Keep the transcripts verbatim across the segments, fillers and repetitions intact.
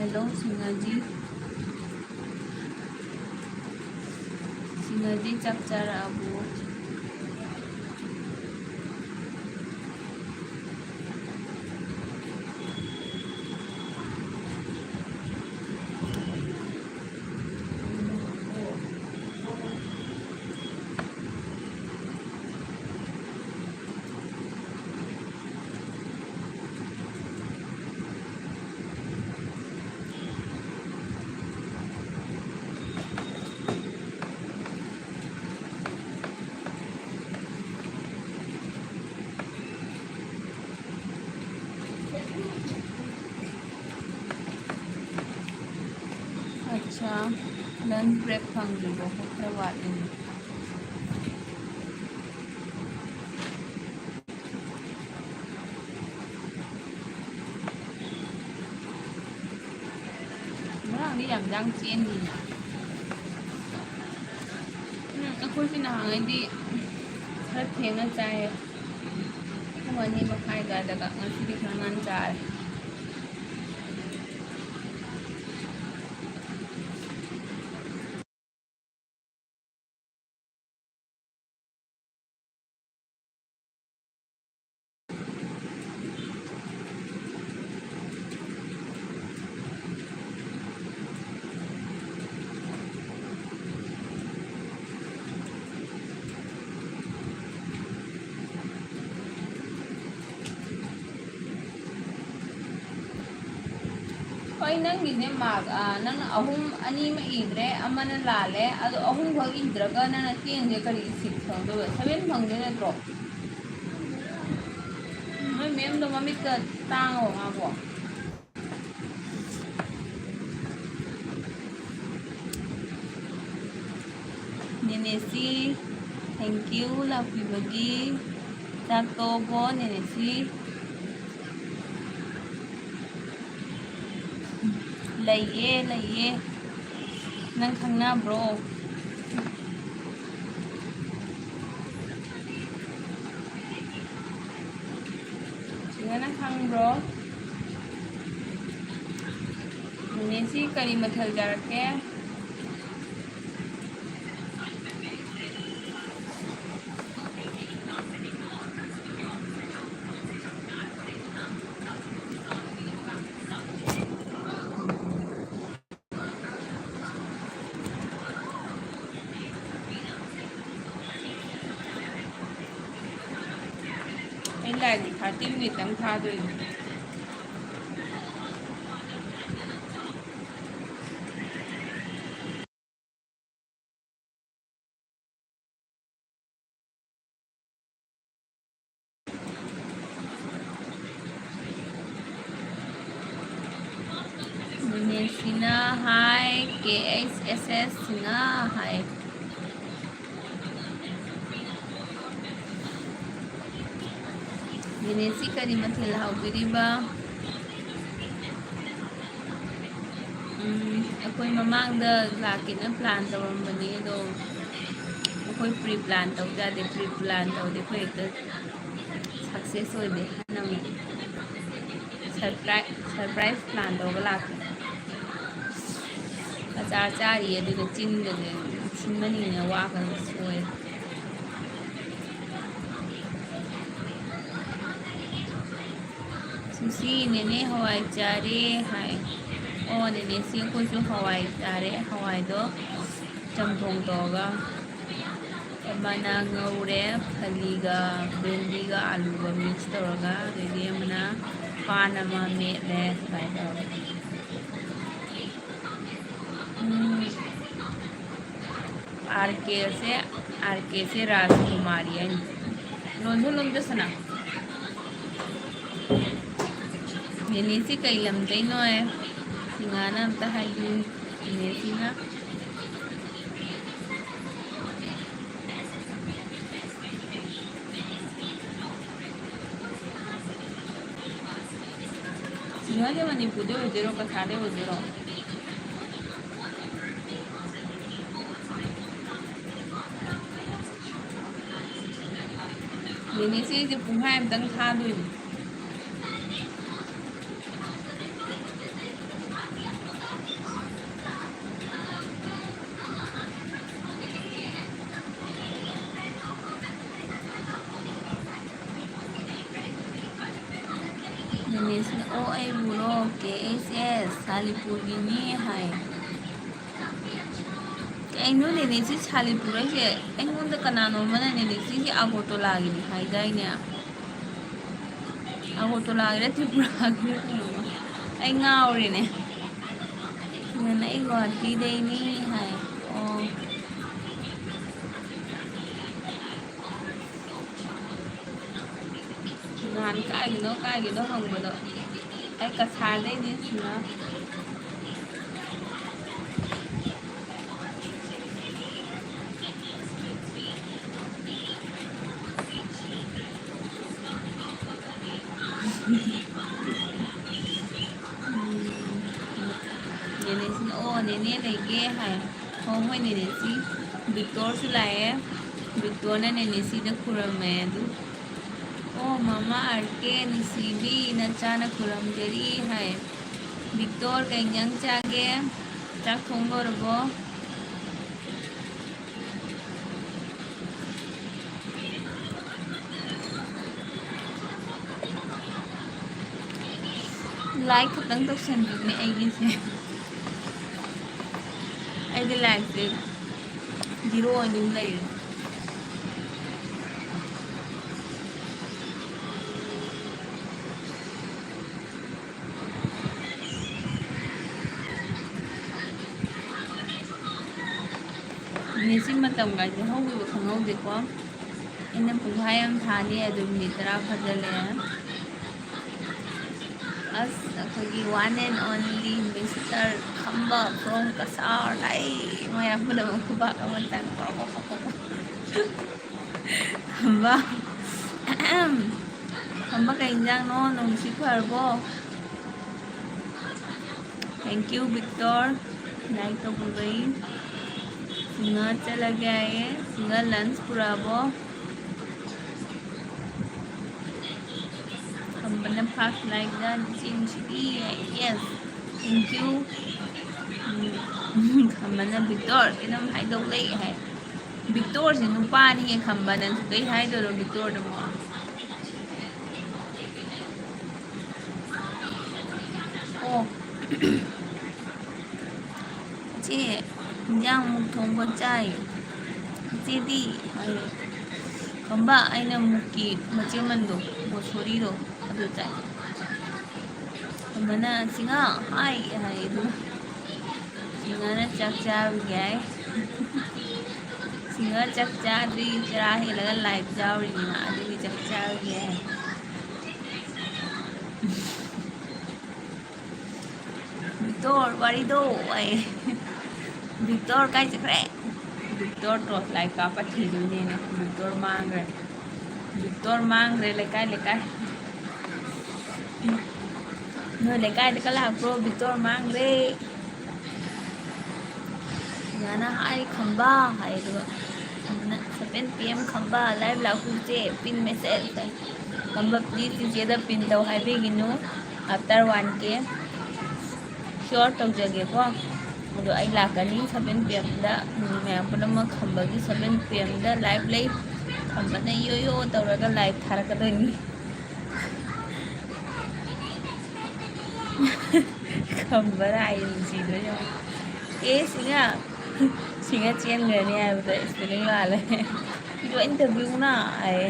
Hello, ꯁꯤꯡꯉꯥꯖꯤ꯫ ꯁꯤꯡꯉꯥꯖꯤ, ꯆꯥꯛ ꯆꯥꯔꯛꯑꯕꯣ? ꯑꯠꯆꯥ, lunch break ꯐꯪꯗ꯭ꯔꯤꯕꯣ? ꯈꯔ ꯋꯥꯠꯂꯤꯅꯦ꯫ ꯉꯔꯥꯡꯗꯤ ꯌꯥꯝ ꯌꯥꯡ ꯆꯦꯟꯗꯤꯅ꯫ ꯎꯝ, ꯑꯩꯈꯣꯏꯁꯦ ꯅꯍꯥꯟꯉꯩꯗꯤ ꯈꯔ ꯊꯦꯡꯅ ꯆꯥꯏꯌꯦ꯫ ꯄꯨꯡ ꯑꯅꯤ ꯃꯈꯥꯏ ꯑꯗꯨꯋꯥꯏꯗꯒ꯫ ꯉꯁꯤꯗꯤ ꯈꯔ ꯉꯟꯅ ꯆꯥꯔꯦ꯫ ꯍꯣꯏ, ꯅꯪꯒꯤꯁꯦ ꯃꯥꯔꯛ, ꯑꯥ, ꯅꯪꯅ ꯑꯍꯨꯝ, ꯑꯅꯤ ꯑꯃ ꯏꯗ꯭ꯔꯦ, ꯑꯃꯅ ꯂꯥꯜꯂꯦ, ꯑꯗꯣ ꯑꯍꯨꯝꯈꯛ ꯏꯗ꯭ꯔꯒ ꯅꯪꯅ ten ꯁꯦ ꯀꯔꯤ six ꯐꯪꯗꯣꯏꯕ? Seven ꯐꯪꯗꯣꯏ ꯅꯠꯇ꯭ꯔꯣ? ꯅꯣꯏ ꯃꯦꯝꯗꯣ ꯃꯃꯤꯠꯀ ꯇꯥꯡꯉꯕꯣ ꯃꯥꯕꯣ? ꯅꯦꯅꯦꯁꯤ, thank you ꯂꯥꯛꯄꯤꯕꯒꯤ꯫ ꯆꯥꯛ ꯇꯣꯛꯑꯕꯣ ꯅꯦꯅꯦꯁꯤ? ꯂꯩꯌꯦ, ꯂꯩꯌꯦ꯫ ꯅꯪ ꯈꯪꯅꯕ꯭ꯔꯣ? ꯁꯤꯡꯉꯥ, ꯅꯪ ꯈꯪꯕ꯭ꯔꯣ? ꯅꯦꯅꯦꯁꯤ ꯀꯔꯤ ꯃꯊꯦꯜ ꯆꯥꯔꯛꯀꯦ? ꯑꯩ live ꯗꯤ thirty minute ꯇꯪ ꯊꯥꯗꯣꯏꯅꯦ꯫ ꯅꯦꯅꯦꯁꯤꯅ ꯍꯥꯏ, ꯀꯦ ꯑꯩꯆ ꯑꯦꯁ ꯑꯦꯁ ꯁꯤꯅ ꯍꯥꯏ꯫ ꯅꯦꯅꯦꯁꯤ ꯀꯔꯤ ꯃꯊꯦꯜ ꯍꯥꯎꯕꯤꯔꯤꯕ? ꯎꯝ, ꯑꯩꯈꯣꯏ ꯃꯃꯥꯡꯗ ꯂꯥꯛꯀꯦꯅ plan ꯇꯧꯔꯝꯕꯅꯦ, ꯑꯗꯣ ꯑꯩꯈꯣꯏ pre plan ꯇꯧ ꯌꯥꯗꯦ, pre plan ꯇꯧꯔꯗꯤ ꯑꯩꯈꯣꯏ ꯍꯦꯛꯇ success ꯑꯣꯏꯗꯦ꯫ ꯅꯪ surprise, surprise plan ꯇꯧꯔꯒ ꯂꯥꯛꯀꯦ꯫ ꯑꯆꯥꯔ ꯆꯥꯔꯤ, ꯑꯗꯨꯒ ꯆꯤꯟꯒꯁꯦ ꯁꯤꯟꯃꯅꯤꯅ ꯋꯥ ꯈꯔ ꯁꯣꯏ꯫ ꯁꯨꯁꯤ, ꯅꯦꯅꯦ ꯍꯋꯥꯏ ꯆꯥꯔꯦ ꯍꯥꯏ꯫ ꯑꯣ, ꯅꯦꯅꯦꯁꯤ ꯑꯩꯈꯣꯏꯁꯨ ꯍꯋꯥꯏ ꯆꯥꯔꯦ꯫ ꯍꯋꯥꯏꯗꯣ ꯆꯝꯊꯣꯡ ꯇꯧꯔꯒ ꯃꯅꯥ ꯉꯧꯔꯦ, ꯐꯗꯤꯒ ꯕꯦꯟꯗꯤꯒ ꯑꯂꯨꯒ mix ꯇꯧꯔꯒ, ꯑꯗꯩꯗꯤ ꯑꯃꯅ ꯄꯥꯟ ꯑꯃ ꯃꯦꯠꯂꯦ, ꯁꯨꯃꯥꯏꯅ ꯇꯧꯔꯒ꯫ ꯎꯝ꯫ ꯑꯥꯔ ꯀꯦꯁꯦ, ꯑꯥꯔ ꯀꯦꯁꯦ ꯔꯥꯖꯀꯨꯃꯥꯔꯤ ꯍꯥꯏꯅꯤ꯫ ꯂꯣꯟꯁꯨ ꯂꯣꯟꯗꯁꯅ꯫ ꯅꯦꯅꯦꯁꯤ ꯀꯩ ꯂꯝꯗꯩꯅꯣ? ꯁꯤꯡꯍꯥꯅ ꯑꯝꯇ ꯍꯥꯏꯕꯤꯌꯨ꯫ ꯅꯦꯅꯦꯁꯤꯅ꯫ ꯁꯤꯡꯍꯥꯁꯦ ꯃꯅꯤꯄꯨꯔꯗꯩ ꯑꯣꯏꯗꯣꯏꯔꯣ, ꯀꯁꯥꯔꯗꯩ ꯑꯣꯏꯗꯣꯏꯔꯣ? ꯅꯦꯅꯦꯁꯦ ꯑꯩꯁꯦ ꯄꯨꯡꯈꯥꯏ ꯑꯝꯇꯪ ꯊꯥꯗꯣꯏꯅꯦ꯫ ꯑꯣ, ꯑꯩꯕꯨꯔꯣ? ꯀꯦ ꯑꯩꯆ ꯑꯦꯁ, ꯁꯥꯂꯤꯄꯨꯔꯒꯤꯅꯤ ꯍꯥꯏ꯫ ꯀꯩꯅꯣ ꯅꯦꯅꯦꯁꯤ ꯁꯥꯂꯤꯄꯨꯔ ꯍꯥꯏꯁꯦ? ꯑꯩꯉꯣꯟꯗ ꯀꯅꯥꯅꯣ ꯑꯃꯅ ꯅꯦꯅꯦꯁꯤꯁꯦ ꯑꯒꯣꯔꯇꯣꯂꯥꯒꯤꯅꯤ ꯍꯥꯏꯗꯥꯏꯅꯦ? ꯑꯒꯣꯔꯇꯣꯂꯥꯒꯤꯔ ꯇ꯭ꯔꯤꯄꯨꯔꯥꯒꯤꯔ ꯀꯩꯅꯣ? ꯑꯩ ꯉꯥꯎꯔꯦꯅꯦ꯫ ꯅꯦꯅꯦ, ꯑꯩ ꯒꯨꯍꯥꯇꯤꯗꯩꯅꯤ ꯍꯥꯏ꯫ ꯑꯣ꯫ ꯅꯍꯥꯟ ꯀꯥꯏꯒꯤꯅꯣ, ꯀꯥꯏꯒꯤꯅꯣ ꯍꯪꯕꯗꯣ, ꯑꯩ ꯀꯁꯥꯔꯗꯩꯅꯦ ꯁꯤꯅ꯫ ꯎꯝ, ꯅꯦꯅꯦꯁꯤꯅ, "ꯑꯣ, ꯅꯦꯅꯦ ꯂꯩꯒꯦ" ꯍꯥꯏ꯫ ꯍꯣ, ꯃꯣꯏ ꯅꯦꯅꯦꯁꯤ ꯕꯤꯛꯇꯣꯔꯁꯨ ꯂꯥꯛꯑꯦ꯫ ꯕꯤꯛꯇꯣꯔꯅ ꯅꯦꯅꯦꯁꯤꯗ ꯈꯨꯔꯝꯃꯦ ꯑꯗꯨ꯫ "ꯑꯣ, ꯃꯃꯥ ꯑꯥꯔ ꯀꯦ ꯅꯨꯡꯁꯤꯕꯤ, ꯅꯆꯥꯅ ꯈꯨꯔꯝꯖꯔꯤ" ꯍꯥꯏ꯫ ꯕꯤꯛꯇꯣꯔ, ꯀꯩ ꯏꯟꯖꯥꯡ ꯆꯥꯒꯦ? ꯆꯥꯛ ꯊꯣꯡ ꯂꯣꯏꯔꯕꯣ? ꯂꯥꯏꯛ ꯈꯛꯇꯪ ꯇꯧꯁꯟꯕꯤꯕꯅꯦ ꯑꯩꯒꯤꯁꯦ꯫ ꯑꯩꯒꯤ ꯂꯥꯏꯛꯁꯦ ꯖꯤꯔꯣ ꯑꯣꯏꯅ ꯑꯗꯨꯝ ꯂꯩꯔꯦ꯫ ꯃꯤꯅꯤꯠꯁꯤ ꯃꯇꯝꯒꯥꯏꯁꯦ ꯍꯧꯈꯤꯕ ꯈꯪꯍꯧꯗꯦꯀꯣ꯫ ꯑꯩꯅ ꯄꯨꯡꯈꯥꯏ ꯑꯃ ꯊꯥꯅꯤ, ꯑꯗꯨ ꯃꯤꯅꯤꯠ ꯇꯔꯥ ꯐꯥꯖꯤꯜꯂꯛꯑꯦ꯫ ꯑꯁ, ꯑꯩꯈꯣꯏꯒꯤ one and only Mister Khamba from Cachar. ꯑꯩ ꯃꯌꯥꯝ ꯄꯨꯝꯅꯃꯛ ꯈꯨꯕꯥꯛ ꯑꯃꯇꯪ꯫ ꯈꯝꯕ꯫ ꯈꯝꯕ, ꯀꯩ ꯏꯟꯖꯥꯡꯅꯣ? ꯅꯨꯡꯁꯤ ꯐꯔꯕꯣ? Thank you, Victor. Like ꯇꯧꯕꯤꯕꯩ꯫ ꯁꯤꯡꯍꯥ ꯆꯠꯂꯒꯦ ꯍꯥꯏꯌꯦ꯫ ꯁꯤꯡꯍꯥ lunch ꯄꯨꯔꯛꯑꯕꯣ? ꯈꯝꯕꯅ first like ꯗ ꯅꯆꯦ ꯅꯨꯡꯁꯤꯕꯤ ꯍꯥꯏ꯫ Yes, thank you. ꯎꯝ, ꯈꯝꯕꯅ ꯕꯤꯛꯇꯣꯔ ꯀꯩꯅꯣꯝ ꯍꯥꯏꯗꯧ ꯂꯩ ꯍꯥꯏ꯫ ꯕꯤꯛꯇꯣꯔꯁꯦ ꯅꯨꯄꯥꯅꯤ ꯈꯝꯕ, ꯅꯪꯁꯨ ꯀꯩ ꯍꯥꯏꯗꯣꯏꯅꯣ ꯕꯤꯛꯇꯣꯔꯗꯨꯕꯣ? "ꯏꯆꯦ, ꯏꯟꯖꯥꯡ ꯃꯨꯛ ꯊꯣꯡꯕ ꯆꯥꯏ꯫ ꯏꯆꯦꯗꯤ?" ꯍꯥꯏ꯫ "ꯈꯝꯕ, ꯑꯩꯅ ꯃꯨꯛꯀꯤ ꯃꯆꯦꯃꯟꯗꯣ, ꯃꯣꯁꯣꯔꯤꯗꯣ, ꯑꯗꯨ ꯆꯥꯏ꯫" ꯈꯝꯕꯅ, "ꯁꯤꯡꯉꯥ, ꯍꯥꯏ" ꯍꯥꯏ꯫ ꯑꯗꯨꯒ ꯁꯤꯡꯉꯥꯅ ꯆꯥꯛ ꯆꯥꯔꯨꯒꯦ ꯍꯥꯏ꯫ ꯁꯤꯡꯉꯥ ꯆꯥꯛ ꯆꯥꯗ꯭ꯔꯤ, ꯆꯔꯥ ꯍꯦꯜꯂꯒ live ꯌꯥꯎꯔꯤꯅꯤꯅ, ꯑꯗꯨꯒꯤ ꯆꯥꯛ ꯆꯥꯔꯨꯒꯦ ꯍꯥꯏ꯫ "ꯕꯤꯛꯇꯣꯔ, ꯋꯥꯔꯤꯗꯣ" ꯍꯥꯏ꯫ "ꯕꯤꯛꯇꯣꯔ ꯀꯥꯏ ꯆꯠꯈ꯭ꯔꯦ?" ꯕꯤꯛꯇꯣꯔ torch light ꯀꯥꯞꯄ ꯊꯤꯗꯣꯏꯅꯦꯅ꯫ ꯕꯤꯛꯇꯣꯔ ꯃꯥꯡꯈ꯭ꯔꯦ꯫ ꯕꯤꯛꯇꯣꯔ ꯃꯥꯡꯈ꯭ꯔꯦ ꯂꯩꯀꯥꯏ ꯂꯩꯀꯥꯏ꯫ "ꯅꯣꯏ ꯂꯩꯀꯥꯏꯗꯒ ꯂꯥꯛꯄ꯭ꯔꯣ? ꯕꯤꯛꯇꯣꯔ ꯃꯥꯡꯈ꯭ꯔꯦ꯫" ꯁꯤꯡꯉꯥꯅ ꯍꯥꯏ, "ꯈꯝꯕ" ꯍꯥꯏ, ꯑꯗꯨꯒ ꯈꯝꯕꯅ, "seven P M Khamba, live ꯂꯥꯛꯄꯤꯌꯨꯁꯦ, pin message" high. "Khamba, please ꯆꯤꯆꯦꯗ pin ꯇꯧ ꯍꯥꯏꯕꯤꯒꯤꯅꯨ, after one K sure ꯇꯧꯖꯒꯦꯀꯣ꯫ ꯑꯗꯣ ꯑꯩ ꯂꯥꯛꯀꯅꯤ seven P M ꯗ, ꯃꯌꯥꯝ ꯄꯨꯝꯅꯃꯛ ꯈꯝꯕꯒꯤ seven P M ꯗ live ꯂꯩ꯫ ꯈꯝꯕꯅ ꯌꯣ ꯌꯣ ꯇꯧꯔꯒ live ꯊꯥꯔꯛꯀꯗꯣꯏꯅꯤ꯫" ꯈꯝꯕꯅ ꯍꯥꯏ, ꯅꯨꯡꯁꯤꯗ꯭ꯔꯣ ꯌꯦꯡꯉꯣ꯫ "ꯑꯦ ꯁꯤꯡꯉꯥ, ꯁꯤꯡꯉꯥ ꯆꯦꯟꯈ꯭ꯔꯅꯤ ꯍꯥꯏꯕꯗ spelling ꯂꯥꯜꯂꯦ꯫ "ꯂꯣꯏ ꯇꯧꯕꯤꯌꯨꯅ" ꯍꯥꯏꯌꯦ꯫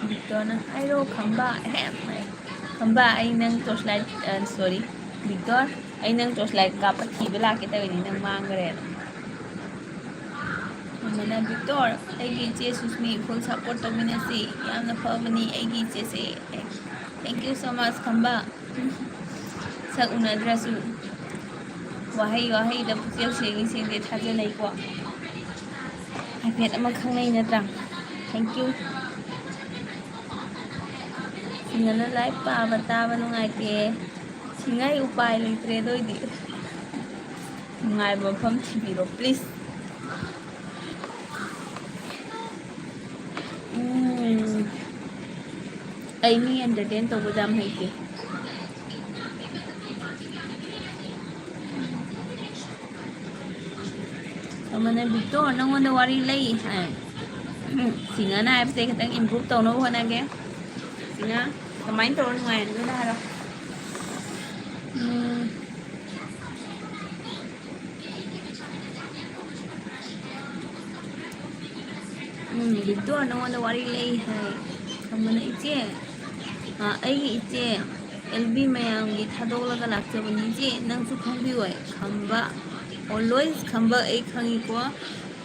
ꯕꯤꯛꯇꯣꯔꯅ, "ꯍꯥꯏꯔꯣ ꯈꯝꯕ, ꯑꯍꯦꯝ" ꯍꯥꯏ꯫ "ꯈꯝꯕ, ꯑꯩ ꯅꯪ torch light, ꯑ, sorry, ꯕꯤꯛꯇꯣꯔ, ꯑꯩ ꯅꯪ torch light ꯀꯥꯞꯄ ꯊꯤꯕ ꯂꯥꯛꯀꯦ ꯇꯧꯔꯤꯅꯤ, ꯅꯪ ꯃꯥꯡꯈ꯭ꯔꯦꯅ꯫" ꯈꯝꯕꯅ, "ꯕꯤꯛꯇꯣꯔ, ꯑꯩꯒꯤ ꯏꯆꯦ ꯁꯨꯁꯃꯤ full support ꯇꯧꯃꯤꯟꯅꯁꯤ, ꯌꯥꯝꯅ ꯐꯕꯅꯤ ꯑꯩꯒꯤ ꯏꯆꯦꯁꯦ꯫" Thank you so much ꯈꯝꯕ꯫ ꯁꯛ ꯎꯅꯗ꯭ꯔꯁꯨ ꯋꯥꯍꯩ ꯋꯥꯍꯩꯗ ꯄꯨꯛꯆꯦꯜ ꯁꯦꯡꯉꯤ ꯁꯦꯡꯗꯦ ꯊꯥꯖꯅꯩꯀꯣ꯫ ꯍꯥꯏꯐꯦꯠ ꯑꯃ ꯈꯪꯅꯩ ꯅꯠꯇ꯭ꯔꯥ? Thank you꯫ ꯁꯤꯡꯉꯥꯅ ꯂꯥꯏꯔꯤꯛ ꯄꯥꯕ ꯇꯥꯕ ꯅꯨꯡꯉꯥꯏꯇꯦ꯫ ꯁꯤꯡꯉꯥ, ꯑꯩ ꯎꯄꯥꯏ ꯂꯩꯇ꯭ꯔꯦ ꯑꯗꯨ ꯑꯣꯏꯗꯤ꯫ ꯅꯨꯡꯉꯥꯏꯕ ꯃꯐꯝ ꯊꯤꯕꯤꯔꯣ, please꯫ ꯎꯝ, ꯑꯩ ꯃꯤ entertain ꯇꯧꯕꯗ ꯌꯥꯝ ꯍꯩꯇꯦ꯫ ꯑꯃꯅ, "ꯕꯤꯛꯇꯣꯔ, ꯅꯪꯉꯣꯟꯗ ꯋꯥꯔꯤ ꯂꯩ" ꯍꯥꯏ꯫ ꯁꯤꯡꯉꯥꯅ ꯍꯥꯏꯕꯁꯦ ꯈꯤꯇꯪ improve ꯇꯧꯅꯕ ꯍꯣꯠꯅꯒꯦ꯫ ꯁꯤꯡꯉꯥ, ꯀꯃꯥꯏꯅ ꯇꯧꯔ ꯅꯨꯡꯉꯥꯏꯍꯟꯗꯣꯏꯅꯣ ꯍꯥꯏꯔꯣ? ꯎꯝ꯫ ꯎꯝ, ꯕꯤꯛꯇꯣꯔ ꯅꯉꯣꯟꯗ ꯋꯥꯔꯤ ꯂꯩ ꯍꯥꯏ꯫ ꯈꯝꯕꯅ, "ꯏꯆꯦ, ꯑ, ꯑꯩꯒꯤ ꯏꯆꯦ ꯑꯦꯜ ꯕꯤ ꯃꯌꯥꯝꯒꯤ ꯊꯥꯗꯣꯛꯂꯒ ꯂꯥꯛꯆꯕꯅꯤ ꯏꯆꯦ, ꯅꯪꯁꯨ ꯈꯪꯕꯤꯌꯣꯏ꯫ ꯈꯝꯕ, always ꯈꯝꯕ ꯑꯩ ꯈꯪꯉꯤꯀꯣ꯫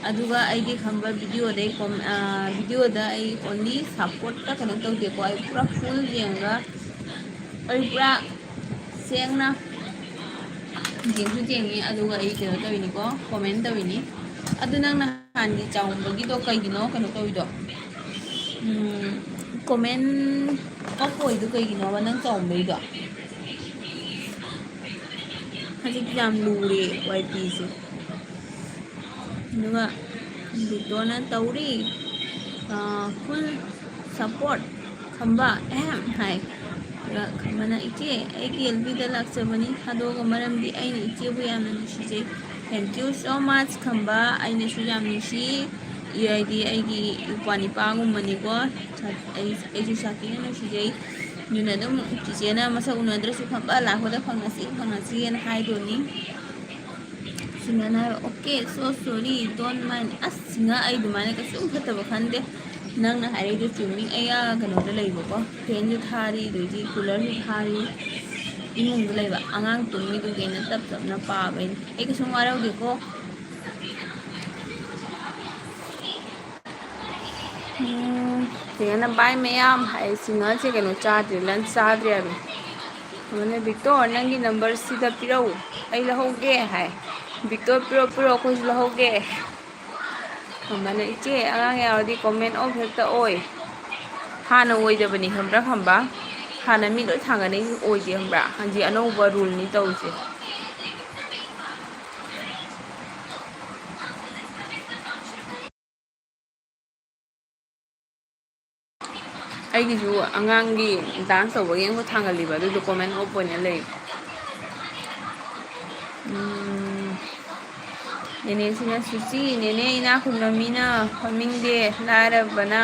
ꯑꯗꯨꯒ ꯑꯩꯗꯤ ꯈꯝꯕ ꯚꯤꯗꯤꯑꯣꯗꯩ ꯀꯣꯝ-, ꯑ, ꯚꯤꯗꯤꯑꯣꯗ ꯑꯩ only ꯁꯞꯄꯣꯔꯠꯇ ꯀꯩꯅꯣ ꯇꯧꯗꯦꯀꯣ, ꯑꯩ ꯄꯨꯔꯥ ꯐꯨꯜ ꯌꯦꯡꯉꯒ ꯑꯩ ꯄꯨꯔꯥ ꯁꯦꯡꯅ ꯌꯦꯡꯁꯨ ꯌꯦꯡꯉꯤ, ꯑꯗꯨꯒ ꯑꯩ ꯀꯩꯅꯣ ꯇꯧꯔꯤꯅꯤꯀꯣ, ꯀꯣꯃꯦꯟ ꯇꯧꯔꯤꯅꯤ꯫ ꯑꯗꯨ ꯅꯪ ꯅꯍꯥꯟꯒꯤ ꯆꯥꯎꯝꯕꯒꯤꯗꯣ ꯀꯩꯒꯤꯅꯣ ꯀꯩꯅꯣ ꯇꯧꯔꯤꯗꯣ? ꯎꯝ, ꯀꯣꯃꯦꯟ ꯑꯣꯐ ꯑꯣꯏꯗꯣ ꯀꯩꯒꯤꯅꯣꯕ ꯅꯪ ꯆꯥꯎꯝꯕꯩꯗꯣ? ꯍꯧꯖꯤꯛꯇꯤ ꯌꯥꯝ ꯂꯨꯔꯦ ꯋꯥꯏ ꯄꯤꯁꯦ꯫ ꯑꯗꯨꯒ ꯕꯤꯇꯣꯅ ꯇꯧꯔꯤ, ꯑ, full support ꯈꯝꯕ, ꯑꯍꯦꯝ ꯍꯥꯏ꯫ ꯑꯗꯨꯒ ꯈꯝꯕꯅ, "ꯏꯆꯦ, ꯑꯩꯒꯤ ꯑꯦꯜ ꯕꯤꯗ ꯂꯥꯛꯆꯕꯅꯤ ꯊꯥꯗꯣꯛꯑꯒ, ꯃꯔꯝꯗꯤ ꯑꯩꯅ ꯏꯆꯦꯕꯨ ꯌꯥꯝꯅ ꯅꯨꯡꯁꯤꯖꯩ꯫ Thank you so much ꯈꯝꯕ, ꯑꯩꯅꯁꯨ ꯌꯥꯝ ꯅꯨꯡꯁꯤ꯫ ꯍꯥꯏꯗꯤ ꯑꯩꯒꯤ ꯏꯄ꯭ꯋꯥ ꯅꯤꯄꯥꯒꯨꯝꯕꯅꯤꯀꯣ꯫ ꯑꯩ, ꯑꯩꯁꯨ ꯁꯥꯊꯤꯅ ꯅꯨꯡꯁꯤꯖꯩ꯫ ꯑꯗꯨꯅ ꯑꯗꯨꯝ ꯆꯤꯆꯦꯅ ꯃꯁꯛ ꯎꯅꯗ꯭ꯔꯁꯨ ꯈꯝꯕ ꯂꯥꯛꯄꯗ ꯐꯪꯅꯁꯤ, ꯐꯪꯅꯁꯤꯅ ꯍꯥꯏꯗꯣꯏꯅꯤ꯫" ꯁꯤꯡꯒꯅ ꯍꯥꯏꯕ, "Okay, so sorry, don't mind." ꯑꯁ, ꯁꯤꯡꯒ, ꯑꯩ ꯑꯗꯨꯃꯥꯏꯅ ꯀꯩꯁꯨꯝ ꯐꯠꯇꯕ ꯈꯟꯗꯦ꯫ ꯅꯪꯅ ꯍꯥꯏꯔꯛꯏꯗꯣ ꯆꯨꯝꯃꯤ꯫ ꯑꯩ ꯑꯥ ꯀꯩꯅꯣꯗ ꯂꯩꯕꯀꯣ, ꯐꯦꯟꯁꯨ ꯊꯥꯔꯤ, ꯑꯗꯩꯗꯤ ꯀꯨꯂꯔꯁꯨ ꯊꯥꯔꯤ, ꯏꯃꯨꯡꯗ ꯂꯩꯕ꯫ ꯑꯉꯥꯡ ꯇꯨꯝꯃꯤꯗꯨꯒꯤ ꯑꯩꯅ ꯇꯞ ꯇꯞꯅ ꯄꯥꯕꯩꯅꯤ꯫ ꯑꯩ ꯀꯩꯁꯨꯝ ꯋꯥꯔꯧꯗꯦꯀꯣ꯫ ꯎꯝ, ꯁꯤꯡꯒꯅ, "Bye ꯃꯌꯥꯝ" ꯍꯥꯏ꯫ ꯁꯤꯡꯒꯁꯦ ꯀꯩꯅꯣ ꯆꯥꯗ꯭ꯔꯤ, lunch ꯆꯥꯗ꯭ꯔꯤ ꯍꯥꯏꯕꯅꯤ꯫ ꯑꯗꯨꯅ, "ꯕꯤꯛꯇꯣꯔ, ꯅꯪꯒꯤ ꯅꯝꯕꯔꯁꯤꯗ ꯄꯤꯔꯛꯎ, ꯑꯩ ꯂꯧꯍꯧꯒꯦ" ꯍꯥꯏ꯫ "ꯕꯤꯛꯇꯣꯔ, ꯄꯤꯔꯛꯑꯣ, ꯄꯤꯔꯛꯑꯣ, ꯑꯩꯈꯣꯏꯁꯨ ꯂꯧꯍꯧꯒꯦ" ꯈꯝꯕꯅ, "ꯏꯆꯦ, ꯑꯉꯥꯡ ꯌꯥꯎꯔꯗꯤ ꯀꯣꯃꯦꯟ ꯑꯣꯐ ꯍꯦꯛꯇ ꯑꯣꯏ꯫" ꯍꯥꯟꯅ ꯑꯣꯏꯗꯕꯅꯤ ꯈꯪꯕ꯭ꯔꯥ ꯈꯝꯕ? ꯍꯥꯟꯅ ꯃꯤ ꯂꯣꯏ ꯊꯥꯡꯒꯠꯅꯩ, ꯑꯣꯏꯗꯦ ꯈꯪꯕ꯭ꯔꯥ? ꯍꯧꯖꯤꯛ ꯑꯅꯧꯕ ꯔꯨꯜꯅꯤ ꯇꯧꯔꯤꯁꯦ꯫ ꯑꯩꯒꯤꯁꯨ ꯑꯉꯥꯡꯒꯤ ꯗꯥꯟꯁ ꯇꯧꯕꯒꯤ ꯑꯃꯨꯛ ꯊꯥꯡꯒꯠꯂꯤꯕ, ꯑꯗꯨꯗꯣ ꯀꯣꯃꯦꯟ ꯑꯣꯐ ꯑꯣꯏꯅ ꯂꯩ꯫ ꯎꯝ, ꯅꯦꯅꯦꯁꯤꯅ, "ꯁꯨꯆꯤ, ꯅꯦꯅꯦ ꯏꯅꯥꯛ ꯈꯨꯟꯕ ꯃꯤꯅ ꯐꯝꯅꯤꯡꯗꯦ, ꯂꯥꯏꯔꯕꯅ"꯫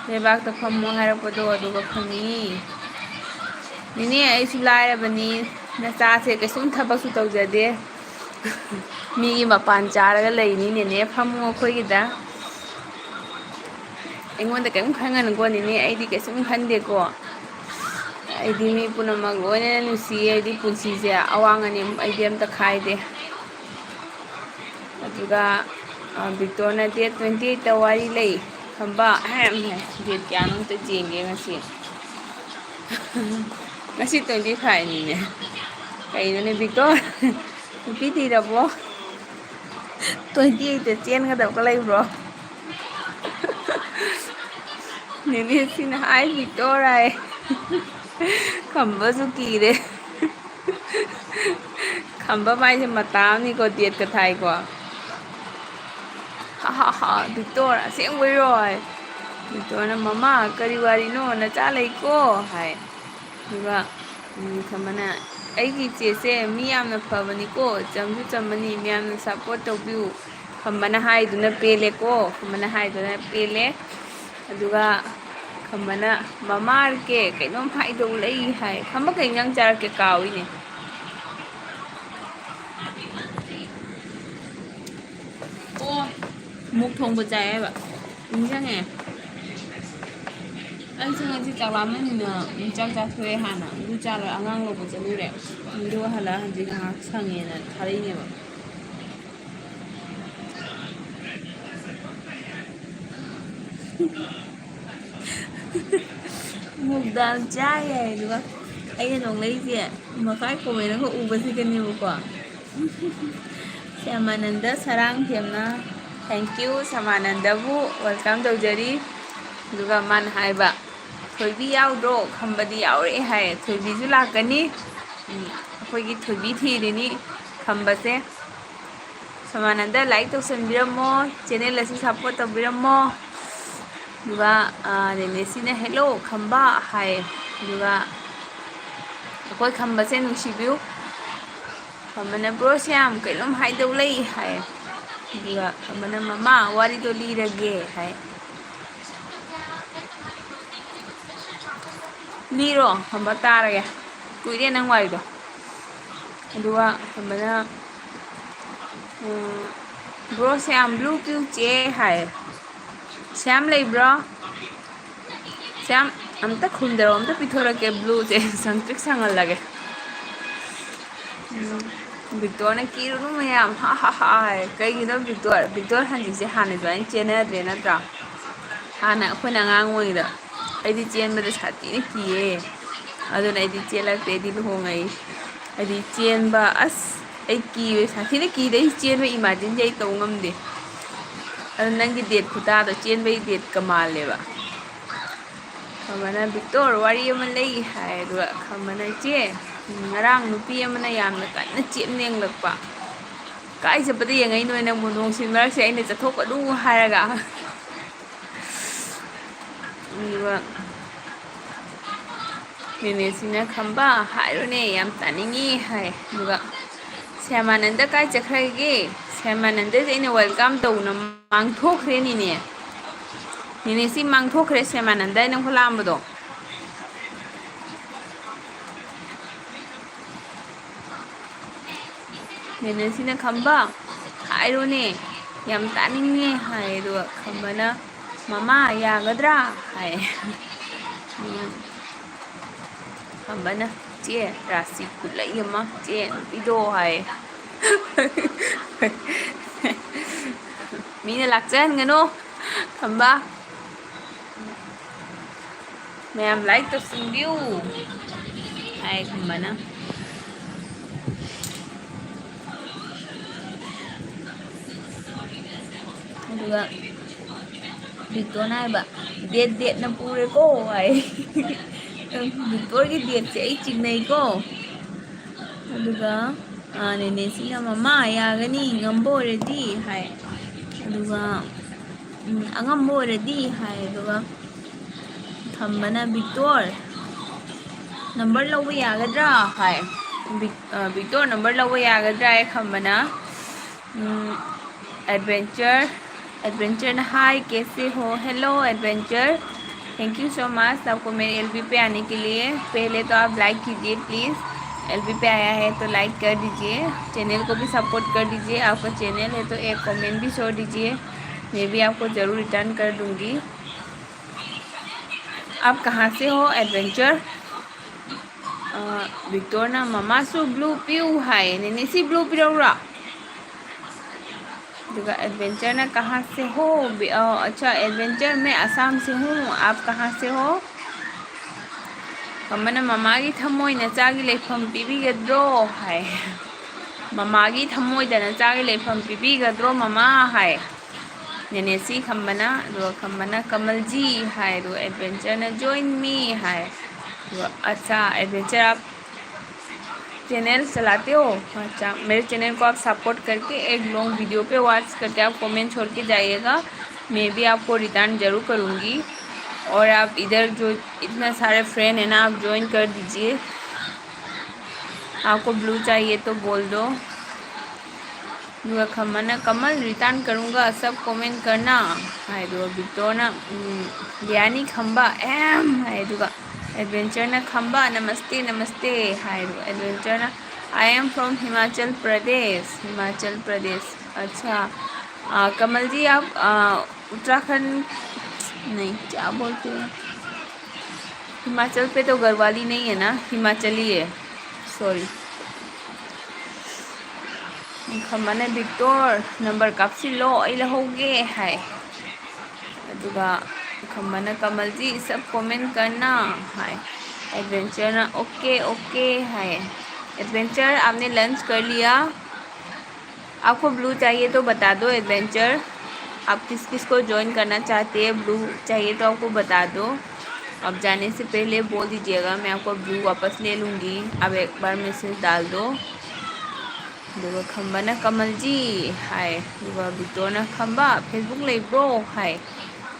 ꯂꯩꯕꯥꯛꯇ ꯐꯝꯃꯣ ꯍꯥꯏꯔꯛꯄꯗꯣ ꯑꯗꯨꯒ ꯐꯝꯃꯤ꯫ ꯅꯦꯅꯦ, ꯑꯩꯁꯨ ꯂꯥꯏꯔꯕꯅꯤ, ꯅꯆꯥꯁꯦ ꯀꯩꯁꯨꯝ ꯊꯕꯛꯁꯨ ꯇꯧꯖꯗꯦ꯫ ꯃꯤꯒꯤ ꯃꯄꯥꯟ ꯆꯥꯔꯒ ꯂꯩꯅꯤ ꯅꯦꯅꯦ, ꯐꯝꯃꯨ ꯑꯩꯈꯣꯏꯒꯤꯗ꯫ ꯑꯩꯉꯣꯟꯗ ꯀꯔꯤꯝ ꯈꯟꯒꯅꯨꯀꯣ ꯅꯦꯅꯦ, ꯑꯩꯗꯤ ꯀꯩꯁꯨꯝ ꯈꯟꯗꯦꯀꯣ꯫ ꯑꯩꯗꯤ ꯃꯤ ꯄꯨꯝꯅꯃꯛ ꯂꯣꯏꯅ ꯅꯨꯡꯁꯤꯌꯦ, ꯑꯩꯗꯤ ꯄꯨꯟꯁꯤꯁꯦ ꯑꯋꯥꯡ ꯑꯅꯦꯝ ꯑꯩꯗꯤ ꯑꯝꯇ ꯈꯥꯏꯗꯦ꯫ ꯑꯗꯨꯒ, ꯑ, ꯕꯤꯛꯇꯣꯔꯅ date twenty eight ꯇ ꯋꯥꯔꯤ ꯂꯩ꯫ ꯈꯝꯕ, ꯑꯍꯦꯝ, ꯗꯦꯠ ꯀꯌꯥꯅꯣ ꯑꯝꯇ ꯌꯦꯡꯒꯦ ꯉꯁꯤ꯫ ꯉꯁꯤ twenty five ꯅꯤꯅꯦ꯫ ꯀꯩꯅꯣꯅꯦ ꯕꯤꯛꯇꯣꯔ? ꯅꯨꯄꯤ ꯊꯤꯔꯕꯣ? Twenty eight ꯇ ꯆꯦꯟꯒꯗꯕꯒ ꯂꯩꯕ꯭ꯔꯣ? ꯅꯦꯅꯦ ꯁꯤꯅ ꯍꯥꯏ ꯕꯤꯛꯇꯣꯔ ꯍꯥꯏ꯫ ꯈꯝꯕꯁꯨ ꯀꯤꯔꯦ꯫ ꯈꯝꯕ ꯃꯥꯏꯁꯦ ꯃꯇꯥ ꯑꯃꯅꯤꯀꯣ, date ꯀ ꯊꯥꯏꯀꯣ꯫ ꯍꯥ, ꯍꯥ, ꯍꯥ, ꯕꯤꯛꯇꯣꯔ, ꯑꯁꯦꯡꯕꯩꯔꯣ? ꯍꯥꯏ꯫ ꯕꯤꯛꯇꯣꯔꯅ, "ꯃꯃꯥ, ꯀꯔꯤ ꯋꯥꯔꯤꯅꯣ? ꯅꯆꯥ ꯂꯩꯀꯣ?" ꯍꯥꯏ꯫ ꯑꯗꯨꯒ, ꯎꯝ, ꯈꯝꯕꯅ, "ꯑꯩꯒꯤ ꯏꯆꯦꯁꯦ ꯃꯤ ꯌꯥꯝꯅ ꯐꯕꯅꯤꯀꯣ, ꯆꯝꯁꯨ ꯆꯝꯕꯅꯤ, ꯃꯌꯥꯝꯅ support ꯇꯧꯕꯤꯌꯨ꯫" ꯈꯝꯕꯅ ꯍꯥꯏꯗꯨꯅ ꯄꯦꯜꯂꯦꯀꯣ, ꯈꯝꯕꯅ ꯍꯥꯏꯗꯨꯅ ꯄꯦꯜꯂꯦ꯫ ꯑꯗꯨꯒ ꯈꯝꯕꯅ, "ꯃꯃꯥ ꯑꯥꯔ ꯀꯦ, ꯀꯩꯅꯣꯝ ꯍꯥꯏꯗꯧ ꯂꯩ" ꯍꯥꯏ꯫ ꯈꯝꯕ, ꯀꯩ ꯏꯟꯖꯥꯡ ꯆꯥꯔꯛꯀꯦ? ꯀꯥꯎꯏꯅꯦ꯫ ꯑꯣ, ꯃꯨꯛ ꯊꯣꯡꯕ ꯆꯥꯏ ꯍꯥꯏꯕ꯫ ꯅꯤꯡꯁꯤꯡꯉꯦ꯫ ꯑꯩꯁꯨ ꯉꯁꯤ ꯆꯥꯛ ꯂꯥꯝꯃꯟꯗꯅ ꯆꯥꯛ ꯆꯥꯊꯣꯛꯑꯦ ꯍꯥꯟꯅ꯫ ꯑꯗꯨ ꯆꯥ ꯂꯣꯏꯔ ꯑꯉꯥꯡ ꯂꯧꯕ ꯆꯠꯂꯨꯔꯦ꯫ ꯑꯗꯨꯒ ꯍꯜꯂꯛꯑ ꯍꯧꯖꯤꯛ ꯉꯥꯏꯍꯥꯛ ꯁꯪꯉꯦꯅ ꯊꯥꯔꯛꯏꯅꯦꯕ꯫ ꯃꯨꯛ ꯗꯥꯜ ꯆꯥꯏ ꯍꯥꯏ, ꯑꯗꯨꯒ ꯑꯩꯅ ꯅꯣꯛꯂꯛꯏꯁꯦ ꯃꯈꯥꯏ comment ꯑꯃ ꯎꯕꯁꯤꯗꯅꯦꯕꯀꯣ꯫ ꯁ꯭ꯌꯥꯃꯥꯅꯟꯗ ꯁꯔꯥꯡꯊꯦꯝꯅ, thank you, ꯁ꯭ꯌꯥꯃꯥꯅꯟꯗꯕꯨ welcome ꯇꯧꯖꯔꯤ꯫ ꯑꯗꯨꯒ ꯃꯥꯅ ꯍꯥꯏꯕ, "ꯊꯣꯏꯕꯤ ꯌꯥꯎꯗ꯭ꯔꯣ?" ꯈꯝꯕꯗꯤ ꯌꯥꯎꯔꯛꯑꯦ ꯍꯥꯏꯌꯦ꯫ ꯊꯣꯏꯕꯤꯁꯨ ꯂꯥꯛꯀꯅꯤ꯫ ꯎꯝ, ꯑꯩꯈꯣꯏꯒꯤ ꯊꯣꯏꯕꯤ ꯊꯤꯔꯤꯅꯤ ꯈꯝꯕꯁꯦ꯫ ꯁꯃꯥꯅꯟꯗ like ꯇꯧꯁꯟꯕꯤꯔꯝꯃꯣ, channel ꯑꯁꯤ support ꯇꯧꯕꯤꯔꯝꯃꯣ꯫ ꯑꯗꯨꯒ, ꯑ, ꯅꯦꯅꯦꯁꯤꯅ "Hello, ꯈꯝꯕ" ꯍꯥꯏꯌꯦ꯫ ꯑꯗꯨꯒ ꯑꯩꯈꯣꯏ ꯈꯝꯕꯁꯦ ꯅꯨꯡꯁꯤꯕꯤꯌꯨ꯫ ꯈꯝꯕꯅ, "Bro ꯁ꯭ꯌꯥꯝ, ꯀꯩꯅꯣꯝ ꯍꯥꯏꯗꯧ ꯂꯩ" ꯍꯥꯏꯌꯦ꯫ ꯑꯗꯨꯒ ꯈꯝꯕꯅ, "ꯃꯃꯥ, ꯋꯥꯔꯤꯗꯣ ꯂꯤꯔꯒꯦ" ꯍꯥꯏ꯫ ꯂꯤꯔꯣ, ꯈꯝꯕ ꯇꯥꯔꯒꯦ꯫ ꯀꯨꯏꯔꯦ ꯅꯪ ꯋꯥꯔꯤꯗꯣ꯫ ꯑꯗꯨꯒ ꯈꯝꯕꯅ, ꯎꯝ, "ꯕ꯭ꯔꯣ, ꯁ꯭ꯌꯥꯝ ꯕ꯭ꯂꯨ ꯄꯤꯌꯨ ꯆꯦ" ꯍꯥꯏ꯫ "ꯁ꯭ꯌꯥꯝ ꯂꯩꯕ꯭ꯔꯣ? ꯁ꯭ꯌꯥꯝ, ꯑꯝꯇ ꯈꯨꯝꯗꯔꯣ, ꯑꯝꯇ ꯄꯤꯊꯣꯔꯛꯀꯦ ꯕ꯭ꯂꯨꯁꯦ, ꯁꯪꯇ꯭ꯔꯤꯛ ꯁꯪꯍꯜꯂꯒꯦ"꯫ ꯎꯝ, ꯕꯤꯛꯇꯣꯔꯅ "ꯀꯤꯔꯨꯅꯨ ꯃꯌꯥꯝ, ꯍꯥ ꯍꯥ ꯍꯥ" ꯍꯥꯏ꯫ ꯀꯩꯒꯤꯅꯣ ꯕꯤꯛꯇꯣꯔ? ꯕꯤꯛꯇꯣꯔ ꯍꯧꯖꯤꯛꯁꯦ ꯍꯥꯟꯅ ꯑꯗꯨꯃꯥꯏꯅ ꯆꯦꯟꯅꯗ꯭ꯔꯦ ꯅꯠꯇ꯭ꯔꯥ? ꯍꯥꯟꯅ ꯑꯩꯈꯣꯏꯅ ꯑꯉꯥꯡ ꯑꯣꯏꯔꯤꯉꯩꯗ ꯑꯩꯗꯤ ꯆꯦꯟꯕꯗ ꯁꯥꯊꯤꯅ ꯀꯤꯌꯦ꯫ ꯑꯗꯨꯅ ꯑꯩꯗꯤ ꯆꯦꯜꯂꯛꯇꯦ, ꯑꯩꯗꯤ ꯂꯨꯍꯣꯡꯉꯛꯏ꯫ ꯑꯩꯗꯤ ꯆꯦꯟꯕ, ꯑꯁ, ꯑꯩ ꯀꯤꯕ, ꯁꯥꯊꯤꯅ ꯀꯤꯗ ꯑꯩ ꯆꯦꯟꯕ ꯏꯃꯥꯖꯤꯟꯁꯦ ꯑꯩ ꯇꯧ ꯉꯝꯗꯦ꯫ ꯑꯗꯨ ꯅꯪꯒꯤ ꯗꯦꯠ ꯈꯨꯇꯥꯗꯣ ꯆꯦꯟꯕꯒꯤ ꯗꯦꯠꯀ ꯃꯥꯜꯂꯦꯕ꯫ ꯈꯝꯕꯅ "ꯕꯤꯛꯇꯣꯔ, ꯋꯥꯔꯤ ꯑꯃ ꯂꯩ" ꯍꯥꯏ꯫ ꯑꯗꯨꯒ ꯈꯝꯕꯅ "ꯏꯆꯦ, ꯉꯔꯥꯡ ꯅꯨꯄꯤ ꯑꯃꯅ ꯌꯥꯝꯅ ꯀꯟꯅ ꯆꯦꯞ ꯅꯦꯡꯂꯛꯄ꯫ ꯀꯥꯏ ꯆꯠꯄꯗ ꯌꯦꯡꯉꯛꯏꯅꯣ ꯅꯪꯕꯨ? ꯅꯣꯡꯁꯤꯡ ꯃꯔꯛꯁꯦ ꯑꯩꯅ ꯆꯠꯊꯣꯛꯀꯅꯨ ꯍꯥꯏꯔꯒ"꯫ ꯑꯗꯨꯒ ꯅꯦꯅꯦꯁꯤꯅ "ꯈꯝꯕ, ꯍꯥꯏꯔꯣꯅꯦ, ꯌꯥꯝ ꯇꯥꯅꯤꯡꯉꯤ" ꯍꯥꯏ꯫ ꯑꯗꯨꯒ "ꯁ꯭ꯌꯥꯃꯥꯅꯟꯗ ꯀꯥꯏ ꯆꯠꯈ꯭ꯔꯒꯦ? ꯁ꯭ꯌꯥꯃꯥꯅꯟꯗꯁꯦ ꯑꯩꯅ welcome ꯇꯧꯅ ꯃꯥꯡꯊꯣꯛꯈ꯭ꯔꯦꯅꯤꯅꯦ꯫ ꯅꯦꯅꯦꯁꯤ ꯃꯥꯡꯊꯣꯛꯈ꯭ꯔꯦ, ꯁ꯭ꯌꯥꯃꯥꯅꯟꯗ ꯍꯥꯏꯅ ꯈꯨꯂꯥꯝꯕꯗꯣ"꯫ ꯅꯦꯅꯦꯁꯤꯅ "ꯈꯝꯕ, ꯍꯥꯏꯔꯣꯅꯦ, ꯌꯥꯝ ꯇꯥꯅꯤꯡꯉꯦ" ꯍꯥꯏ꯫ ꯑꯗꯨꯒ ꯈꯝꯕꯅ "ꯃꯃꯥ, ꯌꯥꯒꯗ꯭ꯔꯥ?" ꯍꯥꯏ꯫ ꯎꯝ, ꯈꯝꯕꯅ "ꯆꯦ, ꯔꯥꯁꯤ ꯈꯨꯂꯩ ꯑꯃ, ꯆꯦ, ꯅꯨꯄꯤꯗꯣ" ꯍꯥꯏ꯫ ꯃꯤꯅ ꯂꯥꯛꯆꯍꯟꯒꯅꯣ꯫ ꯈꯝꯕ, ꯃꯌꯥꯝ like ꯇꯧꯁꯤꯟꯕꯤꯌꯨ ꯍꯥꯏ ꯈꯝꯕꯅ꯫ ꯑꯗꯨꯒ ꯕꯤꯛꯇꯣꯅ ꯍꯥꯏꯕ, "ꯗꯦꯠ ꯗꯦꯠꯅ ꯄꯨꯔꯦꯀꯣ" ꯍꯥꯏ꯫ ꯕꯤꯛꯇꯣꯔꯒꯤ ꯗꯦꯠꯁꯦ ꯑꯩ ꯆꯤꯡꯅꯩꯀꯣ꯫ ꯑꯗꯨꯒ, ꯑ, ꯅꯦꯅꯦꯁꯤꯅ "ꯃꯃꯥ, ꯌꯥꯒꯅꯤ, ꯉꯝꯕ ꯑꯣꯏꯔꯗꯤ" ꯍꯥꯏ꯫ ꯑꯗꯨꯒ, ꯎꯝ, "ꯑꯉꯝꯕ ꯑꯣꯏꯔꯗꯤ" ꯍꯥꯏ꯫ ꯑꯗꯨꯒ ꯈꯝꯕꯅ "ꯕꯤꯛꯇꯣꯔ, number ꯂꯧꯕ ꯌꯥꯒꯗ꯭ꯔꯥ?" ꯍꯥꯏ꯫ ꯕꯤꯛ-, ꯑ, "ꯕꯤꯛꯇꯣꯔ, number ꯂꯧꯕ ꯌꯥꯒꯗ꯭ꯔꯥ?" ꯍꯥꯏ ꯈꯝꯕꯅ꯫ ꯎꯝ, ꯑꯦꯗꯚꯦꯟꯆꯔ, ꯑꯦꯗꯚꯦꯟꯆꯔꯅ "Hi, कैसे हो?" "Hello, adventure. Thank you so much आपको मेरे एलबी पे आने के लिए। पहले तो आप लाइक कीजिए प्लीज़, एलबी पे आया है तो लाइक कर दीजिए, चैनल को भी सपोर्ट कर दीजिए। आपका चैनल है तो एक कमेंट भी छोड़ दीजिए, मैं भी आपको ज़रूर रिटर्न कर दूँगी। आप कहाँ से हो एडवेंचर? ꯕꯤꯛꯇꯣꯔꯅ ꯃꯃꯥꯁꯨ ꯕ꯭ꯂꯨ ꯄꯤꯌꯨ ꯍꯥꯏ꯫ ꯅꯦꯅꯦꯁꯤ ꯕ꯭ꯂꯨ ꯄꯤꯔꯛꯎꯔꯥ? ꯑꯗꯨꯒ ꯑꯦꯗꯚꯦꯟꯆꯔꯅ ꯀꯍꯥ ꯁꯦ ꯍꯣ? ꯕꯤ-, ꯑ, ꯑꯆꯥ, ꯑꯦꯗꯚꯦꯟꯆꯔ ꯃꯦ ꯑꯁꯥꯝ ꯁꯦ ꯍꯨ, ꯑꯥꯞ ꯀꯍꯥ ꯁꯦ ꯍꯣ? ꯈꯝꯕꯅ ꯃꯃꯥꯒꯤ ꯊꯃꯣꯏ ꯅꯆꯥꯒꯤ ꯂꯩꯐꯝ ꯄꯤꯕꯤꯒꯗ꯭ꯔꯣ ꯍꯥꯏ꯫ ꯃꯃꯥꯒꯤ ꯊꯃꯣꯏꯗ ꯅꯆꯥꯒꯤ ꯂꯩꯐꯝ ꯄꯤꯕꯤꯒꯗ꯭ꯔꯣ ꯃꯃꯥ ꯍꯥꯏ꯫ ꯅꯦꯅꯦꯁꯤ ꯈꯝꯕꯅ, ꯑꯗꯨꯒ ꯈꯝꯕꯅ ꯀꯃꯜꯖꯤ ꯍꯥꯏ, ꯑꯗꯨꯒ ꯑꯦꯗꯚꯦꯟꯆꯔꯅ ꯖꯣꯏꯟ ꯃꯤ ꯍꯥꯏ꯫ ꯑꯗꯨꯒ ꯑꯠꯆꯥ, ꯑꯦꯗꯚꯦꯟꯆꯔ ꯑꯥꯞ चैनल चलाते हो? अच्छा, मेरे चैनल को आप सपोर्ट करके एक लॉन्ग वीडियो पे वॉच करके आप कमेंट छोड़ के जाइएगा, मैं भी आपको रिटर्न ज़रूर करूँगी। और आप इधर जो इतना सारे फ्रेंड है ना, आप ज्वाइन कर दीजिए। आपको ब्लू चाहिए तो बोल दो। ꯑꯗꯨꯒ ꯈꯝꯕꯅ ꯀꯃꯜ ꯔꯤꯇꯔꯟ ꯀꯔꯨꯡꯒ ꯁꯕ ꯀꯣꯃꯦꯟ ꯀꯔꯅꯥ ꯍꯥꯏ꯫ ꯑꯗꯨꯒ ꯕꯤꯛꯇꯣꯔꯅ ꯌꯥꯅꯤ ꯈꯝꯕ ꯑꯦꯝ ꯍꯥꯏ꯫ ꯑꯗꯨꯒ ꯑꯦꯗꯚꯦꯟꯆꯔꯅ ꯈꯝꯕ ꯅꯃꯁꯇꯦ ꯅꯃꯁꯇꯦ ꯍꯥꯏ꯫ ꯑꯗꯨꯒ ꯑꯦꯗꯚꯦꯟꯆꯔꯅ I am from Himachal Pradesh, Himachal Pradesh। अच्छा, आ, कमल जी आप आ, उत्तराखंड नहीं, क्या बोलते हैं, हिमाचल पे तो घरवाली नहीं है ना, हिमाचली है, सॉरी। ꯈꯝꯕꯅ ꯕꯤꯛꯇꯣꯔ ꯅꯝꯕꯔ ꯀꯥꯞꯁꯤꯜꯂꯣ, ꯑꯩ ꯂꯧꯍꯧꯒꯦ ꯍꯥꯏ꯫ ꯑꯗꯨꯒ ꯈꯝꯕꯅ ꯀꯃꯜꯖꯤ ꯁꯕ ꯀꯣꯃꯦꯟ ꯀꯔꯅꯥ ꯍꯥꯏ꯫ ꯑꯦꯗꯚꯦꯟꯆꯔꯅ ꯑꯣꯀꯦ ꯑꯣꯀꯦ ꯍꯥꯏ꯫ एडवेंचर आपने लंच कर लिया? आपको ब्लू चाहिए तो बता दो एडवेंचर। आप किस किस को ज्वाइन करना चाहते हैं, ब्लू चाहिए तो आपको बता दो। आप जाने से पहले बोल दीजिएगा, मैं आपको ब्लू वापस ले लूँगी। आप एक बार मैसेज डाल दो। ꯑꯗꯨꯒ ꯈꯝꯕꯅ ꯀꯃꯜꯖꯤ ꯍꯥꯏ꯫ ꯑꯗꯨꯒ ꯕꯤꯛꯇꯣꯔꯅ ꯈꯝꯕ ꯐꯦꯁꯕꯨꯛ ꯂꯩꯕ꯭ꯔꯣ ꯍꯥꯏ꯫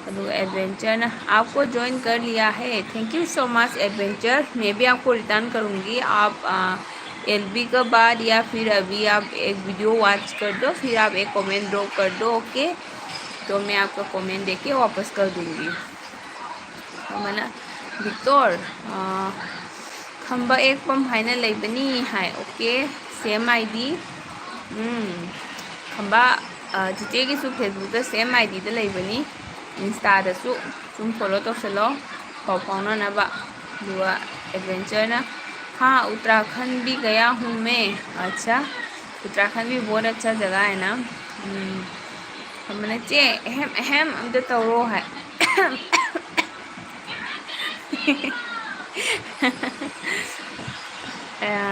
ꯑꯗꯨꯒ ꯑꯦꯗꯚꯦꯟꯆꯔꯅ आपको ज्वाइन कर लिया है। Thank you so much adventure, मैं भी आपको रिटर्न करूँगी। आप एलबी के बाद या फिर अभी आप एक वीडियो वॉच कर दो, फिर आप एक कमेंट ड्रॉप कर दो, ओके? तो मैं आपका कमेंट देख के वापस कर दूँगी। ꯑꯃꯅ ꯕꯤꯛꯇꯣꯔ, ꯑ, ꯈꯝꯕ ꯑꯦꯛꯄꯝ ꯍꯥꯏꯅ ꯂꯩꯕꯅꯤ ꯍꯥꯏ꯫ ꯑꯣꯀꯦ, ꯁꯦꯝ ꯑꯥꯏ ꯗꯤ꯫ ꯎꯝ, ꯈꯝꯕ, ꯑ, ꯆꯤꯆꯦꯒꯤꯁꯨ ꯐꯦꯁꯕꯨꯛꯇ ꯁꯦꯝ ꯑꯥꯏ ꯗꯤꯗ ꯂꯩꯕꯅꯤ, ꯏꯟꯁꯇꯥꯗꯁꯨ ꯁꯨꯝ ꯐꯣꯂꯣ ꯇꯧꯁꯜꯂꯣ ꯄꯥꯎ ꯐꯥꯎꯅꯅꯕ꯫ ꯑꯗꯨꯒ ꯑꯦꯗꯚꯦꯟꯆꯔꯅ, हाँ, उत्तराखंड भी गया हूँ मैं। अच्छा, उत्तराखंड भी बहुत अच्छा जगह है ना। ꯎꯝ, ꯑꯃꯅ ꯆꯦ ꯑꯍꯦꯝ ꯑꯍꯦꯝ ꯑꯝꯇ ꯇꯧꯔꯣ ꯍꯥꯏ꯫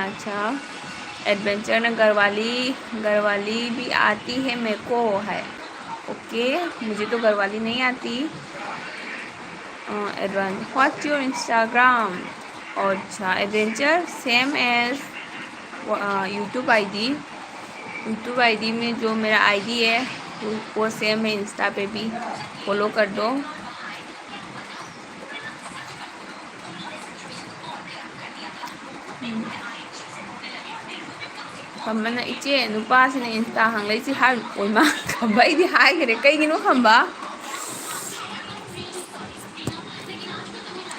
अच्छा, एडवेंचर ने घरवाली, घरवाली भी आती है मेरे को है। ओके, मुझे तो घरवाली नहीं आती। Adventure, what's your Instagram? अच्छा, adventure, same as YouTube I D. YouTube I D में जो मेरा आई डी है, वो, वो सेम है इंस्टा पे भी, फॉलो कर दो। ꯎꯝ꯫ ꯈꯝꯕꯅ, "ꯏꯆꯦ, ꯅꯨꯄꯥꯁꯤꯅ ꯏꯟꯁꯇꯥ ꯍꯥꯡꯂꯛꯏꯁꯤ ꯍꯥꯏ-," ꯑꯣꯏꯃꯥ, ꯈꯝꯕ, ꯑꯩꯗꯤ ꯍꯥꯏꯈ꯭ꯔꯦ꯫ ꯀꯩꯒꯤꯅꯣ ꯈꯝꯕ?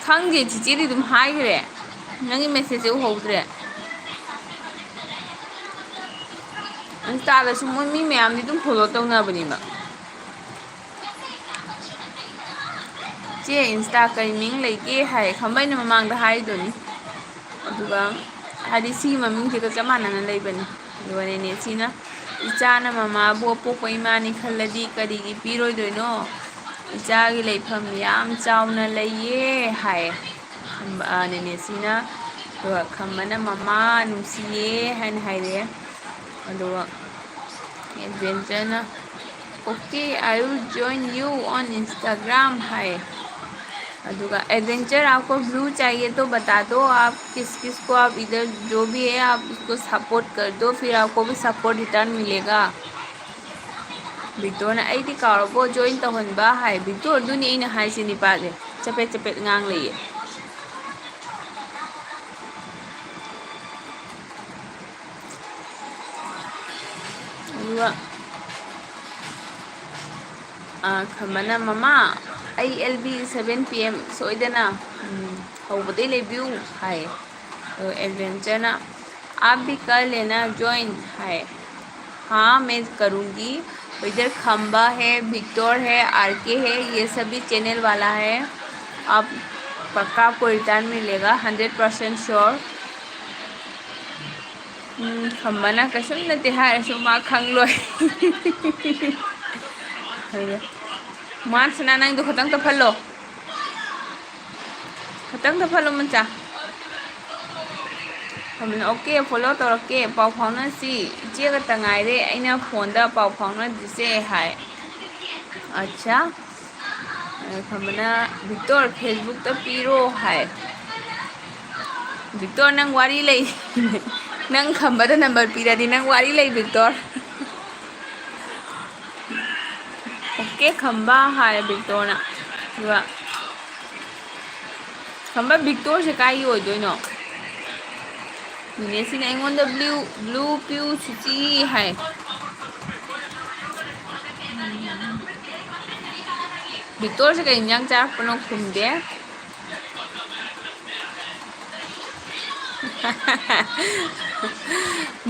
ꯈꯪꯗꯦ, ꯆꯤꯆꯦꯗꯤ ꯑꯗꯨꯝ ꯍꯥꯏꯈ꯭ꯔꯦ꯫ ꯅꯪꯒꯤ ꯃꯦꯁꯦꯖꯁꯦ ꯎꯍꯧꯗ꯭ꯔꯦ꯫ ꯏꯟꯁꯇꯥꯗꯁꯨ ꯃꯣꯏ ꯃꯤ ꯃꯌꯥꯝꯗꯤ ꯑꯗꯨꯝ ꯐꯣꯂꯣ ꯇꯧꯅꯕꯅꯦꯕ꯫ "ꯆꯦ, ꯏꯟꯁꯇꯥ ꯀꯔꯤ ꯃꯤꯡ ꯂꯩꯒꯦ?" ꯍꯥꯏ ꯈꯝꯕ, ꯑꯩꯅ ꯃꯃꯥꯡꯗ ꯍꯥꯏꯗꯨꯅꯤ꯫ ꯑꯗꯨꯒ ꯍꯥꯏꯗꯤ ꯁꯤꯒꯤ ꯃꯃꯤꯡꯁꯤꯒ ꯆꯞ ꯃꯥꯟꯅꯅ ꯂꯩꯕꯅꯤ꯫ ꯑꯗꯨꯒ ꯅꯦꯅꯦꯁꯤꯅ, "ꯏꯆꯥꯅ ꯃꯃꯥꯕꯨ ꯑꯄꯣꯛꯄ ꯏꯃꯥꯅꯤ ꯈꯜꯂꯗꯤ ꯀꯔꯤꯒꯤ ꯄꯤꯔꯣꯏꯗꯣꯏꯅꯣ? ꯏꯆꯥꯒꯤ ꯂꯩꯐꯝ ꯌꯥꯝ ꯆꯥꯎꯅ ꯂꯩꯌꯦ" ꯍꯥꯏ꯫ ꯈꯝꯕ-, ꯑ, ꯅꯦꯅꯦꯁꯤꯅ꯫ ꯑꯗꯨꯒ ꯈꯝꯕꯅ, "ꯃꯃꯥ ꯅꯨꯡꯁꯤꯌꯦ" ꯍꯥꯏꯅ ꯍꯥꯏꯔꯛꯑꯦ꯫ ꯑꯗꯨꯒ ꯑꯦꯗꯚꯦꯟꯆꯔꯅ, "Okay, I will join you on Instagram" ꯍꯥꯏ꯫ ꯑꯗꯨꯒ, "एडवेंचर, आपको ब्लू चाहिए तो बता दो, आप किस किस को, आप इधर जो भी है, आप उसको सपोर्ट कर दो, फिर आपको भी सपोर्ट रिटर्न मिलेगा।" ꯕꯤꯛꯇꯣꯔꯅ, "ꯑꯩꯗꯤ ꯀꯥꯎꯔꯕꯣ ꯖꯣꯏꯟ ꯇꯧꯍꯟꯕ?" ꯍꯥꯏ꯫ ꯕꯤꯛꯇꯣꯔ, ꯑꯗꯨꯅꯤ ꯑꯩꯅ ꯍꯥꯏꯁꯦ, ꯅꯤꯄꯥꯁꯦ ꯆꯄꯦꯠ ꯆꯄꯦꯠ ꯉꯥꯡ ꯂꯩꯌꯦ꯫ ꯑꯗꯨꯒ, ꯑ, ꯈꯝꯕꯅ, "ꯃꯃꯥ, ꯑꯩ L B seven P M ꯁꯣꯏꯗꯅ, ꯎꯝ, ꯍꯧꯕꯗꯩ ꯂꯩꯕꯤꯌꯨ ꯍꯥꯏ꯫ ꯑꯗꯣ ꯑꯦꯗꯚꯦꯟꯆꯔꯅ, "आप भी कर लेना ज्वाइन" ꯍꯥꯏ꯫ "हाँ, मैं करूँगी।" इधर खंबा है, विक्टोर है, आर के है, ये सभी चैनल वाला है। आप पक्का आपको रिटर्न मिलेगा, हंड्रेड परसेंट श्योर꯫ ꯎꯝ, ꯈꯝꯕꯅ ꯀꯩꯁꯨꯝ ꯅꯠꯇꯦ ꯍꯥꯏꯔꯁꯨ ꯃꯥ ꯈꯪꯂꯣꯏ꯫ ꯃꯥꯟꯁꯅꯥ, ꯅꯪꯗꯣ ꯈꯇꯪ ꯇꯞꯍꯜꯂꯣ꯫ ꯈꯇꯪ ꯇꯞꯍꯜꯂꯣ, ꯃꯆꯥ꯫ ꯈꯝꯕꯅ, "ꯑꯣꯀꯦ, ꯐꯣꯂꯣ ꯇꯧꯔꯛꯀꯦ, ꯄꯥꯎ ꯐꯥꯎꯅꯁꯤ꯫ ꯏꯆꯦ ꯈꯛꯇ ꯉꯥꯏꯔꯦ ꯑꯩꯅ ꯐꯣꯟꯗ ꯄꯥꯎ ꯐꯥꯎꯅꯗ꯭ꯔꯤꯁꯦ" ꯍꯥꯏ꯫ ꯑꯠꯆꯥ꯫ ꯑꯗ ꯈꯝꯕꯅ, "ꯚꯤꯛꯇꯣꯔ, ꯐꯦꯁꯕꯨꯛꯇ ꯄꯤꯔꯣ" ꯍꯥꯏ꯫ ꯚꯤꯛꯇꯣꯔ, ꯅꯪ ꯋꯥꯔꯤ ꯂꯩ꯫ ꯅꯪ ꯈꯝꯕꯗ ꯅꯝꯕꯔ ꯄꯤꯔꯗꯤ ꯅꯪ ꯋꯥꯔꯤ ꯂꯩ, ꯚꯤꯛꯇꯣꯔ꯫ "ꯑꯣꯀꯦ, ꯈꯝꯕ" ꯍꯥꯏꯔꯦ ꯚꯤꯛꯇꯣꯔꯅ꯫ ꯑꯗꯨꯒ ꯈꯝꯕ, ꯚꯤꯛꯇꯣꯔꯁꯦ ꯀꯥꯏꯒꯤ ꯑꯣꯏꯗꯣꯏꯅꯣ? ꯅꯦꯅꯦꯁꯤꯅ ꯑꯩꯉꯣꯟꯗ ꯕ꯭ꯂꯨ, ꯕ꯭ꯂꯨ ꯄꯤꯌꯨ ꯁꯨꯆꯤ ꯍꯥꯏ꯫ ꯚꯤꯛꯇꯣꯔꯁꯦ ꯀꯩ ꯏꯟꯖꯥꯡ ꯆꯥꯔꯛꯄꯅꯣ ꯈꯨꯝꯗꯦ꯫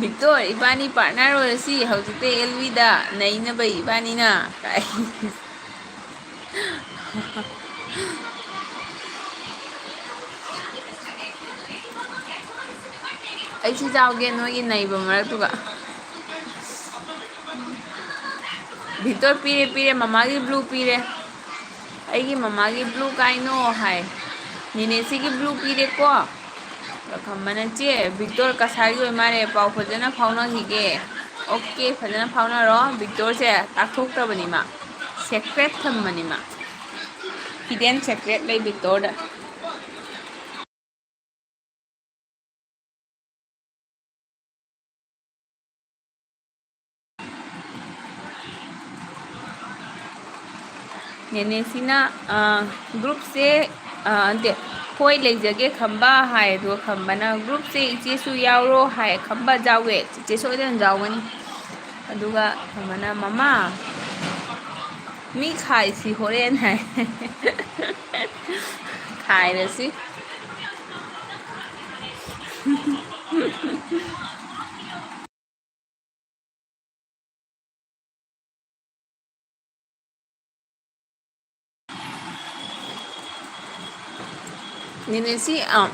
ꯚꯤꯛꯇꯣꯔ, ꯏꯕꯥꯅꯤ ꯄꯥꯔꯠꯅꯔ ꯑꯣꯏꯔꯁꯤ ꯍꯧꯖꯤꯛꯇꯩ ꯑꯦꯜ ꯕꯤꯗ ꯅꯩꯅꯕ ꯏꯕꯥꯅꯤꯅ꯫ ꯑꯩꯁꯨ ꯌꯥꯎꯒꯦ ꯅꯣꯏꯒꯤ ꯅꯩꯕ ꯃꯔꯛꯇꯨꯒ꯫ ꯚꯤꯛꯇꯣꯔ, ꯄꯤꯔꯦ, ꯄꯤꯔꯦ, ꯃꯃꯥꯒꯤ ꯕ꯭ꯂꯨ ꯄꯤꯔꯦ꯫ ꯑꯩꯒꯤ ꯃꯃꯥꯒꯤ ꯕ꯭ꯂꯨ ꯀꯥꯏꯅꯣ ꯍꯥꯏ꯫ ꯅꯦꯅꯦꯁꯤꯒꯤ ꯕ꯭ꯂꯨ ꯄꯤꯔꯦꯀꯣ꯫ ꯑꯗꯣ ꯈꯝꯕꯅ, "ꯆꯦ, ꯚꯤꯛꯇꯣꯔ ꯀꯁꯥꯔꯒꯤ ꯑꯣꯏ ꯃꯥꯜꯂꯦ, ꯄꯥꯎ ꯐꯖꯅ ꯐꯥꯎꯅꯈꯤꯒꯦ"꯫ "ꯑꯣꯀꯦ, ꯐꯖꯅ ꯐꯥꯎꯅꯔꯣ"꯫ ꯚꯤꯛꯇꯣꯔꯁꯦ ꯇꯥꯛꯊꯣꯛꯇꯕꯅꯤ ꯃꯥ, ꯁꯦꯀ꯭ꯔꯦꯠ ꯊꯝꯕꯅꯤ ꯃꯥ꯫ ꯍꯤꯗꯦꯟ ꯁꯦꯀ꯭ꯔꯦꯠ ꯂꯩ ꯚꯤꯛꯇꯣꯔꯗ꯫ ꯅꯦꯅꯦꯁꯤꯅ, ꯑ, ꯒ꯭ꯔꯨꯞꯁꯦ, ꯑ, ꯅꯠꯇꯦ, "ꯍꯣꯏ, ꯂꯩꯖꯒꯦ, ꯈꯝꯕ" ꯍꯥꯏ꯫ ꯑꯗꯨꯒ ꯈꯝꯕꯅ, "ꯒ꯭ꯔꯨꯞꯁꯦ ꯏꯆꯦꯁꯨ ꯌꯥꯎꯔꯣ" ꯍꯥꯏ꯫ ꯈꯝꯕ, "ꯌꯥꯎꯋꯦ, ꯆꯤꯆꯦ ꯁꯣꯏꯗꯅ ꯌꯥꯎꯒꯅꯤ"꯫ ꯑꯗꯨꯒ ꯈꯝꯕꯅ, "ꯃꯃꯥ, ꯃꯤ ꯈꯥꯏꯁꯤ ꯍꯣꯔꯦꯟ ꯍꯥꯏ꯫ ꯈꯥꯏꯔꯁꯤ꯫ ꯅꯦꯅꯦꯁꯤ, ꯑ,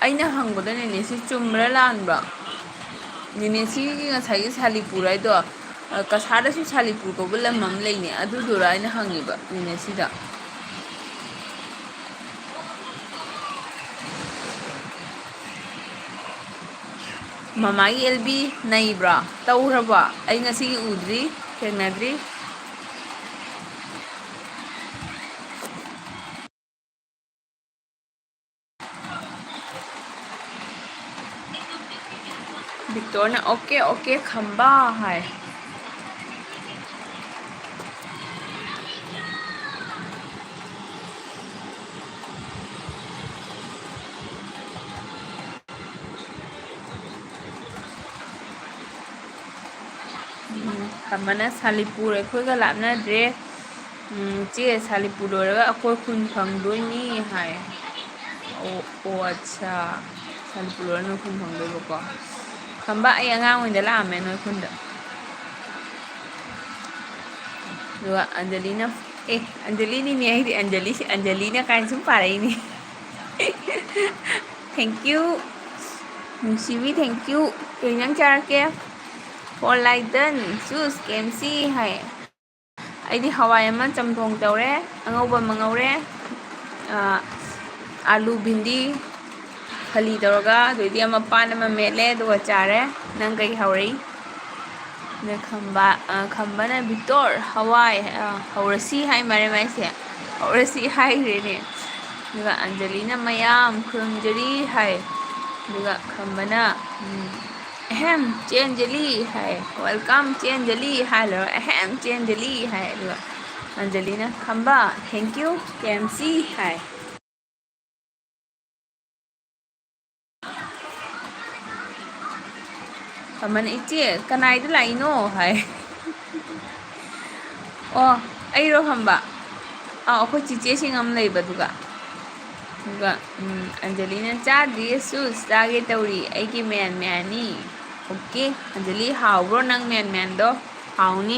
ꯑꯩꯅ ꯍꯪꯕꯗ ꯅꯦꯅꯦꯁꯤ ꯆꯨꯝꯕ꯭ꯔꯥ ꯂꯥꯟꯕ꯭ꯔꯥ? ꯅꯦꯅꯦꯁꯤꯒꯤ ꯉꯁꯥꯏꯒꯤ ꯁꯥꯂꯤꯄꯨꯔ ꯍꯥꯏꯗꯣ, ꯑ, ꯀꯁꯥꯔꯗꯁꯨ ꯁꯥꯂꯤꯄꯨꯔ ꯀꯧꯕ ꯂꯝ ꯑꯃ ꯂꯩꯅꯦ, ꯑꯗꯨꯗꯨꯔꯥ ꯑꯩꯅ ꯍꯪꯉꯤꯕ ꯅꯦꯅꯦꯁꯤꯗ? ꯃꯃꯥꯒꯤ ꯑꯦꯜ ꯕꯤ ꯅꯩꯕ꯭ꯔꯣ? ꯇꯧꯈ꯭ꯔꯕꯣ? ꯑꯩ ꯉꯁꯤꯒꯤ ꯎꯗ꯭ꯔꯤ, ꯊꯦꯡꯅꯗ꯭ꯔꯤ꯫ ꯕꯤꯛꯇꯣꯔꯅ "ꯑꯣꯀꯦ, ꯑꯣꯀꯦ, ꯈꯝꯕ" ꯍꯥꯏ꯫ ꯎꯝ, ꯈꯝꯕꯅ "ꯁꯥꯂꯤꯄꯨꯔ ꯑꯩꯈꯣꯏꯒ ꯂꯥꯞꯅꯗ꯭ꯔꯦ꯫ ꯎꯝ, ꯆꯦ, ꯁꯥꯂꯤꯄꯨꯔ ꯂꯣꯏꯔꯒ ꯑꯩꯈꯣꯏ ꯈꯨꯟ ꯐꯪꯗꯣꯏꯅꯤ" ꯍꯥꯏ꯫ ꯑꯣ, ꯑꯣ, ꯑꯠꯁꯥ꯫ ꯁꯥꯂꯤꯄꯨꯔ ꯂꯣꯏꯔꯒ ꯅꯣꯏ ꯈꯨꯟ ꯐꯪꯗꯣꯏꯕꯀꯣ꯫ ꯈꯝꯕ, ꯑꯩ ꯑꯉꯥꯡ ꯑꯣꯏꯅ ꯂꯥꯛꯑꯝꯃꯦ ꯅꯣꯏ ꯈꯨꯟꯗ꯫ ꯑꯗꯨꯒ ꯑꯟꯖꯂꯤꯅ, ꯑꯦ, ꯑꯟꯖꯂꯤꯅꯤꯅꯦ ꯑꯩꯗꯤ, ꯑꯟꯖꯂꯤ, ꯑꯟꯖꯂꯤꯅ ꯀꯥꯏꯅ ꯁꯨꯝ ꯄꯥꯔꯛꯏꯅꯦ꯫ Thank you꯫ ꯅꯨꯡꯁꯤꯕꯤ, thank you꯫ ꯀꯩ ꯏꯟꯖꯥꯡ ꯆꯥꯔꯛꯀꯦ? For like done, choose K M C ꯍꯥꯏ꯫ ꯑꯩꯗꯤ ꯍꯋꯥꯏ ꯑꯃ ꯆꯝꯊꯣꯡ ꯇꯧꯔꯦ, ꯑꯉꯧꯕ ꯑꯃ ꯉꯧꯔꯦ, ꯑ, ꯑꯥꯂꯨ, ꯚꯤꯟꯗꯤ, ꯐꯂꯤ ꯇꯧꯔꯒ, ꯑꯗꯩꯗꯤ ꯑꯃ ꯄꯥꯟ ꯑꯃ ꯃꯦꯠꯂꯦ, ꯑꯗꯨꯒ ꯆꯥꯔꯦ꯫ ꯅꯪ ꯀꯩ ꯍꯧꯔꯛꯏ? ꯑꯗ ꯈꯝꯕ-, ꯑ, ꯈꯝꯕꯅ "ꯕꯤꯇꯣꯔ, ꯍꯋꯥꯏ, ꯑ, ꯍꯧꯔꯁꯤ" ꯍꯥꯏ ꯃꯥꯜꯂꯦ ꯃꯥꯏꯁꯦ꯫ "ꯍꯧꯔꯁꯤ" ꯍꯥꯏꯈ꯭ꯔꯦꯅꯦ꯫ ꯑꯗꯨꯒ ꯑꯟꯖꯂꯤꯅ "ꯃꯌꯥꯝ ꯈꯨꯔꯨꯝꯖꯔꯤ" ꯍꯥꯏ꯫ ꯑꯗꯨꯒ ꯈꯝꯕꯅ, ꯎꯝ, "ꯑꯍꯦꯝ, ꯆꯦ ꯑꯟꯖꯂꯤ" ꯍꯥꯏ꯫ "Welcome, ꯆꯦ ꯑꯟꯖꯂꯤ" ꯍꯥꯏ ꯂꯣꯏꯔꯒ, "ꯑꯍꯦꯝ, ꯆꯦ ꯑꯟꯖꯂꯤ" ꯍꯥꯏ꯫ ꯑꯗꯨꯒ ꯑꯟꯖꯂꯤꯅ, "ꯈꯝꯕ, thank you, K M C" ꯍꯥꯏ꯫ ꯈꯝꯕꯅ, "ꯏꯆꯦ, ꯀꯅꯥꯏꯗ ꯂꯥꯛꯏꯅꯣ?" ꯍꯥꯏ꯫ "ꯑꯣ, ꯑꯩꯔꯣ ꯈꯝꯕ? ꯑꯥ, ꯑꯩꯈꯣꯏ ꯆꯤꯆꯦꯁꯤꯡ ꯑꯃ ꯂꯩꯕ, ꯑꯗꯨꯒ꯫ ꯑꯗꯨꯒ, ꯎꯝ, ꯑꯟꯖꯂꯤꯅ, "ꯆꯥꯗ꯭ꯔꯤꯌꯦ ꯁꯨꯁ, ꯆꯥꯒꯦ ꯇꯧꯔꯤ, ꯑꯩꯒꯤ ꯃꯌꯥꯟ ꯃꯌꯥꯟꯅꯤ"꯫ ꯑꯣꯀꯦ꯫ ꯑꯟꯖꯂꯤ, ꯍꯥꯎꯕ꯭ꯔꯣ ꯅꯪ ꯃꯌꯥꯟ ꯃꯌꯥꯟꯗꯣ? ꯍꯥꯎꯅꯤ꯫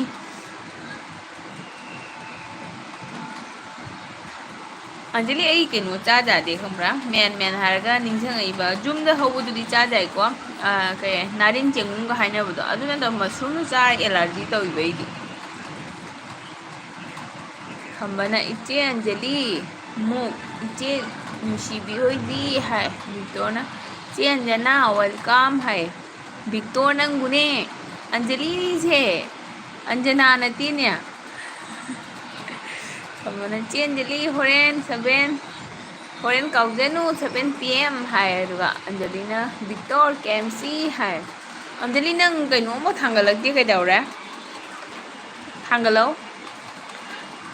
ꯑꯟꯖꯂꯤ, ꯑꯩ ꯀꯩꯅꯣ ꯆꯥ ꯆꯥꯗꯦ ꯈꯪꯕ꯭ꯔꯥ? ꯃꯌꯥꯟ ꯃꯌꯥꯟ ꯍꯥꯏꯔꯒ ꯅꯤꯡꯁꯤꯡꯉꯛꯏꯕ, ꯌꯨꯝꯗ ꯍꯧꯕꯗꯨꯗꯤ ꯆꯥ ꯆꯥꯏꯀꯣ꯫ ꯑꯥ, ꯀꯩ, ꯅꯥꯔꯤꯟ ꯆꯦꯡꯒꯨꯝꯒ ꯍꯥꯏꯅꯕꯗꯣ, ꯑꯗꯨ ꯅꯠꯇꯕ ꯃꯁꯔꯨꯝꯗꯣ ꯆꯥꯔ ꯑꯦꯂꯔꯖꯤ ꯇꯧꯏꯕ ꯑꯩꯗꯤ꯫ ꯈꯝꯕꯅ, "ꯏꯆꯦ ꯑꯟꯖꯂꯤ, ꯃꯨꯛ, ꯏꯆꯦ ꯅꯨꯡꯁꯤꯕꯤ ꯍꯣꯏꯗꯤ?" ꯍꯥꯏ꯫ ꯕꯤꯛꯇꯣꯔꯅ, "ꯆꯦ ꯑꯟꯖꯅꯥ, welcome" ꯍꯥꯏ꯫ "ꯕꯤꯛꯇꯣꯔ ꯅꯪꯕꯨꯅꯦ, ꯑꯟꯖꯂꯤꯁꯦ, ꯑꯟꯖꯅꯥ ꯅꯠꯇꯦꯅꯦ"꯫ ꯈꯝꯕꯅ, "ꯆꯦ ꯑꯟꯖꯂꯤ, ꯍꯣꯔꯦꯟ seven, ꯍꯣꯔꯦꯟ ꯀꯥꯎꯖꯅꯨ, seven P M" ꯍꯥꯏ꯫ ꯑꯗꯨꯒ ꯑꯟꯖꯂꯤꯅ, "ꯕꯤꯛꯇꯣꯔ, K M C" ꯍꯥꯏ꯫ "ꯑꯟꯖꯂꯤ, ꯅꯪ ꯀꯩꯅꯣꯝꯃ ꯊꯥꯡꯒꯠꯂꯛꯇꯦ, ꯀꯩꯗꯧꯔꯦ? ꯊꯥꯡꯒꯠꯂꯛꯑꯣ"꯫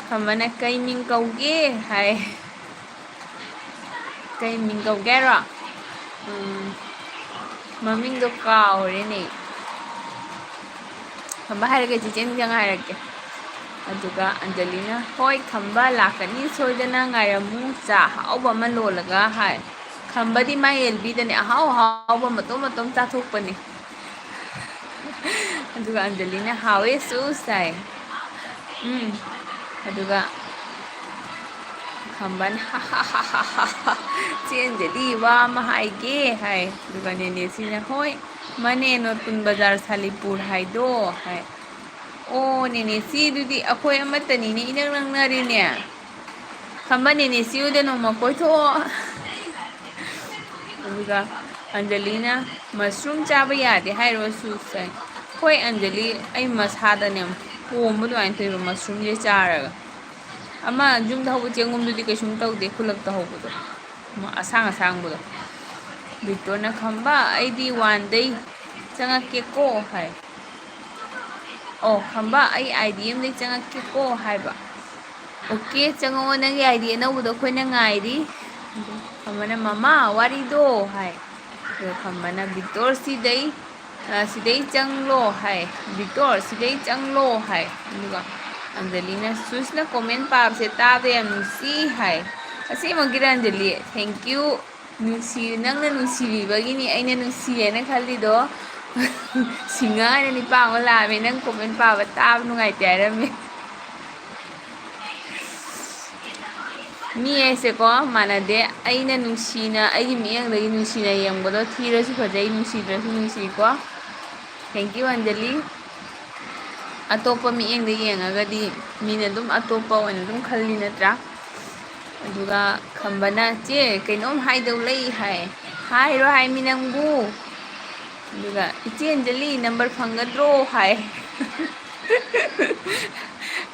ꯈꯝꯕꯅ, "ꯀꯩ ꯃꯤꯡ ꯀꯧꯒꯦ?" ꯍꯥꯏ꯫ "ꯀꯩ ꯃꯤꯡ ꯀꯧꯒꯦ ꯍꯥꯏꯔꯣ? ꯎꯝ, ꯃꯃꯤꯡꯗꯣ ꯀꯥꯎꯔꯦꯅꯦ"꯫ ꯈꯝꯕ ꯍꯥꯏꯔꯒꯦ, ꯆꯤꯆꯦ ꯅꯤꯡꯁꯤꯡꯉ ꯍꯥꯏꯔꯛꯀꯦ꯫ ꯑꯗꯨꯒ ꯑꯟꯖꯂꯤꯅ, "ꯍꯣꯏ ꯈꯝꯕ, ꯂꯥꯛꯀꯅꯤ ꯁꯣꯏꯗꯅ, ꯉꯥꯏꯔꯝꯃꯨ, ꯆꯥ ꯑꯍꯥꯎꯕ ꯑꯃ ꯂꯣꯜꯂꯒ" ꯍꯥꯏ꯫ ꯈꯝꯕꯗꯤ ꯃꯥꯏ ꯑꯦꯜꯕꯤꯗꯅꯦ ꯑꯍꯥꯎ ꯑꯍꯥꯎꯕ ꯃꯇꯣꯝ ꯃꯇꯣꯝ ꯆꯥꯊꯣꯛꯄꯅꯦ꯫ ꯑꯗꯨꯒ ꯑꯟꯖꯂꯤꯅ, "ꯍꯥꯎꯋꯦ ꯁꯨꯁ" ꯍꯥꯏ꯫ ꯎꯝ꯫ ꯑꯗꯨꯒ ꯈꯝꯕꯅ, "ꯆꯦ ꯑꯟꯖꯂꯤ, ꯋꯥ ꯑꯃ ꯍꯥꯏꯒꯦ" ꯍꯥꯏ꯫ ꯑꯗꯨꯒ ꯅꯦꯅꯦꯁꯤꯅ, "ꯍꯣꯏ, ꯃꯅꯦ ꯅꯣꯇꯨꯟ ꯕꯖꯥꯔ ꯁꯥꯂꯤꯄꯨꯔ ꯍꯥꯏꯗꯣ" ꯍꯥꯏ꯫ "ꯑꯣ, ꯅꯦꯅꯦꯁꯤꯗꯨꯗꯤ ꯑꯩꯈꯣꯏ ꯑꯃꯠꯇꯅꯤꯅꯦ, ꯏꯅꯛ ꯅꯛꯅꯔꯦꯅꯦ꯫ ꯈꯝꯕ, ꯅꯦꯅꯦꯁꯤ ꯍꯣꯏꯗ ꯅꯣꯡꯃ ꯀꯣꯏꯊꯣꯛꯑꯣ"꯫ ꯑꯗꯨꯒ ꯑꯟꯖꯂꯤꯅ, "ꯃꯁꯔꯨꯝ ꯆꯥꯕ ꯌꯥꯗꯦ ꯍꯥꯏꯔꯣ ꯁꯨꯁ?" ꯍꯥꯏ꯫ "ꯍꯣꯏ ꯑꯟꯖꯂꯤ, ꯑꯩ ꯃꯁꯥꯗꯅꯦ ꯄꯣꯝꯕ ꯑꯗꯨꯃꯥꯏꯅ ꯇꯧꯋꯦꯕ ꯃꯁꯔꯨꯝꯁꯦ ꯆꯥꯔꯒ꯫ ꯑꯃ ꯌꯨꯝꯗ ꯍꯧꯕ ꯆꯦꯡꯒꯨꯝꯗꯨꯗꯤ ꯀꯩꯁꯨꯝ ꯇꯧꯗꯦ, ꯈꯨꯜꯂꯛꯇ ꯍꯧꯕꯗꯣ, ꯑꯃ ꯑꯁꯥꯡ ꯑꯁꯥꯡꯕꯗꯣ"꯫ ꯕꯤꯛꯇꯣꯔꯅ, "ꯈꯝꯕ, ꯑꯩꯗꯤ one day ꯆꯪꯉꯛꯀꯦꯀꯣ" ꯍꯥꯏ꯫ "ꯑꯣ ꯈꯝꯕ, ꯑꯩ I D ꯑꯃꯗꯩ ꯆꯪꯉꯛꯀꯦꯀꯣ" ꯍꯥꯏꯕ꯫ "ꯑꯣꯀꯦ, ꯆꯪꯉꯛꯑꯣ, ꯅꯪꯒꯤ I D ꯑꯅꯧꯕꯗꯣ ꯑꯩꯈꯣꯏꯅ ꯉꯥꯏꯔꯤ"꯫ ꯈꯝꯕꯅ, "ꯃꯃꯥ, ꯋꯥꯔꯤꯗꯣ" ꯍꯥꯏ꯫ ꯑꯗꯨꯒ ꯈꯝꯕꯅ, "ꯕꯤꯛꯇꯣꯔ, ꯁꯤꯗꯩ, ꯑ, ꯁꯤꯗꯩ ꯆꯪꯂꯣ" ꯍꯥꯏ꯫ "ꯕꯤꯛꯇꯣꯔ, ꯁꯤꯗꯩ ꯆꯪꯂꯣ" ꯍꯥꯏ꯫ ꯑꯗꯨꯒ ꯑꯟꯖꯂꯤꯅ, "ꯁꯨꯁꯅ comment ꯄꯥꯕꯁꯦ ꯇꯥꯕ ꯌꯥꯝ ꯅꯨꯡꯁꯤ" ꯍꯥꯏ꯫ ꯑꯁꯦꯡꯕꯒꯤꯔ ꯑꯟꯖꯂꯤ? Thank you꯫ ꯅꯨꯡꯁꯤ-, ꯅꯪꯅ ꯅꯨꯡꯁꯤꯕꯤꯕꯒꯤꯅꯤ ꯑꯩꯅ ꯅꯨꯡꯁꯤ ꯍꯥꯏꯅ ꯈꯜꯂꯤꯗꯣ꯫ ꯁꯤꯡꯉ ꯍꯥꯏꯅ ꯅꯤꯄꯥ ꯑꯃ ꯂꯥꯛꯑꯝꯃꯦ, ꯅꯪ comment ꯄꯥꯕ ꯇꯥꯕ ꯅꯨꯡꯉꯥꯏꯇꯦ ꯍꯥꯏꯔꯝꯃꯦ꯫ ꯃꯤ ꯍꯥꯏꯁꯦꯀꯣ ꯃꯥꯟꯅꯗꯦ꯫ ꯑꯩꯅ ꯅꯨꯡꯁꯤꯅ, ꯑꯩꯒꯤ ꯃꯤꯠꯌꯦꯡꯗꯒꯤ ꯅꯨꯡꯁꯤꯅ ꯌꯦꯡꯕꯗꯣ, ꯊꯤꯔꯁꯨ ꯐꯖꯩ, ꯅꯨꯡꯁꯤꯗ꯭ꯔꯁꯨ ꯅꯨꯡꯁꯤꯀꯣ꯫ Thank you, Anjali. ꯑꯇꯣꯞꯄ ꯃꯤꯠꯌꯦꯡꯗ ꯌꯦꯡꯉꯒꯗꯤ ꯃꯤꯅ ꯑꯗꯨꯝ ꯑꯇꯣꯞꯄ ꯑꯣꯏꯅ ꯑꯗꯨꯝ ꯈꯜꯂꯤ ꯅꯠꯇ꯭ꯔꯥ? ꯑꯗꯨꯒ ꯈꯝꯕꯅ, "ꯆꯦ, ꯀꯩꯅꯣꯝ ꯍꯥꯏꯗꯧ ꯂꯩ" ꯍꯥꯏ꯫ "ꯍꯥꯏꯔꯣ ꯍꯥꯏꯃꯤ ꯅꯪꯕꯨ?" ꯑꯗꯨꯒ, "ꯏꯆꯦ ꯑꯟꯖꯂꯤ, number ꯐꯪꯒꯗ꯭ꯔꯣ?" ꯍꯥꯏ꯫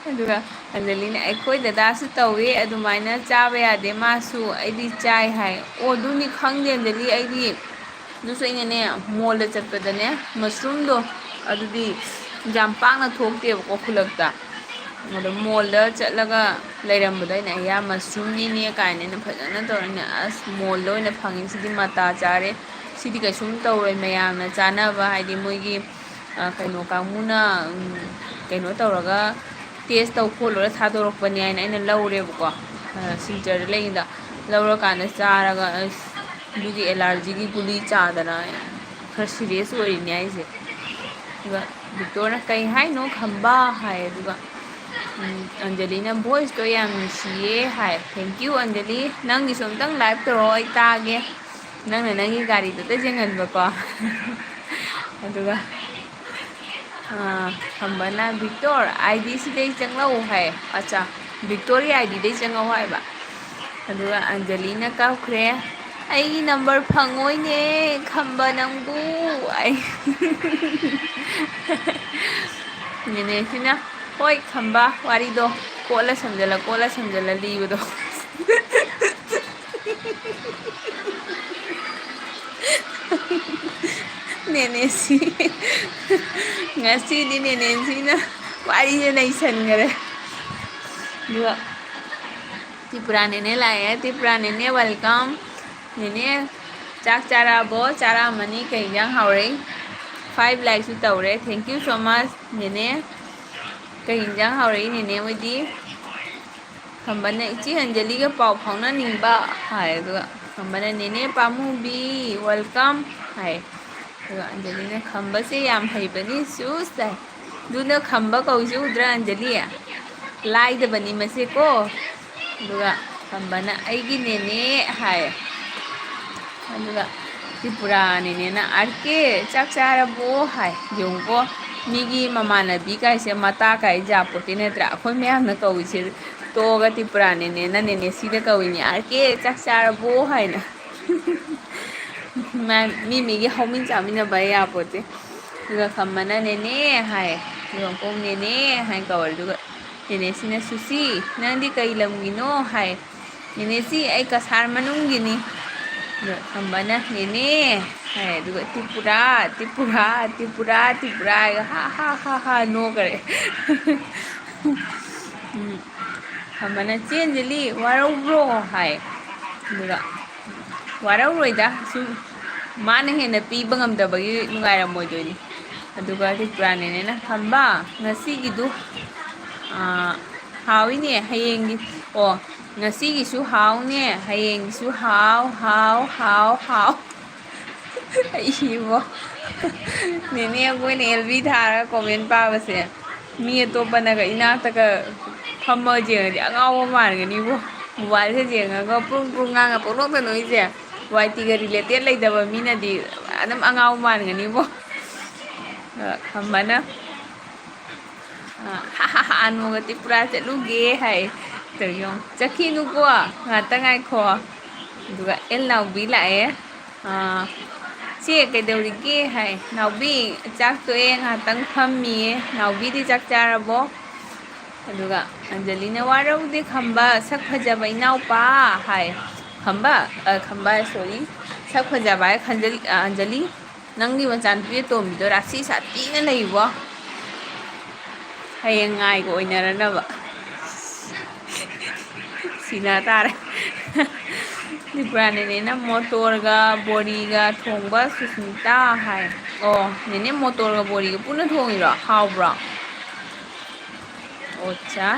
ꯑꯗꯨꯒ ꯑꯟꯖꯂꯤꯅ, "ꯑꯩꯈꯣꯏ ꯗꯗꯥꯁꯨ ꯇꯧꯋꯦ ꯑꯗꯨꯃꯥꯏꯅ, ꯆꯥꯕ ꯌꯥꯗꯦ ꯃꯥꯁꯨ, ꯑꯩꯗꯤ ꯆꯥꯏ" ꯍꯥꯏ꯫ ꯑꯣ, ꯑꯗꯨꯅꯤ ꯈꯪꯗꯦ ꯑꯟꯖꯂꯤ, ꯑꯩꯗꯤ ꯑꯗꯨꯁꯨ ꯑꯩꯅꯅꯦ, mall ꯗ ꯆꯠꯄꯗꯅꯦ, mushroom ꯗꯣ, ꯑꯗꯨꯗꯤ ꯌꯥꯝ ꯄꯥꯛꯅ ꯊꯣꯛꯇꯦꯕꯀꯣ ꯈꯨꯜꯂꯛꯇ꯫ ꯑꯗꯣ mall ꯗ ꯆꯠꯂꯒ ꯂꯩꯔꯝꯕꯗꯣ ꯑꯩꯅ, "ꯑꯌꯥ, mushroom ꯅꯤꯅꯦ" ꯀꯥꯏꯅ ꯑꯩꯅ ꯐꯖꯅ ꯇꯧꯔ ꯑꯩꯅ, "ꯑꯁ, mall ꯗ ꯑꯣꯏꯅ ꯐꯪꯉꯤ, ꯁꯤꯗꯤ ꯃꯇꯥ ꯆꯥꯔꯦ, ꯁꯤꯗꯤ ꯀꯩꯁꯨꯝ ꯇꯧꯔꯣꯏ, ꯃꯌꯥꯝꯅ ꯆꯥꯅꯕ", ꯍꯥꯏꯗꯤ ꯃꯣꯏꯒꯤ, ꯑ, ꯀꯩꯅꯣ ꯀꯥꯡꯕꯨꯅ, ꯎꯝ, ꯀꯩꯅꯣ ꯇꯧꯔꯒ test ꯇꯧ ꯈꯣꯠꯂꯨꯔ ꯊꯥꯗꯣꯔꯛꯄꯅꯦ ꯍꯥꯏꯅ ꯑꯩꯅ ꯂꯧꯔꯦꯕꯀꯣ꯫ ꯑ, ꯁꯤꯜꯆꯔꯗ ꯂꯩꯔꯤꯉꯩꯗ ꯂꯧꯔꯀꯥꯟꯗ ꯆꯥꯔꯒ, ꯑꯁ, ꯑꯗꯨꯒꯤ allergy ꯒꯤ ꯒꯨꯂꯤ ꯆꯥꯗꯅ ꯈꯔ serious ꯑꯣꯏꯔꯤꯅꯦ ꯑꯩꯁꯦ꯫ ꯑꯗꯨꯒ ꯕꯤꯛꯇꯣꯔꯅ, "ꯀꯩ ꯍꯥꯏꯅꯣ ꯈꯝꯕ?" ꯍꯥꯏ꯫ ꯑꯗꯨꯒ, ꯎꯝ, ꯑꯟꯖꯂꯤꯅ, "Voice ꯇꯣ ꯌꯥꯝ ꯅꯨꯡꯁꯤꯌꯦ" ꯍꯥꯏ꯫ Thank you, Anjali. ꯅꯪꯒꯤꯁꯨ ꯑꯝꯇꯪ live ꯇꯧꯔꯛꯑꯣ, ꯑꯩ ꯇꯥꯒꯦ꯫ ꯅꯪꯅ ꯅꯪꯒꯤ ꯒꯥꯔꯤꯗꯨꯗ ꯌꯦꯡꯍꯟꯕꯀꯣ꯫ ꯑꯗꯨꯒ, ꯑꯥ, ꯈꯝꯕꯅ, "ꯕꯤꯛꯇꯣꯔ, ID ꯁꯤꯗꯩ ꯆꯪꯂꯛꯎ" ꯍꯥꯏ꯫ ꯑꯠꯆꯥ, ꯕꯤꯛꯇꯣꯔꯒꯤ ID ꯗꯩ ꯆꯪꯉꯛꯎ ꯍꯥꯏꯕ꯫ ꯑꯗꯨꯒ ꯑꯟꯖꯂꯤꯅ ꯀꯞꯈ꯭ꯔꯦ꯫ "ꯑꯩꯒꯤ number ꯐꯪꯉꯣꯏꯅꯦ, ꯈꯝꯕ ꯅꯪꯕꯨ" ꯑꯩ꯫ ꯅꯦꯅꯦꯁꯤꯅ, "ꯍꯣꯏ ꯈꯝꯕ, ꯋꯥꯔꯤꯗꯣ ꯀꯣꯠꯂ ꯁꯝꯖꯜꯂ, ꯀꯣꯠꯂ ꯁꯝꯖꯜꯂ ꯂꯤꯕꯗꯣ"꯫ ꯅꯦꯅꯦꯁꯤ꯫ ꯉꯁꯤꯗꯤ ꯅꯦꯅꯦꯁꯤꯅ ꯋꯥꯔꯤꯁꯦ ꯅꯩꯁꯟꯈꯔꯦ꯫ ꯑꯗꯨꯒ ꯇ꯭ꯔꯤꯄꯨꯔꯥ ꯅꯦꯅꯦ ꯂꯥꯛꯑꯦ꯫ ꯇ꯭ꯔꯤꯄꯨꯔꯥ ꯅꯦꯅꯦ, welcome꯫ ꯅꯦꯅꯦ, ꯆꯥꯛ ꯆꯥꯔꯛꯑꯕꯣ? ꯆꯥꯔꯛꯑꯝꯃꯅꯤ꯫ ꯀꯩ ꯏꯟꯖꯥꯡ ꯍꯥꯎꯔꯦ? Five like ꯁꯨ ꯇꯧꯔꯦ꯫ Thank you so much, ꯅꯦꯅꯦ꯫ ꯀꯩ ꯏꯟꯖꯥꯡ ꯍꯥꯎꯔꯛꯏ ꯅꯦꯅꯦ ꯍꯣꯏꯗꯤ? ꯈꯝꯕꯅ "ꯏꯆꯦ ꯑꯟꯖꯂꯤꯒ ꯄꯥꯎ ꯐꯥꯎꯅꯅꯤꯡꯕ" ꯍꯥꯏ, ꯑꯗꯨꯒ ꯈꯝꯕꯅ "ꯅꯦꯅꯦ ꯄꯥꯃꯨꯕꯤ, welcome" ꯍꯥꯏ꯫ ꯑꯗꯨꯒ ꯑꯟꯖꯂꯤꯅ "ꯈꯝꯕꯁꯦ ꯌꯥꯝ ꯍꯩꯕꯅꯤ ꯁꯨꯁ" ꯍꯥꯏ꯫ ꯑꯗꯨꯅ ꯈꯝꯕ ꯀꯧꯏꯁꯦ ꯎꯗ꯭ꯔꯥ ꯑꯟꯖꯂꯤ? ꯂꯥꯏꯗꯕꯅꯤ ꯃꯁꯦ ꯀꯣ꯫ ꯑꯗꯨꯒ ꯈꯝꯕꯅ "ꯑꯩꯒꯤ ꯅꯦꯅꯦ" ꯍꯥꯏ꯫ ꯑꯗꯨꯒ ꯇ꯭ꯔꯤꯄꯨꯔꯥ ꯅꯦꯅꯦꯅ "ꯑꯥꯔ ꯀꯦ, ꯆꯥꯛ ꯆꯥꯔꯕꯣ?" ꯍꯥꯏ꯫ ꯌꯦꯡꯉꯨꯀꯣ, ꯃꯤꯒꯤ ꯃꯃꯥꯟꯅꯕꯤ ꯀꯥꯏꯁꯦ ꯃꯇꯥ ꯀꯥꯏ ꯌꯥꯄꯣꯠꯇꯦ ꯅꯠꯇ꯭ꯔꯥ? ꯑꯩꯈꯣꯏ ꯃꯌꯥꯝꯅ ꯀꯧꯏꯁꯦ ꯇꯣꯛꯑꯒ ꯇ꯭ꯔꯤꯄꯨꯔꯥ ꯅꯦꯅꯦꯅ ꯅꯦꯅꯦ ꯁꯤꯗ ꯀꯧꯏꯅꯦ, "ꯑꯥꯔ ꯀꯦ, ꯆꯥꯛ ꯆꯥꯔꯕꯣ?" ꯍꯥꯏꯅ꯫ ꯃꯥ-, ꯃꯤ ꯃꯤꯒꯤ ꯍꯧꯃꯤꯟ ꯆꯥꯃꯤꯟꯅꯕ ꯌꯥꯄꯣꯠꯇꯦ꯫ ꯑꯗꯨꯒ ꯈꯝꯕꯅ "ꯅꯦꯅꯦ" ꯍꯥꯏ꯫ ꯑꯗꯨꯒ ꯑꯃꯨꯛ "ꯅꯦꯅꯦ" ꯍꯥꯏꯅ ꯀꯧꯔꯦ꯫ ꯑꯗꯨꯒ ꯅꯦꯅꯦꯁꯤꯅ "ꯁꯨꯁꯤ, ꯅꯪꯗꯤ ꯀꯩ ꯂꯝꯒꯤꯅꯣ?" ꯍꯥꯏ꯫ "ꯅꯦꯅꯦꯁꯤ, ꯑꯩ ꯀꯁꯥꯔ ꯃꯅꯨꯡꯒꯤꯅꯤ"꯫ ꯑꯗꯣ ꯈꯝꯕꯅ "ꯅꯦꯅꯦ" ꯍꯥꯏ, ꯑꯗꯨꯒ "ꯇ꯭ꯔꯤꯄꯨꯔꯥ, ꯇ꯭ꯔꯤꯄꯨꯔꯥ, ꯇ꯭ꯔꯤꯄꯨꯔꯥ, ꯇ꯭ꯔꯤꯄꯨꯔꯥ" ꯍꯥꯏꯔꯒ ꯍꯥ ꯍꯥ ꯍꯥ ꯍꯥ ꯅꯣꯛꯈꯔꯦ꯫ ꯎꯝ꯫ ꯈꯝꯕꯅ "ꯆꯦ ꯑꯟꯖꯂꯤ, ꯋꯥꯔꯧꯕ꯭ꯔꯣ?" ꯍꯥꯏ꯫ ꯑꯗꯨꯒ "ꯋꯥꯔꯧꯔꯣꯏꯗ, ꯁꯨꯝ ꯃꯥꯅ ꯍꯦꯟꯅ ꯄꯤꯕ ꯉꯝꯗꯕꯒꯤ ꯅꯨꯡꯉꯥꯏꯔꯝꯃꯣꯏꯗꯣꯏꯅꯤ"꯫ ꯑꯗꯨꯒ ꯇ꯭ꯔꯤꯄꯨꯔꯥ ꯅꯦꯅꯦꯅ "ꯈꯝꯕ, ꯉꯁꯤꯒꯤꯗꯨ, ꯑꯥ, ꯍꯥꯎꯏꯅꯦ, ꯍꯌꯦꯡꯒꯤ, ꯑꯣ, ꯉꯁꯤꯒꯤꯁꯨ ꯍꯥꯎꯅꯦ, ꯍꯌꯦꯡꯒꯤꯁꯨ ꯍꯥꯎ, ꯍꯥꯎ, ꯍꯥꯎ, ꯍꯥꯎ"꯫ ꯑꯩꯕꯣ꯫ ꯅꯦꯅꯦ ꯑꯩꯈꯣꯏꯅ ꯑꯦꯜ ꯕꯤ ꯊꯥꯔꯒ ꯀꯣꯃꯦꯟ ꯄꯥꯕꯁꯦ, ꯃꯤ ꯑꯇꯣꯞꯄꯅꯒ ꯏꯅꯥꯛꯇꯒ ꯐꯝꯃ ꯌꯦꯡꯉꯗꯤ ꯑꯉꯥꯎꯕ ꯃꯥꯟꯒꯅꯤꯕꯣ꯫ ꯃꯣꯕꯥꯏꯜꯁꯦ ꯌꯦꯡꯉꯒ ꯄ꯭ꯔꯨꯡ ꯄ꯭ꯔꯨꯡ ꯉꯥꯡꯉ ꯄꯪꯅꯣꯛꯇ ꯅꯣꯛꯏꯁꯦ꯫ ꯋꯥꯏ ꯇꯤꯒ ꯔꯤꯂꯦꯇꯦꯠ ꯂꯩꯇꯕ ꯃꯤꯅꯗꯤ ꯑꯗꯨꯝ ꯑꯉꯥꯎꯕ ꯃꯥꯟꯒꯅꯤꯕꯣ꯫ ꯑ, ꯈꯝꯕꯅ, ꯑ, "ꯍꯥ ꯍꯥ ꯍꯥ, ꯅꯣꯡꯃ ꯇ꯭ꯔꯤꯄꯨꯔꯥ ꯆꯠꯂꯨꯒꯦ" ꯍꯥꯏ꯫ ꯇꯧ ꯌꯦꯡꯉꯣ꯫ "ꯆꯠꯈꯤꯅꯨꯀꯣ, ꯉꯥꯛꯇ ꯉꯥꯏꯈꯣ"꯫ ꯑꯗꯨꯒ ꯑꯦꯜ ꯅꯥꯎꯕꯤ ꯂꯥꯛꯑꯦ꯫ ꯑ, "ꯆꯦ, ꯀꯩꯗꯧꯔꯤꯒꯦ?" ꯍꯥꯏ꯫ "ꯅꯥꯎꯕꯤ, ꯆꯥꯛ ꯇꯣꯛꯑꯦ, ꯉꯥꯛꯇꯪ ꯐꯝꯃꯤꯌꯦ꯫ ꯅꯥꯎꯕꯤꯗꯤ ꯆꯥꯛ ꯆꯥꯔꯕꯣ?" ꯑꯗꯨꯒ ꯑꯟꯖꯂꯤꯅ, "ꯋꯥꯔꯧꯗꯦ ꯈꯝꯕ, ꯁꯛ ꯐꯖꯕ ꯏꯅꯥꯎꯄꯥ" ꯍꯥꯏ꯫ "ꯈꯝꯕ, ꯑ, ꯈꯝꯕ, sorry, ꯁꯛ ꯐꯖꯕ" ꯍꯥꯏ꯫ "ꯈꯟꯖꯂꯤ-, ꯑ, ꯑꯟꯖꯂꯤ, ꯅꯪꯒꯤ ꯃꯆꯥꯅꯨꯄꯤ ꯑꯇꯣꯝꯕꯤꯗꯣ ꯔꯥꯁꯤ ꯁꯥꯊꯤꯅ ꯂꯩꯕꯣ꯫ ꯍꯌꯦꯡ ꯉꯥꯏꯒ ꯑꯣꯏꯅꯔꯅꯕ"꯫ ꯁꯤꯅ ꯇꯥꯔꯦ꯫ ꯇ꯭ꯔꯤꯄꯨꯔꯥ ꯅꯦꯅꯦꯅ "ꯃꯣꯇꯣꯔꯒ ꯕꯣꯔꯤꯒ ꯊꯣꯡꯕ ꯁꯨꯁꯃꯤꯇꯥ" ꯍꯥꯏ꯫ ꯑꯣ, ꯅꯦꯅꯦ ꯃꯣꯇꯣꯔꯒ ꯕꯣꯔꯤꯒ ꯄꯨꯟꯅ ꯊꯣꯡꯉꯤꯔꯣ? ꯍꯥꯎꯕ꯭ꯔꯣ? ꯑꯣꯠꯆꯥ꯫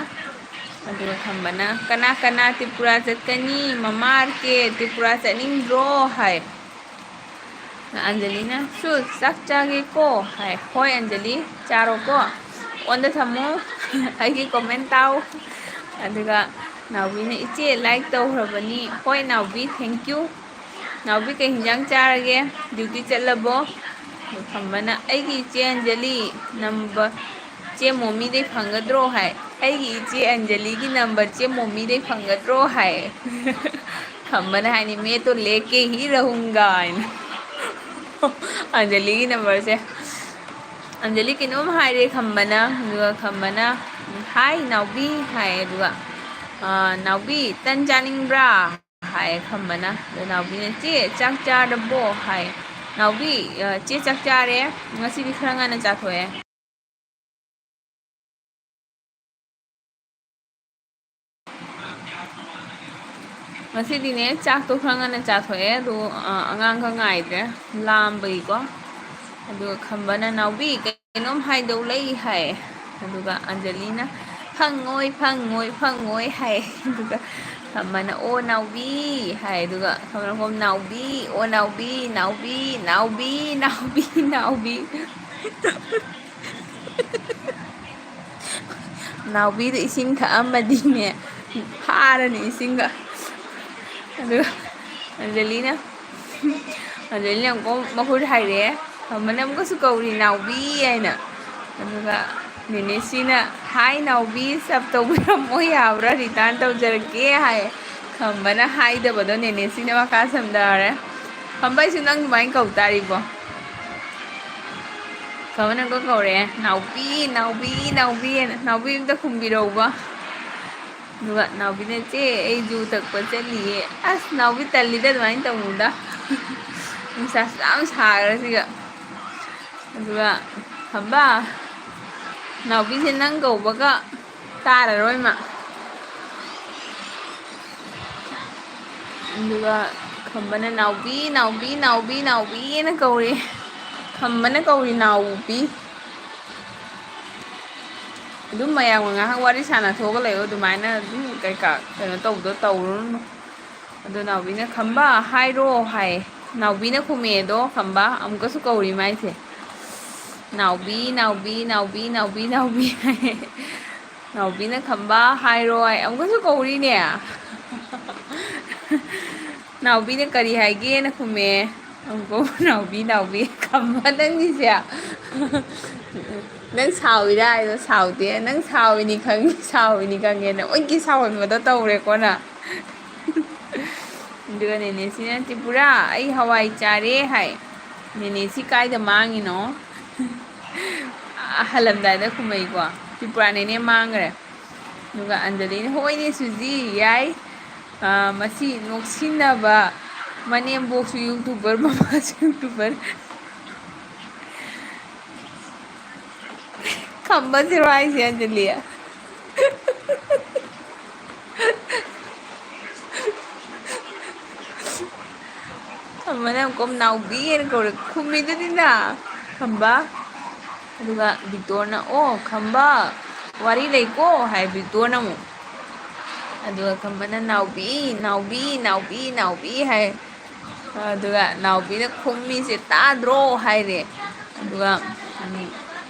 ꯑꯗꯨꯒ ꯈꯝꯕꯅ, "ꯀꯅꯥ ꯀꯅꯥ ꯇ꯭ꯔꯤꯄꯨꯔꯥ ꯆꯠꯀꯅꯤ? ꯃꯃꯥ ꯑꯥꯔ ꯀꯦ, ꯇ꯭ꯔꯤꯄꯨꯔꯥ ꯆꯠꯅꯤꯡꯗ꯭ꯔꯣ?" ꯍꯥꯏ꯫ ꯑꯟꯖꯂꯤꯅ, "ꯁꯨ, ꯆꯥꯛ ꯆꯥꯒꯦꯀꯣ?" ꯍꯥꯏ꯫ "ꯍꯣꯏ ꯑꯟꯖꯂꯤ, ꯆꯥꯔꯣꯀꯣ꯫ ꯑꯣꯟꯗ ꯊꯝꯃꯣ, ꯑꯩꯒꯤ ꯀꯣꯃꯦꯟ ꯇꯥꯎ꯫" ꯑꯗꯨꯒ ꯅꯥꯎꯕꯤꯅ, "ꯏꯆꯦ, ꯂꯥꯏꯛ ꯇꯧꯈ꯭ꯔꯕꯅꯤ꯫" "ꯍꯣꯏ ꯅꯥꯎꯕꯤ, thank you꯫" "ꯅꯥꯎꯕꯤ, ꯀꯩ ꯍꯤꯟꯖꯥꯡ ꯆꯥꯔꯒꯦ? ꯗ꯭ꯌꯨꯇꯤ ꯆꯠꯂꯕꯣ?" ꯈꯝꯕꯅ, "ꯑꯩꯒꯤ ꯏꯆꯦ ꯑꯟꯖꯂꯤ ꯅꯝꯕꯔ ꯆꯦ ꯃꯣꯃꯤꯗꯩ ꯐꯪꯒꯗ꯭ꯔꯣ?" ꯍꯥꯏ꯫ "ꯑꯩꯒꯤ ꯏꯆꯦ ꯑꯟꯖꯂꯤꯒꯤ ꯅꯝꯕꯔ ꯆꯦ ꯃꯣꯃꯤꯗꯩ ꯐꯪꯒꯗ꯭ꯔꯣ?" ꯍꯥꯏ꯫ ꯈꯝꯕꯅ ꯍꯥꯏꯅꯤ, "ꯃꯦ ꯇꯣ ꯂꯦꯀꯦ ꯍꯤ ꯔꯍꯨꯡꯒꯥ" ꯍꯥꯏꯅ꯫ ꯑꯟꯖꯂꯤꯒꯤ ꯅꯝꯕꯔꯁꯦ꯫ ꯑꯟꯖꯂꯤ ꯀꯩꯅꯣꯝ ꯍꯥꯏꯔꯦ ꯈꯝꯕꯅ, ꯑꯗꯨꯒ ꯈꯝꯕꯅ, "ꯍꯥꯏ ꯅꯥꯎꯕꯤ" ꯍꯥꯏ, ꯑꯗꯨꯒ, "ꯑ, ꯅꯥꯎꯕꯤ, ꯇꯟ ꯆꯥꯅꯤꯡꯕ꯭ꯔꯥ?" ꯍꯥꯏ ꯈꯝꯕꯅ꯫ ꯑꯗꯣ ꯅꯥꯎꯕꯤꯅ, "ꯆꯦ, ꯆꯥꯛ ꯆꯥꯔꯕꯣ?" ꯍꯥꯏ꯫ "ꯅꯥꯎꯕꯤ, ꯑ, ꯆꯦ ꯆꯥꯛ ꯆꯥꯔꯦ, ꯉꯁꯤꯗꯤ ꯈꯔ ꯉꯟꯅ ꯆꯥꯊꯣꯛꯑꯦ꯫ ꯉꯁꯤꯗꯤꯅꯦ, ꯆꯥꯛꯇꯣ ꯈꯔ ꯉꯟꯅ ꯆꯥꯊꯣꯛꯑꯦ, ꯑꯗꯣ, ꯑ, ꯑꯉꯥꯡ ꯈꯔ ꯉꯥꯏꯗ꯭ꯔꯦ, ꯂꯥꯝꯕꯒꯤꯀꯣ꯫" ꯑꯗꯨꯒ ꯈꯝꯕꯅ, "ꯅꯥꯎꯕꯤ, ꯀꯩꯅꯣꯝ ꯍꯥꯏꯗꯧ ꯂꯩ" ꯍꯥꯏ꯫ ꯑꯗꯨꯒ ꯑꯟꯖꯂꯤꯅ, "ꯐꯪꯉꯣꯏ, ꯐꯪꯉꯣꯏ, ꯐꯪꯉꯣꯏ" ꯍꯥꯏ꯫ ꯑꯗꯨꯒ ꯈꯝꯕꯅ, "ꯑꯣ ꯅꯥꯎꯕꯤ" ꯍꯥꯏ꯫ ꯑꯗꯨꯒ ꯈꯝꯕꯅ, "ꯅꯥꯎꯕꯤ, ꯑꯣ ꯅꯥꯎꯕꯤ, ꯅꯥꯎꯕꯤ, ꯅꯥꯎꯕꯤ, ꯅꯥꯎꯕꯤ, ꯅꯥꯎꯕꯤ꯫" ꯅꯥꯎꯕꯤꯗꯣ ꯏꯁꯤꯡ ꯊꯛꯑꯝꯃꯗꯤꯅꯦ, ꯐꯥꯔꯅꯤ ꯏꯁꯤꯡꯒ꯫ ꯑꯗꯨꯒ ꯑꯟꯖꯂꯤꯅ, ꯑꯟꯖꯂꯤꯅ ꯑꯃꯨꯛꯀ ꯃꯈꯨꯠ ꯍꯥꯏꯔꯛꯑꯦ, ꯈꯝꯕꯅ ꯑꯃꯨꯛꯀꯁꯨ ꯀꯧꯔꯤ, "ꯅꯥꯎꯕꯤ" ꯍꯥꯏꯅ꯫ ꯑꯗꯨꯒ ꯅꯦꯅꯦꯁꯤꯅ, "ꯍꯥꯏ ꯅꯥꯎꯕꯤ, ꯁꯞ ꯇꯧꯕꯤꯔꯝꯃꯣ, ꯌꯥꯕ꯭ꯔꯥ? ꯔꯤꯇꯔꯟ ꯇꯧꯖꯔꯛꯀꯦ" ꯍꯥꯏ꯫ ꯈꯝꯕꯅ ꯍꯥꯏꯗꯕꯗꯣ ꯅꯦꯅꯦꯁꯤꯅ ꯃꯈꯥ ꯁꯝꯊꯔꯦ꯫ ꯈꯝꯕ, ꯑꯩꯁꯨ ꯅꯪ ꯑꯗꯨꯃꯥꯏꯅ ꯀꯧ ꯇꯥꯔꯤꯕꯣ? ꯈꯝꯕꯅ ꯑꯃꯨꯛꯀ ꯀꯧꯔꯛꯑꯦ, "ꯅꯥꯎꯕꯤ, ꯅꯥꯎꯕꯤ, ꯅꯥꯎꯕꯤ" ꯍꯥꯏꯅ꯫ ꯅꯥꯎꯕꯤ ꯑꯝꯇ ꯈꯨꯝꯕꯤꯔꯧꯕ꯫ ꯑꯗꯨꯒ ꯅꯥꯎꯕꯤꯅ, "ꯆꯦ, ꯑꯩ ꯖꯨ ꯊꯛꯄ ꯆꯠꯂꯤꯌꯦ꯫" ꯑꯁ, ꯅꯥꯎꯕꯤ ꯇꯜꯂꯤꯗ ꯑꯗꯨꯃꯥꯏꯅ ꯇꯧꯅꯨꯗ꯫ ꯅꯨꯡꯁꯥꯁꯨ ꯌꯥꯝ ꯁꯥꯈ꯭ꯔꯁꯤꯒ꯫ ꯑꯗꯨꯒ ꯈꯝꯕ, ꯅꯥꯎꯕꯤꯁꯦ ꯅꯪ ꯀꯧꯕꯒ ꯇꯥꯔꯔꯣꯏ ꯃꯥ꯫ ꯑꯗꯨꯒ ꯈꯝꯕꯅ, "ꯅꯥꯎꯕꯤ, ꯅꯥꯎꯕꯤ, ꯅꯥꯎꯕꯤ, ꯅꯥꯎꯕꯤꯅ" ꯀꯧꯔꯤ꯫ ꯈꯝꯕꯅ ꯀꯧꯔꯤ, "ꯅꯥꯎꯕꯤ"꯫ ꯑꯗꯨꯝ ꯃꯌꯥꯝꯒ ꯉꯥꯏꯍꯥꯛ ꯋꯥꯔꯤ ꯁꯥꯟꯅꯊꯣꯛꯑꯒ ꯂꯩꯌꯣ, ꯑꯗꯨꯃꯥꯏꯅ ꯑꯗꯨꯝ ꯀꯩꯀꯥ ꯀꯩꯅꯣ ꯇꯧꯕꯗꯣ ꯇꯧꯔꯨꯔꯅꯨ꯫ ꯑꯗꯣ ꯅꯥꯎꯕꯤꯅ "ꯈꯝꯕ ꯍꯥꯏꯔꯣ" ꯍꯥꯏ꯫ ꯅꯥꯎꯕꯤꯅ ꯈꯨꯝꯃꯛꯑꯦ ꯑꯗꯣ ꯈꯝꯕ ꯑꯃꯨꯛꯀꯁꯨ ꯀꯧꯔꯤ ꯃꯥꯏꯁꯦ꯫ "ꯅꯥꯎꯕꯤ, ꯅꯥꯎꯕꯤ, ꯅꯥꯎꯕꯤ, ꯅꯥꯎꯕꯤ, ꯅꯥꯎꯕꯤ" ꯍꯥꯏ꯫ ꯅꯥꯎꯕꯤꯅ "ꯈꯝꯕ ꯍꯥꯏꯔꯣ" ꯍꯥꯏ꯫ ꯑꯃꯨꯛꯀꯁꯨ ꯀꯧꯔꯤꯅꯦ꯫ ꯅꯥꯎꯕꯤꯅ "ꯀꯔꯤ ꯍꯥꯏꯒꯦꯅ" ꯈꯨꯝꯃꯦ꯫ ꯑꯃꯨꯛꯀ "ꯅꯥꯎꯕꯤ, ꯅꯥꯎꯕꯤ" ꯈꯝꯕ ꯅꯪꯒꯤꯁꯦ꯫ ꯅꯪ ꯁꯥꯎꯏꯔꯥ ꯍꯥꯏꯗꯣ ꯁꯥꯎꯗꯦ꯫ ꯅꯪ ꯁꯥꯎꯏꯅꯤ ꯈꯪꯉꯤ, ꯁꯥꯎꯏꯅꯤ ꯈꯪꯉꯦ꯫ ꯅꯪ ꯑꯣꯏꯒꯤ ꯁꯥꯎꯍꯟꯕꯗꯣ ꯇꯧꯔꯦꯀꯣ ꯅꯪ꯫ ꯑꯗꯨꯒ ꯅꯦꯅꯦꯁꯤꯅ "ꯇ꯭ꯔꯤꯄꯨꯔꯥ, ꯑꯩ ꯍꯋꯥꯏ ꯆꯥꯔꯦ" ꯍꯥꯏ꯫ ꯅꯦꯅꯦꯁꯤ ꯀꯥꯏꯗ ꯃꯥꯡꯉꯤꯅꯣ? ꯍꯜꯂꯝꯗꯥꯏꯗ ꯈꯨꯝꯃꯛꯏꯀꯣ꯫ ꯇ꯭ꯔꯤꯄꯨꯔꯥ ꯅꯦꯅꯦ ꯃꯥꯡꯈ꯭ꯔꯦ꯫ ꯑꯗꯨꯒ ꯑꯟꯖꯂꯤꯅ "ꯍꯣꯏꯅꯦ ꯁꯨꯖꯤ, ꯌꯥꯏ꯫ ꯑꯥ, ꯃꯁꯤ ꯅꯣꯛꯁꯤꯟꯅꯕ, ꯃꯅꯦꯝꯕꯣꯛꯁꯨ YouTuber, ꯃꯃꯥꯁꯨ YouTuber꯫ ꯈꯝꯕꯁꯤꯔꯣ ꯍꯥꯏꯁꯦ, ꯑꯟꯖꯂꯤ?" ꯈꯝꯕꯅ ꯑꯃꯨꯛꯀ "ꯅꯥꯎꯕꯤ" ꯍꯥꯏꯅ ꯀꯧꯔꯦ꯫ ꯈꯨꯝꯃꯤꯗꯨꯅꯤꯅ ꯈꯝꯕ꯫ ꯑꯗꯨꯒ ꯕꯤꯛꯇꯣꯔꯅ "ꯑꯣ, ꯈꯝꯕ, ꯋꯥꯔꯤ ꯂꯩꯀꯣ" ꯍꯥꯏ ꯕꯤꯛꯇꯣꯔꯅ ꯑꯃꯨꯛ꯫ ꯑꯗꯨꯒ ꯈꯝꯕꯅ "ꯅꯥꯎꯕꯤ, ꯅꯥꯎꯕꯤ, ꯅꯥꯎꯕꯤ, ꯅꯥꯎꯕꯤ" ꯍꯥꯏ꯫ ꯑꯗꯨꯒ ꯅꯥꯎꯕꯤꯅ ꯈꯨꯝꯃꯤꯁꯦ "ꯇꯥꯗ꯭ꯔꯣ?" ꯍꯥꯏꯔꯦ꯫ ꯑꯗꯨꯒ, ꯎꯝ,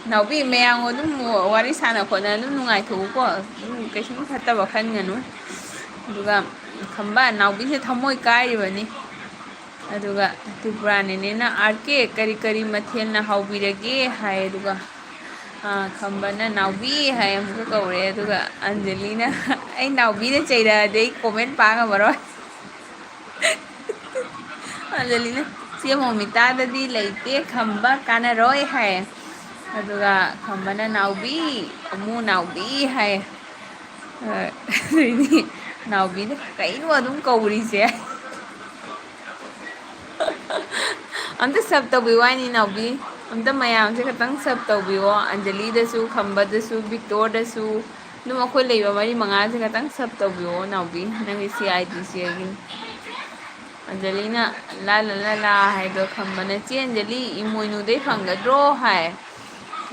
ꯅꯥꯎꯕꯤ, ꯃꯌꯥꯝ ꯑꯗꯨꯝ ꯋꯥꯔꯤ ꯁꯥꯟꯅ ꯈꯣꯠꯅ ꯑꯗꯨꯝ ꯅꯨꯡꯉꯥꯏꯊꯣꯛꯎꯀꯣ, ꯑꯗꯨꯝ ꯀꯩꯁꯨꯝ ꯐꯠꯇꯕ ꯈꯟꯒꯅꯨ꯫ ꯑꯗꯨꯒ ꯈꯝꯕ, ꯅꯥꯎꯕꯤꯁꯦ ꯊꯃꯣꯏ ꯀꯥꯏꯔꯤꯕꯅꯤ꯫ ꯑꯗꯨꯒ ꯇ꯭ꯔꯤꯄꯨꯔꯥ ꯅꯦꯅꯦꯅ "ꯑꯥꯔ ꯀꯦ, ꯀꯔꯤ ꯀꯔꯤ ꯃꯊꯦꯜꯅ ꯍꯥꯎꯕꯤꯔꯒꯦ?" ꯍꯥꯏ꯫ ꯑꯗꯨꯒ, ꯑ, ꯈꯝꯕꯅ "ꯅꯥꯎꯕꯤ" ꯍꯥꯏ ꯑꯃꯨꯛꯀ ꯀꯧꯔꯦ꯫ ꯑꯗꯨꯒ ꯑꯟꯖꯂꯤꯅ "ꯑꯩ ꯅꯥꯎꯕꯤꯅ ꯆꯩꯔꯛꯑꯗꯤ ꯑꯩ ꯀꯣꯃꯦꯟ ꯄꯥ ꯉꯝꯃꯔꯣꯏ"꯫ ꯑꯟꯖꯂꯤꯅ "ꯆꯦ ꯃꯣꯃꯤꯇꯥꯗꯗꯤ ꯂꯩꯇꯦ ꯈꯝꯕ, ꯀꯥꯟꯅꯔꯣꯏ" ꯍꯥꯏ꯫ ꯑꯗꯨꯒ ꯈꯝꯕꯅ "ꯅꯥꯎꯕꯤ, ꯑꯃꯨ ꯅꯥꯎꯕꯤ" ꯍꯥꯏ꯫ ꯑ, ꯑꯗꯩꯗꯤ ꯅꯥꯎꯕꯤꯅ "ꯀꯩꯅꯣ ꯑꯗꯨꯝ ꯀꯧꯔꯤꯁꯦ?" ꯑꯝꯇ sub ꯇꯧꯕꯤꯌꯨ ꯍꯥꯏꯅꯤ ꯅꯥꯎꯕꯤ꯫ ꯑꯝꯇ ꯃꯌꯥꯝꯁꯦ ꯈꯇꯪ sub ꯇꯧꯕꯤꯌꯣ꯫ ꯑꯟꯖꯂꯤꯗꯁꯨ, ꯈꯝꯕꯗꯁꯨ, ꯕꯤꯛꯇꯣꯔꯗꯁꯨ, ꯑꯗꯨꯝ ꯑꯩꯈꯣꯏ ꯂꯩꯕ ꯃꯔꯤ ꯃꯉꯥꯁꯦ ꯈꯇꯪ sub ꯇꯧꯕꯤꯌꯣ ꯅꯥꯎꯕꯤ, ꯅꯪꯒꯤ C I D ꯁꯤꯒꯤ꯫ ꯑꯟꯖꯂꯤꯅ "ꯂꯥ ꯂꯥ ꯂꯥ ꯂꯥ" ꯍꯥꯏꯗꯣ ꯈꯝꯕꯅ "ꯆꯦ ꯑꯟꯖꯂꯤ, ꯏꯃꯣꯏꯅꯨꯗꯩ ꯐꯪꯒꯗ꯭ꯔꯣ?" ꯍꯥꯏ꯫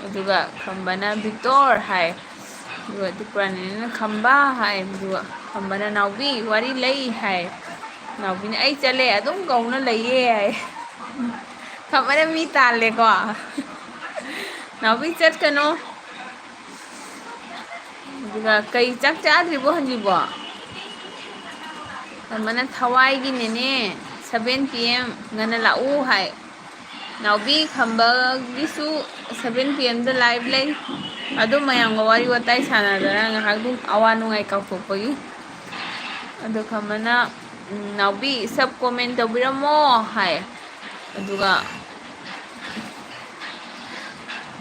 ꯑꯗꯨꯒ ꯈꯝꯕꯅ "ꯕꯤꯛꯇꯣꯔ" ꯍꯥꯏ꯫ ꯑꯗꯨꯒ ꯇ꯭ꯔꯤꯄꯨꯔꯥꯅꯤꯅ "ꯈꯝꯕ" ꯍꯥꯏ, ꯑꯗꯨꯒ ꯈꯝꯕꯅ "ꯅꯥꯎꯕꯤ, ꯋꯥꯔꯤ ꯂꯩ" ꯍꯥꯏ꯫ ꯅꯥꯎꯕꯤꯅ "ꯑꯩ ꯆꯠꯂꯦ, ꯑꯗꯨꯝ ꯀꯧꯅ ꯂꯩꯌꯦ" ꯍꯥꯏ꯫ ꯈꯝꯕꯅ ꯃꯤ ꯇꯥꯜꯂꯦꯀꯣ꯫ "ꯅꯥꯎꯕꯤ, ꯆꯠꯀꯅꯣ"꯫ ꯑꯗꯨꯒ "ꯀꯩ, ꯆꯥꯛ ꯆꯥꯗ꯭ꯔꯤꯕꯣ ꯍꯧꯖꯤꯛꯕꯣ?" ꯈꯝꯕꯅ "ꯊꯋꯥꯏꯒꯤꯅꯦꯅꯦ, seven P M ꯉꯟꯅ ꯂꯥꯛꯎ" ꯍꯥꯏ꯫ ꯅꯥꯎꯕꯤ, ꯈꯝꯕꯒꯤꯁꯨ seven P M ꯗ live ꯂꯩ꯫ ꯑꯗꯨ ꯃꯌꯥꯝꯒ ꯋꯥꯔꯤ ꯋꯥꯇꯥꯏ ꯁꯥꯟꯅꯗꯅ ꯉꯥꯏꯍꯥꯛ ꯑꯗꯨꯝ ꯑꯋꯥ ꯅꯨꯡꯉꯥꯏ ꯀꯥꯎꯊꯣꯛꯄꯒꯤ꯫ ꯑꯗꯣ ꯈꯝꯕꯅ, "ꯎꯝ, ꯅꯥꯎꯕꯤ, sub comment ꯇꯧꯕꯤꯔꯝꯃꯣ" ꯍꯥꯏ꯫ ꯑꯗꯨꯒ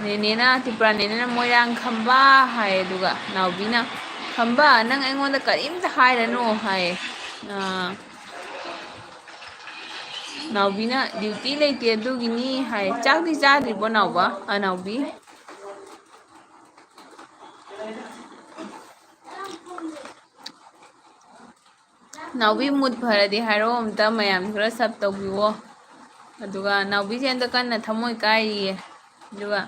ꯅꯦꯅꯦꯅ, ꯇ꯭ꯔꯤꯄꯨꯔꯥ ꯅꯦꯅꯦꯅ "ꯃꯣꯏꯔꯥꯡ ꯈꯝꯕ" ꯍꯥꯏ꯫ ꯑꯗꯨꯒ ꯅꯥꯎꯕꯤꯅ, "ꯈꯝꯕ, ꯅꯪ ꯑꯩꯉꯣꯟꯗ ꯀꯔꯤꯝꯇ ꯍꯥꯏꯔꯅꯨ" ꯍꯥꯏ꯫ ꯑ, ꯅꯥꯎꯕꯤꯅ "duty ꯂꯩꯇꯦ ꯑꯗꯨꯒꯤꯅꯤ" ꯍꯥꯏ꯫ ꯆꯥꯛꯇꯤ ꯆꯥꯗ꯭ꯔꯤꯕꯣ ꯅꯥꯎꯕ? ꯑ, ꯅꯥꯎꯕꯤ? ꯅꯥꯎꯕꯤ mood ꯐꯔꯗꯤ ꯍꯥꯏꯔꯛꯑꯣ ꯑꯝꯇ, ꯃꯌꯥꯝ ꯈꯔ sub ꯇꯧꯕꯤꯌꯣ꯫ ꯑꯗꯨꯒ ꯅꯥꯎꯕꯤꯁꯦ ꯑꯝꯇ ꯀꯟꯅ ꯊꯃꯣꯏ ꯀꯥꯏꯔꯤꯌꯦ꯫ ꯑꯗꯨꯒ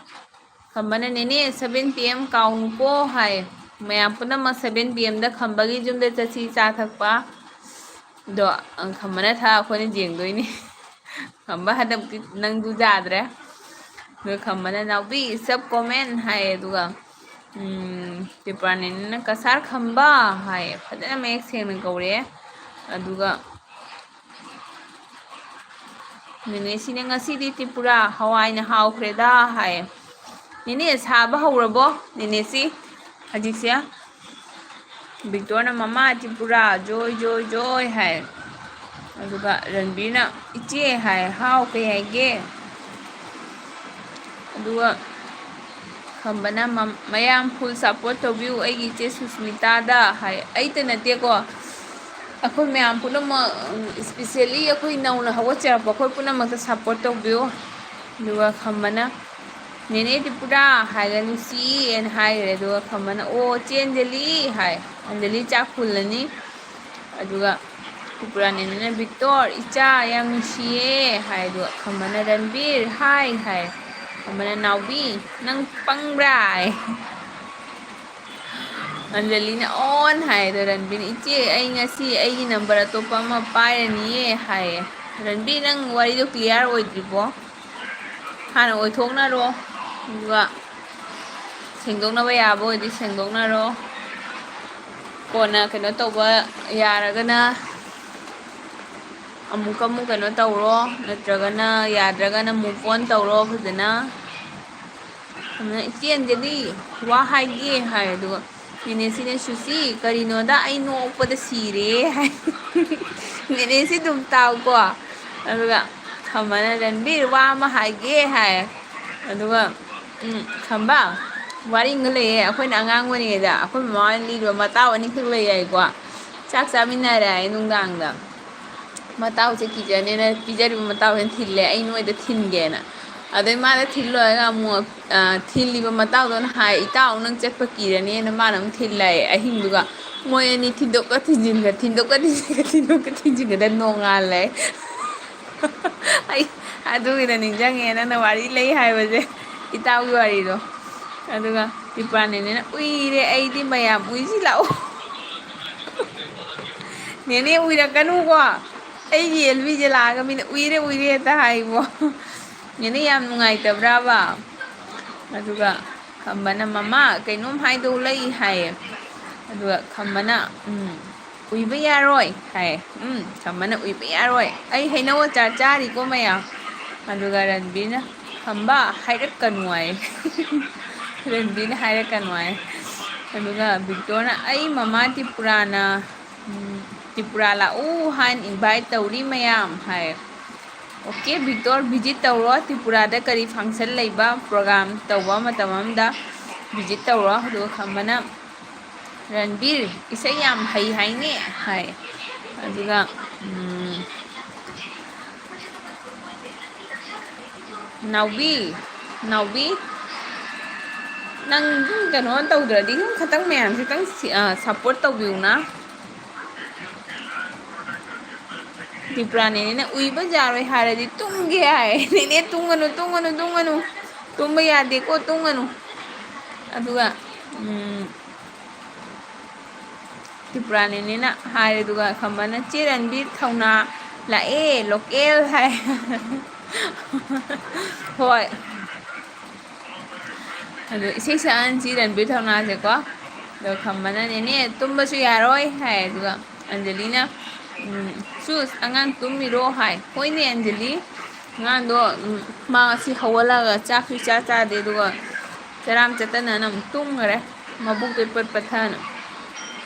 ꯈꯝꯕꯅ "ꯅꯦꯅꯦ, seven P M ꯀꯥꯎꯅꯨꯀꯣ" ꯍꯥꯏ꯫ ꯃꯌꯥꯝ ꯄꯨꯝꯅꯃꯛ seven P M ꯗ ꯈꯝꯕꯒꯤ ꯌꯨꯝꯗ ꯆꯠꯁꯤ ꯆꯥ ꯊꯛꯄ꯫ ꯑꯗꯣ, ꯑ, ꯈꯝꯕꯅ ꯊꯥ ꯑꯩꯈꯣꯏꯅ ꯌꯦꯡꯗꯣꯏꯅꯤ꯫ ꯈꯝꯕ ꯍꯟꯗꯛꯇꯤ ꯅꯪꯁꯨ ꯌꯥꯗ꯭ꯔꯦ꯫ ꯑꯗꯨꯒ ꯈꯝꯕꯅ "ꯅꯥꯎꯕꯤ, sub comment" ꯍꯥꯏ꯫ ꯑꯗꯨꯒ, ꯎꯝ, ꯇ꯭ꯔꯤꯄꯨꯔꯥꯅꯤꯅ "ꯀꯁꯥꯔ ꯈꯝꯕ" ꯍꯥꯏ꯫ ꯐꯖꯅ ꯃꯌꯦꯛ ꯁꯦꯡꯅ ꯀꯧꯔꯛꯑꯦ꯫ ꯑꯗꯨꯒ ꯅꯦꯅꯦꯁꯤꯅ "ꯉꯁꯤꯗꯤ ꯇ꯭ꯔꯤꯄꯨꯔꯥ ꯍꯋꯥꯏꯅ ꯍꯥꯎꯈ꯭ꯔꯦꯗ" ꯍꯥꯏ꯫ "ꯅꯦꯅꯦ, ꯁꯥꯕ ꯍꯧꯔꯕꯣ ꯅꯦꯅꯦꯁꯤ ꯍꯧꯖꯤꯛꯁꯦ?" ꯕꯤꯛꯇꯣꯔꯅ "ꯃꯃꯥ ꯇ꯭ꯔꯤꯄꯨꯔꯥ ꯖꯣꯏ ꯖꯣꯏ ꯖꯣꯏ" ꯍꯥꯏ꯫ ꯑꯗꯨꯒ ꯔꯟꯕꯤꯔꯅ "ꯏꯆꯦ" ꯍꯥꯏ꯫ "ꯍꯥꯎ, ꯀꯩ ꯍꯥꯏꯒꯦ?" ꯑꯗꯨꯒ ꯈꯝꯕꯅ ꯃꯝ-, "ꯃꯌꯥꯝ full support ꯇꯧꯕꯤꯌꯨ ꯑꯩꯒꯤ ꯏꯆꯦ ꯁꯨꯁꯃꯤꯇꯥꯗ" ꯍꯥꯏ꯫ ꯑꯩꯇ ꯅꯠꯇꯦꯀꯣ, ꯑꯩꯈꯣꯏ ꯃꯌꯥꯝ ꯄꯨꯝꯅꯃꯛ, ꯎꯝ, especially ꯑꯩꯈꯣꯏ ꯅꯧꯅ ꯍꯧꯒꯠꯆꯔꯛꯄ ꯑꯩꯈꯣꯏ ꯄꯨꯝꯅꯃꯛꯇ support ꯇꯧꯕꯤꯌꯨ꯫ ꯑꯗꯨꯒ ꯈꯝꯕꯅ "ꯅꯦꯅꯦ ꯇ꯭ꯔꯤꯄꯨꯔꯥ" ꯍꯥꯏꯔꯒ "ꯅꯨꯡꯁꯤꯌꯦꯅ" ꯍꯥꯏꯈ꯭ꯔꯦ꯫ ꯑꯗꯨꯒ ꯈꯝꯕꯅ "ꯑꯣ, ꯆꯦ ꯑꯟꯖꯂꯤ" ꯍꯥꯏ꯫ ꯑꯟꯖꯂꯤ ꯆꯥꯛ ꯐꯨꯜꯂꯅꯤ꯫ ꯑꯗꯨꯒ ꯇ꯭ꯔꯤꯄꯨꯔꯥ ꯅꯦꯅꯦꯅ "ꯕꯤꯛꯇꯣꯔ, ꯏꯆꯥ, ꯌꯥꯝ ꯅꯨꯡꯁꯤꯌꯦ" ꯍꯥꯏ꯫ ꯑꯗꯨꯒ ꯈꯝꯕꯅ "ꯔꯟꯕꯤꯔ, ꯍꯥꯏ" ꯍꯥꯏ꯫ ꯈꯝꯕꯅ "ꯅꯥꯎꯕꯤ, ꯅꯪ ꯄꯪꯕ꯭ꯔꯥ?" ꯍꯥꯏ꯫ ꯑꯟꯖꯂꯤꯅ ꯑꯣꯟ ꯍꯥꯏ꯫ ꯑꯗꯣ ꯔꯟꯕꯤꯔꯅ, "ꯏꯆꯦ, ꯑꯩ ꯉꯁꯤ ꯑꯩꯒꯤ ꯅꯝꯕꯔ ꯑꯇꯣꯞꯄ ꯑꯃ ꯄꯥꯏꯔꯅꯤꯌꯦ" ꯍꯥꯏꯌꯦ꯫ ꯔꯟꯕꯤꯔ, ꯅꯪ ꯋꯥꯔꯤꯗꯣ ꯀ꯭ꯂꯤꯌꯥꯔ ꯑꯣꯏꯗ꯭ꯔꯤꯕꯣ? ꯍꯥꯟꯅ ꯑꯣꯏꯊꯣꯛꯅꯔꯣ, ꯑꯗꯨꯒ ꯁꯦꯡꯗꯣꯛꯅꯕ ꯌꯥꯕ ꯑꯣꯏꯗꯤ ꯁꯦꯡꯗꯣꯛꯅꯔꯣ꯫ ꯀꯣꯟꯅ ꯀꯩꯅꯣ ꯇꯧꯕ ꯌꯥꯔꯒꯅ ꯑꯃꯨꯛꯀ ꯑꯃꯨꯛ ꯀꯩꯅꯣ ꯇꯧꯔꯣ, ꯅꯠꯇ꯭ꯔꯒꯅ ꯌꯥꯗ꯭ꯔꯒꯅ move on ꯇꯧꯔꯣ ꯐꯖꯅ꯫ ꯑꯗꯨꯅ ꯏꯆꯦ ꯑꯟꯖꯂꯤ ꯋꯥ ꯍꯥꯏꯒꯦ ꯍꯥꯏ, ꯑꯗꯨꯒ ꯅꯦꯅꯦꯁꯤꯅ, "ꯁꯨꯁꯤ, ꯀꯔꯤꯅꯣꯗ ꯑꯩ ꯅꯣꯛꯄꯗ ꯁꯤꯔꯦ" ꯍꯥꯏ꯫ ꯅꯦꯅꯦꯁꯤ ꯑꯗꯨꯝ ꯇꯥꯎꯀꯣ꯫ ꯑꯗꯨꯒ ꯈꯝꯕꯅ, "ꯔꯟꯕꯤꯔ, ꯋꯥ ꯑꯃ ꯍꯥꯏꯒꯦ" ꯍꯥꯏ꯫ ꯑꯗꯨꯒ, ꯎꯝ, ꯈꯝꯕ, ꯋꯥꯔꯤ ꯑꯃ ꯂꯩꯌꯦ꯫ ꯑꯩꯈꯣꯏꯅ ꯑꯉꯥꯡ ꯑꯣꯏꯔꯤꯉꯩꯗ ꯑꯩꯈꯣꯏ ꯃꯃꯥ ꯍꯣꯏꯅ ꯂꯤꯕ ꯃꯇꯥꯎ ꯑꯅꯤꯈꯛ ꯂꯩ ꯍꯥꯏꯀꯣ꯫ ꯆꯥꯛ ꯆꯥꯃꯤꯟꯅꯔꯦ ꯍꯥꯏ ꯅꯨꯡꯗꯥꯡꯗ꯫ ꯃꯇꯥꯎꯁꯦ ꯀꯤꯖꯅꯦꯅ ꯄꯤꯖꯔꯤꯕ ꯃꯇꯥꯎꯁꯦ ꯊꯤꯜꯂꯦ, ꯑꯩ ꯅꯣꯏꯗ ꯊꯤꯟꯒꯦꯅ꯫ ꯑꯗꯩ ꯃꯥꯅ ꯊꯤꯜ ꯂꯣꯏꯔꯒ ꯑꯃꯨꯛ, ꯑ, ꯊꯤꯜꯂꯤꯕ ꯃꯇꯥꯎꯗꯨꯅ ꯍꯥꯏ, "ꯏꯇꯥꯎ, ꯅꯪ ꯆꯠꯄ ꯀꯤꯔꯅꯦꯅ" ꯃꯥꯅ ꯑꯃꯨꯛ ꯊꯤꯜꯂꯦ ꯑꯍꯤꯡꯗꯨꯒ꯫ ꯃꯣꯏ ꯑꯅꯤ ꯊꯤꯟꯗꯣꯛꯀ ꯊꯤꯟꯖꯤꯟꯒ, ꯊꯤꯟꯗꯣꯛꯀ ꯊꯤꯟꯖꯤꯟꯒ, ꯊꯤꯟꯗꯣꯛꯀ ꯊꯤꯟꯖꯤꯟꯒꯗ ꯅꯣꯡꯉꯥꯜꯂꯦ꯫ ꯑꯩ ꯑꯗꯨꯒꯤꯗ ꯅꯤꯡꯁꯤꯡꯉꯦ ꯅꯪꯅ ꯋꯥꯔꯤ ꯂꯩ ꯍꯥꯏꯕꯁꯦ, ꯏꯇꯥꯎꯒꯤ ꯋꯥꯔꯤꯗꯣ꯫ ꯑꯗꯨꯒ ꯇ꯭ꯔꯤꯄꯨꯔꯥ ꯅꯦꯅꯦꯅ, "ꯎꯏꯔꯦ ꯑꯩꯗꯤ ꯃꯌꯥꯝ, ꯎꯏꯁꯤ ꯂꯥꯛꯑꯣ"꯫ ꯅꯦꯅꯦ ꯎꯏꯔꯛꯀꯅꯨꯀꯣ, ꯑꯩꯒꯤ ꯑꯦꯜꯕꯤꯁꯦ ꯂꯥꯛꯑꯒ ꯃꯤꯅ "ꯎꯏꯔꯦ, ꯎꯏꯔꯦ" ꯍꯦꯛꯇ ꯍꯥꯏꯕꯣ꯫ ꯅꯦꯅꯦ ꯌꯥꯝ ꯅꯨꯡꯉꯥꯏꯇꯕ꯭ꯔꯥꯕ? ꯑꯗꯨꯒ ꯈꯝꯕꯅ, "ꯃꯃꯥ, ꯀꯩꯅꯣꯝ ꯍꯥꯏꯗꯧ ꯂꯩ" ꯍꯥꯏꯌꯦ꯫ ꯑꯗꯨꯒ ꯈꯝꯕꯅ, "ꯎꯝ, ꯎꯏꯕ ꯌꯥꯔꯣꯏ" ꯍꯥꯏꯌꯦ꯫ ꯎꯝ, ꯈꯝꯕꯅ, "ꯎꯏꯕ ꯌꯥꯔꯣꯏ, ꯑꯩ ꯍꯩꯅꯧ ꯑꯆꯥꯔ ꯆꯥꯔꯤꯀꯣ ꯃꯌꯥꯝ"꯫ ꯑꯗꯨꯒ ꯔꯟꯕꯤꯔꯅ, "ꯈꯝꯕ, ꯍꯥꯏꯔꯛꯀꯅꯨ" ꯍꯥꯏꯌꯦ꯫ ꯔꯟꯕꯤꯔꯅ, "ꯍꯥꯏꯔꯛꯀꯅꯨ" ꯍꯥꯏꯌꯦ꯫ ꯑꯗꯨꯒ ꯕꯤꯛꯇꯣꯔꯅ, "ꯑꯩ ꯃꯃꯥ ꯇ꯭ꯔꯤꯄꯨꯔꯥꯅ, ꯎꯝ, ꯇ꯭ꯔꯤꯄꯨꯔꯥ ꯂꯥꯛꯎ ꯍꯥꯏꯅ invite ꯇꯧꯔꯤ ꯃꯌꯥꯝ" ꯍꯥꯏꯌꯦ꯫ "ꯑꯣꯀꯦ ꯕꯤꯛꯇꯣꯔ, visit ꯇꯧꯔꯣ꯫ ꯇ꯭ꯔꯤꯄꯨꯔꯥꯗ ꯀꯔꯤ function ꯂꯩꯕ, program ꯇꯧꯕ ꯃꯇꯝ ꯑꯃꯗ visit ꯇꯧꯔꯣ"꯫ ꯑꯗꯨꯒ ꯈꯝꯕꯅ, "ꯔꯟꯕꯤꯔ, ꯏꯁꯩ ꯌꯥꯝ ꯍꯩ ꯍꯥꯏꯅꯦ" ꯍꯥꯏ꯫ ꯑꯗꯨꯒ, ꯎꯝ, "ꯅꯥꯎꯕꯤ, ꯅꯥꯎꯕꯤ, ꯅꯪ ꯑꯗꯨꯝ ꯀꯩꯅꯣ ꯇꯧꯗ꯭ꯔꯗꯤ ꯑꯗꯨꯝ ꯈꯤꯇꯪ ꯃꯌꯥꯝꯁꯦ ꯈꯤꯇꯪ ꯁꯤ-, ꯑ, support ꯇꯧꯕꯤꯌꯨꯅ"꯫ ꯇ꯭ꯔꯤꯄꯨꯔꯥ ꯅꯦꯅꯦꯅ, "ꯎꯏꯕ ꯌꯥꯔꯣꯏ ꯍꯥꯏꯔꯗꯤ ꯇꯨꯝꯒꯦ" ꯍꯥꯏ꯫ "ꯅꯦꯅꯦ, ꯇꯨꯝꯒꯅꯨ, ꯇꯨꯝꯒꯅꯨ, ꯇꯨꯝꯒꯅꯨ꯫ ꯇꯨꯝꯕ ꯌꯥꯗꯦꯀꯣ, ꯇꯨꯝꯒꯅꯨ"꯫ ꯑꯗꯨꯒ, ꯎꯝ, ꯇ꯭ꯔꯤꯄꯨꯔꯥꯅꯤꯅꯦꯅ ꯍꯥꯏꯔꯦ꯫ ꯑꯗꯨꯒ ꯈꯝꯕꯅ, "ꯆꯦ ꯔꯟꯕꯤꯔ ꯊꯧꯅꯥ ꯂꯥꯛꯑꯦ, ꯂꯣꯀꯦꯜ" ꯍꯥꯏ꯫ ꯍꯣꯏ꯫ ꯑꯗꯣ ꯏꯁꯩ ꯁꯛꯍꯟꯁꯤ ꯔꯟꯕꯤꯔ ꯊꯧꯅꯥꯁꯦꯀꯣ꯫ ꯑꯗꯣ ꯈꯝꯕꯅ, "ꯅꯦꯅꯦ, ꯇꯨꯝꯕꯁꯨ ꯌꯥꯔꯣꯏ" ꯍꯥꯏ꯫ ꯑꯗꯨꯒ ꯑꯟꯖꯂꯤꯅ, ꯎꯝ, "ꯁꯨꯁ, ꯑꯉꯥꯡ ꯇꯨꯝꯃꯤꯔꯣ?" ꯍꯥꯏ꯫ "ꯍꯣꯏꯅꯦ ꯑꯟꯖꯂꯤ, ꯑꯉꯥꯡꯗꯣ, ꯎꯝ, ꯃꯥ ꯉꯁꯤ ꯍꯧꯒꯠꯂꯒ ꯆꯥꯛꯁꯨ ꯏꯆꯥ ꯆꯥꯗꯦ, ꯑꯗꯨꯒ ꯆꯔꯥꯝ ꯆꯠꯇꯅꯅ ꯑꯃꯨꯛ ꯇꯨꯝꯈꯔꯦ, ꯃꯕꯨꯛꯇꯣ ꯏꯄꯠ ꯄꯠꯊꯅ꯫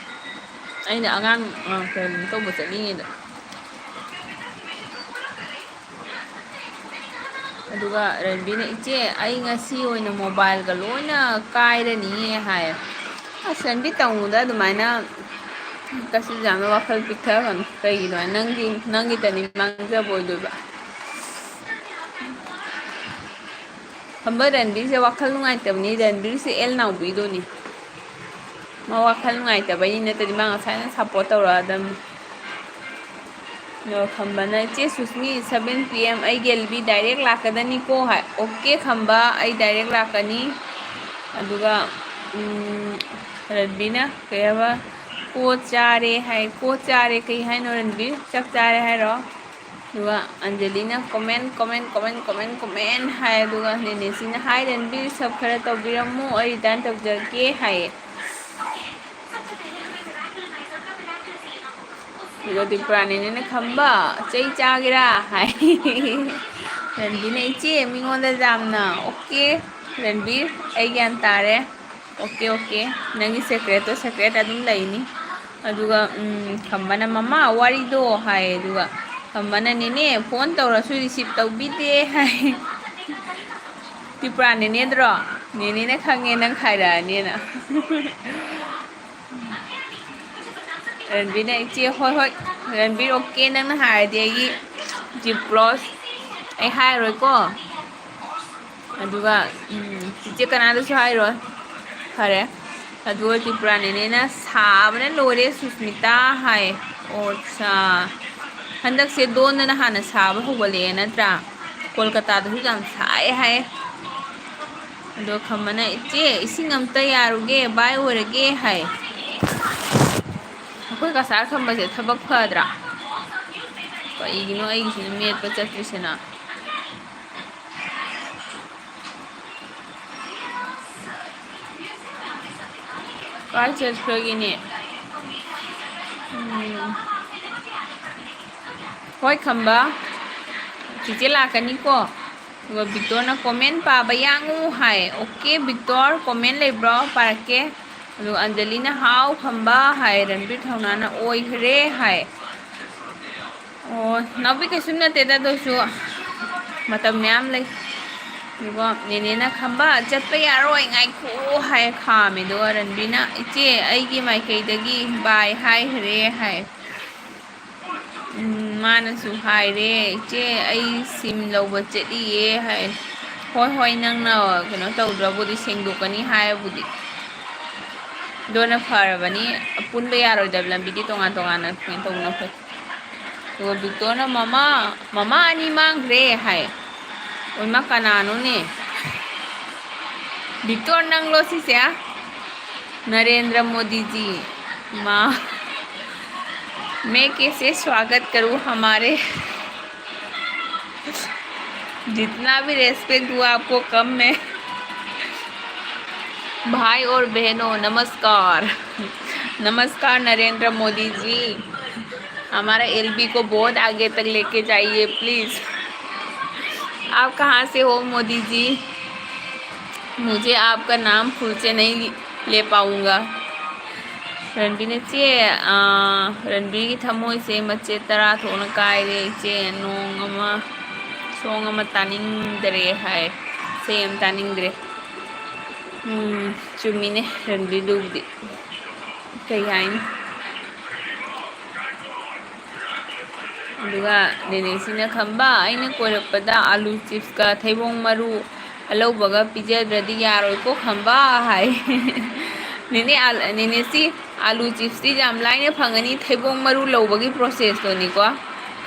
ꯑꯩꯅ ꯑꯉꯥꯡ, ꯑ, ꯀꯩꯅꯣ ꯇꯧꯕ ꯆꯠꯂꯤꯉꯩꯗ"꯫ ꯑꯗꯨꯒ ꯔꯟꯕꯤꯅ, "ꯏꯆꯦ, ꯑꯩ ꯉꯁꯤ ꯑꯣꯏꯅ ꯃꯣꯕꯥꯏꯜꯒ ꯂꯣꯏꯅ ꯀꯥꯏꯔꯅꯤꯌꯦ" ꯍꯥꯏ꯫ ꯑꯁ, ꯔꯟꯕꯤ, ꯇꯧꯅꯨꯗ ꯑꯗꯨꯃꯥꯏꯅ, ꯀꯩꯁꯨ ꯌꯥꯝꯅ ꯋꯥꯈꯜ ꯄꯤꯛꯊꯒꯅꯨ꯫ ꯀꯩꯒꯤꯅꯣ ꯍꯥꯏ, ꯅꯪꯒꯤ, ꯅꯪꯒꯤꯇꯅꯤ ꯃꯥꯡꯖꯕ ꯑꯣꯏꯗꯣꯏꯕ꯫ ꯈꯝꯕ, ꯔꯟꯕꯤꯔꯁꯦ ꯋꯥꯈꯜ ꯅꯨꯡꯉꯥꯏꯇꯕꯅꯤ꯫ ꯔꯟꯕꯤꯔꯁꯦ ꯑꯦꯜ ꯅꯥꯎꯕꯤꯗꯨꯅꯤ꯫ ꯃꯥ ꯋꯥꯈꯜ ꯅꯨꯡꯉꯥꯏꯇꯕꯩꯅꯤ, ꯅꯠꯇ꯭ꯔꯗꯤ ꯃꯥ ꯉꯁꯥꯏꯅ ꯁꯞꯄꯣꯔꯠ ꯇꯧꯔꯛꯑꯗꯝꯅꯤ꯫ ꯑꯗꯣ ꯈꯝꯕꯅ, "ꯏꯆꯦ ꯁꯨꯁꯃꯤ, seven P M ꯑꯩꯒꯤ ꯑꯦꯜ ꯕꯤ ꯗꯥꯏꯔꯦꯛ ꯂꯥꯛꯀꯗꯅꯤꯀꯣ" ꯍꯥꯏ꯫ "ꯑꯣꯀꯦ ꯈꯝꯕ, ꯑꯩ ꯗꯥꯏꯔꯦꯛ ꯂꯥꯛꯀꯅꯤ"꯫ ꯑꯗꯨꯒ, ꯎꯝ, ꯔꯟꯕꯤꯅ ꯀꯩ ꯍꯥꯏꯕ, "ꯀꯣ ꯆꯥꯔꯦ" ꯍꯥꯏ꯫ "ꯀꯣ ꯆꯥꯔꯦ" ꯀꯩ ꯍꯥꯏꯅꯣ ꯔꯟꯕꯤꯔ? ꯆꯥꯛ ꯆꯥꯔꯦ ꯍꯥꯏꯔꯣ? ꯑꯗꯨꯒ ꯑꯟꯖꯂꯤꯅ, "come on, come on, come on, come on, come on" ꯍꯥꯏ꯫ ꯑꯗꯨꯒ ꯅꯦꯅꯦꯁꯤꯅ, "ꯍꯥꯏ ꯔꯟꯕꯤꯔ, ꯁꯕ ꯈꯔ ꯇꯧꯕꯤꯔꯝꯃꯨ, ꯑꯩ ꯔꯤꯇꯔꯟ ꯇꯧꯖꯔꯛꯀꯦ" ꯍꯥꯏꯌꯦ꯫ ꯑꯗꯨꯒ ꯇ꯭ꯔꯤꯄꯨꯔꯥꯅꯤꯅꯦꯅ, "ꯈꯝꯕ, ꯆꯩ ꯆꯥꯒꯦꯔꯥ?" ꯍꯥꯏ꯫ ꯔꯟꯕꯤꯔꯅ, "ꯏꯆꯦ, ꯃꯤꯉꯣꯟꯗ ꯌꯥꯝꯅ ꯑꯣꯀꯦ, ꯔꯟꯕꯤꯔ, ꯑꯩ ꯒ꯭ꯌꯥꯟ ꯇꯥꯔꯦ꯫ ꯑꯣꯀꯦ, ꯑꯣꯀꯦ, ꯅꯪꯒꯤ ꯁꯦꯀ꯭ꯔꯦꯠꯇꯣ ꯁꯦꯀ꯭ꯔꯦꯠ ꯑꯗꯨꯝ ꯂꯩꯅꯤ"꯫ ꯑꯗꯨꯒ, ꯎꯝ, ꯈꯝꯕꯅ, "ꯃꯃꯥ, ꯋꯥꯔꯤꯗꯣ" ꯍꯥꯏ꯫ ꯑꯗꯨꯒ ꯈꯝꯕꯅ, "ꯅꯦꯅꯦ, ꯐꯣꯟ ꯇꯧꯔꯁꯨ ꯔꯤꯁꯤꯞ ꯇꯧꯕꯤꯗꯦ" ꯍꯥꯏ꯫ ꯇ꯭ꯔꯤꯄꯨꯔꯥ ꯅꯦꯅꯦꯗ꯭ꯔꯣ? ꯅꯦꯅꯦꯅ ꯈꯪꯉꯦ ꯅꯪ ꯍꯥꯏꯔꯛꯑꯅꯦꯅ꯫ ꯔꯟꯕꯤꯔꯅ, "ꯏꯆꯦ, ꯍꯣꯏ, ꯍꯣꯏ, ꯔꯟꯕꯤꯔ, ꯑꯣꯀꯦ, ꯅꯪꯅ ꯍꯥꯏꯔꯗꯤ ꯑꯩꯒꯤ ꯖꯤꯞ ꯀ꯭ꯂꯣꯁ ꯑꯩ ꯍꯥꯏꯔꯣꯏꯀꯣ"꯫ ꯑꯗꯨꯒ, ꯎꯝ, ꯆꯤꯆꯦ ꯀꯅꯥꯗꯁꯨ ꯍꯥꯏꯔꯣꯏ꯫ ꯐꯔꯦ꯫ ꯑꯗꯨꯒ ꯇ꯭ꯔꯤꯄꯨꯔꯥ ꯅꯦꯅꯦꯅ, "ꯁꯥꯕꯅ ꯂꯣꯏꯔꯦ ꯁꯨꯁꯃꯤꯇꯥ" ꯍꯥꯏ꯫ ꯑꯣ, ꯑꯠꯁꯥ꯫ ꯍꯟꯗꯛꯁꯦ ꯗꯣꯟꯗꯅ ꯍꯥꯟꯅ ꯁꯥꯕ ꯍꯧꯒꯠꯂꯛꯑꯦ ꯅꯠꯇ꯭ꯔꯥ? ꯀꯣꯜꯀꯇꯥꯗꯁꯨ ꯌꯥꯝ ꯁꯥꯏ ꯍꯥꯏ꯫ ꯑꯗꯣ ꯈꯝꯕꯅ, "ꯏꯆꯦ, ꯏꯁꯤꯡ ꯑꯝꯇ ꯌꯥꯔꯨꯒꯦ, ꯕꯥꯏ ꯑꯣꯏꯔꯒꯦ" ꯍꯥꯏ꯫ ꯀꯁꯥꯔ ꯈꯝꯕꯁꯦ ꯊꯕꯛ ꯐꯗ꯭ꯔꯥ? ꯀꯩꯒꯤꯅꯣ ꯑꯩꯒꯤꯁꯤꯅ ꯃꯦꯠꯄ ꯆꯠꯇ꯭ꯔꯤꯁꯤꯅ? ꯀꯥꯏ ꯆꯠꯈ꯭ꯔꯒꯦꯅꯦ? ꯎꯝ꯫ ꯍꯣꯏ, ꯈꯝꯕ꯫ ꯆꯤꯆꯦ ꯂꯥꯛꯀꯅꯤꯀꯣ꯫ ꯑꯗꯨꯒ ꯕꯤꯛꯇꯣꯔꯅ comment ꯄꯥꯕ ꯌꯥꯡꯉꯨ ꯍꯥꯏ꯫ Okay, ꯕꯤꯛꯇꯣꯔ, comment ꯂꯩꯕ꯭ꯔꯣ? ꯄꯥꯔꯛꯀꯦ꯫ ꯑꯗꯨꯒ ꯑꯟꯖꯂꯤꯅ ꯍꯥꯎ ꯈꯝꯕ ꯍꯥꯏ, ꯔꯟꯕꯤꯔ ꯊꯧꯅꯥꯅ ꯑꯣꯏꯈ꯭ꯔꯦ ꯍꯥꯏ꯫ ꯑꯣ, ꯅꯥꯎꯕꯤ ꯀꯩꯁꯨꯝ ꯅꯠꯇꯦꯗ, ꯑꯗꯨ ꯑꯣꯏꯁꯨ ꯃꯇꯝ ꯃꯌꯥꯝ ꯂꯩ꯫ ꯑꯗꯨꯒ ꯅꯦꯅꯦꯅ ꯈꯝꯕ ꯆꯠꯄ ꯌꯥꯔꯣꯏ, ꯉꯥꯏꯈꯣ ꯍꯥꯏ ꯈꯥꯝꯃꯦ꯫ ꯑꯗꯨꯒ ꯔꯟꯕꯤꯔꯅ, "ꯏꯆꯦ, ꯑꯩꯒꯤ ꯃꯥꯏꯀꯩꯗꯒꯤ bye ꯍꯥꯏꯈ꯭ꯔꯦ" ꯍꯥꯏ꯫ ꯎꯝ, ꯃꯥꯅꯁꯨ ꯍꯥꯏꯔꯦ, "ꯏꯆꯦ, ꯑꯩ ꯁꯤꯝ ꯂꯧꯕ ꯆꯠꯂꯤꯌꯦ" ꯍꯥꯏ꯫ "ꯍꯣꯏ, ꯍꯣꯏ, ꯅꯪꯅ ꯀꯩꯅꯣ ꯇꯧꯗ꯭ꯔꯕꯨꯗꯤ ꯁꯦꯡꯗꯣꯛꯀꯅꯤ ꯍꯥꯏꯔꯕꯨꯗꯤ꯫ ꯑꯗꯨꯅ ꯐꯔꯕꯅꯤ, ꯄꯨꯟꯕ ꯌꯥꯔꯣꯏꯗꯕ ꯂꯝꯕꯤꯗꯤ ꯇꯣꯉꯥꯟ ꯇꯣꯉꯥꯟꯅ ꯀꯩꯅꯣ ꯇꯧꯕꯅ ꯐꯩ"꯫ ꯑꯗꯨꯒ ꯕꯤꯛꯇꯣꯔꯅ, "ꯃꯃꯥ, ꯃꯃꯥ ꯑꯅꯤ ꯃꯥꯡꯈ꯭ꯔꯦ" ꯍꯥꯏ꯫ ꯑꯣꯏꯃꯥ, ꯀꯅꯥꯅꯣꯅꯦ? ꯕꯤꯛꯇꯣꯔ, ꯅꯪꯂꯣ ꯁꯤꯁꯦ? नरेंद्र मोदी जी, माँ, मैं कैसे स्वागत करूँ हमारे? जितना भी respect हुआ आपको कम है। भाई और बहनों, नमस्कार। नमस्कार नरेंद्र मोदी जी, हमारा एलबी को बहुत आगे तक लेके जाइए please। आप कहाँ से हो मोदी जी? मुझे आपका नाम फुल से नहीं ले पाऊँगा। ꯔꯟꯕꯤꯅ, "ꯆꯦ, ꯑꯥ, ꯔꯟꯕꯤꯒꯤ ꯊꯃꯣꯏꯁꯦ ꯃꯆꯦꯠ ꯇꯔꯥ ꯊꯣꯛꯅ ꯀꯥꯏꯔꯦ ꯏꯆꯦ, ꯅꯣꯡ ꯑꯃ, ꯁꯣꯡ ꯑꯃ ꯇꯥꯅꯤꯡꯗꯔꯦ" ꯍꯥꯏ꯫ ꯏꯁꯩ ꯑꯃ ꯇꯥꯅꯤꯡꯗ꯭ꯔꯦ꯫ ꯎꯝ, ꯆꯨꯝꯃꯤꯅꯦ ꯔꯟꯕꯤꯗꯨꯕꯨꯗꯤ꯫ ꯀꯩ ꯍꯥꯏꯅꯤ? ꯑꯗꯨꯒ ꯅꯦꯅꯦꯁꯤꯅ, "ꯈꯝꯕ, ꯑꯩꯅ ꯀꯣꯏꯔꯛꯄꯗ ꯑꯥꯂꯨ ꯆꯤꯞꯁꯀ ꯊꯩꯕꯣꯡ ꯃꯔꯨ ꯑꯂꯧꯕꯒ ꯄꯤꯖꯗ꯭ꯔꯗꯤ ꯌꯥꯔꯣꯏꯀꯣ ꯈꯝꯕ" ꯍꯥꯏ꯫ ꯅꯦꯅꯦ, ꯑꯥ, ꯅꯦꯅꯦꯁꯤ ꯑꯥꯂꯨ ꯆꯤꯞꯁꯇꯤ ꯌꯥꯝ ꯂꯥꯏꯅ ꯐꯪꯒꯅꯤ, ꯊꯩꯕꯣꯡ ꯃꯔꯨ ꯂꯧꯕꯒꯤ process ꯇꯣꯅꯤꯀꯣ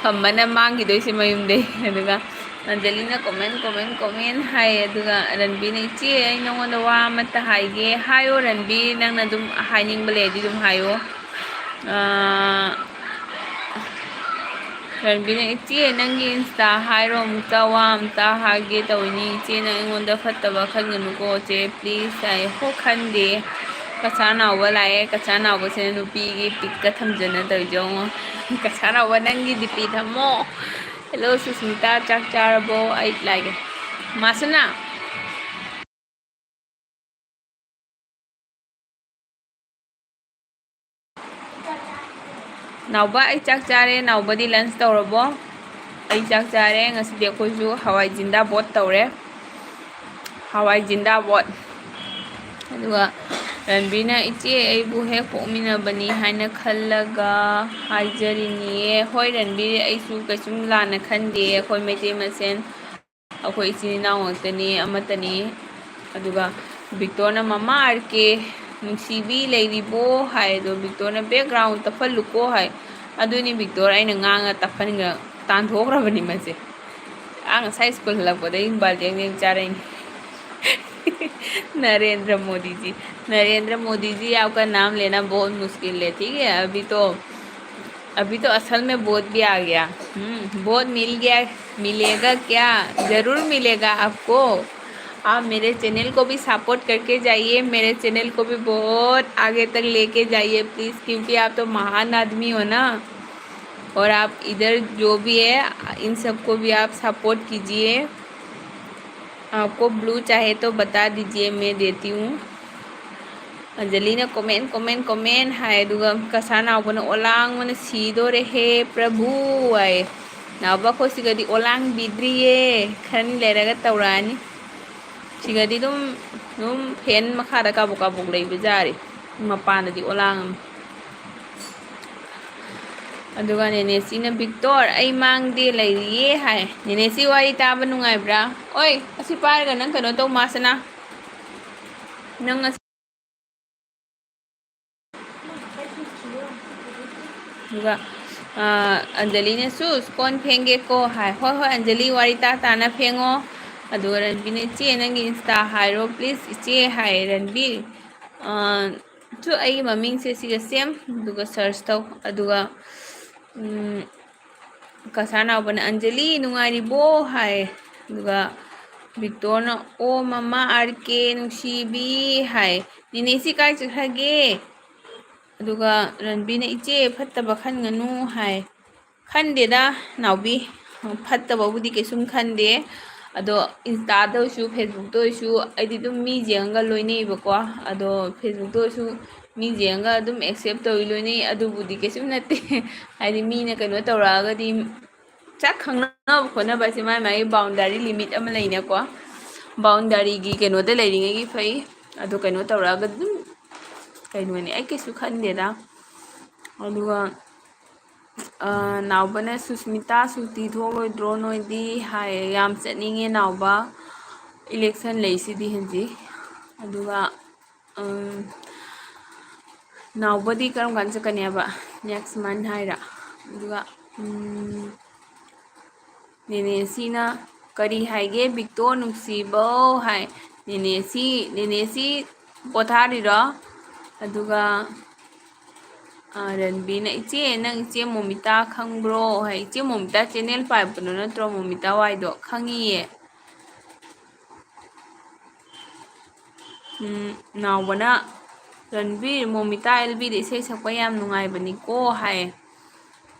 ꯈꯝꯕꯅ ꯃꯥꯡꯈꯤꯗꯣꯏꯁꯦ ꯃꯌꯨꯝꯗꯩ꯫ ꯑꯗꯨꯒ ꯑꯟꯖꯂꯤꯅ comment, comment, comment ꯍꯥꯏ꯫ ꯑꯗꯨꯒ ꯔꯟꯕꯤꯅ, "ꯏꯆꯦ, ꯑꯩ ꯅꯉꯣꯟꯗ ꯋꯥ ꯑꯃꯠꯇ ꯍꯥꯏꯒꯦ"꯫ "ꯍꯥꯏꯌꯣ ꯔꯟꯕꯤ, ꯅꯪꯅ ꯑꯗꯨꯝ ꯍꯥꯏꯅꯤꯡꯕ ꯂꯩꯔꯗꯤ ꯑꯗꯨꯝ ꯍꯥꯏꯌꯣ"꯫ ꯑꯥ, ꯔꯟꯕꯤꯅ, "ꯏꯆꯦ, ꯅꯪꯒꯤ ꯏꯟꯁꯇꯥ ꯍꯥꯏꯔꯣ, ꯑꯃꯨꯛꯇ ꯋꯥ ꯑꯃꯇ ꯍꯥꯏꯒꯦ ꯇꯧꯔꯤꯅꯤ꯫ ꯏꯆꯦ, ꯅꯪ ꯑꯩꯉꯣꯟꯗ ꯐꯠꯇꯕ ꯈꯟꯒꯅꯨꯀꯣ ꯆꯦ, ꯄ꯭ꯂꯤꯁ" ꯍꯥꯏ꯫ "ꯍꯣ, ꯈꯟꯗꯦ꯫ ꯀꯆꯥ ꯅꯥꯎꯕ ꯂꯥꯛꯑꯦ, ꯀꯆꯥ ꯅꯥꯎꯕꯁꯤꯅ ꯅꯨꯄꯤꯒꯤ ꯄꯤꯛꯀ ꯊꯝꯖꯅ ꯇꯧꯔꯤꯁꯦ ꯌꯦꯡꯉꯣ꯫ ꯀꯆꯥ ꯅꯥꯎꯕ, ꯅꯪꯒꯤ ꯗꯤ ꯄꯤ ꯊꯝꯃꯣ꯫ ꯍꯦꯜꯂꯣ, ꯁꯨꯁꯃꯤꯇꯥ, ꯆꯥꯛ ꯆꯥꯔꯕꯣ?" ꯑꯩ ꯂꯥꯛꯑꯒꯦ꯫ ꯃꯥꯁꯅꯥ꯫ ꯅꯥꯎꯕ, ꯑꯩ ꯆꯥꯛ ꯆꯥꯔꯦ꯫ ꯅꯥꯎꯕꯗꯤ ꯂꯟꯁ ꯇꯧꯔꯕꯣ? ꯑꯩ ꯆꯥꯛ ꯆꯥꯔꯦ꯫ ꯉꯁꯤꯗꯤ ꯑꯩꯈꯣꯏꯁꯨ ꯍꯋꯥꯏ ꯖꯤꯟꯗꯥ ꯕꯣꯠ ꯇꯧꯔꯦ꯫ ꯍꯋꯥꯏ ꯖꯤꯟꯗꯥ ꯕꯣꯠ꯫ ꯑꯗꯨꯒ ꯔꯟꯕꯤꯔꯅ, "ꯏꯆꯦ, ꯑꯩꯕꯨ ꯍꯦꯛ ꯄꯣꯛꯃꯤꯟꯅꯕꯅꯤ ꯍꯥꯏꯅ ꯈꯜꯂꯒ ꯍꯥꯏꯖꯔꯤꯅꯤꯌꯦ꯫" ꯍꯣꯏ ꯔꯟꯕꯤꯔ, ꯑꯩꯁꯨ ꯀꯩꯁꯨꯝ ꯂꯥꯟꯅ ꯈꯟꯗꯦ꯫ ꯑꯩꯈꯣꯏ ꯃꯩꯇꯩ ꯃꯁꯦꯟ, ꯑꯩꯈꯣꯏ ꯏꯆꯤꯟ ꯏꯅꯥꯎ ꯉꯥꯛꯇꯅꯤ, ꯑꯃꯠꯇꯅꯤ꯫ ꯑꯗꯨꯒ ꯕꯤꯛꯇꯣꯔꯅ, "ꯃꯃꯥ ꯑꯥꯔ ꯀꯦ, ꯅꯨꯡꯁꯤꯕꯤ ꯂꯩꯔꯤꯕꯣ?" ꯍꯥꯏ꯫ ꯑꯗꯣ ꯕꯤꯛꯇꯣꯔꯅ "ꯕꯦꯛꯒ꯭ꯔꯥꯎꯟ ꯇꯞꯍꯜꯂꯨꯀꯣ" ꯍꯥꯏ꯫ ꯑꯗꯨꯅꯤ ꯕꯤꯛꯇꯣꯔ, ꯑꯩꯅ ꯉꯥꯡꯉ ꯇꯞꯍꯟꯈ꯭ꯔ-, ꯇꯥꯟꯊꯣꯛꯈ꯭ꯔꯕꯅꯤ ꯃꯁꯦ꯫ ꯑꯥ, ꯉꯁꯥꯏ ꯁ꯭ꯀꯨꯜ ꯍꯜꯂꯛꯄꯗꯒꯤ ꯕꯥꯜꯇꯤ ꯑꯅꯤ ꯆꯥꯔꯛꯏꯅꯤ꯫ नरेंद्र मोदी जी, नरेंद्र मोदी जी, आपका नाम लेना बहुत मुश्किल है, ठीक है? अभी तो, अभी तो असल में वोट भी आ गया। हम्म, वोट मिल गया, मिलेगा क्या? जरूर मिलेगा आपको। आप मेरे चैनल को भी सपोर्ट करके जाइए, मेरे चैनल को भी बहुत आगे तक लेके जाइए प्लीज़, क्योंकि आप तो महान आदमी हो ना। और आप इधर जो भी है, इन सबको भी आप सपोर्ट कीजिए। आपको ब्लू चाहे तो बता दीजिए, मैं देती हूँ। ꯑꯟꯖꯂꯤꯅ ꯀꯣꯃꯦꯟ, ꯀꯣꯃꯦꯟ, ꯀꯣꯃꯦꯟ ꯍꯥꯏ, ꯑꯗꯨꯒ ꯀꯁꯥ ꯅꯥꯎꯕꯅ "ꯑꯣꯂꯥꯡꯕꯅ ꯁꯤꯗꯣꯔꯦꯍꯦ ꯄ꯭ꯔꯚꯨ" ꯍꯥꯏ꯫ ꯅꯥꯎꯕ, ꯑꯩꯈꯣꯏ ꯁꯤꯒꯗꯤ ꯑꯣꯂꯥꯡꯕꯤꯗ꯭ꯔꯤꯌꯦ, ꯈꯔꯅꯤ ꯂꯩꯔꯒ ꯇꯧꯔꯛꯑꯅꯤ꯫ ꯁꯤꯒꯗꯤ ꯑꯗꯨꯝ, ꯑꯗꯨꯝ ꯐꯦꯟ ꯃꯈꯥꯗ ꯀꯥꯕꯣꯛ ꯀꯥꯕꯣꯛ ꯂꯩꯕ ꯌꯥꯔꯦ, ꯃꯄꯥꯟꯗꯗꯤ ꯑꯣꯂꯥꯡꯉꯝꯅꯤ꯫ ꯑꯗꯨꯒ ꯅꯦꯅꯦꯁꯤꯅ, "ꯕꯤꯛꯇꯣꯔ, ꯑꯩ ꯃꯥꯡꯗꯦ ꯂꯩꯔꯤꯌꯦ" ꯍꯥꯏ꯫ ꯅꯦꯅꯦꯁꯤ ꯋꯥꯔꯤ ꯇꯥꯕ ꯅꯨꯡꯉꯥꯏꯕ꯭ꯔꯥ? ꯑꯣꯏ, ꯑꯁꯤ ꯄꯥꯏꯔꯒ ꯅꯪ ꯀꯩꯅꯣ ꯇꯧ, ꯃꯥꯁꯅꯥ꯫ ꯅꯪ ꯑꯁꯤ-, ꯑꯗꯨꯒ, ꯑ, ꯑꯟꯖꯂꯤꯅ, "ꯁꯨꯁ, ꯀꯣꯟ ꯐꯦꯡꯒꯦꯀꯣ" ꯍꯥꯏ꯫ "ꯍꯣꯏ, ꯍꯣꯏ, ꯑꯟꯖꯂꯤ, ꯋꯥꯔꯤ ꯇꯥ ꯇꯥꯅ ꯐꯦꯡꯉꯣ"꯫ ꯑꯗꯨꯒ ꯔꯟꯕꯤꯅ, "ꯏꯆꯦ, ꯅꯪꯒꯤ ꯏꯟꯁꯇꯥ ꯍꯥꯏꯔꯣ, ꯄ꯭ꯂꯤꯖ, ꯏꯆꯦ" ꯍꯥꯏ꯫ ꯔꯟꯕꯤꯔ, ꯑ, ꯑꯩꯒꯤ ꯃꯃꯤꯡꯁꯦ ꯁꯤꯒ ꯁꯦꯝ, ꯑꯗꯨꯒ ꯁꯔꯁ ꯇꯧ꯫ ꯑꯗꯨꯒ ꯎꯝ, ꯀꯁꯥꯔ ꯅꯥꯎꯕꯅ "ꯑꯟꯖꯂꯤ ꯅꯨꯡꯉꯥꯏꯔꯤꯕꯣ?" ꯍꯥꯏ꯫ ꯑꯗꯨꯒ ꯕꯤꯛꯇꯣꯔꯅ "ꯑꯣ ꯃꯃꯥ ꯑꯥꯔ ꯀꯦ ꯅꯨꯡꯁꯤꯕꯤ" ꯍꯥꯏ꯫ "ꯅꯦꯅꯦꯁꯤ ꯀꯥꯏ ꯆꯠꯈ꯭ꯔꯒꯦ?" ꯑꯗꯨꯒ ꯔꯟꯕꯤꯅ "ꯏꯆꯦ ꯐꯠꯇꯕ ꯈꯟꯒꯅꯨ" ꯍꯥꯏ꯫ ꯈꯟꯗꯦꯗ ꯅꯥꯎꯕꯤ, ꯐꯠꯇꯕꯕꯨꯗꯤ ꯀꯩꯁꯨꯝ ꯈꯟꯗꯦ꯫ ꯑꯗꯣ ꯏꯟꯁꯇꯥꯗ ꯑꯣꯏꯁꯨ, ꯐꯦꯁꯕꯨꯛꯇ ꯑꯣꯏꯁꯨ ꯑꯩꯗꯤ ꯑꯗꯨꯝ ꯃꯤ ꯌꯦꯡꯉꯒ ꯂꯣꯏꯅꯩꯕꯀꯣ꯫ ꯑꯗꯣ ꯐꯦꯁꯕꯨꯛꯇ ꯑꯣꯏꯁꯨ ꯃꯤ ꯌꯦꯡꯉꯒ ꯑꯗꯨꯝ ꯑꯦꯛꯁꯦꯞ ꯇꯧꯏ, ꯂꯣꯏꯅꯩ, ꯑꯗꯨꯕꯨꯗꯤ ꯀꯩꯁꯨꯝ ꯅꯠꯇꯦ꯫ ꯍꯥꯏꯗꯤ ꯃꯤꯅ ꯀꯩꯅꯣ ꯇꯧꯔꯛꯑꯒꯗꯤ, ꯆꯥꯛ ꯈꯪꯅꯕ ꯈꯣꯠꯅꯕꯁꯦ ꯃꯥꯏ ꯃꯥꯏꯒꯤ ꯕꯥꯎꯟꯗꯔꯤ ꯂꯤꯃꯤꯠ ꯑꯃ ꯂꯩꯅꯀꯣ꯫ ꯕꯥꯎꯟꯗꯔꯤꯒꯤ ꯀꯩꯅꯣꯗ ꯂꯩꯔꯤꯉꯩꯒꯤ ꯐꯩ꯫ ꯑꯗꯣ ꯀꯩꯅꯣ ꯇꯧꯔꯛꯑꯒꯗꯤ ꯑꯗꯨꯝ ꯀꯩꯅꯣꯅꯦ, ꯑꯩ ꯀꯩꯁꯨ ꯈꯟꯗꯦꯗ꯫ ꯑꯗꯨꯒ ꯑ, ꯅꯥꯎꯕꯅ "ꯁꯨꯁꯃꯤꯇꯥ ꯁꯨꯇꯤ ꯊꯣꯛꯂꯣꯏꯗ꯭ꯔꯣ ꯅꯣꯏꯗꯤ?" ꯍꯥꯏꯌꯦ꯫ ꯌꯥꯝ ꯆꯠꯅꯤꯡꯉꯦ ꯅꯥꯎꯕ, ꯏꯂꯦꯛꯁꯟ ꯂꯩꯁꯤꯗꯤ ꯍꯧꯖꯤꯛ꯫ ꯑꯗꯨꯒ ꯎꯝ, ꯅꯥꯎꯕꯗꯤ ꯀꯔꯝ ꯀꯥꯟ ꯆꯠꯀꯅꯦꯕ? Next month ꯍꯥꯏꯔ? ꯑꯗꯨꯒ ꯎꯝ, ꯅꯦꯅꯦꯁꯤꯅ "ꯀꯔꯤ ꯍꯥꯏꯒꯦ ꯕꯤꯛꯇꯣ ꯅꯨꯡꯁꯤꯕꯧ?" ꯍꯥꯏ꯫ ꯅꯦꯅꯦꯁꯤ, ꯅꯦꯅꯦꯁꯤ ꯄꯣꯊꯥꯔꯤꯔꯣ? ꯑꯗꯨꯒ ꯑ, ꯔꯟꯕꯤꯅ "ꯏꯆꯦ, ꯅꯪ ꯏꯆꯦ ꯃꯣꯃꯤꯇꯥ ꯈꯪꯕ꯭ꯔꯣ?" ꯍꯥꯏ꯫ "ꯏꯆꯦ ꯃꯣꯃꯤꯇꯥ ꯆꯦꯅꯦꯜ ꯄꯥꯏꯕꯗꯣ ꯅꯠꯇ꯭ꯔꯣ, ꯃꯣꯃꯤꯇꯥ ꯋꯥꯏꯗꯣ?" "ꯈꯪꯉꯤꯌꯦ꯫" ꯎꯝ, ꯅꯥꯎꯕꯅ "ꯔꯟꯕꯤꯔ, ꯃꯣꯃꯤꯇꯥ ꯑꯦꯜ ꯕꯤꯗ ꯏꯁꯩ ꯁꯛꯄ ꯌꯥꯝ ꯅꯨꯡꯉꯥꯏꯕꯅꯤꯀꯣ" ꯍꯥꯏꯌꯦ꯫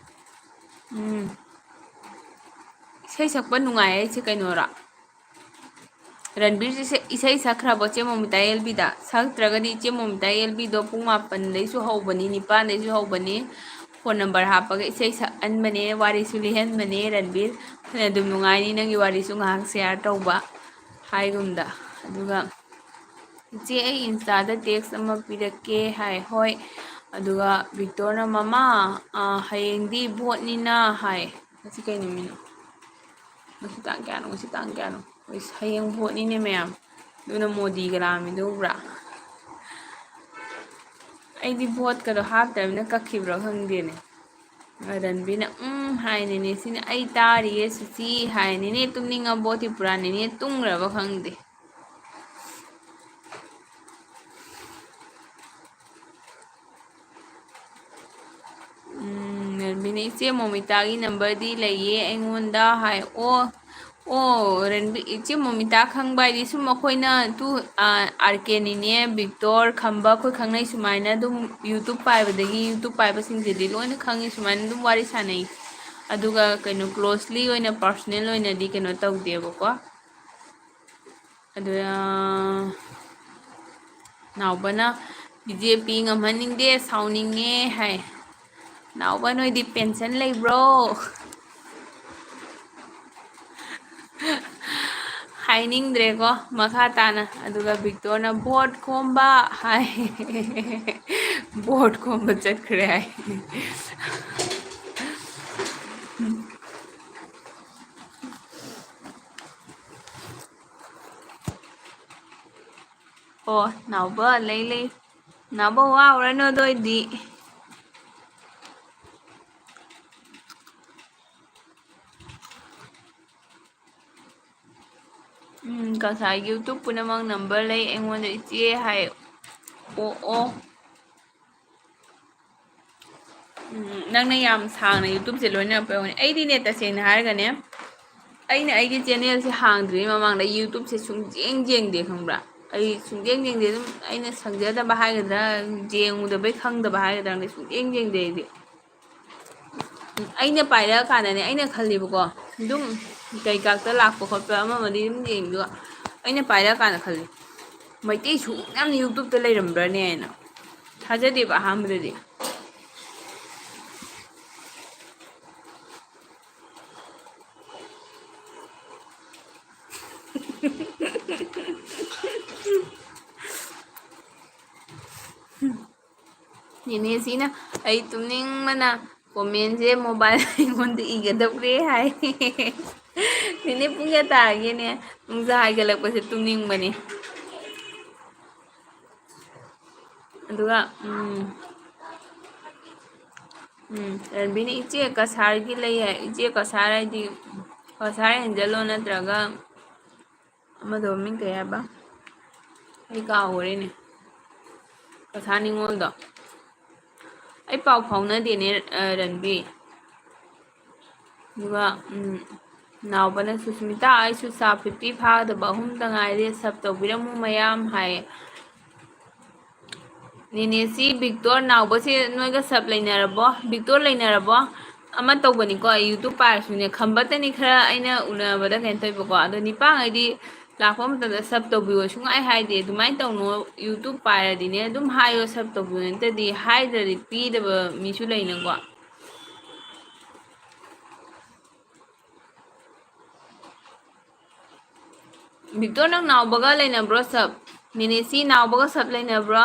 ꯎꯝ, ꯏꯁꯩ ꯁꯛꯄ ꯅꯨꯡꯉꯥꯏ ꯍꯥꯏꯁꯦ ꯀꯩꯅꯣꯔꯣ? ꯔꯟꯕꯤꯔꯁꯦ ꯏꯁꯩ, ꯏꯁꯩ ꯁꯛꯈ꯭ꯔꯕꯣ ꯆꯦ ꯃꯣꯃꯤꯇꯥ ꯑꯦꯜ ꯕꯤꯗ? ꯁꯛꯇ꯭ꯔꯒꯗꯤ ꯆꯦ ꯃꯣꯃꯤꯇꯥ ꯑꯦꯜ ꯕꯤꯗꯣ ꯄꯨꯡ ꯃꯥꯄꯟꯗꯩꯁꯨ ꯍꯧꯕꯅꯤ, ꯅꯤꯄꯥꯟꯗꯩꯁꯨ ꯍꯧꯕꯅꯤ꯫ ꯐꯣꯟ ꯅꯝꯕꯔ ꯍꯥꯞꯄꯒ ꯏꯁꯩ ꯁꯛꯍꯟꯕꯅꯦ, ꯋꯥꯔꯤꯁꯨ ꯂꯤꯍꯟꯕꯅꯦ ꯔꯟꯕꯤꯔ꯫ ꯑꯗꯨꯅ ꯑꯗꯨꯝ ꯅꯨꯡꯉꯥꯏꯅꯤ ꯅꯪꯒꯤ ꯋꯥꯔꯤꯁꯨ ꯉꯥꯏꯍꯥꯛ ꯁꯤꯌꯥꯔ ꯇꯧꯕ ꯍꯥꯏꯒꯨꯝꯗ꯫ ꯑꯗꯨꯒ "ꯏꯆꯦ, ꯑꯩ ꯏꯟꯁꯇꯥꯗ ꯇꯦꯛꯁ ꯑꯃ ꯄꯤꯔꯛꯀꯦ" ꯍꯥꯏ꯫ "ꯍꯣꯏ꯫" ꯑꯗꯨꯒ ꯕꯤꯛꯇꯣꯔꯅ "ꯃꯃꯥ, ꯑ, ꯍꯌꯦꯡꯗꯤ ꯚꯣꯠꯅꯤꯅ" ꯍꯥꯏ꯫ ꯉꯁꯤ ꯀꯩ ꯅꯨꯃꯤꯠꯅꯣ? ꯉꯁꯤ ꯇꯥꯡ ꯀꯌꯥꯅꯣ? ꯉꯁꯤ ꯇꯥꯡ ꯀꯌꯥꯅꯣ? ꯑꯩꯁ, ꯍꯌꯦꯡ ꯚꯣꯠꯅꯤꯅꯦ ꯃꯌꯥꯝ꯫ ꯑꯗꯨꯅ ꯃꯣꯗꯤꯒ ꯂꯥꯛꯑꯝꯃꯤꯗꯣ ꯎꯕ꯭ꯔꯥ? ꯑꯩꯗꯤ ꯚꯣꯠꯀꯗꯣ ꯍꯥꯞꯇꯕꯅꯤꯅ ꯀꯛꯈꯤꯕ꯭ꯔꯥ ꯈꯪꯗꯦꯅꯦ꯫ ꯔꯟꯕꯤꯅ "ꯎꯝ" ꯍꯥꯏꯅꯤꯅꯦ꯫ ꯁꯤꯅ "ꯑꯩ ꯇꯥꯔꯤꯌꯦ ꯁꯨꯆꯤ" ꯍꯥꯏꯅꯤꯅꯦ꯫ ꯇꯨꯝꯅꯤꯡꯉꯕꯣ ꯇ꯭ꯔꯤꯄꯨꯔꯥ ꯅꯦꯅꯦ? ꯇꯨꯝꯈ꯭ꯔꯕ ꯈꯪꯗꯦ꯫ ꯔꯟꯕꯤꯅ, "ꯏꯆꯦ ꯃꯣꯃꯤꯇꯥꯒꯤ ꯅꯝꯕꯔꯗꯤ ꯂꯩꯌꯦ ꯑꯩꯉꯣꯟꯗ" ꯍꯥꯏ꯫ ꯑꯣ, ꯑꯣ, ꯔꯟꯕꯤ, ꯏꯆꯦ ꯃꯣꯃꯤꯇꯥ ꯈꯪꯕ ꯍꯥꯏꯗꯤ ꯁꯨꯝ ꯑꯩꯈꯣꯏꯅ ꯇꯨ, ꯑꯥ, ꯑꯥꯔ ꯀꯦꯅꯤꯅꯦ, ꯕꯤꯛꯇꯣꯔ ꯈꯝꯕ ꯑꯩꯈꯣꯏ ꯈꯪꯅꯩ ꯁꯨꯃꯥꯏꯅ ꯑꯗꯨꯝ YouTube ꯄꯥꯏꯕꯗꯒꯤ, YouTube ꯄꯥꯏꯕꯁꯤꯡꯁꯤꯗꯤ ꯂꯣꯏꯅ ꯈꯪꯉꯤ, ꯁꯨꯃꯥꯏꯅ ꯑꯗꯨꯝ ꯋꯥꯔꯤ ꯁꯥꯟꯅꯩ꯫ ꯑꯗꯨꯒ ꯀꯩꯅꯣ closely ꯑꯣꯏꯅ personal ꯑꯣꯏꯅꯗꯤ ꯀꯩꯅꯣ ꯇꯧꯗꯦꯕꯀꯣ꯫ ꯑꯗꯨ, ꯑꯥ, ꯅꯥꯎꯕꯅ "ꯕꯤ ꯖꯦ ꯄꯤ ꯉꯝꯍꯟꯅꯤꯡꯗꯦ, ꯁꯥꯎꯅꯤꯡꯉꯦ" ꯍꯥꯏ꯫ ꯅꯥꯎꯕ, ꯅꯣꯏꯗꯤ ꯄꯦꯟꯁꯟ ꯂꯩꯕ꯭ꯔꯣ? ꯍꯥꯏꯅꯤꯡꯗ꯭ꯔꯦꯀꯣ ꯃꯈꯥ ꯇꯥꯅ꯫ ꯑꯗꯨꯒ ꯕꯤꯛꯇꯣꯔꯅ "ꯚꯣꯠ ꯈꯣꯝꯕ" ꯍꯥꯏ꯫ ꯚꯣꯠ ꯈꯣꯝꯕ ꯆꯠꯈ꯭ꯔꯦ ꯍꯥꯏ꯫ ꯑꯣ, ꯅꯥꯎꯕ, ꯂꯩ, ꯂꯩ꯫ ꯅꯥꯎꯕ, ꯋꯥꯎꯔꯅꯨ ꯑꯗꯨ ꯑꯣꯏꯗꯤ꯫ ꯎꯝ, ꯀꯁꯥꯏ YouTube ꯄꯨꯝꯅꯃꯛ ꯅꯝꯕꯔ ꯂꯩ ꯑꯩꯉꯣꯟꯗ, ꯏꯆꯦ ꯍꯥꯏ꯫ ꯑꯣ, ꯑꯣ꯫ ꯎꯝ, ꯅꯪꯅ ꯌꯥꯝ ꯁꯥꯡꯅ YouTubeꯁꯦ ꯂꯣꯏꯅꯔꯛꯄ ꯑꯣꯏꯔꯝꯒꯅꯤ꯫ ꯑꯩꯗꯤꯅꯦ, ꯇꯁꯦꯡꯅ ꯍꯥꯏꯔꯒꯅꯦ, ꯑꯩꯅ ꯑꯩꯒꯤ channelꯁꯦ ꯍꯥꯡꯗ꯭ꯔꯤꯉꯩ ꯃꯃꯥꯡꯗ YouTubeꯁꯦ ꯁꯨꯡꯌꯦꯡ ꯌꯦꯡꯗꯦ, ꯈꯪꯕ꯭ꯔꯥ? ꯑꯩ ꯁꯨꯡꯌꯦꯡ ꯌꯦꯡꯗꯦ, ꯑꯗꯨꯝ ꯑꯩꯅ ꯁꯪꯖꯗꯕ ꯍꯥꯏꯒꯗ꯭ꯔꯥ, ꯌꯦꯡꯉꯨꯗꯕꯩ ꯈꯪꯗꯕ ꯍꯥꯏꯒꯗ꯭ꯔꯥ ꯈꯪꯗꯦ, ꯁꯨꯡꯌꯦꯡ ꯌꯦꯡꯗꯦ ꯑꯩꯗꯤ꯫ ꯑꯩꯅ ꯄꯥꯏꯔꯛꯑꯀꯥꯟꯗꯅꯦ, ꯑꯩꯅ ꯈꯜꯂꯤꯕꯀꯣ, ꯑꯗꯨꯝ ꯀꯩꯀꯥꯛꯇ ꯂꯥꯛꯄ ꯈꯣꯠꯄ ꯑꯃ ꯑꯃꯗꯤ ꯑꯗꯨꯝ ꯌꯦꯡꯉꯤ, ꯑꯗꯨꯒ ꯑꯩꯅ ꯄꯥꯏꯔꯛꯑꯀꯥꯟꯗ ꯈꯜꯂꯤ, "ꯃꯩꯇꯩ ꯁꯨꯛ ꯌꯥꯝꯅ YouTubeꯇ ꯂꯩꯔꯝꯕ꯭ꯔꯅꯦ?" ꯍꯥꯏꯅ ꯊꯥꯖꯗꯦꯕ ꯑꯍꯥꯟꯕꯗꯗꯤ꯫ ꯅꯦꯅꯦꯁꯤꯅ, "ꯑꯩ ꯇꯨꯝꯅꯤꯡꯕꯅ commentꯁꯦ mobile ꯑꯩꯉꯣꯟꯗ ꯏꯒꯗꯧꯔꯦ" ꯍꯥꯏ꯫ ꯅꯦꯅꯦ, ꯄꯨꯡ ꯀꯌꯥ ꯇꯥꯔꯒꯦꯅꯦ? ꯄꯨꯡꯁꯦ ꯍꯥꯏꯒꯠꯂꯛꯄꯁꯦ ꯇꯨꯝꯅꯤꯡꯕꯅꯦ꯫ ꯑꯗꯨꯒ, ꯎꯝ, ꯎꯝ, ꯔꯟꯕꯤꯅ, "ꯏꯆꯦ ꯀꯁꯥꯔꯒꯤ ꯂꯩ" ꯍꯥꯏ꯫ ꯏꯆꯦ ꯀꯁꯥꯔ ꯍꯥꯏꯗꯤ ꯀꯁꯥꯔ ꯑꯦꯟꯖꯦꯜꯂꯣ ꯅꯠꯇ꯭ꯔꯒ ꯑꯃꯗꯣ ꯃꯃꯤꯡ ꯀꯩ ꯍꯥꯏꯕ? ꯑꯩ ꯀꯥꯎꯈ꯭ꯔꯦꯅꯦ꯫ ꯀꯁꯥꯔ ꯅꯤꯉꯣꯜꯗꯣ꯫ ꯑꯩ ꯄꯥꯎ ꯐꯥꯎꯅꯗꯦꯅꯦ, ꯑ, ꯔꯟꯕꯤ꯫ ꯑꯗꯨꯒ, ꯎꯝ, ꯅꯥꯎꯕꯅ, "ꯁꯨꯁꯃꯤꯇꯥ, ꯑꯩꯁꯨ ꯁꯥ fifty ꯐꯥꯒꯗꯕ ꯑꯍꯨꯝꯇ ꯉꯥꯏꯔꯦ, sub ꯇꯧꯕꯤꯔꯝꯃꯨ ꯃꯌꯥꯝ" ꯍꯥꯏꯌꯦ꯫ ꯅꯦꯅꯦꯁꯤ ꯕꯤꯛꯇꯣꯔ ꯅꯥꯎꯕꯁꯤ ꯅꯣꯏꯒ sub ꯂꯩꯅꯔꯕꯣ? ꯕꯤꯛꯇꯣꯔ ꯂꯩꯅꯔꯕꯣ? ꯑꯃ ꯇꯧꯕꯅꯤꯀꯣ, YouTube ꯄꯥꯏꯔꯁꯨꯅꯦ, ꯈꯝꯕꯇꯅꯤ ꯈꯔ ꯑꯩꯅ ꯎꯅꯕꯗ ꯀꯩꯅꯣ ꯇꯧꯋꯦꯕꯀꯣ꯫ ꯑꯗꯣ ꯅꯤꯄꯥꯉꯩꯗꯤ ꯂꯥꯛꯄ ꯃꯇꯝꯗ sub ꯇꯧꯕꯤꯌꯣ ꯁꯨꯡꯍꯥꯏ ꯍꯥꯏꯗꯦ꯫ ꯑꯗꯨꯃꯥꯏꯅ ꯇꯧꯅꯣ, YouTube ꯄꯥꯏꯔꯗꯤꯅꯦ ꯑꯗꯨꯝ ꯍꯥꯏꯌꯣ sub ꯇꯧꯕꯤꯌꯣ, ꯅꯠꯇ꯭ꯔꯗꯤ ꯍꯥꯏꯗ꯭ꯔꯗꯤ ꯄꯤꯗꯕ ꯃꯤꯁꯨ ꯂꯩꯅꯀꯣ꯫ ꯕꯤꯛꯇꯣꯔ, ꯅꯪ ꯅꯥꯎꯕꯒ ꯂꯩꯅꯕ꯭ꯔꯣ sub? ꯅꯦꯅꯦꯁꯤ ꯅꯥꯎꯕꯒ sub ꯂꯩꯅꯕ꯭ꯔꯣ?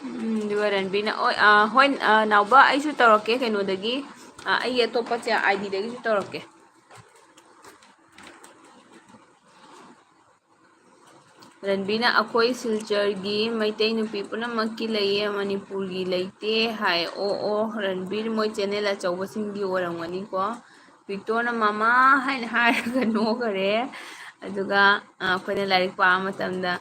ꯎꯝ, ꯑꯗꯨꯒ ꯔꯟꯕꯤꯅ, "ꯍꯣꯏ, ꯑ, ꯍꯣꯏ, ꯑ, ꯅꯥꯎꯕ, ꯑꯩꯁꯨ ꯇꯧꯔꯛꯀꯦ ꯀꯩꯅꯣꯗꯒꯤ, ꯑ, ꯑꯩꯒꯤ ꯑꯇꯣꯞꯄ ꯆꯦ-, ID ꯗꯒꯤꯁꯨ ꯇꯧꯔꯛꯀꯦ"꯫ ꯔꯟꯕꯤꯅ, "ꯑꯩꯈꯣꯏ ꯁꯤꯜꯆꯔꯒꯤ ꯃꯩꯇꯩ ꯅꯨꯄꯤ ꯄꯨꯝꯅꯃꯛꯀꯤ ꯂꯩꯌꯦ, ꯃꯅꯤꯄꯨꯔꯒꯤ ꯂꯩꯇꯦ" ꯍꯥꯏ꯫ ꯑꯣ, ꯑꯣ, ꯔꯟꯕꯤꯔ ꯃꯣꯏ channel ꯑꯆꯧꯕꯁꯤꯡꯒꯤ ꯑꯣꯏꯔꯝꯒꯅꯤꯀꯣ꯫ ꯕꯤꯛꯇꯣꯔꯅ "ꯃꯃꯥ" ꯍꯥꯏꯅ ꯍꯥꯏꯔꯒ ꯅꯣꯛꯈꯔꯦ꯫ ꯑꯗꯨꯒ, ꯑ, ꯑꯩꯈꯣꯏꯅ ꯂꯥꯏꯔꯤꯛ ꯄꯥꯕ ꯃꯇꯝꯗ,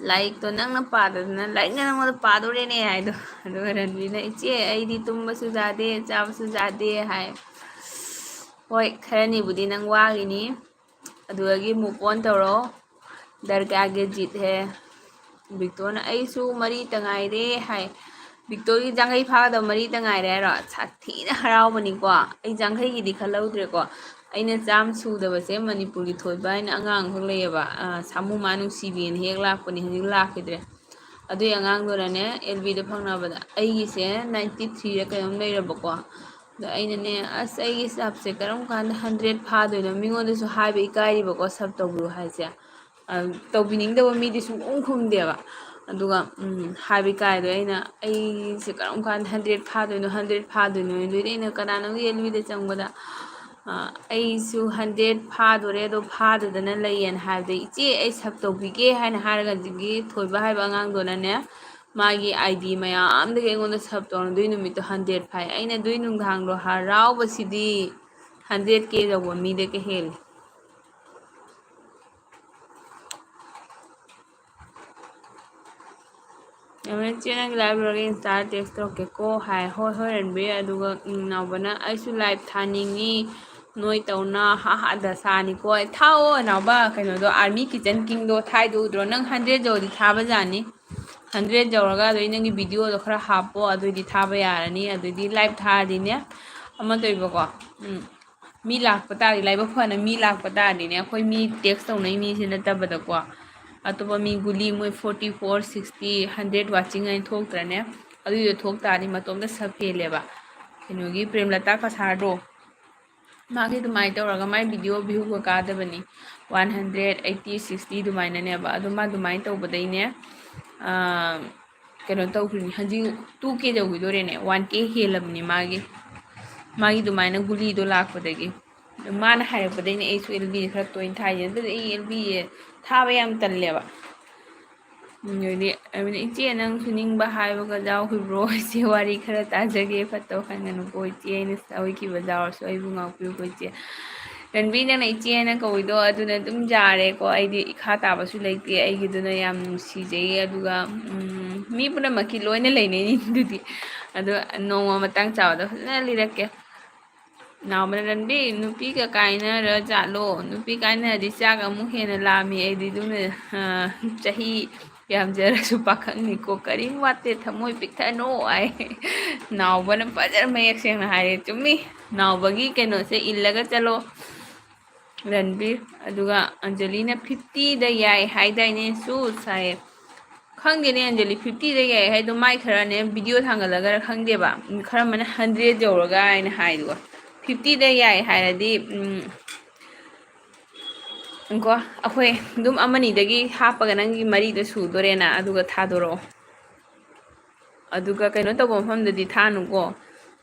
"ꯂꯥꯏꯔꯤꯛꯇꯣ ꯅꯪꯅ ꯄꯥꯗꯗꯅ ꯂꯥꯏꯔꯤꯛꯅ ꯅꯪꯉꯣꯟꯗ ꯄꯥꯗꯣꯔꯦꯅꯦ" ꯍꯥꯏꯗꯣ꯫ ꯑꯗꯨꯒ ꯔꯟꯕꯤꯅ, "ꯏꯆꯦ, ꯑꯩꯗꯤ ꯇꯨꯝꯕꯁꯨ ꯌꯥꯗꯦ, ꯆꯥꯕꯁꯨ ꯌꯥꯗꯦ" ꯍꯥꯏ꯫ ꯍꯣꯏ, ꯈꯔꯅꯤꯕꯨꯗꯤ ꯅꯪ ꯋꯥꯒꯤꯅꯤ꯫ ꯑꯗꯨꯗꯒꯤ move on ꯇꯧꯔꯣ꯫ ꯗꯔꯀꯥꯔꯒꯤ ꯖꯤꯠ ꯍꯦ꯫ ꯕꯤꯛꯇꯣꯔꯅ, "ꯑꯩꯁꯨ ꯃꯔꯤꯇ ꯉꯥꯏꯔꯦ" ꯍꯥꯏ꯫ ꯕꯤꯛꯇꯣꯔꯒꯤ ꯌꯥꯡꯈꯩ ꯐꯥꯒꯗꯕ ꯃꯔꯤꯇ ꯉꯥꯏꯔꯦ ꯍꯥꯏꯔꯣ? ꯁꯥꯊꯤꯅ ꯍꯔꯥꯎꯕꯅꯤꯀꯣ꯫ ꯑꯩ ꯌꯥꯡꯈꯩꯒꯤꯗꯤ ꯈꯜꯍꯧꯗ꯭ꯔꯦꯀꯣ꯫ ꯑꯩꯅ ꯆꯥꯝ ꯁꯨꯗꯕꯁꯦ ꯃꯅꯤꯄꯨꯔꯒꯤ ꯊꯣꯏꯕ ꯍꯥꯏꯅ ꯑꯉꯥꯡ ꯑꯃꯈꯛ ꯂꯩꯌꯦꯕ꯫ ꯑ, ꯁꯥꯃꯨ ꯃꯥ ꯅꯨꯡꯁꯤꯕꯤꯅ ꯍꯦꯛ ꯂꯥꯛꯄꯅꯦ, ꯍꯧꯖꯤꯛ ꯂꯥꯛꯈꯤꯗ꯭ꯔꯦ꯫ ꯑꯗꯨꯏ ꯑꯉꯥꯡꯗꯨꯅꯅꯦ, L B ꯗ ꯐꯪꯅꯕꯗ ꯑꯩꯒꯤꯁꯦ ninety three ꯔ ꯀꯩꯅꯣꯝ ꯂꯩꯔꯕꯀꯣ꯫ ꯑꯗꯣ ꯑꯩꯅꯅꯦ, ꯑꯁ, ꯑꯩꯒꯤ sub ꯁꯦ ꯀꯔꯝ ꯀꯥꯟꯗ hundred ꯐꯥꯗꯣꯏꯅꯣ? ꯃꯤꯉꯣꯟꯗꯁꯨ ꯍꯥꯏꯕ ꯏꯀꯥꯏꯔꯤꯕꯀꯣ, sub ꯇꯧꯕꯤꯌꯨ ꯍꯥꯏꯁꯦ꯫ ꯑ, ꯇꯧꯕꯤꯅꯤꯡꯗꯕ ꯃꯤꯗꯤ ꯁꯨꯡꯈꯨꯝ ꯈꯨꯝꯗꯦꯕ꯫ ꯑꯗꯨꯒ, ꯎꯝ, ꯍꯥꯏꯕ ꯏꯀꯥꯏꯗꯣ ꯑꯩꯅ, "ꯑꯩꯁꯦ ꯀꯔꯝ ꯀꯥꯟꯗ hundred ꯐꯥꯗꯣꯏꯅꯣ, hundred ꯐꯥꯗꯣꯏꯅꯣ?" ꯑꯗꯨꯗꯤ ꯑꯩꯅ ꯀꯅꯥꯅꯣꯝꯒꯤ L B ꯗ ꯆꯪꯕꯗ, ꯑꯩꯁꯨ ꯍꯟꯗ꯭ꯔꯦꯠ ꯐꯥꯗꯣꯔꯦ, ꯑꯗꯣ ꯐꯥꯗꯗꯅ ꯂꯩꯌꯦꯅ ꯍꯥꯏꯕꯗ, "ꯏꯆꯦ, ꯑꯩ ꯁꯕ ꯇꯧꯕꯤꯒꯦ" ꯍꯥꯏꯅ ꯍꯥꯏꯔꯒ, ꯍꯧꯖꯤꯛꯀꯤ ꯊꯣꯏꯕ ꯍꯥꯏꯕ ꯑꯉꯥꯡꯗꯨꯅꯅꯦ, ꯃꯥꯒꯤ ꯑꯥꯏ ꯗꯤ ꯃꯌꯥꯝꯗꯒꯤ ꯑꯩꯉꯣꯟꯗ ꯁꯕ ꯇꯧꯅꯗꯣꯏ ꯅꯨꯃꯤꯠꯇꯣ ꯍꯟꯗ꯭ꯔꯦꯠ ꯐꯥꯏ꯫ ꯑꯩꯅ ꯑꯗꯨꯏ ꯅꯨꯡꯗꯥꯡꯗꯣ ꯍꯔꯥꯎꯕꯁꯤꯗꯤ ꯍꯟꯗ꯭ꯔꯦꯠ ꯀꯦ ꯌꯧꯕ ꯃꯤꯗꯒꯤ ꯍꯦꯜꯂꯤ꯫ ꯌꯥꯝꯅ ꯆꯦ, ꯅꯪꯒꯤ ꯂꯥꯏꯚ ꯂꯣꯏꯔꯒ ꯏꯟꯁꯇꯥꯗ ꯇꯦꯛꯁ ꯇꯧꯔꯛꯀꯦꯀꯣ ꯍꯥꯏ꯫ ꯍꯣꯏ, ꯍꯣꯏ, ꯔꯟꯕꯤꯔ꯫ ꯑꯗꯨꯒ, ꯎꯝ, ꯅꯥꯎꯕꯅ, "ꯑꯩꯁꯨ ꯂꯥꯏꯚ ꯊꯥꯅꯤꯡꯉꯤ ꯅꯣꯏ ꯇꯧꯅ", ꯍꯥ ꯍꯥ, ꯗꯁꯥꯅꯤꯀꯣ꯫ ꯊꯥꯎꯑꯣ, ꯅꯥꯎꯕ, ꯀꯩꯅꯣꯗꯣ, ꯑꯥꯔꯃꯤ ꯀꯤꯆꯟ ꯀꯤꯡꯗꯣ ꯊꯥꯏꯗꯣ ꯎꯗ꯭ꯔꯣ? ꯅꯪ ꯍꯟꯗ꯭ꯔꯦꯠ ꯌꯧꯔꯗꯤ ꯊꯥꯕꯖꯥꯠꯅꯤ꯫ ꯍꯟꯗ꯭ꯔꯦꯠ ꯌꯧꯔꯒ ꯑꯗꯩ ꯅꯪꯒꯤ ꯚꯤꯗꯤꯑꯣꯗꯣ ꯈꯔ ꯍꯥꯞꯄꯣ, ꯑꯗꯨꯏꯗꯤ ꯊꯥꯕ ꯌꯥꯔꯅꯤ꯫ ꯑꯗꯨꯏꯗꯤ ꯂꯥꯏꯚ ꯊꯥꯔꯗꯤꯅꯦ, ꯑꯃ ꯇꯧꯏꯕꯀꯣ, ꯎꯝ, ꯃꯤ ꯂꯥꯛꯄ ꯇꯥꯔꯗꯤ, ꯂꯥꯏꯕꯛ ꯐꯅ ꯃꯤ ꯂꯥꯛꯄ ꯇꯥꯔꯗꯤꯅꯦ, ꯑꯩꯈꯣꯏ ꯃꯤ ꯇꯦꯛꯁ ꯇꯧꯅꯩ ꯃꯤꯁꯦ ꯅꯠꯇꯕꯗꯀꯣ, ꯑꯇꯣꯞꯄ ꯃꯤ ꯒꯨꯂꯤ, ꯃꯣꯏ forty four, sixty, hundred washing ꯍꯥꯏꯅ ꯊꯣꯛꯇ꯭ꯔꯅꯦ? ꯑꯗꯨꯏꯗꯣ ꯊꯣꯛ ꯇꯥꯔꯗꯤ ꯃꯇꯣꯝꯇ ꯁꯕ ꯍꯦꯜꯂꯦꯕ꯫ ꯀꯩꯅꯣꯒꯤ ꯄ꯭ꯔꯦꯝꯂꯇꯥ ꯀꯁꯥꯔꯗꯣ, ꯃꯥꯒꯤ ꯑꯗꯨꯃꯥꯏꯅ ꯇꯧꯔꯒ ꯃꯥꯏ ꯚꯤꯗꯤꯑꯣ ꯚ꯭ꯌꯨꯒ ꯀꯥꯗꯕꯅꯤ, ꯋꯥꯟ ꯍꯟꯗ꯭ꯔꯦꯠ ꯑꯩꯠꯇꯤ, ꯁꯤꯛꯁꯇꯤ ꯑꯗꯨꯃꯥꯏꯅꯅꯦꯕ꯫ ꯑꯗꯣ ꯃꯥ ꯑꯗꯨꯃꯥꯏꯅ ꯇꯧꯕꯗꯩꯅꯦ, ꯑꯥ, ꯀꯩꯅꯣ ꯇꯧꯈ꯭ꯔꯤꯅꯤ, ꯍꯧꯖꯤꯛ ꯇꯨ ꯀꯦ ꯌꯧꯈꯤꯗꯣꯔꯦꯅꯦ, ꯋꯥꯟ ꯀꯦ ꯍꯦꯜꯂꯕꯅꯤ ꯃꯥꯒꯤ, ꯃꯥꯒꯤ ꯑꯗꯨꯃꯥꯏꯅ ꯒꯨꯂꯤꯗꯣ ꯂꯥꯛꯄꯗꯒꯤ꯫ ꯃꯥꯅ ꯍꯥꯏꯔꯛꯄꯗꯩꯅꯦ ꯑꯩꯁꯨ ꯑꯦꯜ ꯕꯤꯁꯦ ꯈꯔ ꯇꯣꯏꯅ ꯊꯥꯏꯁꯦ, ꯅꯠꯇ꯭ꯔꯗꯤ ꯑꯩ ꯑꯦꯜ ꯕꯤꯁꯦ ꯊꯥꯕ ꯌꯥꯝ ꯇꯜꯂꯦꯕ꯫ ꯎꯝ, ꯑꯗꯩꯗꯤ ꯑꯩꯅ, "ꯏꯆꯦ, ꯅꯪꯁꯨ ꯅꯤꯡꯕ ꯍꯥꯏꯕꯒ ꯌꯥꯎꯈꯤꯕ꯭ꯔꯣ? ꯏꯆꯦ, ꯋꯥꯔꯤ ꯈꯔ ꯇꯥꯖꯒꯦ, ꯐꯠꯇꯕ ꯈꯟꯒꯅꯨꯀꯣ ꯏꯆꯦ, ꯑꯩꯅ ꯁꯣꯏꯈꯤꯕ ꯌꯥꯎꯔꯁꯨ ꯑꯩꯕꯨ ꯉꯥꯛꯄꯤꯌꯨꯀꯣ ꯏꯆꯦ"꯫ ꯔꯟꯕꯤꯔ, ꯅꯪꯅ ꯏꯆꯦ ꯍꯥꯏꯅ ꯀꯧꯏꯗꯣ ꯑꯗꯨꯅ ꯑꯗꯨꯝ ꯌꯥꯔꯦꯀꯣ, ꯑꯩꯗꯤ ꯏꯈꯥ ꯇꯥꯕꯁꯨ ꯂꯩꯇꯦ, ꯑꯩꯒꯤꯗꯨꯅ ꯌꯥꯝ ꯅꯨꯡꯁꯤꯖꯩꯌꯦ꯫ ꯑꯗꯨꯒ, ꯎꯝ, ꯃꯤ ꯄꯨꯝꯅꯃꯛꯀꯤ ꯂꯣꯏꯅ ꯂꯩꯅꯩꯅꯤ ꯑꯗꯨꯗꯤ꯫ ꯑꯗꯣ ꯅꯣꯡꯃ ꯃꯇꯥꯡ ꯆꯥꯕꯗ ꯐꯖꯅ ꯂꯤꯔꯛꯀꯦ꯫ ꯅꯥꯎꯕꯅ, "ꯔꯟꯕꯤꯔ, ꯅꯨꯄꯤꯒ ꯀꯥꯏꯅꯔ ꯖꯥꯠꯂꯣ? ꯅꯨꯄꯤ ꯀꯥꯏꯅꯔꯗꯤ ꯆꯥꯛ ꯑꯃꯨꯛ ꯍꯦꯟꯅ ꯂꯥꯝꯃꯤ꯫ ꯑꯩꯗꯤ ꯑꯗꯨꯝꯅ, ꯑ, ꯆꯍꯤ ꯌꯥꯝꯖꯔꯁꯨ ꯄꯥꯈꯪꯅꯤꯀꯣ꯫ ꯀꯔꯤꯝ ꯋꯥꯠꯇꯦ, ꯊꯃꯣꯏ ꯄꯤꯛꯊꯅꯣ" ꯍꯥꯏ꯫ ꯅꯥꯎꯕꯅ ꯐꯖꯅ ꯃꯌꯦꯛ ꯁꯦꯡꯅ ꯍꯥꯏꯔꯦ꯫ ꯆꯨꯝꯃꯤ꯫ ꯅꯥꯎꯕꯒꯤ ꯀꯩꯅꯣꯁꯦ ꯏꯜꯂꯒ ꯆꯠꯂꯣ, ꯔꯟꯕꯤꯔ꯫ ꯑꯗꯨꯒ ꯑꯟꯖꯂꯤꯅ, "ꯐꯤꯐꯇꯤꯗ ꯌꯥꯏ ꯍꯥꯏꯗꯥꯏꯅꯦ, ꯆꯨꯁ?" ꯍꯥꯏꯌꯦ꯫ ꯈꯪꯗꯦꯅꯦ, ꯑꯟꯖꯂꯤ, ꯐꯤꯐꯇꯤꯗ ꯌꯥꯏ ꯍꯥꯏꯗꯣ ꯃꯥꯏ ꯈꯔꯅꯦ ꯚꯤꯗꯤꯑꯣ ꯊꯥꯡꯒꯠꯂꯒꯔ ꯈꯪꯗꯦꯕ, ꯈꯔ ꯑꯃꯅ ꯍꯟꯗ꯭ꯔꯦꯠ ꯌꯧꯔꯒ ꯍꯥꯏꯅ ꯍꯥꯏꯗꯨꯒ, ꯐꯤꯐꯇꯤꯗ ꯌꯥꯏ ꯍꯥꯏꯔꯗꯤ, ꯎꯝ, ꯀꯣ, ꯑꯩꯈꯣꯏ ꯑꯗꯨꯝ ꯑꯃꯅꯤꯗꯒꯤ ꯍꯥꯞꯄꯒ ꯅꯪꯒꯤ ꯃꯔꯤꯗ ꯁꯨꯗꯣꯔꯦꯅ, ꯑꯗꯨꯒ ꯊꯥꯗꯣꯔꯛꯑꯣ꯫ ꯑꯗꯨꯒ ꯀꯩꯅꯣ ꯇꯧꯕ ꯃꯐꯝꯗꯗꯤ ꯊꯥꯅꯨꯀꯣ,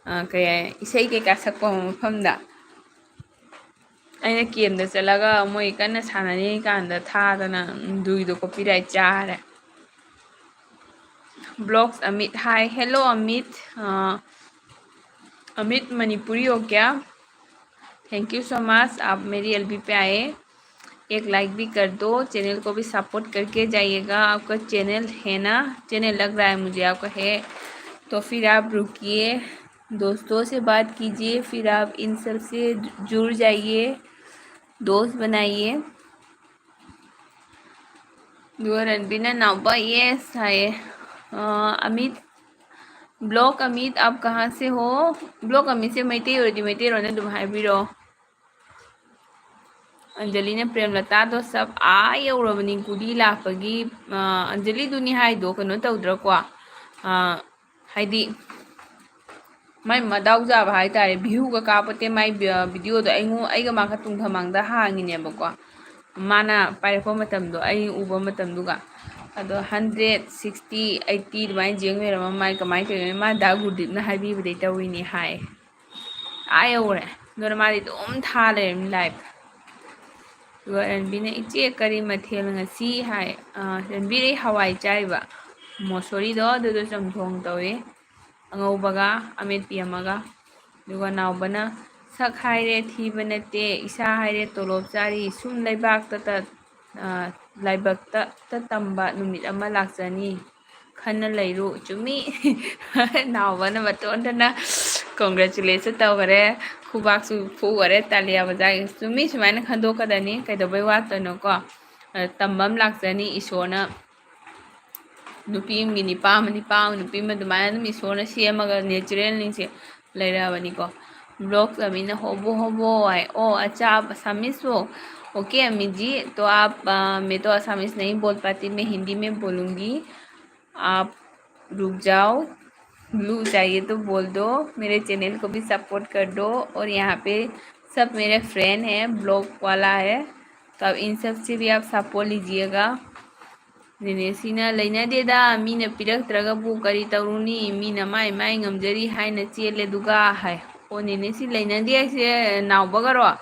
ꯑ, ꯀꯩ ꯍꯥꯏ, ꯏꯁꯩ ꯀꯩꯀꯥ ꯁꯛꯄ ꯃꯐꯝꯗ꯫ ꯑꯩꯅ ꯀꯦꯝꯗ ꯆꯠꯂꯒ ꯃꯣꯏ ꯀꯟꯅ ꯁꯥꯟꯅꯔꯤ ꯀꯥꯟꯗ ꯊꯥꯗꯅ ꯗꯨꯏꯗꯣ copyright ꯆꯥꯔꯦ꯫ Blogs Amit, hi, hello Amit. Amit Manipuri हो क्या? Thank you so much, आप मेरी एलबी पे आए। एक लाइक भी कर दो, चैनल को भी सपोर्ट करके जाइएगा। आपका चैनल है ना, चैनल लग रहा है मुझे आपका है, तो फिर आप रुकिए, दोस्तों से बात कीजिए, फिर आप इन सब से जुड़ जाइए, दोस्त बनाइए। ꯑꯗꯨꯒ ꯔꯟꯕꯤꯅ ꯅꯥꯎꯕ ꯌꯦꯁ ꯍꯥꯏꯌꯦ꯫ ꯑ, ꯑꯃꯤꯠ, ꯕ꯭ꯂꯣꯛ ꯑꯃꯤꯠ ꯑꯞ ꯀꯍꯥ ꯁꯦ ꯍꯣ? ꯕ꯭ꯂꯣꯛ ꯑꯃꯤꯠꯁꯦ ꯃꯩꯇꯩ ꯑꯣꯏꯔꯗꯤ ꯃꯩꯇꯩꯔꯣꯟꯗ ꯑꯗꯨꯝ ꯍꯥꯏꯕꯤꯔꯣ꯫ ꯑꯟꯖꯂꯤꯅ ꯄ꯭ꯔꯦꯝꯂꯇꯥꯗꯣ ꯁꯞ ꯑꯥ ꯌꯧꯔꯕꯅꯤ, ꯒꯨꯂꯤ ꯂꯥꯛꯄꯒꯤ꯫ ꯑ, ꯑꯟꯖꯂꯤꯗꯨꯅꯤ ꯍꯥꯏꯗꯣ ꯀꯩꯅꯣ ꯇꯧꯗ꯭ꯔꯥꯀꯣ? ꯑ, ꯍꯥꯏꯗꯤ ꯃꯥꯏ ꯃꯗꯥꯎ ꯆꯥꯕ ꯍꯥꯏꯇꯥꯔꯦ, ꯚ꯭ꯌꯨꯒ ꯀꯥꯞꯄꯣꯠꯇꯦ ꯃꯥꯏ ꯚꯤ-, ꯚꯤꯗꯤꯑꯣꯗꯣ꯫ ꯑꯩꯉꯣ-, ꯑꯩꯒ ꯃꯥꯒ ꯇꯨꯡ ꯊꯃꯥꯡꯗ ꯍꯥꯡꯉꯤꯅꯦꯕꯀꯣ꯫ ꯃꯥꯅ ꯄꯥꯏꯔꯛꯄ ꯃꯇꯝꯗꯣ ꯑꯩ ꯎꯕ ꯃꯇꯝꯗꯨꯒ꯫ ꯑꯗꯣ ꯍꯟꯗ꯭ꯔꯦꯠ ꯁꯤꯛꯁꯇꯤ, ꯑꯩꯠꯇꯤ ꯑꯗꯨꯃꯥꯏꯅ ꯌꯦꯡ ꯂꯩꯔꯝꯃ ꯃꯥꯏ ꯀꯃꯥꯏꯅ ꯇꯧꯔꯤꯅꯣ? ꯃꯥ ꯗꯥ ꯒꯨꯔꯗꯤꯞꯅ ꯍꯥꯏꯕꯤꯕꯗꯩ ꯇꯧꯔꯤꯅꯦ ꯍꯥꯏ꯫ ꯑꯥ ꯌꯧꯔꯦ꯫ ꯑꯗꯨꯅ ꯃꯥꯗꯤ ꯑꯗꯨꯝ ꯊꯥ ꯂꯩꯔꯝꯃꯤ ꯂꯥꯏꯐ꯫ ꯑꯗꯨꯒ ꯔꯟꯕꯤꯅ, "ꯏꯆꯦ, ꯀꯔꯤ ꯃꯊꯦꯜ ꯉꯁꯤ?" ꯍꯥꯏ꯫ ꯑ, ꯔꯟꯕꯤꯔ, ꯑꯩ ꯍꯋꯥꯏ ꯆꯥꯏꯕ꯫ ꯃꯣꯁꯣꯔꯤꯗꯣ ꯑꯗꯨꯗꯣ ꯆꯝꯊꯣꯡ ꯇꯧꯋꯦ꯫ ꯑꯉꯧꯕꯒ ꯑꯃꯦꯠꯄꯤ ꯑꯃꯒ꯫ ꯑꯗꯨꯒ ꯅꯥꯎꯕꯅ, "ꯁꯛ ꯍꯥꯏꯔꯦ ꯊꯤꯕ ꯅꯠꯇꯦ, ꯏꯁꯥ ꯍꯥꯏꯔꯦ ꯇꯣꯂꯣꯞ ꯆꯥꯔꯤ, ꯁꯨꯝ ꯂꯩꯕꯥꯛꯇ ꯇ-, ꯑ, ꯂꯥꯏꯕꯛꯇ ꯇ ꯇꯝꯕ ꯅꯨꯃꯤꯠ ꯑꯃ ꯂꯥꯛꯆꯅꯤ, ꯈꯟꯅ ꯂꯩꯔꯨ꯫" ꯆꯨꯝꯃꯤ꯫ ꯅꯥꯎꯕꯅ ꯃꯇꯣꯟꯗꯅ congratulation ꯇꯧꯈꯔꯦ, ꯈꯨꯕꯥꯛꯁꯨ ꯐꯨꯈꯔꯦ, ꯇꯥꯂꯤꯌꯥ ꯕꯖꯥꯔꯒꯤ꯫ ꯆꯨꯝꯃꯤ, ꯁꯨꯃꯥꯏꯅ ꯈꯟꯗꯣꯛꯀꯗꯅꯤ, ꯀꯩꯗꯧꯕꯩ ꯋꯥꯠꯇꯣꯏꯅꯣꯀꯣ? ꯑ, ꯇꯝꯕ ꯑꯃ ꯂꯥꯛꯆꯅꯤ ꯏꯁꯣꯔꯅ꯫ ꯅꯨꯄꯤ ꯑꯃꯒꯤ ꯅꯤꯄꯥ ꯑꯃ, ꯅꯤꯄꯥ ꯑꯃ ꯅꯨꯄꯤ ꯑꯃ, ꯑꯗꯨꯃꯥꯏꯅ ꯑꯗꯨꯝ ꯏꯁꯣꯔꯅ ꯁꯦꯝꯃꯒ natural ꯅꯤꯡꯁꯦ ꯂꯩꯔꯛꯑꯕꯅꯤꯀꯣ꯫ ꯕ꯭ꯂꯣꯛꯁ ꯑꯃꯤꯅ ꯍꯣꯕꯣ ꯍꯣꯕꯣ ꯍꯥꯏ꯫ ꯑꯣ, ꯑꯆꯥ, ꯑꯁꯥꯃꯤꯁ ꯍꯣ? ओके अमित जी, तो आप, अ, मैं तो असमिस नहीं बोल पाती, मैं हिंदी में बोलूँगी। आप रुक जाओ, ब्लू चाहिए तो बोल दो, मेरे चैनल को भी सपोर्ट कर दो। और यहाँ पे सब मेरे फ्रेंड हैं, ब्लॉग वाला है, तो आप इन सब से भी आप सपोर्ट लीजिएगा। ꯅꯦꯅꯦꯁꯤꯅ, "ꯂꯩꯅꯗꯦꯗ, ꯃꯤꯅ ꯄꯤꯔꯛꯇ꯭ꯔꯒꯕꯨ ꯀꯔꯤ ꯇꯧꯔꯨꯅꯤ? ꯃꯤꯅ ꯃꯥꯏ ꯃꯥꯏ ꯉꯝꯖꯔꯤ ꯍꯥꯏꯅ ꯆꯦꯜꯂꯦ ꯑꯗꯨꯒ" ꯍꯥꯏ꯫ ꯑꯣ, ꯅꯦꯅꯦꯁꯤ ꯂꯩꯅꯗꯦ ꯍꯥꯏꯁꯦ ꯅꯥꯎꯕꯒꯔꯣ?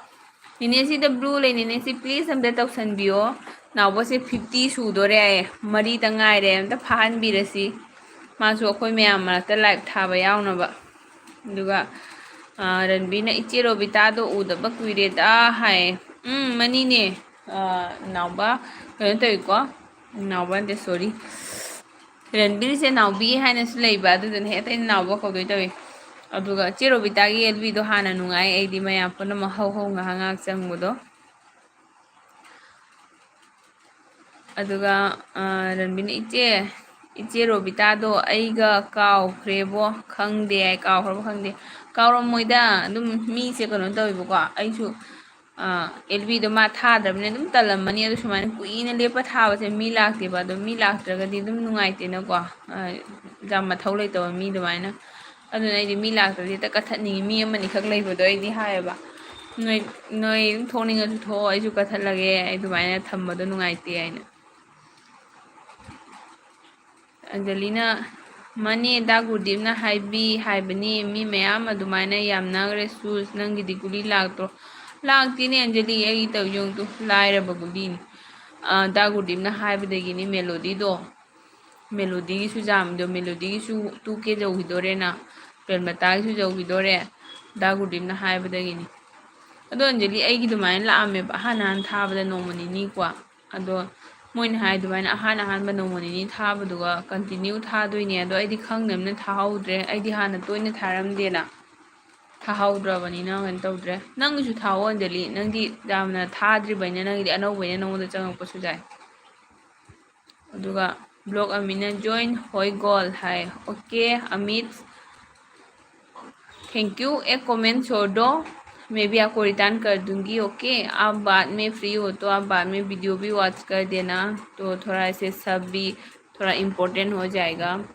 ꯅꯦꯅꯦꯁꯤꯗ ꯕ꯭ꯂꯨ ꯂꯩ, ꯅꯦꯅꯦꯁꯤ please ꯑꯝꯇ ꯇꯧꯁꯟꯕꯤꯌꯣ꯫ ꯅꯥꯎꯕꯁꯦ fifty ꯁꯨꯗꯣꯔꯦ ꯍꯥꯏꯌꯦ, ꯃꯔꯤꯇ ꯉꯥꯏꯔꯦ, ꯑꯝꯇ ꯐꯥꯍꯟꯕꯤꯔꯁꯤ꯫ ꯃꯥꯁꯨ ꯑꯩꯈꯣꯏ ꯃꯌꯥꯝ ꯃꯔꯛꯇ live ꯊꯥꯕ ꯌꯥꯎꯅꯕ꯫ ꯑꯗꯨꯒ, ꯑ, ꯔꯟꯕꯤꯅ "ꯏꯆꯦ ꯔꯣꯕꯤꯇꯥꯗꯣ ꯎꯗꯕ ꯀꯨꯏꯔꯦꯗ" ꯍꯥꯏꯌꯦ꯫ ꯎꯝ, ꯃꯅꯤꯅꯦ꯫ ꯑ, ꯅꯥꯎꯕ, ꯀꯩꯅꯣ ꯇꯧꯏꯀꯣ꯫ ꯅꯥꯎꯕ ꯅꯠꯇꯦ, sorry꯫ ꯔꯟꯕꯤꯔꯁꯦ ꯅꯥꯎꯕꯤ ꯍꯥꯏꯅꯁꯨ ꯂꯩꯕ, ꯑꯗꯨꯗꯨꯅ ꯍꯦꯛꯇ ꯑꯩꯅ ꯅꯥꯎꯕ ꯀꯧꯗꯣꯏ ꯇꯧꯏ꯫ ꯑꯗꯨꯒ ꯆꯦ ꯔꯣꯕꯤꯇꯥꯒꯤ ꯑꯦꯜ ꯕꯤꯗꯣ ꯍꯥꯟꯅ ꯅꯨꯡꯉꯥꯏ, ꯑꯩꯗꯤ ꯃꯌꯥꯝ ꯄꯨꯝꯅꯃꯛ ꯍꯧ ꯍꯧ ꯉꯥꯏꯍꯥꯛ ꯉꯥꯏꯍꯥꯛ ꯆꯪꯕꯗꯣ꯫ ꯑꯗꯨꯒ, ꯑ, ꯔꯟꯕꯤꯅ, "ꯏꯆꯦ, ꯏꯆꯦ ꯔꯣꯕꯤꯇꯥꯗꯣ ꯑꯩꯒ ꯀꯥꯎꯈ꯭ꯔꯦꯕꯣ, ꯈꯪꯗꯦ" ꯍꯥꯏ꯫ ꯀꯥꯎꯈ꯭ꯔꯕ ꯈꯪꯗꯦ꯫ ꯀꯥꯎꯔꯝꯃꯣꯏꯗ, ꯑꯗꯨꯝ ꯃꯤꯁꯦ ꯀꯩꯅꯣ ꯇꯧꯋꯦꯕꯀꯣ, ꯑꯩꯁꯨ, ꯑ, ꯑꯦꯜ ꯕꯤꯗꯣ ꯃꯥ ꯊꯥꯗ꯭ꯔꯕꯅꯤꯅ ꯑꯗꯨꯝ ꯇꯜꯂꯝꯃꯅꯤ꯫ ꯑꯗꯨ ꯁꯨꯃꯥꯏꯅ ꯀꯨꯏꯅ ꯂꯦꯞꯄ ꯊꯥꯕꯁꯦ ꯃꯤ ꯂꯥꯛꯇꯦꯕ꯫ ꯑꯗꯣ ꯃꯤ ꯂꯥꯛꯇ꯭ꯔꯒꯗꯤ ꯑꯗꯨꯝ ꯅꯨꯡꯉꯥꯏꯇꯦꯅꯀꯣ, ꯑ, ꯌꯥꯝ ꯃꯊꯧ ꯂꯩꯇꯕ ꯃꯤ ꯑꯗꯨꯃꯥꯏꯅ꯫ ꯑꯗꯨꯅ ꯑꯩꯗꯤ ꯃꯤ ꯂꯥꯛꯇ꯭ꯔꯗꯤ ꯍꯦꯛꯇ ꯀꯠꯊꯠꯅꯤꯡꯉꯤ, ꯃꯤ ꯑꯃꯅꯤꯈꯛ ꯂꯩꯕꯗꯣ꯫ ꯑꯩꯗꯤ ꯍꯥꯏꯌꯦꯕ, "ꯅꯣꯏ, ꯅꯣꯏ ꯑꯗꯨꯝ ꯊꯣꯛꯅꯤꯡꯉꯁꯨ ꯊꯣꯛꯑꯣ, ꯑꯩꯁꯨ ꯀꯠꯊꯠꯂꯒꯦ, ꯑꯩ ꯑꯗꯨꯃꯥꯏꯅ ꯊꯝꯕꯗꯣ ꯅꯨꯡꯉꯥꯏꯇꯦ" ꯍꯥꯏꯅ꯫ ꯑꯟꯖꯂꯤꯅ, "ꯃꯥꯅꯦ, ꯗꯥ ꯒꯨꯔꯗꯤꯞꯅ ꯍꯥꯏꯕꯤ ꯍꯥꯏꯕꯅꯤ, ꯃꯤ ꯃꯌꯥꯝ ꯑꯗꯨꯃꯥꯏꯅ ꯌꯥꯝꯅꯈ꯭ꯔꯦ꯫ ꯁꯨꯁ, ꯅꯪꯒꯤꯗꯤ ꯒꯨꯂꯤ ꯂꯥꯛꯇ꯭ꯔꯣ?" ꯂꯥꯛꯇꯦꯅꯦ ꯑꯟꯖꯂꯤ, ꯑꯩ ꯇꯧ ꯌꯦꯡꯉꯨ ꯇꯨ, ꯂꯥꯏꯔꯕ ꯒꯨꯂꯤꯅꯤ꯫ ꯑ, ꯗꯥ ꯒꯨꯔꯗꯤꯞꯅ ꯍꯥꯏꯕꯗꯒꯤꯅꯤ ꯃꯦꯂꯣꯗꯤꯗꯣ꯫ ꯃꯦꯂꯣꯗꯤꯒꯤꯁꯨ ꯌꯥꯝꯗꯣ, ꯃꯦꯂꯣꯗꯤꯒꯤꯁꯨ two K ꯌꯧꯈꯤꯗꯣꯔꯦꯅ, ꯄ꯭ꯔꯦꯝꯂꯇꯥꯒꯤꯁꯨ ꯌꯧꯈꯤꯗꯣꯔꯦ, ꯗꯥ ꯒꯨꯔꯗꯤꯞꯅ ꯍꯥꯏꯕꯗꯒꯤꯅꯤ꯫ ꯑꯗꯣ ꯑꯟꯖꯂꯤ, ꯑꯩꯒꯤ ꯑꯗꯨꯃꯥꯏꯅ ꯂꯥꯛꯑꯝꯃꯦꯕ, ꯑꯍꯥꯟ ꯑꯍꯥꯟ ꯊꯥꯕꯗ ꯅꯣꯡꯃ ꯅꯤꯅꯤꯀꯣ꯫ ꯑꯗꯣ ꯃꯣꯏꯅ ꯍꯥꯏ ꯑꯗꯨꯃꯥꯏꯅ ꯑꯍꯥꯟ ꯑꯍꯥꯟꯕ ꯅꯣꯡꯃ ꯅꯤꯅꯤ ꯊꯥꯕꯗꯨꯒ continue ꯊꯥꯗꯣꯏꯅꯦ꯫ ꯑꯗꯣ ꯑꯩꯗꯤ ꯈꯪꯗꯕꯅꯤꯅ ꯊꯥꯍꯧꯗ꯭ꯔꯦ꯫ ꯑꯩꯗꯤ ꯍꯥꯟꯅ ꯇꯣꯏꯅ ꯊꯥꯔꯝꯗꯦꯅ, ꯊꯥꯍꯧꯗ꯭ꯔꯕꯅꯤꯅ ꯀꯩꯅꯣ ꯇꯧꯗ꯭ꯔꯦ꯫ ꯅꯪꯒꯤꯁꯨ ꯊꯥꯍꯧ ꯑꯟꯖꯂꯤ, ꯅꯪꯗꯤ ꯌꯥꯝꯅ ꯊꯥꯗ꯭ꯔꯤꯕꯅꯤꯅ, ꯅꯪꯒꯤꯗꯤ ꯑꯅꯧꯕꯅꯤꯅ ꯅꯉꯣꯟꯗ ꯆꯪꯉꯛꯄꯁꯨ ꯌꯥꯏ꯫ ꯑꯗꯨꯒ ꯕ꯭ꯂꯣꯛ ꯑꯃꯤꯅ "ꯖꯣꯏꯟ ꯍꯣꯏ ꯒꯣꯜ" ꯍꯥꯏ꯫ OK ꯑꯃꯤꯠ, thank you। एक कमेंट छोड़ दो, मैं भी आपको रिटर्न कर दूंगी। OK, आप बाद में फ्री हो तो आप बाद में वीडियो भी वॉच कर देना, तो थोड़ा ऐसे सब भी थोड़ा इम्पोर्टेंट हो जाएगा।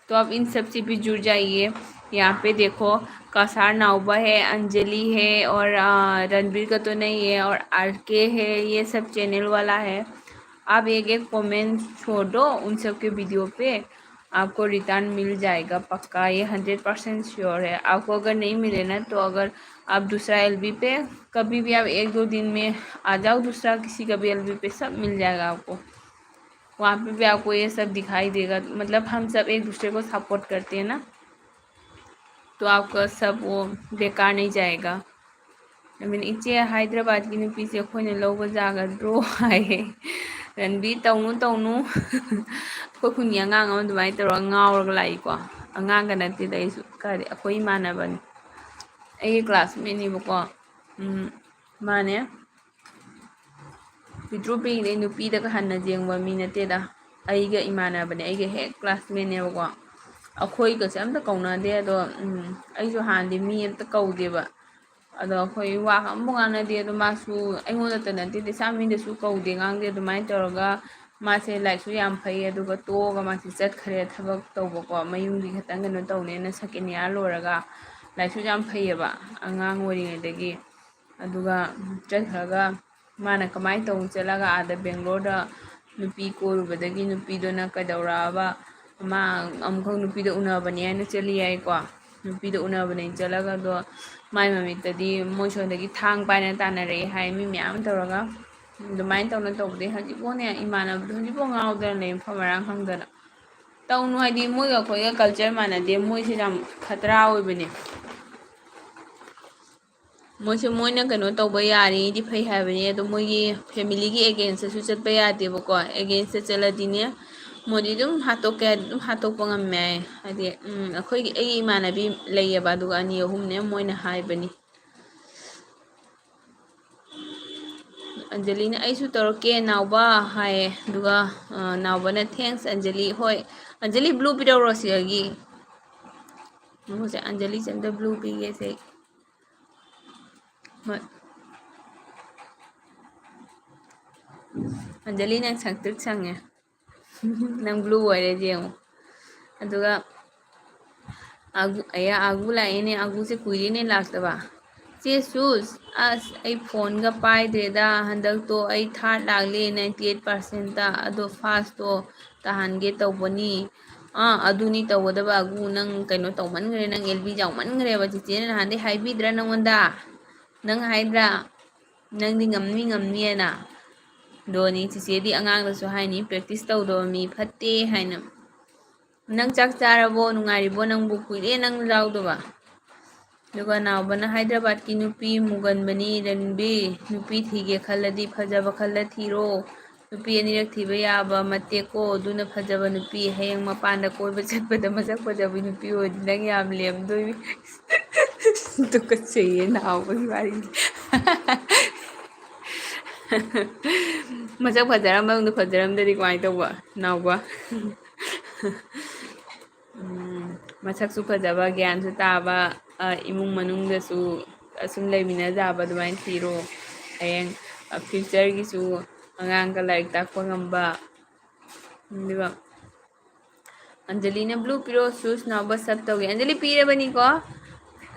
तो आप इन सब से भी जुड़ जाइए। यहाँ पे देखो, कासार नाउबा है, अंजलि है और, आ, रणबीर का तो नहीं है, और आरके है, ये सब चैनल वाला है। आप एक एक कमेंट छोड़ दो उन सब के वीडियो पे। आपको रिटर्न मिल जाएगा पक्का, ये हंड्रेड परसेंट श्योर है। आपको अगर नहीं मिले ना, तो अगर आप दूसरा एलबी पे कभी भी, आप एक दो दिन में आ जाओ, दूसरा किसी का भी एलबी पे, सब मिल जाएगा आपको। वहाँ पे भी आपको ये सब दिखाई देगा। मतलब, हम सब एक दूसरे को सपोर्ट करते हैं ना, तो आपका सब वो बेकार नहीं जाएगा। ꯑꯗꯨꯅ ꯏꯆꯦ, ꯍꯥꯏꯗ꯭ꯔꯕꯥꯗꯀꯤ ꯅꯨꯄꯤꯁꯦ ꯑꯩꯈꯣꯏꯅ ꯂꯧꯕ ꯌꯥꯒꯗ꯭ꯔꯣ ꯍꯥꯏꯌꯦ꯫ ꯔꯟꯕꯤ, ꯇꯧꯅꯨ, ꯇꯧꯅꯨ꯫ ꯑꯩꯈꯣꯏ ꯈꯨꯟꯒꯤ ꯑꯉꯥꯡ ꯑꯃ ꯑꯗꯨꯃꯥꯏꯅ ꯇꯧꯔꯒ ꯉꯥꯎꯔꯒ ꯂꯥꯛꯏꯀꯣ꯫ ꯑꯉꯥꯡꯒ ꯅꯠꯇꯦꯗ, ꯑꯩꯁꯨ ꯀꯔꯤ, ꯑꯩꯈꯣꯏ ꯏꯃꯥꯟꯅꯕꯅꯤ, ꯑꯩꯒꯤ ꯀ꯭ꯂꯥꯁꯃꯦꯠꯅꯦꯕꯀꯣ꯫ ꯎꯝ, ꯃꯥꯅꯦ꯫ ꯄꯤꯛꯇ꯭ꯔꯨ ꯄꯤꯛꯏꯉꯩ ꯅꯨꯄꯤꯗꯒ ꯍꯟꯅ ꯌꯦꯡꯕ ꯃꯤ ꯅꯠꯇꯦꯗ꯫ ꯑꯩꯒ ꯏꯃꯥꯟꯅꯕꯅꯦ, ꯑꯩꯒ ꯍꯦꯛ ꯀ꯭ꯂꯥꯁꯃꯦꯠꯅꯦꯕꯀꯣ꯫ ꯑꯩꯈꯣꯏꯒꯁꯦ ꯑꯝꯇ ꯀꯧꯅꯗꯦ꯫ ꯑꯗꯣ, ꯎꯝ, ꯑꯩꯁꯨ ꯍꯥꯟꯅꯗꯤ ꯃꯤ ꯑꯝꯇ ꯀꯧꯗꯦꯕ꯫ ꯑꯗꯣ ꯑꯩꯈꯣꯏ ꯋꯥ ꯑꯃꯐꯥꯎ ꯉꯥꯡꯅꯗꯦ꯫ ꯑꯗꯣ ꯃꯥꯁꯨ ꯑꯩꯉꯣꯟꯗꯇ ꯅꯠꯇꯦ, ꯏꯁꯥ ꯃꯤꯗꯁꯨ ꯀꯧꯗꯦ, ꯉꯥꯡꯗꯦ꯫ ꯑꯗꯨꯃꯥꯏꯅ ꯇꯧꯔꯒ ꯃꯥꯁꯦ ꯂꯥꯏꯔꯤꯛꯁꯨ ꯌꯥꯝ ꯐꯩ, ꯑꯗꯨꯒ ꯇꯣꯛꯑꯒ ꯃꯥꯁꯦ ꯆꯠꯈ꯭ꯔꯦ ꯊꯕꯛ ꯇꯧꯕꯀꯣ꯫ ꯃꯌꯨꯝꯒꯤ ꯈꯤꯇꯪ ꯀꯩꯅꯣ ꯇꯧꯅꯦꯅ ꯁꯦꯀꯦꯟ ꯏꯌꯥꯔ ꯂꯣꯏꯔꯒ꯫ ꯂꯥꯏꯔꯤꯛꯁꯨ ꯌꯥꯝ ꯐꯩꯌꯦꯕ ꯑꯉꯥꯡ ꯑꯣꯏꯔꯤꯉꯩꯗꯒꯤ꯫ ꯑꯗꯨꯒ ꯆꯠꯈ꯭ꯔꯒ ꯃꯥꯅ ꯀꯃꯥꯏꯅ ꯇꯧꯅ ꯆꯠꯂꯒ ꯑꯥꯗ ꯕꯦꯡꯒ꯭ꯂꯣꯔꯗ ꯅꯨꯄꯤ ꯀꯣꯏꯔꯨꯕꯗꯒꯤ ꯅꯨꯄꯤꯗꯨꯅ ꯀꯩꯗꯧꯔꯛꯑꯕ, ꯃꯥ ꯑꯃꯨꯛꯈꯛ ꯅꯨꯄꯤꯗꯣ ꯎꯅꯕꯅꯦ ꯍꯥꯏꯅ ꯆꯠꯂꯤ ꯍꯥꯏꯀꯣ꯫ ꯅꯨꯄꯤꯗꯣ ꯎꯅꯕꯅꯦ ꯆꯠꯂꯒ, ꯑꯗꯣ ꯃꯥꯏ ꯃꯃꯤꯠꯇꯗꯤ ꯃꯣꯏ ꯁꯣꯝꯗꯒꯤ ꯊꯥꯡ ꯄꯥꯏꯅ ꯇꯥꯟꯅꯔꯛꯑꯦ ꯍꯥꯏ, ꯃꯤ ꯃꯌꯥꯝ ꯇꯧꯔꯒ꯫ ꯑꯗꯨꯃꯥꯏꯅ ꯇꯧꯅ ꯇꯧꯕꯗꯩ ꯍꯧꯖꯤꯛꯐꯥꯎꯅꯦ ꯏꯃꯥꯟꯅꯕꯗꯣ ꯍꯧꯖꯤꯛꯐꯥꯎ ꯉꯥꯎꯗꯅ ꯂꯩ, ꯃꯐꯝ ꯃꯔꯥꯡ ꯈꯪꯗꯅ꯫ ꯇꯧꯅꯨ ꯍꯥꯏꯗꯤ, ꯃꯣꯏꯒ ꯑꯩꯈꯣꯏꯒ ꯀꯜꯆꯔ ꯃꯥꯟꯅꯗꯦ, ꯃꯣꯏꯁꯦ ꯌꯥꯝ ꯈꯇꯔꯥ ꯑꯣꯏꯕꯅꯦ꯫ ꯃꯣꯏꯁꯦ ꯃꯣꯏꯅ ꯀꯩꯅꯣ ꯇꯧꯕ ꯌꯥꯔꯤꯗꯤ ꯐꯩ ꯍꯥꯏꯕꯅꯤ, ꯑꯗꯣ ꯃꯣꯏꯒꯤ ꯐꯦꯃꯤꯂꯤꯒꯤ ꯑꯦꯒꯦꯟꯁꯇꯁꯨ ꯆꯠꯄ ꯌꯥꯗꯦꯕꯀꯣ꯫ ꯑꯦꯒꯦꯟꯁꯇ ꯆꯠꯂꯗꯤꯅꯦ, ꯃꯣꯏꯗꯤ ꯑꯗꯨꯝ ꯍꯥꯠꯇꯣꯛꯀꯦ ꯍꯥꯏ, ꯑꯗꯨꯝ ꯍꯥꯠꯇꯣꯛꯄ ꯉꯝꯃꯦ ꯍꯥꯏ꯫ ꯍꯥꯏꯗꯤ, ꯎꯝ, ꯑꯩꯈꯣꯏꯒꯤ, ꯑꯩꯒꯤ ꯏꯃꯥꯟꯅꯕꯤ ꯂꯩꯌꯦꯕ, ꯑꯗꯨꯒ ꯑꯅꯤ ꯑꯍꯨꯝꯅꯦ, ꯃꯣꯏꯅ ꯍꯥꯏꯕꯅꯤ꯫ ꯑꯟꯖꯂꯤꯅ "ꯑꯩꯁꯨ ꯇꯧꯔꯛꯀꯦ ꯅꯥꯎꯕ" ꯍꯥꯏꯌꯦ꯫ ꯑꯗꯨꯒ, ꯑ, ꯅꯥꯎꯕꯅ "Thanks ꯑꯟꯖꯂꯤ"꯫ ꯍꯣꯏ, ꯑꯟꯖꯂꯤ, ꯕ꯭ꯂꯨ ꯄꯤꯔꯛꯎꯔꯣ ꯁꯤꯗꯒꯤ꯫ ꯉꯥꯏꯈꯣꯁꯦ, ꯑꯟꯖꯂꯤꯁꯦ ꯑꯝꯇ ꯕ꯭ꯂꯨ ꯄꯤꯒꯦꯁꯦ꯫ ꯍꯣꯏ꯫ ꯑꯟꯖꯂꯤ, ꯅꯪ ꯁꯪꯇ꯭ꯔꯤꯛ ꯁꯪꯉꯦ꯫ ꯅꯪ ꯕ꯭ꯂꯨ ꯑꯣꯏꯔꯦ ꯌꯦꯡꯉꯣ꯫ ꯑꯗꯨꯒ ꯑꯒꯨ-, ꯑꯌꯥ, ꯑꯒꯨ ꯂꯥꯛꯑꯦꯅꯦ, ꯑꯒꯨꯁꯦ ꯀꯨꯏꯔꯦꯅꯦ ꯂꯥꯛꯇꯕ꯫ "ꯆꯦ ꯁꯨꯁ, ꯑꯁ, ꯑꯩ ꯐꯣꯟꯒ ꯄꯥꯏꯗ꯭ꯔꯦꯗ, ꯍꯟꯗꯛꯇꯣ ꯑꯩ ꯊꯥꯔꯠ ꯂꯥꯛꯂꯦ ꯅꯥꯏꯟꯇꯤ ꯑꯩꯠ ꯄꯥꯔꯁꯦꯟꯇ, ꯑꯗꯣ ꯐꯥꯔꯁꯇꯣ ꯇꯥꯍꯟꯒꯦ ꯇꯧꯕꯅꯤ꯫ ꯑꯥ, ꯑꯗꯨꯅꯤ ꯇꯧꯒꯗꯕ, ꯑꯒꯨ, ꯅꯪ ꯀꯩꯅꯣ ꯇꯧꯃꯟꯈ꯭ꯔꯦ, ꯅꯪ ꯑꯦꯜ ꯕꯤ ꯆꯥꯎꯃꯟꯈ꯭ꯔꯦꯕ, ꯆꯤꯆꯦꯅ ꯅꯍꯥꯟꯗꯩ ꯍꯥꯏꯕꯤꯗ꯭ꯔꯥ ꯅꯪꯉꯣꯟꯗ? ꯅꯪ ꯍꯥꯏꯗ꯭ꯔꯥ? ꯅꯪꯗꯤ ꯉꯝꯅꯤ ꯉꯝꯅꯤꯅ꯫ ꯑꯗꯨꯅꯤ ꯆꯤꯆꯦꯗꯤ ꯑꯉꯥꯡꯗꯁꯨ ꯍꯥꯏꯅꯤ, practice ꯇꯧꯗꯕ ꯃꯤ ꯐꯠꯇꯦ ꯍꯥꯏꯅ꯫ ꯅꯪ ꯆꯥꯛ ꯆꯥꯔꯕꯣ? ꯅꯨꯡꯉꯥꯏꯔꯤꯕꯣ ꯅꯪꯕꯨ? ꯀꯨꯏꯔꯦ ꯅꯪ ꯌꯥꯎꯗꯕ꯫ ꯑꯗꯨꯒ ꯅꯥꯎꯕꯅ ꯍꯥꯏꯗ꯭ꯔꯕꯥꯠꯀꯤ ꯅꯨꯄꯤ ꯃꯨꯒꯟꯕꯅꯤ ꯔꯟꯕꯤꯔ, ꯅꯨꯄꯤ ꯊꯤꯒꯦ ꯈꯜꯂꯗꯤ ꯐꯖꯕ ꯈꯜꯂ ꯊꯤꯔꯣ꯫ ꯅꯨꯄꯤ ꯑꯅꯤꯔꯛ ꯊꯤꯕ ꯌꯥꯕ ꯅꯠꯇꯦꯀꯣ, ꯑꯗꯨꯅ ꯐꯖꯕ ꯅꯨꯄꯤ꯫ ꯍꯌꯦꯡ ꯃꯄꯥꯟꯗ ꯀꯣꯏꯕ ꯆꯠꯄꯗ ꯃꯁꯛ ꯐꯖꯕꯤ ꯅꯨꯄꯤ ꯑꯣꯏꯔꯗꯤ ꯅꯪ ꯌꯥꯝ ꯂꯦꯝꯗꯣꯏꯅꯤ꯫ ꯇꯨꯀꯠꯆꯩꯌꯦ ꯅꯥꯎꯕꯒꯤ ꯋꯥꯔꯤꯗꯤ꯫ ꯃꯁꯛ ꯐꯖꯔꯝꯕ ꯃꯅꯨꯡꯗ ꯐꯖꯔꯝꯗꯗꯤ ꯀꯃꯥꯏꯅ ꯇꯧꯕ, ꯅꯥꯎꯕ? ꯎꯝ, ꯃꯁꯛꯁꯨ ꯐꯖꯕ, ꯒ꯭ꯌꯥꯟꯁꯨ ꯇꯥꯕ, ꯑ, ꯏꯃꯨꯡ ꯃꯅꯨꯡꯗꯁꯨ ꯑꯁꯨꯝ ꯂꯩꯃꯤꯟꯅ ꯌꯥꯕ ꯑꯗꯨꯃꯥꯏꯅ ꯊꯤꯔꯣ꯫ ꯍꯌꯦꯡ, ꯑ, future ꯒꯤꯁꯨ ꯑꯉꯥꯡꯒ ꯂꯥꯏꯔꯤꯛ ꯇꯥꯛꯄ ꯉꯝꯕ꯫ ꯑꯗꯨꯒ ꯑꯟꯖꯂꯤꯅ blue ꯄꯤꯔꯣ, ꯁꯨꯁ ꯅꯥꯎꯕ sub ꯇꯧꯒꯦ꯫ ꯑꯟꯖꯂꯤ ꯄꯤꯔꯕꯅꯤꯀꯣ꯫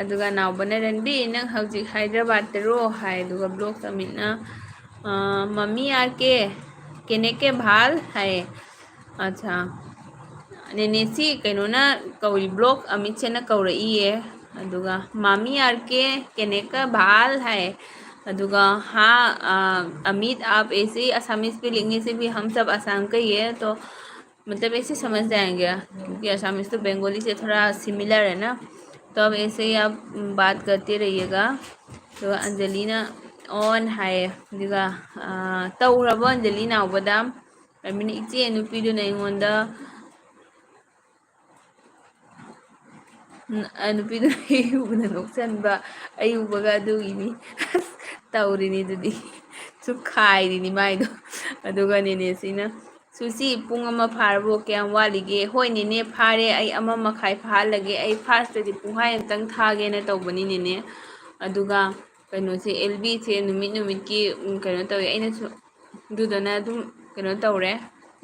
ꯑꯗꯨꯒ ꯅꯥꯎꯕꯅ, "ꯔꯟꯕꯤ, ꯅꯪ ꯍꯧꯖꯤꯛ ꯍꯥꯏꯗ꯭ꯔꯕꯥꯠꯇꯔꯣ?" ꯍꯥꯏ꯫ ꯑꯗꯨꯒ vlog ꯑꯃꯤꯠꯅ, ꯑ, "ꯃꯝꯃꯤ ꯑꯥꯔ ꯀꯦ, ꯀꯦꯅꯦ ꯀꯦ ꯚꯥꯜ?" ꯍꯥꯏꯌꯦ꯫ ꯑꯠꯆꯥ꯫ ꯅꯦꯅꯦꯁꯤ ꯀꯩꯅꯣꯅ ꯀꯧꯔꯤ, vlog ꯑꯃꯤꯠꯁꯦꯅ ꯀꯧꯔꯛꯏꯌꯦ꯫ ꯑꯗꯨꯒ, "ꯃꯥꯃꯤ ꯑꯥꯔ ꯀꯦ, ꯀꯦꯅꯦ ꯀꯦ ꯚꯥꯜ?" ꯍꯥꯏ꯫ ꯑꯗꯨꯒ, "हाँ, अ, अमित, आप ऐसे ही असमीज पे लिखेंगे, जैसे भी हम सब असम के ही है, तो मतलब ऐसे समझ जाएंगे, क्योंकि असमीज तो बंगाली से थोड़ा similar है ना, तो अब ऐसे ही आप, उम, बात करते रहिएगा।" ꯑꯗꯨꯒ ꯑꯟꯖꯂꯤꯅ on ꯍꯥꯏꯌꯦ꯫ ꯑꯗꯨꯒ, ꯑ, ꯇꯧꯈ꯭ꯔꯕꯣ ꯑꯟꯖꯂꯤ ꯅꯥꯎꯕꯗ? ꯔꯟꯕꯤꯔꯅ, "ꯏꯆꯦ, ꯅꯨꯄꯤꯗꯨꯅ ꯑꯩꯉꯣꯟꯗ, ꯎꯝ, ꯑ, ꯅꯨꯄꯤꯗꯨꯅ ꯑꯩ ꯎꯕꯗ ꯅꯣꯛꯁꯟꯕ, ꯑꯩ ꯎꯕꯒ ꯑꯗꯨꯒꯤꯅꯤ꯫" ꯑꯁ, ꯇꯧꯔꯤꯅꯤ ꯑꯗꯨꯗꯤ꯫ ꯁꯨ ꯈꯥꯏꯔꯤꯅꯤ ꯃꯥꯏꯗꯣ꯫ ꯑꯗꯨꯒ ꯅꯦꯅꯦꯁꯤꯅ, "ꯁꯨꯁꯤ, ꯄꯨꯡ ꯑꯃ ꯐꯥꯔꯕꯣ? ꯀꯌꯥꯝ ꯋꯥꯠꯂꯤꯒꯦ?" "ꯍꯣꯏ ꯅꯦꯅꯦ, ꯐꯥꯔꯦ꯫ ꯑꯩ ꯑꯃ ꯃꯈꯥꯏ ꯐꯥꯍꯜꯂꯒꯦ꯫ ꯑꯩ first ꯇꯗꯤ ꯄꯨꯡꯈꯥꯏ ꯑꯃꯇꯪ ꯊꯥꯒꯦꯅ ꯇꯧꯕꯅꯤ ꯅꯦꯅꯦ꯫ ꯑꯗꯨꯒ ꯀꯩꯅꯣꯁꯦ, ꯑꯦꯜ ꯕꯤꯁꯦ ꯅꯨꯃꯤꯠ ꯅꯨꯃꯤꯠꯀꯤ, ꯎꯝ, ꯀꯩꯅꯣ ꯇꯧꯋꯦ꯫ ꯑꯩꯅꯁꯨ ꯑꯗꯨꯗꯅ ꯑꯗꯨꯝ ꯀꯩꯅꯣ ꯇꯧꯔꯦ꯫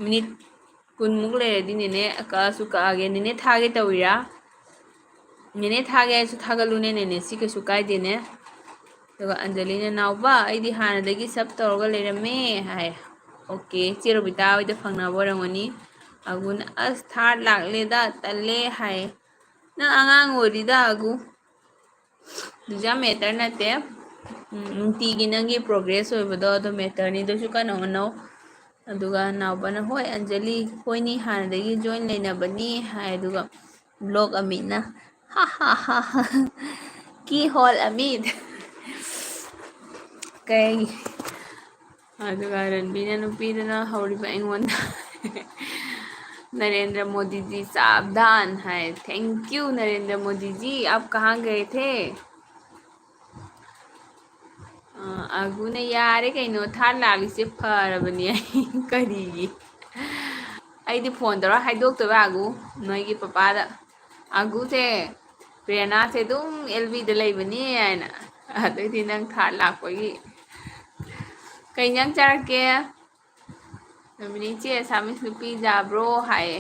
ꯃꯤꯅꯤꯠ ꯀꯨꯟꯃꯨꯛ ꯂꯩꯔꯗꯤ ꯅꯦꯅꯦ ꯀꯛꯑꯁꯨ ꯀꯛꯑꯒꯦ꯫ ꯅꯦꯅꯦ ꯊꯥꯒꯦ ꯇꯧꯔꯤꯔꯥ? ꯅꯦꯅꯦ ꯊꯥꯒꯦ ꯍꯥꯏꯁꯨ ꯊꯥꯒꯠꯂꯨꯅꯦ ꯅꯦꯅꯦ, ꯁꯤ ꯀꯩꯁꯨ ꯀꯥꯏꯗꯦꯅꯦ꯫" ꯑꯗꯨꯒ ꯑꯟꯖꯂꯤꯅ, "ꯅꯥꯎꯕ, ꯑꯩꯗꯤ ꯍꯥꯟꯅꯗꯒꯤ sub ꯇꯧꯔꯒ ꯂꯩꯔꯝꯃꯦ" ꯍꯥꯏ꯫ ꯑꯣꯀꯦ, ꯆꯦ ꯔꯣꯕꯤꯇꯥ ꯍꯣꯏꯗ ꯐꯪꯅꯕ ꯑꯣꯏꯔꯝꯒꯅꯤ꯫ ꯑꯒꯨꯅ ꯑꯁ ꯊꯥꯔꯠ ꯂꯥꯛꯂꯦꯗ, ꯇꯜꯂꯦ ꯍꯥꯏ꯫ ꯅꯪ ꯑꯉꯥꯡ ꯑꯣꯏꯔꯤꯗ ꯑꯒꯨ꯫ ꯑꯗꯨꯁꯨ ꯌꯥꯝ ꯃꯦꯇꯔ ꯅꯠꯇꯦ꯫ ꯎꯝ, ꯅꯨꯡꯇꯤꯒꯤ ꯅꯪꯒꯤ ꯄ꯭ꯔꯣꯒ꯭ꯔꯦꯁ ꯑꯣꯏꯕꯗꯣ ꯑꯗꯨ ꯃꯦꯇꯔꯅꯤ, ꯑꯗꯨꯁꯨ ꯀꯟꯅ ꯍꯣꯠꯅꯧ꯫ ꯑꯗꯨꯒ ꯅꯥꯎꯕꯅ, "ꯍꯣꯏ ꯑꯟꯖꯂꯤ, ꯑꯩꯈꯣꯏꯅꯤ ꯍꯥꯟꯅꯗꯒꯤ ꯖꯣꯏꯟ ꯂꯩꯅꯕꯅꯤ" ꯍꯥꯏ꯫ ꯑꯗꯨꯒ ꯕ꯭ꯂꯣꯛ ꯑꯃꯤꯠꯅ, "ꯍꯥ ꯍꯥ ꯍꯥ ꯍꯥ, ꯀꯤ ꯍꯣꯜ ꯑꯃꯤꯠ"꯫ ꯀꯩ ꯑꯗꯨꯒ ꯔꯟꯕꯤꯅ ꯅꯨꯄꯤꯗꯨꯅ ꯍꯧꯔꯤꯕ ꯑꯩꯉꯣꯟꯗ, "ꯅꯔꯦꯟꯗ꯭ꯔ ꯃꯣꯗꯤꯖꯤ ꯁꯥꯕꯙꯥꯟ" ꯍꯥꯏ꯫ Thank you Narendra ꯃꯣꯗꯤꯖꯤ, up ꯀꯍꯥꯡ Gaye ꯊꯦ? ꯑ, ꯑꯒꯨꯅ, "ꯌꯥꯔꯦ ꯀꯩꯅꯣ, ꯊꯥꯔꯠ ꯂꯥꯛꯂꯤꯁꯦ ꯐꯔꯕꯅꯦ ꯑꯩ ꯀꯔꯤꯒꯤ?" ꯑꯩꯗꯤ ꯐꯣꯟ ꯇꯧꯔ ꯍꯥꯏꯗꯣꯛꯇꯣꯏꯕ ꯑꯒꯨ, ꯅꯣꯏꯒꯤ ꯄꯄꯥꯗ, "ꯑꯒꯨꯁꯦ, ꯄ꯭ꯔꯦꯔꯅꯥꯁꯦ ꯑꯗꯨꯝ ꯑꯦꯜ ꯕꯤꯗ ꯂꯩꯕꯅꯤ" ꯍꯥꯏꯅ꯫ ꯑꯗꯩꯗꯤ ꯅꯪ ꯊꯥꯔꯠ ꯂꯥꯛꯄꯒꯤ꯫ "ꯀꯩ ꯏꯟꯖꯥꯡ ꯆꯥꯔꯛꯀꯦ?" ꯔꯕꯤꯅ, "ꯏꯆꯦ, ꯑꯁꯥꯃꯤꯁ ꯅꯨꯄꯤ ꯌꯥꯕ꯭ꯔꯣ?" ꯍꯥꯏꯌꯦ꯫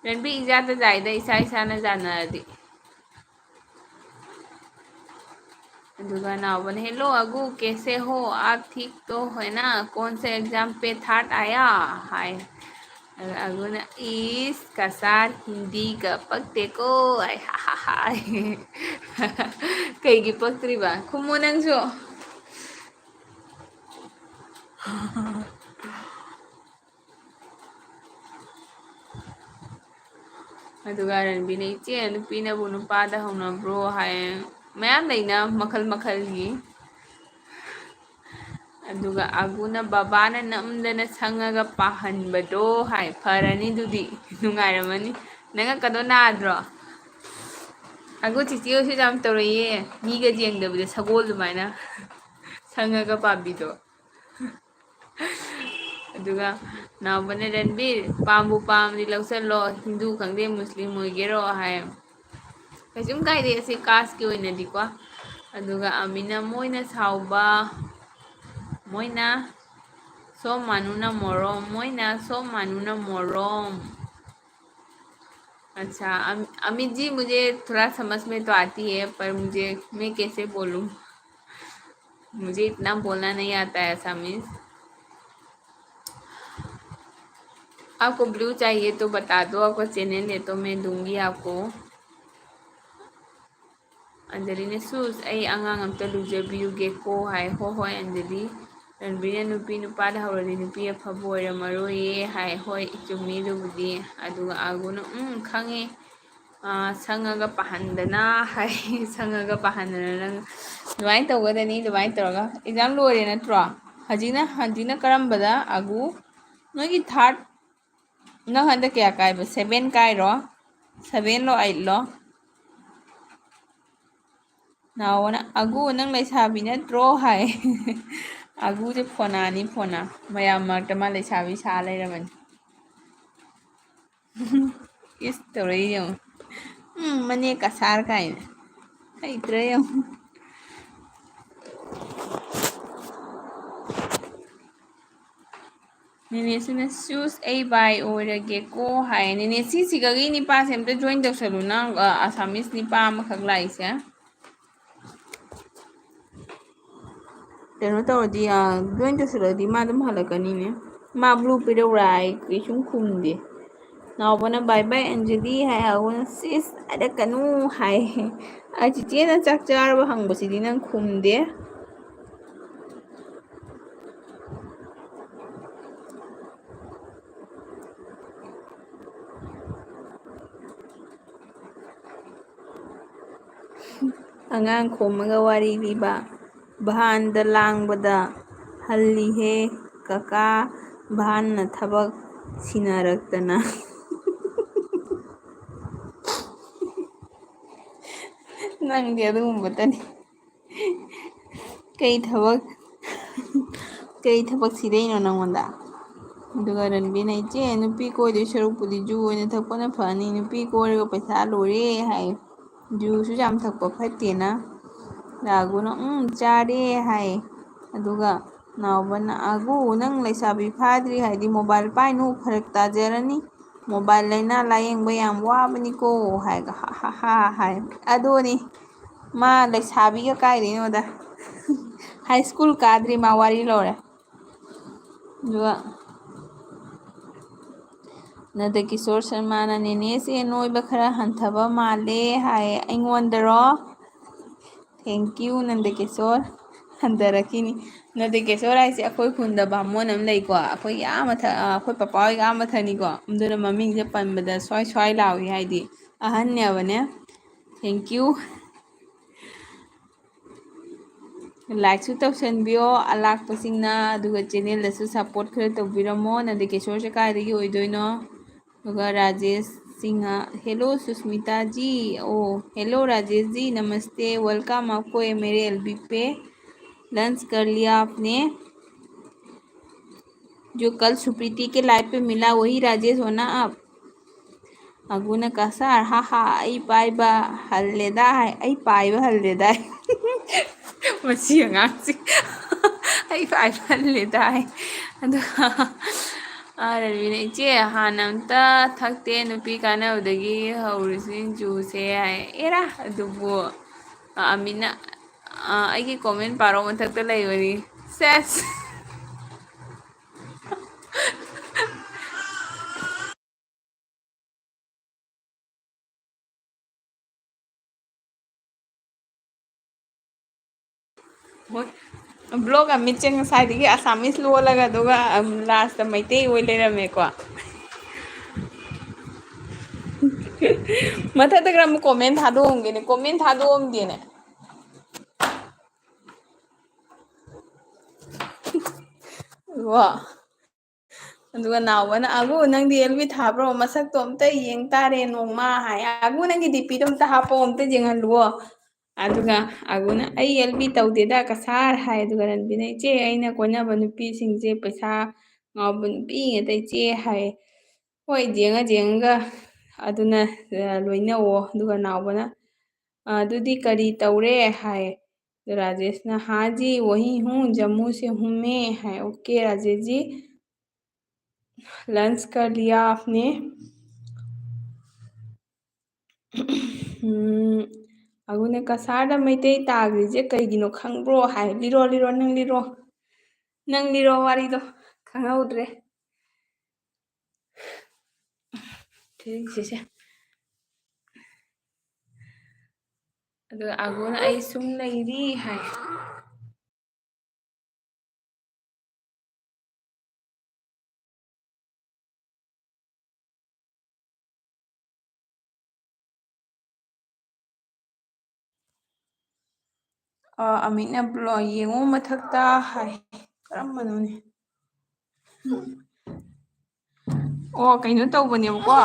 ꯔꯟꯕꯤ, ꯏꯖꯥꯗ ꯌꯥꯏꯗ, ꯏꯁꯥ ꯏꯁꯥꯅ ꯌꯥꯅꯔꯗꯤ꯫ ꯑꯗꯨꯒ ꯅꯥꯎꯕꯅ, "Hello ꯑꯒꯨ, कैसे हो? आप ठीक तो है ना? कौन से एग्जाम पे थर्ड आया?" ꯍꯥꯏ꯫ ꯑꯗ ꯑꯒꯨꯅ, "ꯏꯁ, ꯀꯁꯥꯔ ꯍꯤꯟꯗꯤꯒ ꯄꯛꯇꯦꯀꯣ" ꯍꯥꯏ꯫ ꯍꯥ ꯍꯥ ꯍꯥ꯫ ꯀꯩꯒꯤ ꯄꯛꯇ꯭ꯔꯤꯕ? ꯈꯨꯝꯃꯣ ꯅꯪꯁꯨ꯫ ꯑꯗꯨꯒ ꯔꯟꯕꯤꯅ, "ꯏꯆꯦ, ꯅꯨꯄꯤꯅꯕꯨ ꯅꯨꯄꯥꯗ ꯍꯧꯅꯕ꯭ꯔꯣ?" ꯍꯥꯏ꯫ ꯃꯌꯥꯝ ꯂꯩꯅ ꯃꯈꯜ ꯃꯈꯜꯒꯤ꯫ ꯑꯗꯨꯒ ꯑꯒꯨꯅ, "ꯕꯕꯥꯅ ꯅꯝꯗꯅ ꯁꯪꯉꯒ ꯄꯥꯍꯟꯕꯗꯣ" ꯍꯥꯏ꯫ ꯐꯔꯅꯤ ꯑꯗꯨꯗꯤ, ꯅꯨꯡꯉꯥꯏꯔꯝꯃꯅꯤ꯫ ꯅꯪ ꯉꯛꯀꯗꯣ ꯅꯥꯗ꯭ꯔꯣ? ꯑꯒꯨ ꯆꯤꯆꯦ ꯍꯣꯏꯁꯨ ꯌꯥꯝ ꯇꯧꯔꯛꯏꯌꯦ, ꯃꯤꯒ ꯌꯦꯡꯗꯕꯤꯗ ꯁꯒꯣꯜ ꯑꯗꯨꯃꯥꯏꯅ ꯁꯪꯉꯒ ꯄꯥꯕꯤꯗꯣ꯫ ꯑꯗꯨꯒ ꯅꯥꯎꯕꯅ, "ꯔꯟꯕꯤꯔ, ꯄꯥꯝꯕꯨ ꯄꯥꯝꯃꯗꯤ ꯂꯧꯁꯜꯂꯣ, ꯍꯤꯟꯗꯨ ꯈꯪꯗꯦ ꯃꯨꯁꯂꯤꯝ ꯑꯣꯏꯒꯦꯔꯣ" ꯍꯥꯏ꯫ ꯀꯩꯁꯨꯝ ꯀꯥꯏꯗꯦ ꯑꯁꯤ ꯀꯥꯁꯀꯤ ꯑꯣꯏꯅꯗꯤꯀꯣ꯫ ꯑꯗꯨꯒ ꯑꯃꯤꯅ, "ꯃꯣꯏꯅ ꯁꯥꯎꯕ, ꯃꯣꯏꯅ ꯁꯣꯝ ꯃꯥꯅꯨꯅ ꯃꯣꯔꯣꯝ, ꯃꯣꯏꯅ ꯁꯣꯝ ꯃꯥꯅꯨꯅ ꯃꯣꯔꯣꯝ"꯫ अच्छा, अम-, अमित जी, मुझे थोड़ा समझ में तो आती है, पर मुझे, मैं कैसे बोलूँ? मुझे इतना बोलना नहीं आता है असमीज। आपको ब्लू चाहिए तो बता दो, आपका चैनल है तो मैं दूंगी आपको। अंजलि ने, "ꯁꯨꯁ, ꯑꯩ ꯑꯉꯥꯡ ꯑꯝꯇ ꯂꯨꯖꯕꯤꯌꯨꯒꯦꯀꯣ" ꯍꯥꯏ꯫ "ꯍꯣꯏ ꯍꯣꯏ ꯑꯟꯖꯂꯤ"꯫ ꯔꯟꯕꯤꯔꯅ, "ꯅꯨꯄꯤ ꯅꯨꯄꯥꯗ ꯍꯧꯔꯗꯤ ꯅꯨꯄꯤ ꯑꯐꯕ ꯑꯣꯏꯔꯝꯃꯔꯣꯏꯌꯦ" ꯍꯥꯏ꯫ "ꯍꯣꯏ, ꯆꯨꯝꯃꯤ ꯑꯗꯨꯕꯨꯗꯤ"꯫ ꯑꯗꯨꯒ ꯑꯒꯨꯅ, "ꯎꯝ, ꯈꯪꯉꯦ꯫ ꯑꯥ, ꯁꯪꯉꯒ ꯄꯥꯍꯟꯗꯅ" ꯍꯥꯏ꯫ "ꯁꯪꯉꯒ ꯄꯥꯍꯟꯗꯅ ꯅꯪ ꯑꯗꯨꯃꯥꯏꯅ ꯇꯧꯒꯗꯅꯤ, ꯑꯗꯨꯃꯥꯏꯅ ꯇꯧꯔꯒ"꯫ ꯑꯦꯛꯖꯥꯝ ꯂꯣꯏꯔꯦ ꯅꯠꯇ꯭ꯔꯣ? ꯍꯧꯖꯤꯛꯅ, ꯍꯧꯖꯤꯛꯅ ꯀꯔꯝꯕꯗ, ꯑꯒꯨ? ꯅꯣꯏꯒꯤ ꯊꯥꯔꯠ, ꯅꯪ ꯍꯟꯗꯛ ꯀꯌꯥ ꯀꯥꯏꯕ? Seven Cairo? ꯁꯚꯦꯟꯂꯣ, ꯑꯩꯠꯂꯣ? ꯅꯥꯎꯕꯅ, "ꯑꯒꯨ, ꯅꯪ ꯂꯩꯁꯥꯕꯤ ꯅꯠꯇ꯭ꯔꯣ?" ꯍꯥꯏ꯫ ꯑꯒꯨꯁꯦ ꯐꯣꯅꯥꯅꯤ, ꯐꯣꯅꯥ꯫ ꯃꯌꯥꯝ ꯃꯔꯛꯇ ꯃꯥ ꯂꯩꯁꯥꯕꯤ ꯁꯥ ꯂꯩꯔꯕꯅꯤ꯫ ꯏꯁ, ꯇꯧꯔꯛꯏ ꯌꯦꯡꯉꯨ꯫ ꯎꯝ, ꯃꯅꯦ ꯀꯁꯥꯔ ꯀꯥꯏꯅ꯫ ꯍꯩꯇ꯭ꯔꯦ ꯌꯦꯡꯉꯨ꯫ ꯅꯦꯅꯦꯁꯤꯅ, "ꯁꯨꯁ, ꯑꯩ ꯕꯥꯏ ꯑꯣꯏꯔꯒꯦꯀꯣ" ꯍꯥꯏ꯫ ꯅꯦꯅꯦ ꯁꯤꯁꯤꯒꯒꯤ ꯅꯤꯄꯥꯁꯦ ꯑꯝꯇ ꯖꯣꯏꯟ ꯇꯧꯁꯜꯂꯨ ꯅꯪ, ꯑ, ꯑꯁꯥꯃꯤꯁ ꯅꯤꯄꯥ ꯑꯃꯈꯛ ꯂꯥꯛꯏꯁꯦ꯫ ꯀꯩꯅꯣ ꯇꯧꯔꯗꯤ, ꯑ, ꯖꯣꯏꯟ ꯇꯧꯁꯜꯂꯗꯤ ꯃꯥ ꯑꯗꯨꯝ ꯍꯜꯂꯛꯀꯅꯤꯅꯦ꯫ ꯃꯥ ꯕ꯭ꯂꯨ ꯄꯤꯔꯛꯎꯔꯥ ꯍꯥꯏ, ꯀꯩꯁꯨꯝ ꯈꯨꯝꯗꯦ꯫ ꯅꯥꯎꯕꯅ "ꯕꯥꯏ ꯕꯥꯏ ꯑꯟꯖꯂꯤ" ꯍꯥꯏ, ꯑꯒꯨꯅ "ꯁꯤꯁ, ꯍꯥꯏꯔꯛꯀꯅꯨ" ꯍꯥꯏ꯫ ꯑꯩ ꯆꯤꯆꯦꯅ ꯆꯥꯛ ꯆꯥꯔꯕ ꯍꯪꯕꯁꯤꯗꯤ ꯅꯪ ꯈꯨꯝꯗꯦ꯫ ꯑꯉꯥꯡ ꯈꯣꯝꯃꯒ ꯋꯥꯔꯤ ꯂꯤꯕ꯫ "ꯚꯥꯟꯗ ꯂꯥꯡꯕꯗ ꯍꯜꯂꯤꯍꯦ ꯀꯀꯥ, ꯚꯥꯟꯅ ꯊꯕꯛ ꯁꯤꯟꯅꯔꯛꯇꯅ"꯫ ꯅꯪꯗꯤ ꯑꯗꯨꯒꯨꯝꯕꯇꯅꯤ꯫ ꯀꯩ ꯊꯕꯛ, ꯀꯩ ꯊꯕꯛ ꯁꯤꯗꯩꯅꯣ ꯅꯪꯉꯣꯟꯗ? ꯑꯗꯨꯒ ꯔꯟꯕꯤꯅ, "ꯏꯆꯦ, ꯅꯨꯄꯤ ꯀꯣꯏꯗꯣꯏ ꯁꯔꯨꯛꯄꯨꯗꯤ ꯖꯨ ꯑꯣꯏꯅ ꯊꯛꯄꯅ ꯐꯅꯤ, ꯅꯨꯄꯤ ꯀꯣꯏꯔꯒ ꯄꯩꯁꯥ ꯂꯣꯏꯔꯦ" ꯍꯥꯏ꯫ "ꯖꯨꯁꯨ ꯌꯥꯝ ꯊꯛꯄ ꯐꯠꯇꯦꯅ"꯫ ꯔꯥꯒꯨꯅ, "ꯎꯝ, ꯆꯥꯔꯦ" ꯍꯥꯏ꯫ ꯑꯗꯨꯒ ꯅꯥꯎꯕꯅ, "ꯑꯒꯨ, ꯅꯪ ꯂꯩꯁꯥꯕꯤ ꯐꯥꯗ꯭ꯔꯤ ꯍꯥꯏꯗꯤ ꯃꯣꯕꯥꯏꯜ ꯄꯥꯏꯅꯨ, ꯐꯔꯛ ꯇꯥꯖꯔꯅꯤ꯫ ꯃꯣꯕꯥꯏꯜ ꯂꯥꯏꯅꯥ ꯂꯥꯌꯦꯡꯕ ꯌꯥꯝ ꯋꯥꯕꯅꯤꯀꯣ" ꯍꯥꯏꯒ ꯍꯥ ꯍꯥ ꯍꯥ ꯍꯥꯏ꯫ ꯑꯗꯨꯅꯤ, ꯃꯥ ꯂꯩꯁꯥꯕꯤꯒ ꯀꯥꯏꯗꯩꯅꯣꯗ꯫ ꯍꯥꯏ ꯁ꯭ꯀꯨꯜ ꯀꯥꯗ꯭ꯔꯤ ꯃꯥ ꯋꯥꯔꯤ ꯂꯣꯏꯔꯦ꯫ ꯑꯗꯨꯒ ꯅꯟꯗ ꯀꯤꯁꯣꯔ ꯁꯔꯃꯥꯅ, "ꯅꯦꯅꯦꯁꯦ ꯅꯣꯏꯕ ꯈꯔ ꯍꯟꯊꯕ ꯃꯥꯜꯂꯦ" ꯍꯥꯏ꯫ ꯑꯩꯉꯣꯟꯗꯔꯣ? Thank you, Nanda Kishore. ꯍꯟꯊꯔꯛꯈꯤꯅꯤ꯫ ꯅꯟꯗ ꯀꯤꯁꯣꯔ ꯍꯥꯏꯁꯦ ꯑꯩꯈꯣꯏ ꯈꯨꯟꯗ ꯕꯥꯃꯣꯟ ꯑꯃ ꯂꯩꯀꯣ, ꯑꯩꯈꯣꯏ ꯌꯥꯝ ꯃꯊꯛ, ꯑꯩꯈꯣꯏ ꯄꯄꯥ ꯍꯣꯏꯒ ꯑꯥ ꯃꯊꯛꯅꯤꯀꯣ, ꯑꯗꯨꯅ ꯃꯃꯤꯡꯁꯦ ꯄꯟꯕꯗ ꯁ꯭ꯋꯥꯏ ꯁ꯭ꯋꯥꯏ ꯂꯥꯎꯏ, ꯍꯥꯏꯗꯤ ꯑꯍꯟꯅꯦꯕꯅꯦ꯫ Thank you꯫ Like ꯁꯨ ꯇꯧꯁꯟꯕꯤꯌꯣ ꯑꯂꯥꯛꯄꯁꯤꯡꯅ, ꯑꯗꯨꯒ channel ꯗꯁꯨ support ꯈꯔ ꯇꯧꯕꯤꯔꯝꯃꯣ꯫ ꯅꯟꯗ ꯀꯤꯁꯣꯔꯁꯦ ꯀꯥꯏꯗꯒꯤ ꯑꯣꯏꯗꯣꯏꯅꯣ? ꯑꯗꯨꯒ ꯔꯥꯖꯦꯁ ꯁꯤꯡꯍ, "Hello सुष्मिता जी, ओ hello राजेश जी, नमस्ते, welcome आपको ये मेरे एलबी पे। लंच कर लिया आपने? जो कल सुप्रीति के लाइव पे मिला, वही राजेश हो ना आप?" ꯑꯒꯨꯅ ꯀꯁꯥꯔ, "ꯍꯥ ꯍꯥ, ꯑꯩ ꯄꯥꯏꯕ ꯍꯜꯂꯦꯗꯥꯏ, ꯑꯩ ꯄꯥꯏꯕ ꯍꯜꯂꯦꯗꯥꯏ?" ꯃꯁꯤ ꯑꯉꯥꯡꯁꯤ꯫ "ꯑꯩ ꯄꯥꯏꯕ ꯍꯜꯂꯦꯗꯥꯏ?" ꯑꯗꯨꯒ, ꯑꯥ, ꯔꯟꯕꯤꯅ, "ꯏꯆꯦ, ꯍꯥꯟꯅ ꯑꯝꯇ ꯊꯛꯇꯦ, ꯅꯨꯄꯤ ꯀꯥꯟꯅꯕꯗꯒꯤ ꯍꯧꯔꯤꯁꯤꯅꯤ ꯖꯨꯁꯁꯦ" ꯍꯥꯏ꯫ ꯑꯦꯔꯥ, ꯑꯗꯨꯕꯨ, ꯑꯥ, ꯑꯃꯤꯅ, ꯑꯥ, ꯑꯩꯒꯤ comment ꯄꯥꯔꯣ, ꯃꯊꯛꯇ ꯂꯩꯕꯅꯤ꯫ ꯁꯦꯁ! ꯍꯣꯏ꯫ Vlog ꯑꯃꯤꯠꯁꯦ ꯉꯁꯥꯏꯗꯒꯤ Assamese ꯂꯣꯜꯂꯒ, ꯑꯗꯨꯒ, ꯑꯝ, last ꯇ ꯃꯩꯇꯩ ꯑꯣꯏ ꯂꯩꯔꯝꯃꯦꯀꯣ꯫ ꯃꯊꯛꯇ ꯈꯔ ꯑꯃꯨꯛ comment ꯊꯥꯗꯣꯛꯑꯝꯒꯦꯅꯦ꯫ Comment ꯊꯥꯗꯣꯛꯑꯝꯗꯦꯅꯦ꯫ ꯋꯥ꯫ ꯑꯗꯨꯒ ꯅꯥꯎꯕꯅ, "ꯑꯒꯨ, ꯅꯪꯗꯤ ꯑꯦꯜ ꯕꯤ ꯊꯥꯕ꯭ꯔꯣ? ꯃꯁꯛꯇꯣ ꯑꯝꯇ ꯌꯦꯡ ꯇꯥꯔꯦ ꯅꯣꯡꯃ" ꯍꯥꯏ꯫ "ꯑꯒꯨ, ꯅꯪꯒꯤ ꯗꯤ ꯄꯤꯗꯣ ꯑꯝꯇ ꯍꯥꯞꯄꯣ, ꯑꯝꯇ ꯌꯦꯡꯍꯜꯂꯨꯑꯣ"꯫ ꯑꯗꯨꯒ ꯑꯒꯨꯅ, "ꯑꯩ ꯑꯦꯜ ꯕꯤ ꯇꯧꯗꯦꯗ ꯀꯁꯥꯔ" ꯍꯥꯏ꯫ ꯑꯗꯨꯒ ꯔꯟꯕꯤꯅ, "ꯏꯆꯦ, ꯑꯩꯅ ꯀꯣꯏꯅꯕ ꯅꯨꯄꯤꯁꯤꯡꯁꯦ ꯄꯩꯁꯥ ꯉꯥꯎꯕ ꯅꯨꯄꯤ ꯉꯥꯛꯇ ꯏꯆꯦ" ꯍꯥꯏ꯫ "ꯍꯣꯏ, ꯌꯦꯡꯉ ꯌꯦꯡꯉꯒ ꯑꯗꯨꯅ, ꯑ, ꯂꯣꯏꯅꯧꯑꯣ"꯫ ꯑꯗꯨꯒ ꯅꯥꯎꯕꯅ, "ꯑ, ꯑꯗꯨꯗꯤ ꯀꯔꯤ ꯇꯧꯔꯦ?" ꯍꯥꯏ꯫ ꯑꯗꯨ ꯔꯥꯖꯦꯁꯅ, "हाँ जी, वही हूँ, जम्मू से हूँ मैं" ꯍꯥꯏ꯫ "OK, राजेश जी, लंच कर लिया आपने?" ꯎꯝ, ꯑꯒꯨꯅ, "ꯀꯁꯥꯔꯗ ꯃꯩꯇꯩ ꯇꯥꯈ꯭ꯔꯤꯁꯦ ꯀꯩꯒꯤꯅꯣ ꯈꯪꯕ꯭ꯔꯣ?" ꯍꯥꯏ꯫ "ꯂꯤꯔꯣ, ꯂꯤꯔꯣ, ꯅꯪ ꯂꯤꯔꯣ꯫ ꯅꯪ ꯂꯤꯔꯣ ꯋꯥꯔꯤꯗꯣ, ꯈꯪꯍꯧꯗ꯭ꯔꯦ"꯫ ꯁꯤꯁꯦ꯫ ꯑꯗꯨꯒ ꯑꯒꯨꯅ "ꯑꯩ ꯁꯨꯝ ꯂꯩꯔꯤ" ꯍꯥꯏ꯫ ꯑ, ꯑꯃꯤꯠꯅ ꯕ꯭ꯂꯣ-, "ꯌꯦꯡꯉꯨ ꯃꯊꯛꯇ" ꯍꯥꯏ꯫ ꯀꯔꯝꯕꯅꯣꯅꯦ? ꯑꯣ, ꯀꯩꯅꯣ ꯇꯧꯕꯅꯦꯕꯀꯣ꯫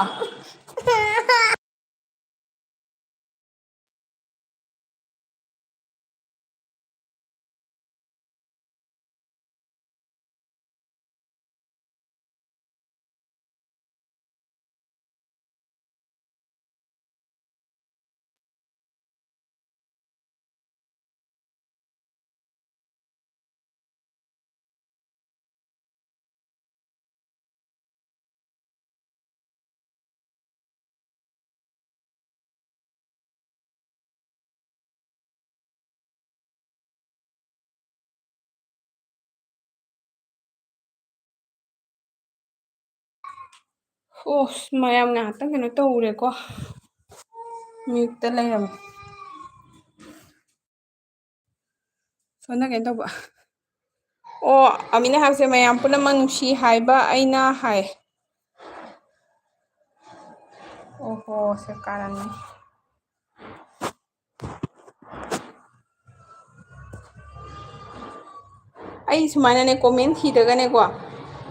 ꯑꯣ, ꯃꯌꯥꯝ ꯉꯥꯏꯍꯥꯛꯇꯪ ꯀꯩꯅꯣ ꯇꯧꯔꯦꯀꯣ, ꯃ꯭ꯌꯨꯠꯇ ꯂꯩꯔꯝꯃꯦ꯫ ꯁꯣꯝꯗ ꯀꯩꯅꯣ ꯇꯧꯕ꯫ ꯑꯣ, ꯑꯃꯤꯅ ꯍꯥꯏꯕꯁꯦ ꯃꯌꯥꯝ ꯄꯨꯝꯅꯃꯛ ꯅꯨꯡꯁꯤ ꯍꯥꯏꯕ ꯑꯩꯅ ꯍꯥꯏ꯫ ꯑꯣꯍꯣ, ꯁꯦ ꯀꯥꯔꯟꯅꯤ꯫ ꯑꯩ ꯁꯨꯃꯥꯏꯅꯅꯦ, ꯀꯣꯃꯦꯟ ꯊꯤꯗ꯭ꯔꯒꯅꯦꯀꯣ,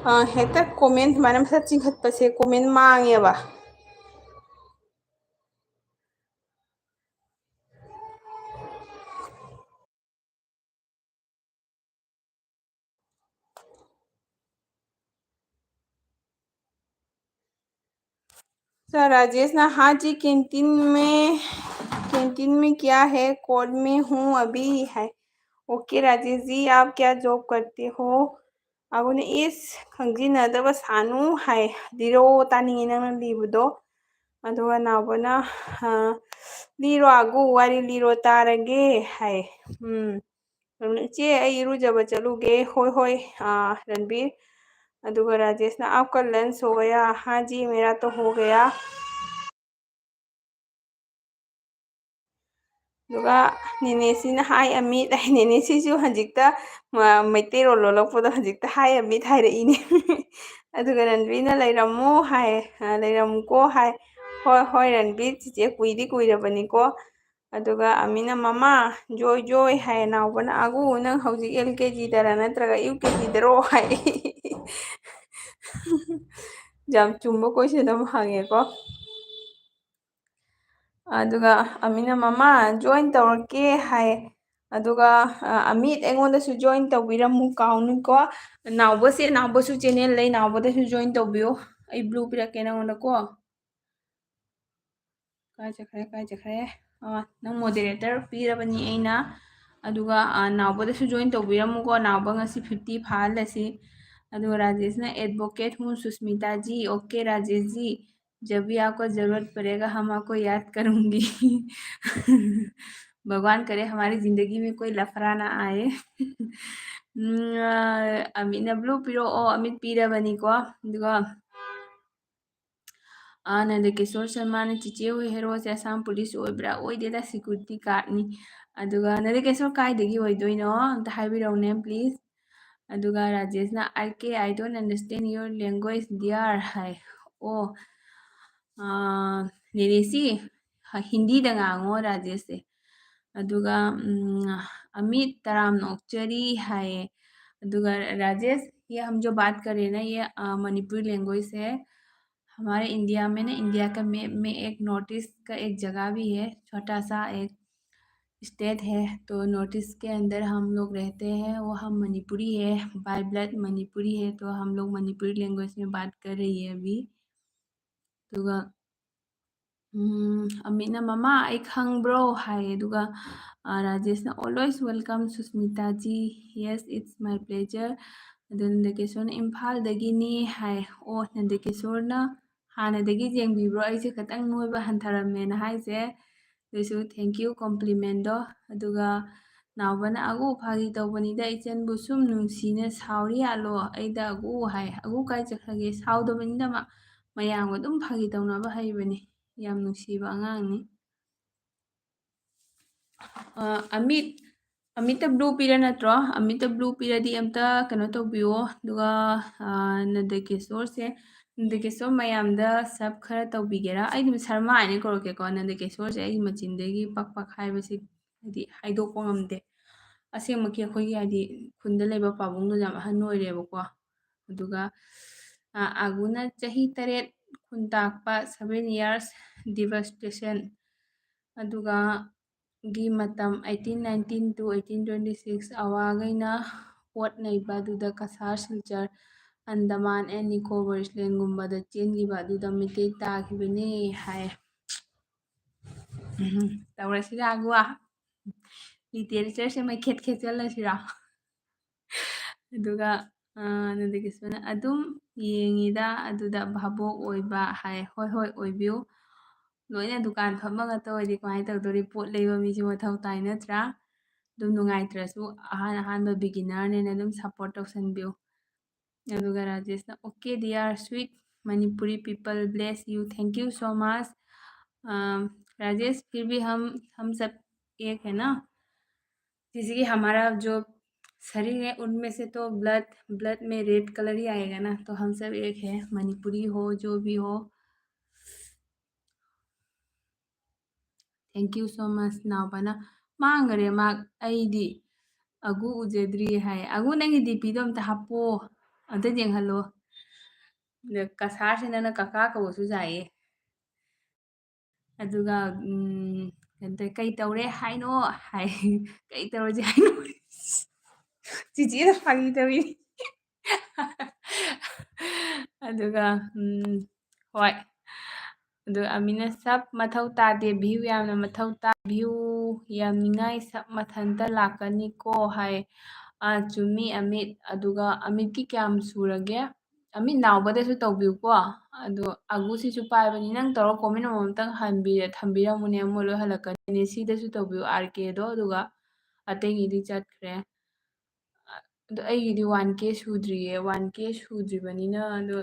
ꯑ, ꯍꯦꯛꯇ ꯀꯣꯃꯦꯟ ꯁꯨꯃꯥꯏꯅ ꯃꯊꯛ ꯆꯤꯡꯈꯠꯄꯁꯦ ꯀꯣꯃꯦꯟ ꯃꯥꯡꯉꯦꯕ꯫ ꯁꯥꯔ ꯔꯥꯖꯦꯁꯅ, "हाँ जी, कैंटीन में, कैंटीन में क्या है? कोर्ट में हूँ अभी" ꯍꯥꯏ꯫ "ओके राजेश जी, आप क्या जॉब करते हो?" ꯑꯒꯨꯅ, "ꯏꯁ, ꯈꯪꯖꯤꯟꯅꯗꯕ ꯁꯥꯅꯨ" ꯍꯥꯏ꯫ "ꯂꯤꯔꯣ, ꯇꯥꯅꯤꯡꯉꯤ ꯅꯪꯅ ꯂꯤꯕꯗꯣ"꯫ ꯑꯗꯨꯒ ꯅꯥꯎꯕꯅ, ꯑ, "ꯂꯤꯔꯣ ꯑꯒꯨ, ꯋꯥꯔꯤ ꯂꯤꯔꯣ ꯇꯥꯔꯒꯦ" ꯍꯥꯏ꯫ ꯎꯝ꯫ ꯑꯗꯨꯅ, "ꯏꯆꯦ, ꯑꯩ ꯏꯔꯨꯖꯕ ꯆꯠꯂꯨꯒꯦ"꯫ "ꯍꯣꯏ, ꯍꯣꯏ, ꯑ, ꯔꯟꯕꯤꯔ, ꯑꯗꯨꯒ ꯔꯥꯖꯦꯁꯅ, "आपका lunch हो गया?" "हाँ जी, मेरा तो हो गया।" ꯑꯗꯨꯒ ꯅꯦꯅꯦꯁꯤꯅ, "Hi ꯑꯃꯤꯠ" ꯍꯥꯏ꯫ ꯅꯦꯅꯦꯁꯤꯁꯨ ꯍꯧꯖꯤꯛꯇ ꯃ-, ꯃꯩꯇꯩꯔꯣꯜ ꯂꯣꯜꯂꯛꯄꯗꯣ ꯍꯧꯖꯤꯛꯇ "Hi ꯑꯃꯤꯠ" ꯍꯥꯏꯔꯛꯏꯅꯦ꯫ ꯑꯗꯨꯒ ꯔꯟꯕꯤꯅ, "ꯂꯩꯔꯝꯃꯨ" ꯍꯥꯏ, ꯑ, "ꯂꯩꯔꯝꯃꯨꯀꯣ" ꯍꯥꯏ꯫ "ꯍꯣꯏ, ꯍꯣꯏ, ꯔꯟꯕꯤ ꯆꯤꯆꯦ, ꯀꯨꯏꯗꯤ ꯀꯨꯏꯔꯕꯅꯤꯀꯣ"꯫ ꯑꯗꯨꯒ ꯑꯃꯤꯅ, "ꯃꯃꯥ, ꯖꯣꯏ, ꯖꯣꯏ" ꯍꯥꯏ꯫ ꯅꯥꯎꯕꯅ, "ꯑꯒꯨ, ꯅꯪ ꯍꯧꯖꯤꯛ L K G ꯗꯔ ꯅꯠꯇ꯭ꯔꯒ U K G ꯗꯔꯣ?" ꯍꯥꯏ꯫ ꯌꯥꯝ ꯆꯨꯝꯕ question ꯑꯃ ꯍꯪꯉꯦꯀꯣ꯫ ꯑꯗꯨꯒ ꯑꯃꯤꯅ, "ꯃꯃꯥ, join ꯇꯧꯔꯛꯀꯦ" ꯍꯥꯏ꯫ ꯑꯗꯨꯒ, ꯑ, ꯑꯃꯤꯠ, ꯑꯩꯉꯣꯟꯗꯁꯨ join ꯇꯧꯕꯤꯔꯝꯃꯨ, ꯀꯥꯎꯅꯨꯀꯣ꯫ ꯅꯥꯎꯕꯁꯦ, ꯅꯥꯎꯕꯁꯨ channel ꯂꯩ, ꯅꯥꯎꯕꯗꯁꯨ join ꯇꯧꯕꯤꯌꯨ꯫ ꯑꯩ blue ꯄꯤꯔꯛꯀꯦ ꯅꯉꯣꯟꯗꯀꯣ꯫ ꯀꯥꯏ ꯆꯠꯈ꯭ꯔꯦ, ꯀꯥꯏ ꯆꯠꯈ꯭ꯔꯦ? ꯑ, ꯅꯪ moderator ꯄꯤꯔꯕꯅꯤ ꯑꯩꯅ꯫ ꯑꯗꯨꯒ, ꯑ, ꯅꯥꯎꯕꯗꯁꯨ join ꯇꯧꯕꯤꯔꯝꯃꯨꯀꯣ꯫ ꯅꯥꯎꯕ ꯉꯁꯤ fifty ꯐꯥꯍꯜꯂꯁꯤ꯫ ꯑꯗꯨꯒ ꯔꯥꯖꯦꯁꯅ, "Advocate हूँ सुष्मिता जी, OK राजेश जी, जब भी आपको जरूरत पड़ेगा हम आपको याद करूँगी।" भगवान करे हमारी जिंदगी में कोई लफड़ा ना आए꯫ ꯎꯝ, ꯑ, ꯑꯃꯤꯠꯅ blue ꯄꯤꯔꯛꯑꯣ, ꯑꯃꯤꯠ ꯄꯤꯔꯕꯅꯤꯀꯣ꯫ ꯑꯗꯨꯒ ꯑꯥ, ꯅꯟꯗꯀꯤꯁꯣꯔ ꯁꯔꯃꯥꯅ, "ꯆꯤꯆꯦ ꯍꯣꯏ ꯍꯦꯔꯣꯁꯦ ꯑꯁꯥꯝ ꯄꯨꯂꯤꯁ ꯑꯣꯏꯕ꯭ꯔꯥ?" "ꯑꯣꯏꯗꯦꯗ, security guardꯅꯤ"꯫ ꯑꯗꯨꯒ ꯅꯟꯗꯀꯤꯁꯣꯔ ꯀꯥꯏꯗꯒꯤ ꯑꯣꯏꯗꯣꯏꯅꯣ? ꯑꯝꯇ ꯍꯥꯏꯕꯤꯔꯛꯎꯅꯦ, please꯫ ꯑꯗꯨꯒ ꯔꯥꯖꯦꯁꯅ, "R K, I don't understand your language, dear" ꯍꯥꯏ꯫ ꯑꯣ, ꯑꯥ, ꯅꯦꯅꯦꯁꯤ, ꯍ-, ꯍꯤꯟꯗꯤꯗ ꯉꯥꯡꯉꯣ, ꯔꯥꯖꯦꯁꯁꯦ꯫ ꯑꯗꯨꯒ, ꯎꯝ, ꯑꯃꯤꯠ, "ꯇꯔꯥꯝꯅ ꯑꯣꯛꯆꯔꯤ" ꯍꯥꯏꯌꯦ꯫ ꯑꯗꯨꯒ ꯔꯥꯖꯦꯁ, "ये हम जो बात कर रहे हैं ना, ये, अ, मणिपुरी language है।" हमारे इंडिया में ना, इंडिया का मैप में एक नॉर्थ ईस्ट का एक जगह भी है, छोटा सा एक स्टेट है, तो नॉर्थ ईस्ट के अंदर हम लोग रहते हैं, वो हम मणिपुरी है, by blood मणिपुरी है, तो हम लोग मणिपुरी लैंग्वेज में बात कर रही है अभी। ꯑꯗꯨꯒ, ꯎꯝ, ꯑꯃꯤꯠꯅ, "ꯃꯃꯥ, ꯑꯩ ꯈꯪꯕ꯭ꯔꯣ?" ꯍꯥꯏꯌꯦ꯫ ꯑꯗꯨꯒ, ꯑ, ꯔꯥꯖꯦꯁꯅ, "Always welcome, Susmita G. Yes, it's my pleasure." ꯑꯗꯨ ꯅꯟꯗꯀꯤꯁꯣꯔꯅ, "ꯏꯝꯐꯥꯜꯗꯒꯤꯅꯤ" ꯍꯥꯏ꯫ ꯑꯣ, ꯅꯟꯗꯀꯤꯁꯣꯔꯅ ꯍꯥꯟꯅꯗꯒꯤ ꯌꯦꯡꯕꯤꯕ꯭ꯔꯣ? ꯑꯩꯁꯦ ꯈꯤꯇꯪ ꯅꯣꯏꯕ ꯍꯟꯊꯔꯝꯃꯦꯅ ꯍꯥꯏꯁꯦ꯫ ꯑꯗꯨꯁꯨ thank you complimentꯗꯣ꯫ ꯑꯗꯨꯒ ꯅꯥꯎꯕꯅ, "ꯑꯒꯨ, ꯐꯥꯒꯤ ꯇꯧꯕꯅꯤꯗ, ꯏꯆꯟꯕꯨ ꯁꯨꯝ ꯅꯨꯡꯁꯤꯅ ꯁꯥꯎꯔꯤ ꯌꯥꯠꯂꯣ, ꯑꯩꯗ ꯑꯒꯨ ꯍꯥꯏ, ꯑꯒꯨ ꯀꯥꯏ ꯆꯠꯈ꯭ꯔꯒꯦ?" ꯁꯥꯎꯗꯕꯅꯤꯗ ꯃꯥ, ꯃꯌꯥꯝꯒ ꯑꯗꯨꯝ ꯐꯥꯒꯤ ꯇꯧꯅꯕ ꯍꯩꯕꯅꯤ, ꯌꯥꯝ ꯅꯨꯡꯁꯤꯕ ꯑꯉꯥꯡꯅꯤ꯫ ꯑ, ꯑꯃꯤꯠ, ꯑꯃꯤꯠꯇ blue ꯄꯤꯔ ꯅꯠꯇ꯭ꯔꯣ? ꯑꯃꯤꯠꯇ blue ꯄꯤꯔꯗꯤ ꯑꯝꯇ ꯀꯩꯅꯣ ꯇꯧꯕꯤꯌꯣ꯫ ꯑꯗꯨꯒ, ꯑ, ꯅꯟꯗꯀꯤꯁꯣꯔꯁꯦ, ꯅꯟꯗꯀꯤꯁꯣꯔ ꯃꯌꯥꯝꯗ sub ꯈꯔ ꯇꯧꯕꯤꯒꯦꯔꯥ? ꯑꯩ ꯑꯗꯨꯝ ꯁꯔꯃ ꯍꯥꯏꯅ ꯀꯧꯔꯛꯀꯦꯀꯣ꯫ ꯅꯟꯗꯀꯤꯁꯣꯔꯁꯦ ꯑꯩꯒꯤ ꯃꯆꯤꯟꯗꯒꯤ ꯄꯛ ꯄꯛ ꯍꯥꯏꯕꯁꯤ ꯍꯥꯏꯗꯤ ꯍꯥꯏꯗꯣꯛꯄ ꯉꯝꯗꯦ꯫ ꯑꯁꯦꯡꯃꯛꯀꯤ ꯑꯩꯈꯣꯏꯒꯤ ꯍꯥꯏꯗꯤ ꯈꯨꯟꯗ ꯂꯩꯕ ꯄꯥꯕꯨꯡꯗꯨ ꯌꯥꯝ ꯑꯍꯟ ꯑꯣꯏꯔꯦꯕꯀꯣ꯫ ꯑꯗꯨꯒ, ꯑ, ꯑꯒꯨꯅ ꯆꯍꯤ ꯇꯔꯦꯠ ꯈꯨꯟꯇꯥꯛꯄ, seven years devastation꯫ ꯑꯗꯨꯒ ꯒꯤ ꯃꯇꯝ eighteen nineteen to eighteen twenty six ꯑꯋꯥꯒꯩꯅ ꯄꯣꯠ ꯅꯩꯕ ꯑꯗꯨꯗ ꯀꯁꯥꯔ, ꯁꯤꯜꯆꯔ, ꯑꯟꯗꯃꯥꯟ and ꯅꯤꯀꯣꯕꯔ ꯏꯁꯂꯦꯟꯒꯨꯝꯕꯗ ꯆꯦꯟꯈꯤꯕ ꯑꯗꯨꯗ ꯃꯩꯇꯩ ꯇꯥꯈꯤꯕꯅꯤ ꯍꯥꯏ꯫ ꯎꯝ, ꯇꯧꯔꯁꯤꯔꯥ ꯑꯒꯨ? Literatureꯁꯦ ꯃꯩꯈꯦꯠ ꯈꯦꯠꯆꯜꯂꯁꯤꯔꯥ? ꯑꯗꯨꯒ, ꯑ, ꯑꯗꯨꯗꯒꯤ ꯁꯨꯃꯥꯏꯅ ꯑꯗꯨꯝ ꯌꯦꯡꯉꯤꯗ, ꯑꯗꯨꯗ ꯚꯥꯕꯣꯛ ꯑꯣꯏꯕ ꯍꯥꯏ꯫ ꯍꯣꯏ, ꯍꯣꯏ, ꯑꯣꯏꯕꯤꯌꯨ꯫ ꯂꯣꯏꯅ ꯗꯨꯀꯥꯟ ꯐꯝꯃꯒ ꯇꯧꯔꯗꯤ ꯀꯃꯥꯏꯅ ꯇꯧꯗꯣꯔꯤ? ꯄꯣꯠ ꯂꯩꯕ ꯃꯤꯁꯨ ꯃꯊꯧ ꯇꯥꯏ, ꯅꯠꯇ꯭ꯔꯥ? ꯑꯗꯨꯝ ꯅꯨꯡꯉꯥꯏꯇ꯭ꯔꯁꯨ ꯑꯍꯥꯟ ꯑꯍꯥꯟꯕ beginnerꯅꯦꯅ ꯑꯗꯨꯝ support ꯇꯧꯁꯟꯕꯤꯌꯨ꯫ ꯑꯗꯨꯒ ꯔꯥꯖꯦꯁꯅ, "Okay dear, sweet Manipuri people, bless you, thank you so much." अम, राजेश, फिर भी हम, हम सब एक है ना? जैसे कि हमारा जो शरीर है, उनमें से तो blood, blood में red colour ही आएगा ना, तो हम सब एक है, मणिपुरी हो, जो भी हो। Thank you so much, ꯅꯥꯎꯕꯅ꯫ ꯃꯥꯡꯈꯔꯦ ꯃꯥ, ꯑꯩꯗꯤ ꯑꯒꯨ ꯎꯖꯗ꯭ꯔꯤ ꯍꯥꯏ꯫ ꯑꯒꯨ, ꯅꯪꯒꯤ DPꯗꯣ ꯑꯝꯇ ꯍꯥꯞꯄꯣ, ꯑꯝꯇ ꯌꯦꯡꯍꯜꯂꯣ꯫ ꯑꯗ ꯀꯁꯥꯔꯁꯤꯅꯅ ꯀꯀꯥ ꯀꯧꯕꯁꯨ ꯌꯥꯏꯌꯦ꯫ ꯑꯗꯨꯒ, ꯎꯝ, ꯀꯩꯅꯣ ꯇꯧꯋꯦ, "ꯀꯩ ꯇꯧꯔꯦ ꯍꯥꯏꯅꯣ?" ꯍꯥꯏ꯫ "ꯀꯩ ꯇꯧꯔꯁꯦ ꯍꯥꯏꯅꯣ?" ꯆꯤꯆꯦꯗ ꯐꯥꯒꯤ ꯇꯧꯔꯤꯅꯤ꯫ ꯑꯗꯨꯒ, ꯎꯝ, ꯍꯣꯏ꯫ ꯑꯗꯨ ꯑꯃꯤꯅ, "Sub ꯃꯊꯧ ꯇꯥꯗꯦ, view ꯌꯥꯝꯅ ꯃꯊꯧ ꯇꯥ-, view ꯌꯥꯝꯅꯤꯡꯉꯥꯏ sub ꯃꯊꯟꯇ ꯂꯥꯛꯀꯅꯤꯀꯣ" ꯍꯥꯏ꯫ ꯑꯥ, ꯆꯨꯝꯃꯤ ꯑꯃꯤꯠ꯫ ꯑꯗꯨꯒ ꯑꯃꯤꯠꯀꯤ ꯀꯌꯥꯝ ꯁꯨꯔꯒꯦ? ꯑꯃꯤꯠ ꯅꯥꯎꯕꯗꯁꯨ ꯇꯧꯕꯤꯌꯨꯀꯣ꯫ ꯑꯗꯣ ꯑꯒꯨꯁꯤꯁꯨ ꯄꯥꯏꯕꯅꯤ, ꯅꯪ ꯇꯧꯔ comment ꯑꯃꯃꯝꯇꯪ ꯍꯟꯕꯤ-, ꯊꯝꯕꯤꯔꯝꯃꯨꯅꯦ, ꯃꯣꯏ ꯂꯣꯏ ꯍꯜꯂꯛꯀꯅꯤ꯫ ꯁꯤꯗꯁꯨ ꯇꯧꯕꯤꯌꯨ, RKꯗꯣ, ꯑꯗꯨꯒ ꯑꯇꯩꯒꯤꯗꯤ ꯆꯠꯈ꯭ꯔꯦ꯫ ꯑꯗꯣ ꯑꯩꯒꯤꯗꯤ ꯋꯥꯟ ꯀꯦ ꯁꯨꯗ꯭ꯔꯤꯌꯦ꯫ ꯋꯥꯟ ꯀꯦ ꯁꯨꯗ꯭ꯔꯤꯕꯅꯤꯅ ꯑꯗꯣ,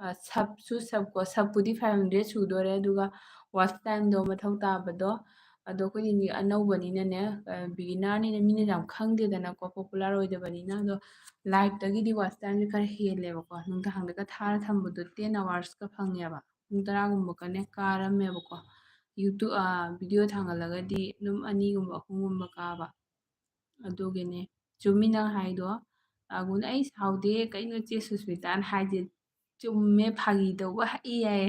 ꯑ, ꯁꯕꯁꯨ ꯁꯕ ꯀꯣ, ꯁꯕꯄꯨꯗꯤ ꯐꯥꯏꯚ ꯍꯟꯗ꯭ꯔꯦꯗ ꯁꯨꯗꯣꯔꯦ, ꯑꯗꯨꯒ ꯋꯥꯆ ꯇꯥꯏꯝꯗꯣ ꯃꯊꯧ ꯇꯥꯕꯗꯣ, ꯑꯗꯣ ꯑꯩꯈꯣꯏꯗꯤ ꯑꯅꯧꯕꯅꯤꯅꯅꯦ, ꯑ, ꯕꯤꯒꯤꯅꯔꯅꯤꯅ ꯃꯤꯅ ꯌꯥꯝ ꯈꯪꯗꯦꯗꯅꯀꯣ, ꯄꯣꯄꯨꯂꯔ ꯑꯣꯏꯗꯕꯅꯤꯅ꯫ ꯑꯗꯣ ꯂꯥꯏꯚꯇꯒꯤꯗꯤ ꯋꯥꯆ ꯇꯥꯏꯝꯁꯦ ꯈꯔ ꯍꯦꯜꯂꯦꯕꯀꯣ, ꯅꯨꯡꯗꯥꯡꯗꯒ ꯊꯥꯔ ꯊꯝꯕꯗꯣ ꯇꯦꯟ ꯑꯋꯥꯔꯁꯀ ꯐꯪꯉꯦꯕ, ꯄꯨꯡ ꯇꯔꯥꯒꯨꯝꯕꯀꯅꯦ ꯀꯥꯔꯝꯃꯦꯕꯀꯣ꯫ ꯌꯨꯇꯨꯕ, ꯑ, ꯚꯤꯗꯤꯑꯣ ꯊꯥꯡꯒꯠꯂꯒꯗꯤ ꯑꯗꯨꯝ ꯑꯅꯤꯒꯨꯝꯕ ꯑꯍꯨꯝꯒꯨꯝꯕ ꯀꯥꯕ꯫ ꯑꯗꯨꯒꯤꯅꯦ꯫ ꯆꯨꯝꯃꯤ ꯅꯪ ꯍꯥꯏꯗꯣ꯫ ꯑꯒꯨꯅ, "ꯑꯩ ꯁꯥꯎꯗꯦ, ꯀꯩꯅꯣ ꯆꯦ ꯁꯨꯁꯃꯤꯇꯥꯅ ꯍꯥꯏꯁꯦ ꯆꯨꯝꯃꯦ, ꯐꯥꯒꯤ ꯇꯧꯕ ꯍꯩ" ꯍꯥꯏꯌꯦ꯫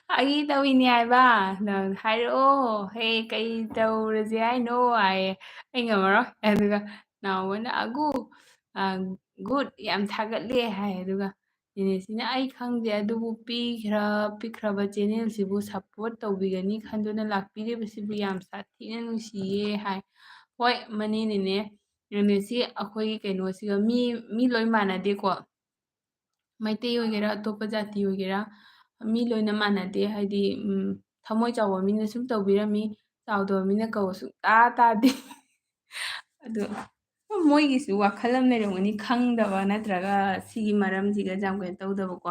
"ꯐꯥꯒꯤ ꯇꯧꯏꯅꯦ ꯍꯥꯏꯕ, ꯅꯪ ꯍꯥꯏꯔꯛꯑꯣ, ꯍꯦ, ꯀꯩ ꯇꯧꯔꯁꯦ ꯍꯥꯏꯅꯣ?" ꯍꯥꯏꯌꯦ꯫ ꯑꯩ ꯉꯝꯃꯔꯣꯏ꯫ ꯑꯗꯨꯒ ꯅꯥꯎꯕꯅ, "ꯑꯒꯨ, ꯑ, ꯒꯨꯗ, ꯌꯥꯝ ꯊꯥꯒꯠꯂꯦ" ꯍꯥꯏ꯫ ꯑꯗꯨꯒ ꯅꯦꯅꯦꯁꯤꯅ, "ꯑꯩ ꯈꯪꯗꯦ, ꯑꯗꯨꯕꯨ ꯄꯤꯈ꯭ꯔ-, ꯄꯤꯛꯈ꯭ꯔꯕ ꯆꯦꯅꯦꯜꯁꯤꯕꯨ ꯁꯞꯄꯣꯔꯠ ꯇꯧꯕꯤꯒꯅꯤ ꯈꯟꯗꯨꯅ ꯂꯥꯛꯄꯤꯔꯤꯕꯁꯤꯕꯨ ꯌꯥꯝ ꯁꯥꯊꯤꯅ ꯅꯨꯡꯁꯤꯌꯦ" ꯍꯥꯏ꯫ ꯍꯣꯏ, ꯃꯅꯦ ꯅꯦꯅꯦ, ꯅꯦꯅꯦꯁꯤ ꯑꯩꯈꯣꯏꯒꯤ ꯀꯩꯅꯣꯁꯤꯒ ꯃꯤ, ꯃꯤ ꯂꯣꯏ ꯃꯥꯟꯅꯗꯦꯀꯣ꯫ ꯃꯩꯇꯩ ꯑꯣꯏꯒꯦꯔꯥ, ꯑꯇꯣꯞꯄ ꯖꯥꯇꯤ ꯑꯣꯏꯒꯦꯔꯥ, ꯃꯤ ꯂꯣꯏꯅ ꯃꯥꯟꯅꯗꯦ꯫ ꯍꯥꯏꯗꯤ, ꯎꯝ, ꯊꯃꯣꯏ ꯆꯥꯎꯕ ꯃꯤꯅ ꯁꯨꯝ ꯇꯧꯕꯤꯔꯝꯃꯤ, ꯆꯥꯎꯗꯕ ꯃꯤꯅ ꯀꯧꯕ ꯁꯨꯡꯇꯥ ꯇꯥꯗꯦ꯫ ꯑꯗꯣ ꯃꯣꯏꯒꯤꯁꯨ ꯋꯥꯈꯜ ꯑꯃ ꯂꯩꯔꯝꯒꯅꯤ, ꯈꯪꯗꯕ ꯅꯠꯇ꯭ꯔꯒ ꯁꯤꯒꯤ ꯃꯔꯝꯁꯤꯒ ꯌꯥꯝ ꯀꯩꯅꯣ ꯇꯧꯗꯕꯀꯣ,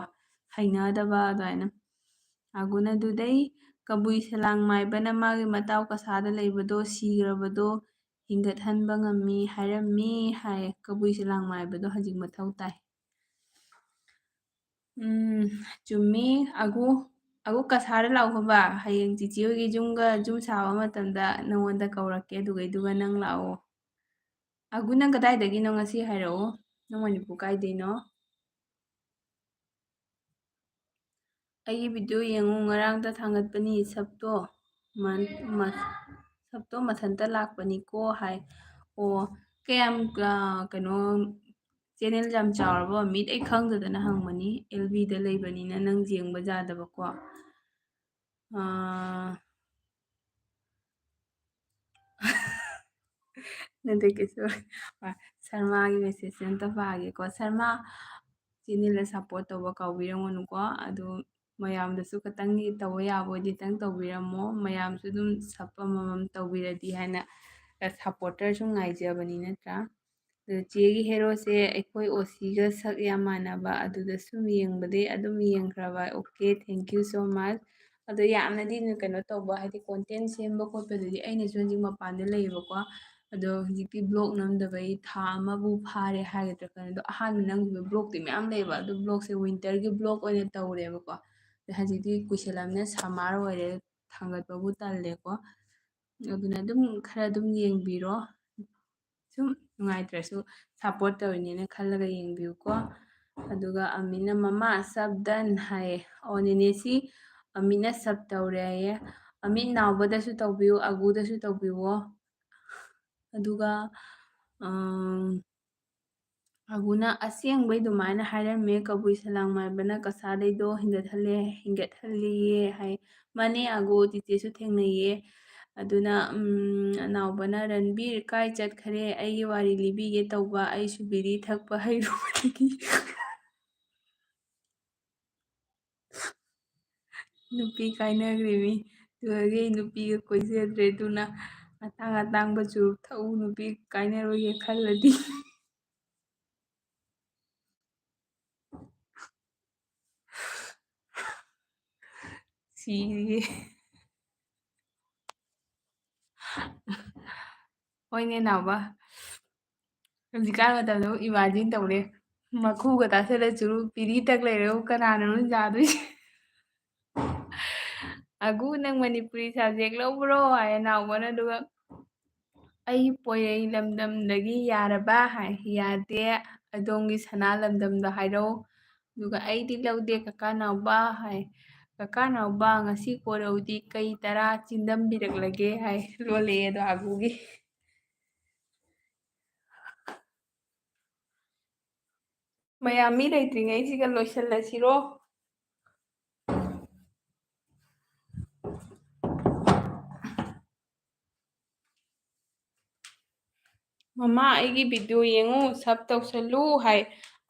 ꯍꯩꯅꯗꯕ ꯑꯗꯨꯃꯥꯏꯅ꯫ ꯑꯒꯨꯅ ꯑꯗꯨꯗꯩ ꯀꯕꯨꯏ ꯁꯂꯥꯡ ꯃꯥꯏꯕꯅ ꯃꯥꯒꯤ ꯃꯇꯥꯎ ꯀꯁꯥꯗ ꯂꯩꯕꯗꯣ, ꯁꯤꯈ꯭ꯔꯕꯗꯣ ꯍꯤꯡꯒꯠꯍꯟꯕ ꯉꯝꯃꯤ ꯍꯥꯏꯔꯝꯃꯤ ꯍꯥꯏ꯫ ꯀꯕꯨꯏ ꯁꯂꯥꯡ ꯃꯥꯏꯕꯗꯣ ꯍꯧꯖꯤꯛ ꯃꯊꯧ ꯇꯥꯏ꯫ ꯎꯝ, ꯆꯨꯝꯃꯤ꯫ ꯑꯒꯨ, ꯑꯒꯨ ꯀꯁꯥꯔ ꯂꯥꯛꯑꯣ ꯈꯣꯕ꯫ ꯍꯌꯦꯡ ꯆꯤꯆꯦ ꯍꯣꯏꯒꯤ ꯌꯨꯝꯒ ꯌꯨꯝ ꯁꯥꯕ ꯃꯇꯝꯗ ꯅꯉꯣꯟꯗ ꯀꯧꯔꯛꯀꯦ, ꯑꯗꯨꯒꯩꯗꯨꯒ ꯅꯪ ꯂꯥꯛꯑꯣ꯫ ꯑꯒꯨ, ꯅꯪ ꯀꯗꯥꯏꯗꯒꯤꯅꯣ ꯉꯁꯤ ꯍꯥꯏꯔꯛꯑꯣ꯫ ꯅꯪ ꯃꯅꯤꯄꯨꯔ ꯀꯥꯏꯗꯩꯅꯣ? ꯑꯩꯒꯤ ꯚꯤꯗꯤꯑꯣ ꯌꯦꯡꯉꯨ, ꯉꯔꯥꯡꯗ ꯊꯥꯡꯒꯠꯄꯅꯤ ꯁꯞꯇꯣ꯫ ꯃꯟ-, ꯃ-, ꯁꯞꯇꯣ ꯃꯊꯟꯇ ꯂꯥꯛꯄꯅꯤꯀꯣ ꯍꯥꯏ꯫ ꯑꯣ, ꯀꯌꯥꯝ, ꯑ, ꯀꯩꯅꯣ, ꯆꯦꯅꯦꯜ ꯌꯥꯝ ꯆꯥꯎꯔꯕꯣ? ꯃꯤꯠ ꯑꯩ ꯈꯪꯗꯗꯅ ꯍꯪꯕꯅꯤ꯫ ꯑꯦꯜ ꯕꯤꯗ ꯂꯩꯕꯅꯤꯅ ꯅꯪ ꯌꯦꯡꯕ ꯌꯥꯗꯕꯀꯣ꯫ ꯑ, ꯅꯠꯇꯦ, ꯀꯩꯁꯨ꯫ ꯑ, ꯁꯔꯃꯥꯒꯤ ꯃꯦꯁꯦꯖꯁꯦ ꯑꯝꯇ ꯄꯥꯒꯦꯀꯣ꯫ ꯁꯔꯃꯥ, ꯆꯦꯅꯦꯜꯗ ꯁꯞꯄꯣꯔꯠ ꯇꯧꯕ ꯀꯥꯎꯕꯤꯔꯝꯒꯅꯨꯀꯣ꯫ ꯑꯗꯨ ꯃꯌꯥꯝꯗꯁꯨ ꯈꯇꯪꯗꯤ ꯇꯧꯕ ꯌꯥꯕ ꯑꯣꯏꯗꯤ ꯈꯤꯇꯪ ꯇꯧꯕꯤꯔꯝꯃꯣ꯫ ꯃꯌꯥꯝꯁꯨ ꯑꯗꯨꯝ sub ꯑꯃꯃꯝ ꯇꯧꯕꯤꯔꯗꯤ ꯍꯥꯏꯅ supporter ꯁꯨꯝ ꯉꯥꯏꯖꯕꯅꯤ ꯅꯠꯇ꯭ꯔꯥ? ꯑꯗꯣ ꯆꯦꯒꯤ heroꯁꯦ ꯑꯩꯈꯣꯏ OCꯒ ꯁꯛ ꯌꯥꯝ ꯃꯥꯟꯅꯕ, ꯑꯗꯨꯗ ꯁꯨꯝ ꯌꯦꯡꯕꯗꯤ ꯑꯗꯨꯝ ꯌꯦꯡꯈ꯭ꯔꯕ꯫ Okay, thank you so much꯫ ꯑꯗꯣ ꯌꯥꯝꯅꯗꯤ ꯅ-, ꯀꯩꯅꯣ ꯇꯧꯕ, ꯍꯥꯏꯗꯤ content ꯁꯦꯝꯕ ꯈꯣꯠꯄꯗꯨꯗꯤ ꯑꯩꯅꯁꯨ ꯍꯧꯖꯤꯛ ꯃꯄꯥꯟꯗ ꯂꯩꯌꯦꯕꯀꯣ꯫ ꯑꯗꯣ ꯍꯧꯖꯤꯛꯇꯤ vlog ꯅꯝꯗꯕꯩ ꯊꯥ ꯑꯃꯕꯨ ꯐꯥꯔꯦ ꯍꯥꯏꯒꯗ꯭ꯔꯥ ꯀꯩꯅꯣ꯫ ꯑꯗꯣ ꯑꯍꯥꯟꯕ ꯅꯝꯈꯤꯕ vlogꯇꯤ ꯃꯌꯥꯝ ꯂꯩꯌꯦꯕ꯫ ꯑꯗꯣ vlogꯁꯦ winterꯒꯤ vlog ꯑꯣꯏꯅ ꯇꯧꯔꯦꯕꯀꯣ꯫ ꯑꯗꯣ ꯍꯧꯖꯤꯛꯇꯤ ꯀꯨꯏꯁꯜꯂꯝꯅꯤꯅ summer ꯑꯣꯏꯔꯦ, ꯊꯥꯡꯒꯠꯄꯕꯨ ꯇꯜꯂꯦꯀꯣ꯫ ꯑꯗꯨꯅ ꯑꯗꯨꯝ ꯈꯔ ꯑꯗꯨꯝ ꯌꯦꯡꯕꯤꯔꯣ꯫ ꯁꯨꯝ ꯅꯨꯡꯉꯥꯏꯇ꯭ꯔꯁꯨ support ꯇꯧꯔꯤꯅꯦꯅ ꯈꯜꯂꯒ ꯌꯦꯡꯕꯤꯌꯨꯀꯣ꯫ ꯑꯗꯨꯒ ꯑꯃꯤꯅ "ꯃꯃꯥ sub done" ꯍꯥꯏꯌꯦ꯫ ꯑꯣ, ꯅꯦꯅꯦꯁꯤ ꯑꯃꯤꯅ sub ꯇꯧꯔꯦ ꯍꯥꯏꯌꯦ꯫ ꯑꯃꯤꯠ ꯅꯥꯎꯕꯗꯁꯨ ꯇꯧꯕꯤꯌꯨ, ꯑꯒꯨꯗꯁꯨ ꯇꯧꯕꯤꯌꯨ꯫ ꯑꯗꯨꯒ, ꯑꯝ, ꯑꯒꯨꯅ "ꯑꯁꯦꯡꯕꯩ ꯑꯗꯨꯃꯥꯏꯅ ꯍꯥꯏꯔꯝꯃꯦ, ꯀꯕꯨꯏ ꯁꯂꯥꯡ ꯃꯥꯏꯕꯅ ꯀꯁꯥꯗꯩꯗꯣ ꯍꯦꯟꯒꯠꯍꯜꯂꯦ, ꯍꯦꯟꯒꯠꯍꯜꯂꯤꯌꯦ" ꯍꯥꯏ꯫ ꯃꯥꯅꯦ ꯑꯒꯨ, ꯆꯤꯆꯦꯁꯨ ꯊꯦꯡꯅꯩꯌꯦ꯫ ꯑꯗꯨꯅ, ꯎꯝ, ꯑꯅꯥꯎꯕꯅ "ꯔꯟꯕꯤꯔ ꯀꯥꯏ ꯆꯠꯈꯔꯦ? ꯑꯩꯒꯤ ꯋꯥꯔꯤ ꯂꯤꯕꯤꯒꯦ ꯇꯧꯕ, ꯑꯩꯁꯨ ꯕꯤꯔꯤ ꯊꯛꯄ ꯍꯩꯔꯨꯕꯗꯒꯤ ꯅꯨꯄꯤ ꯀꯥꯏꯅꯈ꯭ꯔꯤꯃꯤ꯫ ꯑꯗꯨꯗꯒꯤ ꯑꯩ ꯅꯨꯄꯤꯒ ꯀꯣꯏꯖꯗ꯭ꯔꯦ꯫ ꯑꯗꯨꯅ ꯑꯇꯥꯡ ꯑꯇꯥꯡꯕ ꯆꯨꯔꯨꯞ ꯊꯛꯎ, ꯅꯨꯄꯤ ꯀꯥꯏꯅꯔꯣꯏꯒꯦ ꯈꯜꯂꯗꯤ꯫ ꯁꯤꯔꯦ꯫ ꯍꯣꯏꯅꯦ ꯅꯥꯎꯕ, ꯍꯧꯖꯤꯛꯀꯥꯟ ꯃꯇꯝꯗꯕꯨ imagine ꯇꯧꯔꯦ, ꯃꯈꯨꯒ ꯇꯥꯁꯜꯂ ꯆꯨꯔꯨꯞ ꯄꯤꯔꯤ ꯊꯛ ꯂꯩꯔꯦꯕꯨ, ꯀꯅꯥꯅꯣ ꯌꯥꯗꯣꯏꯁꯦ? "ꯑꯒꯨ, ꯅꯪ ꯃꯅꯤꯄꯨꯔꯤ subject ꯂꯧꯕ꯭ꯔꯣ?" ꯍꯥꯏꯌꯦ ꯅꯥꯎꯕꯅ, ꯑꯗꯨꯒ "ꯑꯩ ꯄꯣꯏꯔꯩ ꯂꯝꯗꯝꯗꯒꯤ ꯌꯥꯔꯕ?" ꯍꯥꯏ꯫ "ꯌꯥꯗꯦ, ꯑꯗꯣꯝꯒꯤ ꯁꯅꯥ ꯂꯝꯗꯝꯗꯣ ꯍꯥꯏꯔꯛꯎ?" ꯑꯗꯨꯒ "ꯑꯩꯗꯤ ꯂꯧꯗꯦ ꯀꯀꯥ ꯅꯥꯎꯕ" ꯍꯥꯏ꯫ "ꯀꯀꯥ ꯅꯥꯎꯕ, ꯉꯁꯤ ꯀꯣꯔꯧꯗꯤ ꯀꯩ ꯇꯔꯥ ꯆꯤꯟꯗꯝꯕꯤꯔꯛꯂꯒꯦ?" ꯍꯥꯏ꯫ ꯂꯣꯜꯂꯛꯑꯦ ꯑꯗꯣ ꯑꯒꯨꯒꯤ꯫ ꯃꯌꯥꯝ ꯃꯤ ꯂꯩꯇ꯭ꯔꯤꯉꯩꯁꯤꯒ ꯂꯣꯏꯁꯤꯜꯂꯁꯤꯔꯣ? "ꯃꯃꯥ, ꯑꯩꯒꯤ video ꯌꯦꯡꯉꯨ, sub ꯇꯧꯁꯜꯂꯨ" ꯍꯥꯏ꯫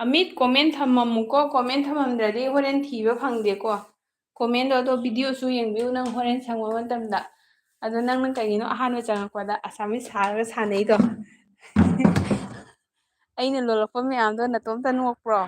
ꯑꯃꯤꯠ, comment ꯊꯝꯃꯝꯃꯨꯀꯣ, comment ꯊꯝꯃꯝꯗ꯭ꯔꯗꯤ ꯍꯣꯔꯦꯟ ꯊꯤꯕ ꯐꯪꯗꯦꯀꯣ꯫ ꯀꯣꯃꯦꯟꯗꯣ꯫ ꯑꯗꯣ ꯚꯤꯗꯤꯑꯣꯁꯨ ꯌꯦꯡꯕꯤꯌꯨ ꯅꯪ ꯍꯣꯔꯦꯟ ꯁꯪꯕ ꯃꯇꯝꯗ꯫ ꯑꯗꯣ ꯅꯪꯅ ꯀꯩꯒꯤꯅꯣ ꯑꯍꯥꯟꯕ ꯆꯪꯉꯛꯄꯗ ꯑꯁꯥꯃꯤꯁ ꯁꯥꯔꯒ ꯁꯥꯟꯅꯩꯗꯣ? ꯑꯩꯅ ꯂꯣꯜꯂꯛꯄ ꯃꯌꯥꯝꯗꯣ ꯅꯇꯣꯝꯇ ꯅꯣꯛꯄ꯭ꯔꯣ?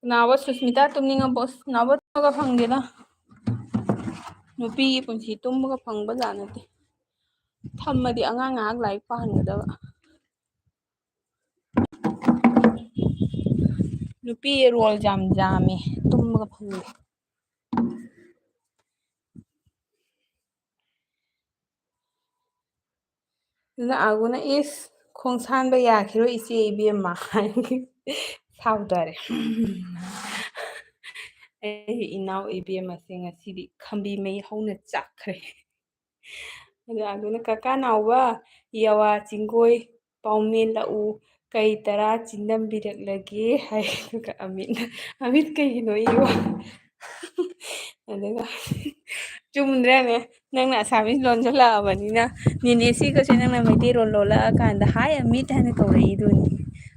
ꯅꯥꯎꯕ ꯁꯨꯁꯃꯤꯇꯥ ꯇꯨꯝꯅꯤꯡꯉꯕꯣ? ꯑꯁ, ꯅꯥꯎꯕ ꯇꯨꯝꯕꯒ ꯐꯪꯗꯦꯗ꯫ ꯅꯨꯄꯤꯒꯤ ꯄꯨꯟꯁꯤ ꯇꯨꯝꯕꯒ ꯐꯪꯕ ꯖꯥꯠ ꯅꯠꯇꯦ꯫ ꯊꯝꯃꯗꯤ ꯑꯉꯥꯡ ꯉꯥꯏꯍꯥꯛ ꯂꯥꯏꯔꯤꯛ ꯄꯥꯍꯟꯒꯗꯕ꯫ ꯅꯨꯄꯤ ꯔꯣꯜ ꯌꯥꯝ ꯌꯥꯝꯃꯦ, ꯇꯨꯝꯕꯒ ꯐꯪꯗꯦ꯫ ꯑꯗꯨꯅ ꯑꯥꯒꯨꯅ, "ꯏꯁ, ꯈꯣꯡ ꯁꯥꯟꯕ ꯌꯥꯈꯤꯔꯣꯏ ꯏꯆꯦ ꯏꯕꯦꯝꯃ" ꯍꯥꯏ꯫ ꯁꯥꯎꯗꯔꯦ꯫ ꯑꯩꯒꯤ ꯏꯅꯥꯎ ꯏꯕꯦꯝꯃꯁꯦ ꯉꯁꯤꯗꯤ ꯈꯝꯕꯤ ꯃꯩ ꯍꯧꯅ ꯆꯥꯛꯈ꯭ꯔꯦ꯫ ꯑꯗꯣ ꯑꯥꯒꯨꯅ, "ꯀꯀꯥ ꯅꯥꯎꯕ, ꯌꯥꯋꯥ ꯆꯤꯡꯒꯣꯏ ꯄꯥꯎꯃꯦꯜꯂꯛꯎ, ꯀꯩ ꯇꯔꯥ ꯆꯤꯟꯗꯝꯕꯤꯔꯛꯂꯒꯦ?" ꯍꯥꯏ꯫ ꯑꯗꯨꯒ ꯑꯃꯤꯠꯅ, "ꯑꯃꯤꯠ ꯀꯩꯒꯤꯅꯣ ꯏꯌꯣ?" ꯑꯗꯨꯒ, ꯆꯨꯝꯗ꯭ꯔꯅꯦ? ꯅꯪꯅ ꯑꯁꯥꯃꯤꯁ ꯂꯣꯟꯁꯤꯜꯂꯛꯑꯕꯅꯤꯅ, ꯅꯦꯅꯦꯁꯤꯒꯁꯦ ꯅꯪꯅ ꯃꯩꯇꯩꯂꯣꯟ ꯂꯣꯜꯂꯛꯑꯀꯥꯟꯗ "ꯍꯥꯏ ꯑꯃꯤꯠ" ꯍꯥꯏꯅ ꯀꯧꯔꯛꯏꯗꯨꯅꯤ꯫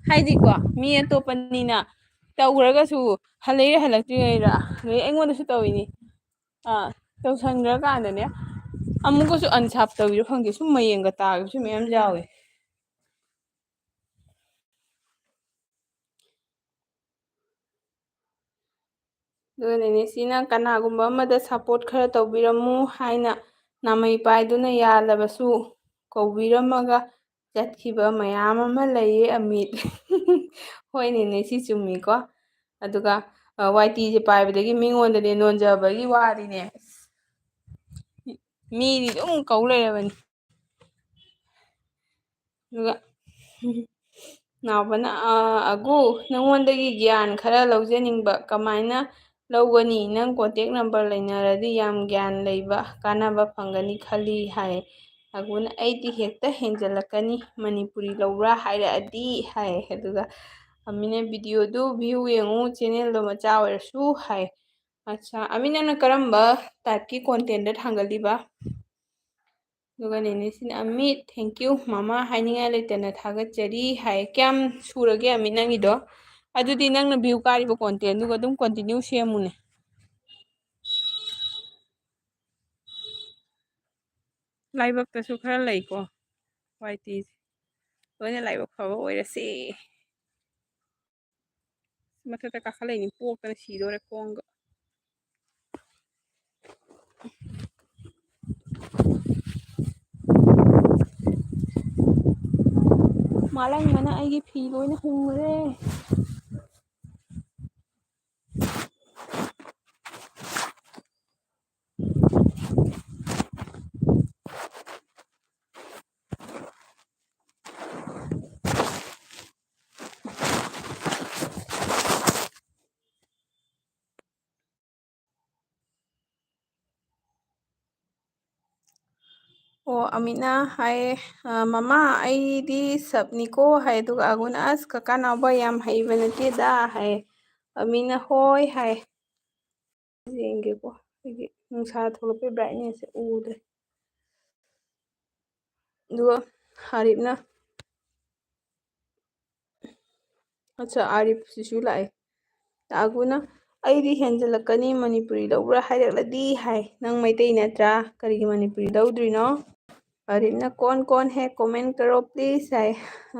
ꯍꯥꯏꯗꯤꯀꯣ, ꯃꯤ ꯑꯇꯣꯞꯄꯅꯤꯅ ꯇꯧꯈ꯭ꯔꯒꯁꯨ ꯍꯜꯂꯛꯏꯔ ꯍꯜꯂꯛꯇ꯭ꯔꯤꯔ, ꯑꯗꯩ ꯑꯩꯉꯣꯟꯗꯁꯨ ꯇꯧꯏꯅꯤ꯫ ꯑꯥ, ꯇꯧꯁꯟꯈ꯭ꯔꯀꯥꯟꯗꯅꯦ, ꯑꯃꯨꯛꯀꯁꯨ unsub ꯇꯧꯏꯔ ꯈꯪꯗꯦ, ꯁꯨꯝ ꯃꯌꯦꯡꯒ ꯇꯥꯈꯤꯕꯁꯨ ꯃꯌꯥꯝ ꯌꯥꯎꯋꯦ꯫ ꯑꯗꯨꯒ ꯅꯦꯅꯦꯁꯤꯅ ꯀꯅꯥꯒꯨꯝꯕ ꯑꯃꯗ support ꯈꯔ ꯇꯧꯕꯤꯔꯝꯃꯨ ꯍꯥꯏꯅ ꯅꯥꯃꯩ ꯄꯥꯏꯗꯨꯅ ꯌꯥꯜꯂꯕꯁꯨ ꯀꯧꯕꯤꯔꯝꯃꯒ ꯆꯠꯈꯤꯕ ꯃꯌꯥꯝ ꯑꯃ ꯂꯩꯌꯦ ꯑꯃꯤꯠ꯫ ꯍꯣꯏꯅꯦꯅꯦ, ꯁꯤ ꯆꯨꯝꯃꯤꯀꯣ꯫ ꯑꯗꯨꯒ, ꯑ, ꯋꯥꯏ ꯇꯤꯁꯦ ꯄꯥꯏꯕꯗꯒꯤ ꯃꯤꯉꯣꯟꯗꯅꯦ ꯅꯣꯟꯖꯕꯒꯤ ꯋꯥꯗꯤꯅꯦ꯫ ꯃꯤꯗꯤ ꯑꯗꯨꯝ ꯀꯧ ꯂꯩꯔꯕꯅꯤ꯫ ꯑꯗꯨꯒ ꯅꯥꯎꯕꯅ, "ꯑꯥ, ꯑꯒꯨ, ꯅꯉꯣꯟꯗꯒꯤ ꯒ꯭ꯌꯥꯟ ꯈꯔ ꯂꯧꯖꯅꯤꯡꯕ, ꯀꯃꯥꯏꯅ ꯂꯧꯒꯅꯤ? ꯅꯪ contact number ꯂꯩꯅꯔꯗꯤ ꯌꯥꯝ ꯒ꯭ꯌꯥꯟ ꯂꯩꯕ, ꯀꯥꯟꯅꯕ ꯐꯪꯒꯅꯤ ꯈꯜꯂꯤ" ꯍꯥꯏ꯫ ꯑꯒꯨꯅ, "ꯑꯩꯗꯤ ꯍꯦꯛꯇ ꯍꯦꯟꯖꯜꯂꯛꯀꯅꯤ, ꯃꯅꯤꯄꯨꯔꯤ ꯂꯧꯕ꯭ꯔꯥ ꯍꯥꯏꯔꯛꯑꯗꯤ" ꯍꯥꯏ꯫ ꯑꯗꯨꯒ ꯑꯃꯤꯅ, "ꯚꯤꯗꯤꯑꯣꯗꯨ view ꯌꯦꯡꯉꯨ, channelꯗꯣ ꯃꯆꯥ ꯑꯣꯏꯔꯁꯨ" ꯍꯥꯏ꯫ ꯑꯠꯆꯥ, ꯑꯃꯤ, ꯅꯪꯅ ꯀꯔꯝꯕ type ꯀꯤ content ꯗ ꯊꯥꯡꯒꯠꯂꯤꯕ? ꯑꯗꯨꯒ ꯅꯦꯅꯦꯁꯤꯅ, "ꯑꯃꯤꯠ, thank you, ꯃꯃꯥ, ꯍꯥꯏꯅꯤꯡꯉꯥꯏ ꯂꯩꯇꯅ ꯊꯥꯒꯠꯆꯔꯤ" ꯍꯥꯏ꯫ ꯀꯌꯥꯝ ꯁꯨꯔꯒꯦ ꯑꯃꯤꯠ ꯅꯪꯒꯤꯗꯣ? ꯑꯗꯨꯗꯤ ꯅꯪꯅ view ꯀꯥꯔꯤꯕ content ꯗꯨꯒ ꯑꯗꯨꯝ continue ꯁꯦꯝꯃꯨꯅꯦ꯫ ꯂꯥꯏꯕꯛꯇꯁꯨ ꯈꯔ ꯂꯩꯀꯣ, ꯋꯥꯏ ꯇꯤꯁꯦ꯫ ꯂꯣꯏꯅ ꯂꯥꯏꯕꯛ ꯐꯕ ꯑꯣꯏꯔꯁꯦ꯫ ꯃꯊꯛꯇ ꯀꯥꯈꯠꯂꯛꯏꯅꯤ, ꯄꯣꯛꯇꯅ ꯁꯤꯗꯣꯔꯦ ꯈꯣꯡꯒ꯫ ꯃꯥꯂꯪꯕꯅ ꯑꯩꯒꯤ ꯐꯤ ꯂꯣꯏꯅ ꯍꯨꯝꯈ꯭ꯔꯦ꯫ ꯑꯣ, ꯑꯃꯤꯠꯅ ꯍꯥꯏ, ꯑ, "ꯃꯃꯥ, ꯑꯩꯗꯤ ꯁꯞꯅꯤꯀꯣ" ꯍꯥꯏ, ꯑꯗꯨꯒ ꯑꯒꯨꯅ, "ꯑꯁ, ꯀꯀꯥ ꯅꯥꯎꯕ ꯌꯥꯝ ꯍꯩꯕ ꯅꯠꯇꯦꯗ" ꯍꯥꯏ꯫ ꯑꯃꯤꯠꯅ, "ꯍꯣꯏ" ꯍꯥꯏ꯫ ꯌꯦꯡꯒꯦꯀꯣ, ꯑꯩꯒꯤ ꯅꯨꯡꯁꯥ ꯊꯣꯛꯂꯛꯄꯩ brightness ꯁꯦ ꯎꯗ꯭ꯔꯦ꯫ ꯑꯗꯨꯒ ꯑꯥꯔꯤꯞꯅ, ꯑꯠꯆꯥ, ꯑꯥꯔꯤꯞꯁꯤꯁꯨ ꯂꯥꯛꯑꯦ꯫ ꯑꯒꯨꯅ, "ꯑꯩꯗꯤ ꯍꯦꯟꯖꯜꯂꯛꯀꯅꯤ, ꯃꯅꯤꯄꯨꯔꯤ ꯂꯧꯕ꯭ꯔꯥ ꯍꯥꯏꯔꯛꯂꯗꯤ" ꯍꯥꯏ꯫ ꯅꯪ ꯃꯩꯇꯩ ꯅꯠꯇ꯭ꯔꯥ? ꯀꯔꯤꯒꯤ ꯃꯅꯤꯄꯨꯔꯤ ꯂꯧꯗ꯭ꯔꯤꯅꯣ? ꯑꯥꯔꯤꯞꯅ, "कौन कौन है, comment करो please" ꯍꯥꯏ꯫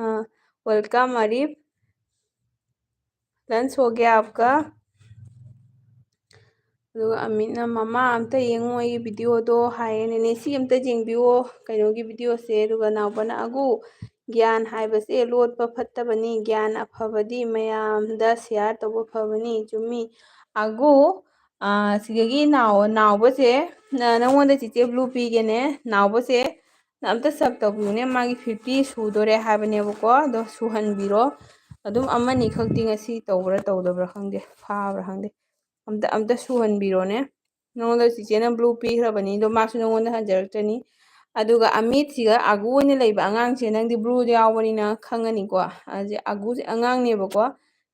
ꯑ, welcome ꯑꯥꯔꯤꯞ꯫ Lunch हो गया आपका? ꯑꯗꯨꯒ ꯑꯃꯤꯠꯅ, "ꯃꯃꯥ, ꯑꯝꯇ ꯌꯦꯡꯉꯣ ꯑꯩꯒꯤ video ꯗꯣ" ꯍꯥꯏꯌꯦ꯫ "ꯅꯦꯅꯦ, ꯁꯤ ꯑꯝꯇ ꯌꯦꯡꯕꯤꯌꯣ, ꯀꯩꯅꯣꯒꯤ video ꯁꯦ"꯫ ꯑꯗꯨꯒ ꯅꯥꯎꯕꯅ, "ꯑꯒꯨ, ꯒ꯭ꯌꯥꯟ ꯍꯥꯏꯕꯁꯦ ꯂꯣꯠꯄ ꯐꯠꯇꯕꯅꯤ, ꯒ꯭ꯌꯥꯟ ꯑꯐꯕꯗꯤ ꯃꯌꯥꯝꯗ share ꯇꯧꯕ ꯐꯕꯅꯤ"꯫ ꯆꯨꯝꯃꯤ꯫ ꯑꯒꯨ, ꯑꯥ, ꯁꯤꯗꯒꯤ ꯅꯥꯎ-, ꯅꯥꯎꯕꯁꯦ, ꯅ-, ꯅꯪꯉꯣꯟꯗ ꯆꯤꯆꯦ blue ꯄꯤꯒꯦꯅꯦ꯫ ꯅꯥꯎꯕꯁꯦ ꯑꯝꯇ sub ꯇꯧꯕꯤꯌꯨꯅꯦ, ꯃꯥꯒꯤ fifty ꯁꯨꯗꯣꯔꯦ ꯍꯥꯏꯕꯅꯦꯕꯀꯣ, ꯑꯗꯣ ꯁꯨꯍꯟꯕꯤꯔꯣ꯫ ꯑꯗꯨꯝ ꯑꯃꯅꯤ ꯈꯛꯇꯤ ꯉꯁꯤ ꯇꯧꯕ꯭ꯔꯥ ꯇꯧꯗꯕ꯭ꯔꯥ ꯈꯪꯗꯦ, ꯐꯥꯕ꯭ꯔꯥ ꯈꯪꯗꯦ꯫ ꯑꯝꯇ, ꯑꯝꯇ ꯁꯨꯍꯟꯕꯤꯔꯣꯅꯦ꯫ ꯅꯉꯣꯟꯗ ꯆꯤꯆꯦꯅ blue ꯄꯤꯈ꯭ꯔꯕꯅꯤ, ꯑꯗꯣ ꯃꯥꯁꯨ ꯅꯉꯣꯟꯗ ꯍꯟꯖꯔꯛꯆꯅꯤ꯫ ꯑꯗꯨꯒ ꯑꯃꯤꯠꯁꯤꯒ ꯑꯒꯨ ꯑꯣꯏꯅ ꯂꯩꯕ ꯑꯉꯥꯡꯁꯦ, ꯅꯪꯗꯤ blue ꯗ ꯌꯥꯎꯕꯅꯤꯅ ꯈꯪꯉꯅꯤꯀꯣ꯫ ꯑꯁꯤ ꯑꯒꯨꯁꯦ ꯑꯉꯥꯡꯅꯦꯕꯀꯣ,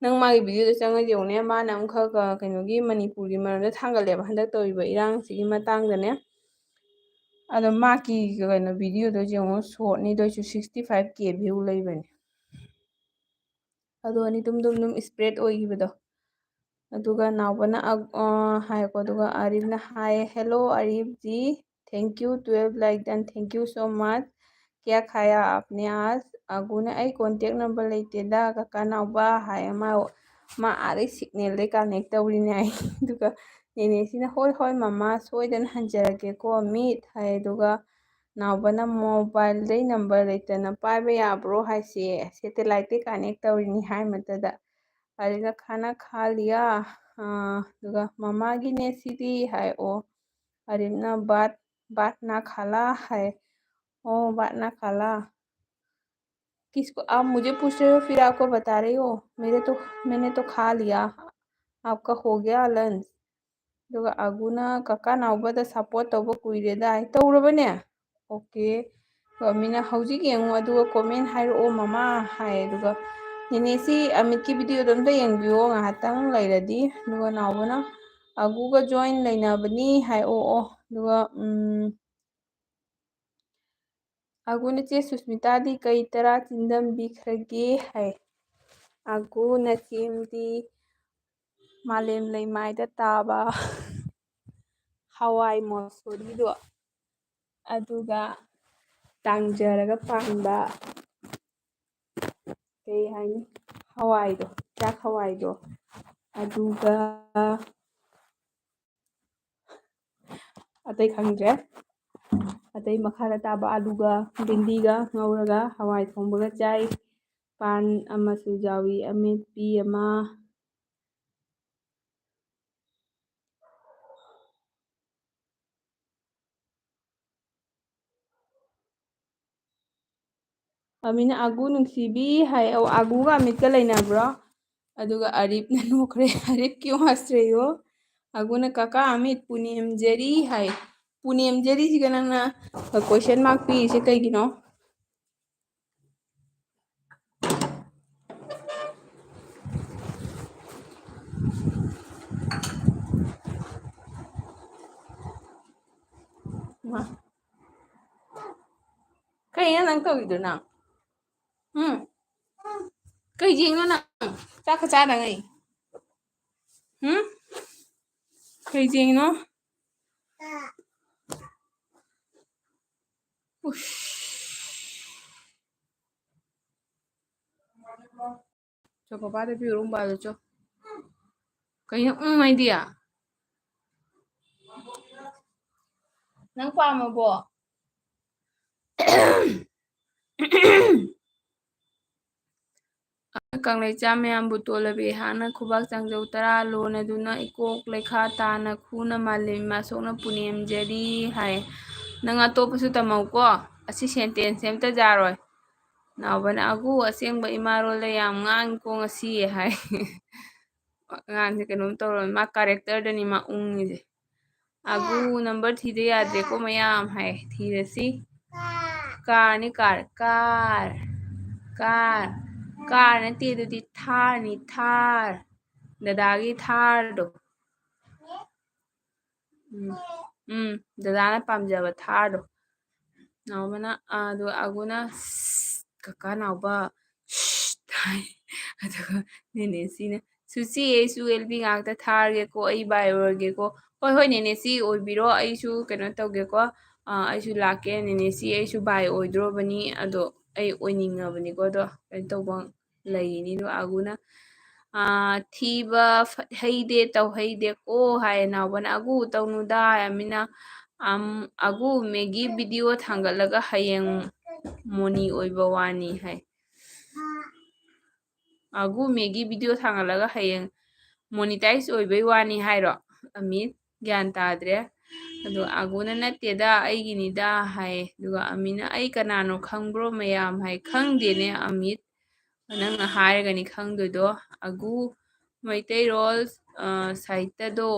ꯅꯪ ꯃꯥꯒꯤ videoꯗ ꯆꯪꯉꯒ ꯌꯦꯡꯉꯨꯅꯦ, ꯃꯥꯅ ꯑꯃꯈꯛ ꯀꯩꯅꯣꯒꯤ ꯃꯅꯤꯄꯨꯔꯒꯤ ꯃꯔꯝꯗ ꯊꯥꯡꯒꯠꯂꯦꯕ ꯍꯟꯗꯛ ꯇꯧꯔꯤꯕ ꯏꯔꯥꯡꯁꯤꯒꯤ ꯃꯇꯥꯡꯗꯅꯦ꯫ ꯑꯗꯣ ꯃꯥꯒꯤ ꯀꯩꯅꯣ videoꯗꯣ ꯌꯦꯡꯉꯣ, shortꯅꯤꯗꯣ ꯑꯩꯁꯨ sixty five K view ꯂꯩꯕꯅꯦ꯫ ꯑꯗꯣ ꯑꯅꯤ ꯇꯨꯝ ꯇꯨꯝ ꯇꯨꯝ spread ꯑꯣꯏꯈꯤꯕꯗꯣ꯫ ꯑꯗꯨꯒ ꯅꯥꯎꯕꯅ ꯑ, ꯑ, ꯍꯥꯏꯀꯣ, ꯑꯗꯨꯒ ꯑꯔꯤꯕꯅ ꯍꯥꯏ, "Hello ꯑꯔꯤꯕ G, thank you twelve like done, thank you so much, क्या खाया आपने आज?" ꯑꯒꯨꯅ, "ꯑꯩ contact number ꯂꯩꯇꯦꯗ ꯀꯀꯥ ꯅꯥꯎꯕ" ꯍꯥꯏ꯫ ꯃꯥ, ꯃꯥ ꯑꯥꯗꯩ signalꯗꯩ connect ꯇꯧꯔꯤꯅꯦ ꯍꯥꯏ꯫ ꯑꯗꯨꯒ ꯅꯦꯅꯦꯁꯤꯅ, "ꯍꯣꯏ ꯍꯣꯏ ꯃꯃꯥ, ꯁꯣꯏꯗꯅ ꯍꯟꯖꯔꯛꯀꯦꯀꯣ ꯃꯤꯠ" ꯍꯥꯏ꯫ ꯑꯗꯨꯒ ꯅꯥꯎꯕꯅ, "Mobileꯗꯩ number ꯂꯩꯇꯅ ꯄꯥꯏꯕ ꯌꯥꯕ꯭ꯔꯣ?" ꯍꯥꯏꯁꯦ, satelliteꯇꯩ connect ꯇꯧꯔꯤꯅꯤ ꯍꯥꯏ ꯃꯇꯗ꯫ ꯑꯗꯨꯒ "खाना खा लिया?" ꯑꯥ, ꯑꯗꯨꯒ "ꯃꯃꯥꯒꯤꯅꯦ ꯁꯤꯗꯤ" ꯍꯥꯏ꯫ ꯑꯣ, ꯑꯔꯤꯕꯅ "बात, बात ना खाला" ꯍꯥꯏ꯫ ꯑꯣ, "बात ना खाला।" किसको आप मुझे पूछ रहे हो, फिर आपको बता रही हो? मेरे तो, मैंने तो खा लिया। आपका हो गया lunch? ꯑꯗꯨꯒ ꯑꯒꯨꯅ "ꯀꯀꯥ ꯅꯥꯎꯕꯗ support ꯇꯧꯕ ꯀꯨꯏꯔꯦꯗ" ꯍꯥꯏ꯫ ꯇꯧꯔꯕꯅꯦ? Okay꯫ ꯑꯗꯨꯒ ꯃꯤꯅ "ꯍꯧꯖꯤꯛ ꯌꯦꯡꯉꯨ ꯑꯗꯨꯒ comment ꯍꯥꯏꯔꯛꯑꯣ ꯃꯃꯥ" ꯍꯥꯏ꯫ ꯑꯗꯨꯒ ꯅꯦꯅꯦꯁꯤ ꯑꯃꯤꯠꯀꯤ videoꯗꯣ ꯑꯝꯇ ꯌꯦꯡꯕꯤꯌꯣ ꯉꯥꯏꯍꯥꯛꯇꯪ ꯂꯩꯔꯗꯤ꯫ ꯑꯗꯨꯒ ꯅꯥꯎꯕꯅ "ꯑꯒꯨꯒ join ꯂꯩꯅꯕꯅꯤ" ꯍꯥꯏ꯫ ꯑꯣ, ꯑꯣ꯫ ꯑꯗꯨꯒ, ꯎꯝ, ꯑꯒꯨꯅ "ꯆꯦ ꯁꯨꯁꯃꯤꯇꯥꯗꯤ ꯀꯩ ꯇꯔꯥ ꯆꯤꯟꯗꯝꯕꯤꯈ꯭ꯔꯒꯦ?" ꯍꯥꯏ꯫ ꯑꯒꯨꯅ "ꯆꯦꯝꯗꯤ ꯃꯥꯂꯦꯝ ꯂꯩꯃꯥꯏꯗ ꯇꯥꯕ ꯍꯋꯥꯏ ꯃꯣꯁꯣꯔꯤꯗꯣ, ꯑꯗꯨꯒ ꯇꯥꯡꯖꯔꯒ ꯄꯥꯟꯕ, ꯀꯩ ꯍꯥꯏꯅꯤ, ꯍꯋꯥꯏꯗꯣ, ꯆꯥꯛ ꯍꯋꯥꯏꯗꯣ, ꯑꯗꯨꯒ ꯑꯇꯩ ꯈꯪꯗ꯭ꯔꯦ꯫ ꯑꯇꯩ ꯃꯈꯥꯗ ꯇꯥꯕ ꯑꯂꯨꯒ ꯕꯤꯟꯗꯤꯒ ꯉꯧꯔꯒ ꯍꯋꯥꯏ ꯊꯣꯡꯕꯒ ꯆꯥꯏ꯫ ꯄꯥꯟ ꯑꯃꯁꯨ ꯌꯥꯎꯏ, ꯑꯃꯦꯠꯄꯤ ꯑꯃ꯫ ꯑꯃꯤꯅ "ꯑꯒꯨ ꯅꯨꯡꯁꯤꯕꯤ" ꯍꯥꯏ꯫ ꯑꯧ, ꯑꯒꯨꯒ ꯑꯃꯤꯠꯀ ꯂꯩꯅꯕ꯭ꯔꯣ? ꯑꯗꯨꯒ ꯑꯔꯤꯞꯅ ꯅꯣꯛꯈ꯭ꯔꯦ꯫ "ꯑꯔꯤꯞ ꯀ꯭ꯌꯨ ꯍꯥꯁ ꯔꯍꯤ ꯍꯣ?" ꯑꯒꯨꯅ "ꯀꯀꯥ ꯑꯃꯤꯠ, ꯄꯨꯅꯦꯝꯖꯔꯤ" ꯍꯥꯏ꯫ ꯄꯨꯅꯦꯝꯖꯔꯤꯁꯤꯒ ꯅꯪꯅ question mark ꯄꯤꯔꯤꯁꯦ ꯀꯩꯒꯤꯅꯣ? ꯃꯥ꯫ ꯀꯩꯅꯣ ꯅꯪ ꯇꯧꯔꯤꯗꯨꯅ? ꯎꯝ? ꯀꯩ ꯌꯦꯡꯅꯣ ꯅꯪ? ꯆꯥꯛꯀ ꯆꯥꯗꯉꯩ? ꯎꯝ? ꯀꯩ ꯌꯦꯡꯅꯣ? ꯎꯁ꯫ ꯆꯣꯀꯣꯕꯥꯔꯗ ꯄꯤꯔꯨꯔꯣ, ꯕꯥꯗ ꯆꯣ꯫ ꯀꯩꯅꯣ ꯎꯝ ꯍꯥꯏꯗꯤ? ꯅꯪ ꯄꯥꯝꯃꯕꯣ? ꯀꯪꯂꯩꯆꯥ ꯃꯌꯥꯝꯕꯨ ꯇꯣꯜꯂꯕꯤ ꯑꯩꯍꯥꯛꯅ ꯈꯨꯕꯥꯛ ꯆꯥꯡꯖꯧ ꯇꯔꯥ ꯂꯣꯟꯅꯗꯨꯅ ꯏꯀꯣꯛ ꯂꯩꯈꯥ ꯇꯥꯅ ꯈꯨꯅ ꯃꯥꯂꯦꯝ ꯏꯃꯥ ꯁꯣꯛꯅ ꯄꯨꯅꯦꯝꯖꯔꯤ ꯍꯥꯏ꯫ ꯅꯪ ꯑꯇꯣꯞꯄꯁꯨ ꯇꯝꯍꯧꯀꯣ꯫ ꯑꯁꯤ sentence ꯁꯦ ꯑꯝꯇ ꯌꯥꯔꯣꯏ꯫ ꯅꯥꯎꯕꯅ, "ꯑꯒꯨ, ꯑꯁꯦꯡꯕ ꯏꯃꯥꯔꯣꯜꯗ ꯌꯥꯝ ꯉꯥꯡꯉꯤꯀꯣ ꯉꯁꯤ" ꯍꯥꯏ꯫ ꯑꯉꯥꯡꯁꯦ ꯀꯩꯅꯣꯝ ꯇꯧꯔꯝꯃꯦ꯫ ꯃꯥ character ꯗꯅꯤ ꯃꯥ ꯎꯪꯉꯤꯁꯦ꯫ "ꯑꯒꯨ, number ꯊꯤꯗ ꯌꯥꯗ꯭ꯔꯦꯀꯣ ꯃꯌꯥꯝ" ꯍꯥꯏ꯫ ꯊꯤꯔꯁꯤ꯫ car ꯅꯤ, car꯫ car꯫ car꯫ car ꯅꯠꯇꯦ, ꯑꯗꯨꯗꯤ ꯊꯥꯔꯅꯤ, ꯊꯥꯔ꯫ ꯗꯗꯥꯒꯤ ꯊꯥꯔꯗꯣ꯫ ꯎꯝ꯫ ꯎꯝ, ꯗꯗꯥꯅ ꯄꯥꯝꯖꯕ ꯊꯥꯔꯗꯣ꯫ ꯅꯥꯎꯕꯅ, ꯑ, ꯑꯗꯨꯒ ꯑꯒꯨꯅ, "ꯁꯁ, ꯀꯀꯥ ꯅꯥꯎꯕ, ꯁꯁ," ꯍꯥꯏ꯫ ꯑꯗꯨꯒ ꯅꯦꯅꯦꯁꯤꯅ, "ꯁꯨꯁꯤ, ꯑꯩꯁꯨ ꯑꯦꯜ ꯕꯤ ꯉꯥꯛꯇ ꯊꯥꯔꯒꯦꯀꯣ, ꯑꯩ ꯕꯥꯏ ꯑꯣꯏꯔꯒꯦꯀꯣ꯫" "ꯍꯣꯏ, ꯍꯣꯏ, ꯅꯦꯅꯦꯁꯤ ꯑꯣꯏꯕꯤꯔꯣ, ꯑꯩꯁꯨ ꯀꯩꯅꯣ ꯇꯧꯒꯦꯀꯣ, ꯑ, ꯑꯩꯁꯨ ꯂꯥꯛꯀꯦ, ꯅꯦꯅꯦꯁꯤ, ꯑꯩꯁꯨ ꯕꯥꯏ ꯑꯣꯏꯗ꯭ꯔꯣꯕꯅꯤ, ꯑꯗꯣ ꯑꯩ ꯑꯣꯏꯅꯤꯡꯉꯕꯅꯤꯀꯣ, ꯑꯗꯣ ꯀꯩꯅꯣ ꯇꯧꯕ ꯂꯩꯔꯤꯅꯤ꯫" ꯑꯗꯣ ꯑꯒꯨꯅ, ꯑ, "ꯊꯤꯕ ꯐꯠ ꯍꯩꯗꯦ, ꯇꯧ ꯍꯩꯗꯦꯀꯣ" ꯍꯥꯏ꯫ ꯅꯥꯎꯕꯅ, "ꯑꯒꯨ, ꯇꯧꯅꯨꯗ" ꯍꯥꯏ꯫ ꯑꯃꯤꯅ, ꯑꯝ, "ꯑꯒꯨ, ꯃꯦꯒꯤ video ꯊꯥꯡꯒꯠꯂꯒ ꯍꯌꯦꯡ ꯃꯣꯅꯤ ꯑꯣꯏꯕ ꯋꯥꯅꯤ" ꯍꯥꯏ꯫ "ꯑꯒꯨ, ꯃꯦꯒꯤ video ꯊꯥꯡꯒꯠꯂꯒ ꯍꯌꯦꯡ monetize ꯑꯣꯏꯕꯩ ꯋꯥꯅꯤ" ꯍꯥꯏꯔꯣ? ꯑꯃꯤꯠ, ꯒ꯭ꯌꯥꯟ ꯇꯥꯗ꯭ꯔꯦ꯫ ꯑꯗꯣ ꯑꯒꯨꯅ, "ꯅꯠꯇꯦꯗ, ꯑꯩꯒꯤꯅꯤꯗ" ꯍꯥꯏ꯫ ꯑꯗꯨꯒ ꯑꯃꯤꯅ, "ꯑꯩ ꯀꯅꯥꯅꯣ ꯈꯪꯕ꯭ꯔꯣ ꯃꯌꯥꯝ?" ꯍꯥꯏ꯫ "ꯈꯪꯗꯦꯅꯦ ꯑꯃꯤꯠ, ꯅꯪꯅ ꯍꯥꯏꯔꯒꯅꯤ ꯈꯪꯗꯣꯏꯗꯣ꯫ ꯑꯒꯨ, ꯃꯩꯇꯩꯔꯣꯜ, ꯑ, ꯁꯥꯍꯤꯇ꯭ꯌꯗꯣ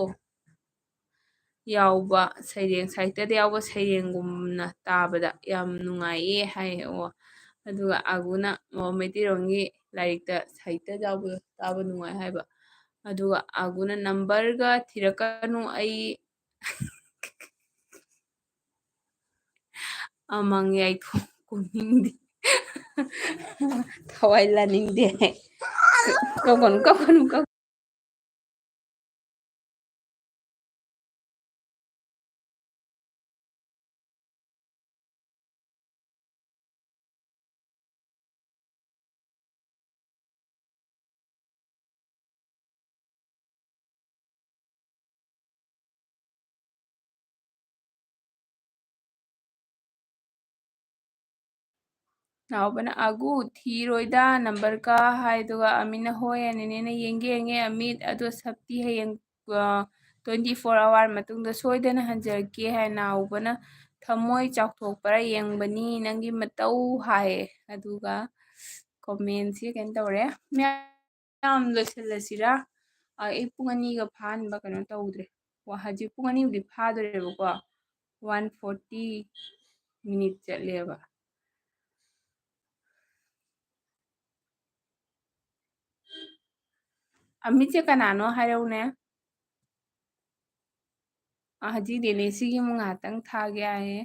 ꯌꯥꯎꯕ ꯁꯩꯔꯦꯡ, ꯁꯥꯍꯤꯇ꯭ꯌꯗ ꯌꯥꯎꯕ ꯁꯩꯔꯦꯡꯒꯨꯝꯅ ꯇꯥꯕꯗ ꯌꯥꯝ ꯅꯨꯡꯉꯥꯏꯌꯦ" ꯍꯥꯏ꯫ ꯑꯣ, ꯑꯗꯨꯒ ꯑꯒꯨꯅ, ꯑꯣ, ꯃꯩꯇꯩꯔꯣꯟꯒꯤ ꯂꯥꯏꯔꯤꯛꯇ ꯁꯥꯍꯤꯇ꯭ꯌ ꯌꯥꯎꯕꯗꯣ ꯇꯥꯕ ꯅꯨꯡꯉꯥꯏ ꯍꯥꯏꯕ꯫ ꯑꯗꯨꯒ ꯑꯒꯨꯅ, "number ꯒ ꯊꯤꯔꯛꯀꯅꯨ, ꯑꯩ" ꯑꯃꯥꯡ ꯌꯥꯏꯊꯣꯡ ꯀꯨꯝꯅꯤꯡꯗꯦ꯫ ꯊꯋꯥꯏ ꯂꯥꯅꯤꯡꯗꯦ꯫ ꯀꯞꯀꯅꯨ, ꯀꯞꯀꯅꯨ, ꯀꯞ- ꯅꯥꯎꯕꯅ, "ꯑꯒꯨ, ꯊꯤꯔꯣꯏꯗ ꯅꯝꯕꯔꯒ" ꯍꯥꯏꯗꯨꯒ ꯑꯃꯤꯠꯅ, "ꯍꯣꯏ ꯅꯦꯅꯦꯅ ꯌꯦꯡꯒꯦ ꯌꯦꯡꯒꯦ ꯑꯃꯤꯠ, ꯑꯗꯣ ꯁꯛꯇꯤ ꯍꯌꯦꯡ, ꯑ, twenty four hour ꯃꯇꯨꯡꯗ ꯁꯣꯏꯗꯅ ꯍꯟꯖꯔꯛꯀꯦ" ꯍꯥꯏ꯫ ꯅꯥꯎꯕꯅ, "ꯊꯃꯣꯏ ꯆꯥꯎꯊꯣꯛꯄꯔꯥ ꯌꯦꯡꯕꯅꯤ ꯅꯪꯒꯤ ꯃꯇꯧ" ꯍꯥꯏꯌꯦ꯫ ꯑꯗꯨꯒ commentꯁꯦ ꯀꯩꯅꯣ ꯇꯧꯔꯦ꯫ ꯃꯌꯥꯝ ꯂꯣꯏꯁꯤꯜꯂꯁꯤꯔꯥ? ꯑ, ꯑꯩ ꯄꯨꯡ ꯑꯅꯤꯒ ꯐꯥꯍꯟꯕ ꯀꯩꯅꯣ ꯇꯧꯗ꯭ꯔꯦ꯫ ꯋꯥ-, ꯍꯧꯖꯤꯛ ꯄꯨꯡ ꯑꯅꯤꯕꯨꯗꯤ ꯐꯥꯗꯣꯔꯦꯕꯀꯣ꯫ One forty minute ꯆꯠꯂꯦꯕ꯫ ꯑꯃꯤꯠꯁꯦ ꯀꯅꯥꯅꯣ ꯍꯥꯏꯔꯛꯎꯅꯦ꯫ ꯑ, ꯍꯧꯖꯤꯛ ꯅꯦꯅꯦꯁꯤꯒꯤ ꯑꯃꯨꯛ ꯉꯥꯏꯍꯥꯛꯇꯪ ꯊꯥꯒꯦ ꯍꯥꯏꯌꯦ꯫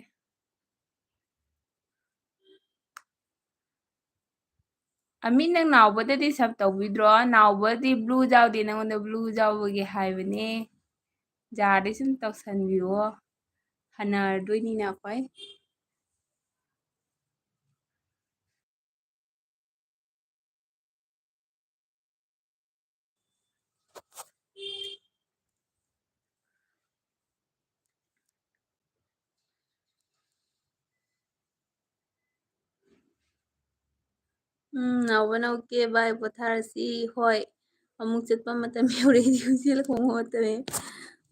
ꯑꯃꯤꯠ, ꯅꯪ ꯅꯥꯎꯕꯗꯗꯤ sub ꯇꯧꯕꯤꯗ꯭ꯔꯣ? ꯅꯥꯎꯕꯗꯤ blue ꯌꯥꯎꯗꯦ, ꯅꯪꯉꯣꯟꯗ blue ꯌꯥꯎꯕꯒꯤ ꯍꯥꯏꯕꯅꯦ꯫ ꯌꯥꯔꯗꯤ ꯁꯨꯝ ꯇꯧꯁꯟꯕꯤꯌꯣ꯫ ꯍꯟꯅꯔꯗꯣꯏꯅꯤꯅ ꯑꯩꯈꯣꯏ꯫ ꯎꯝ, ꯅꯥꯎꯕꯅ, "Okay, bye, ꯄꯣꯊꯥꯔꯁꯤ꯫" ꯍꯣꯏ, ꯑꯃꯨꯛ ꯆꯠꯄ ꯃꯇꯝ ꯌꯧꯔꯛꯑꯦ, ꯍꯧꯖꯤꯛ ꯂꯨꯍꯣꯡꯕ ꯃꯇꯝꯅꯤ꯫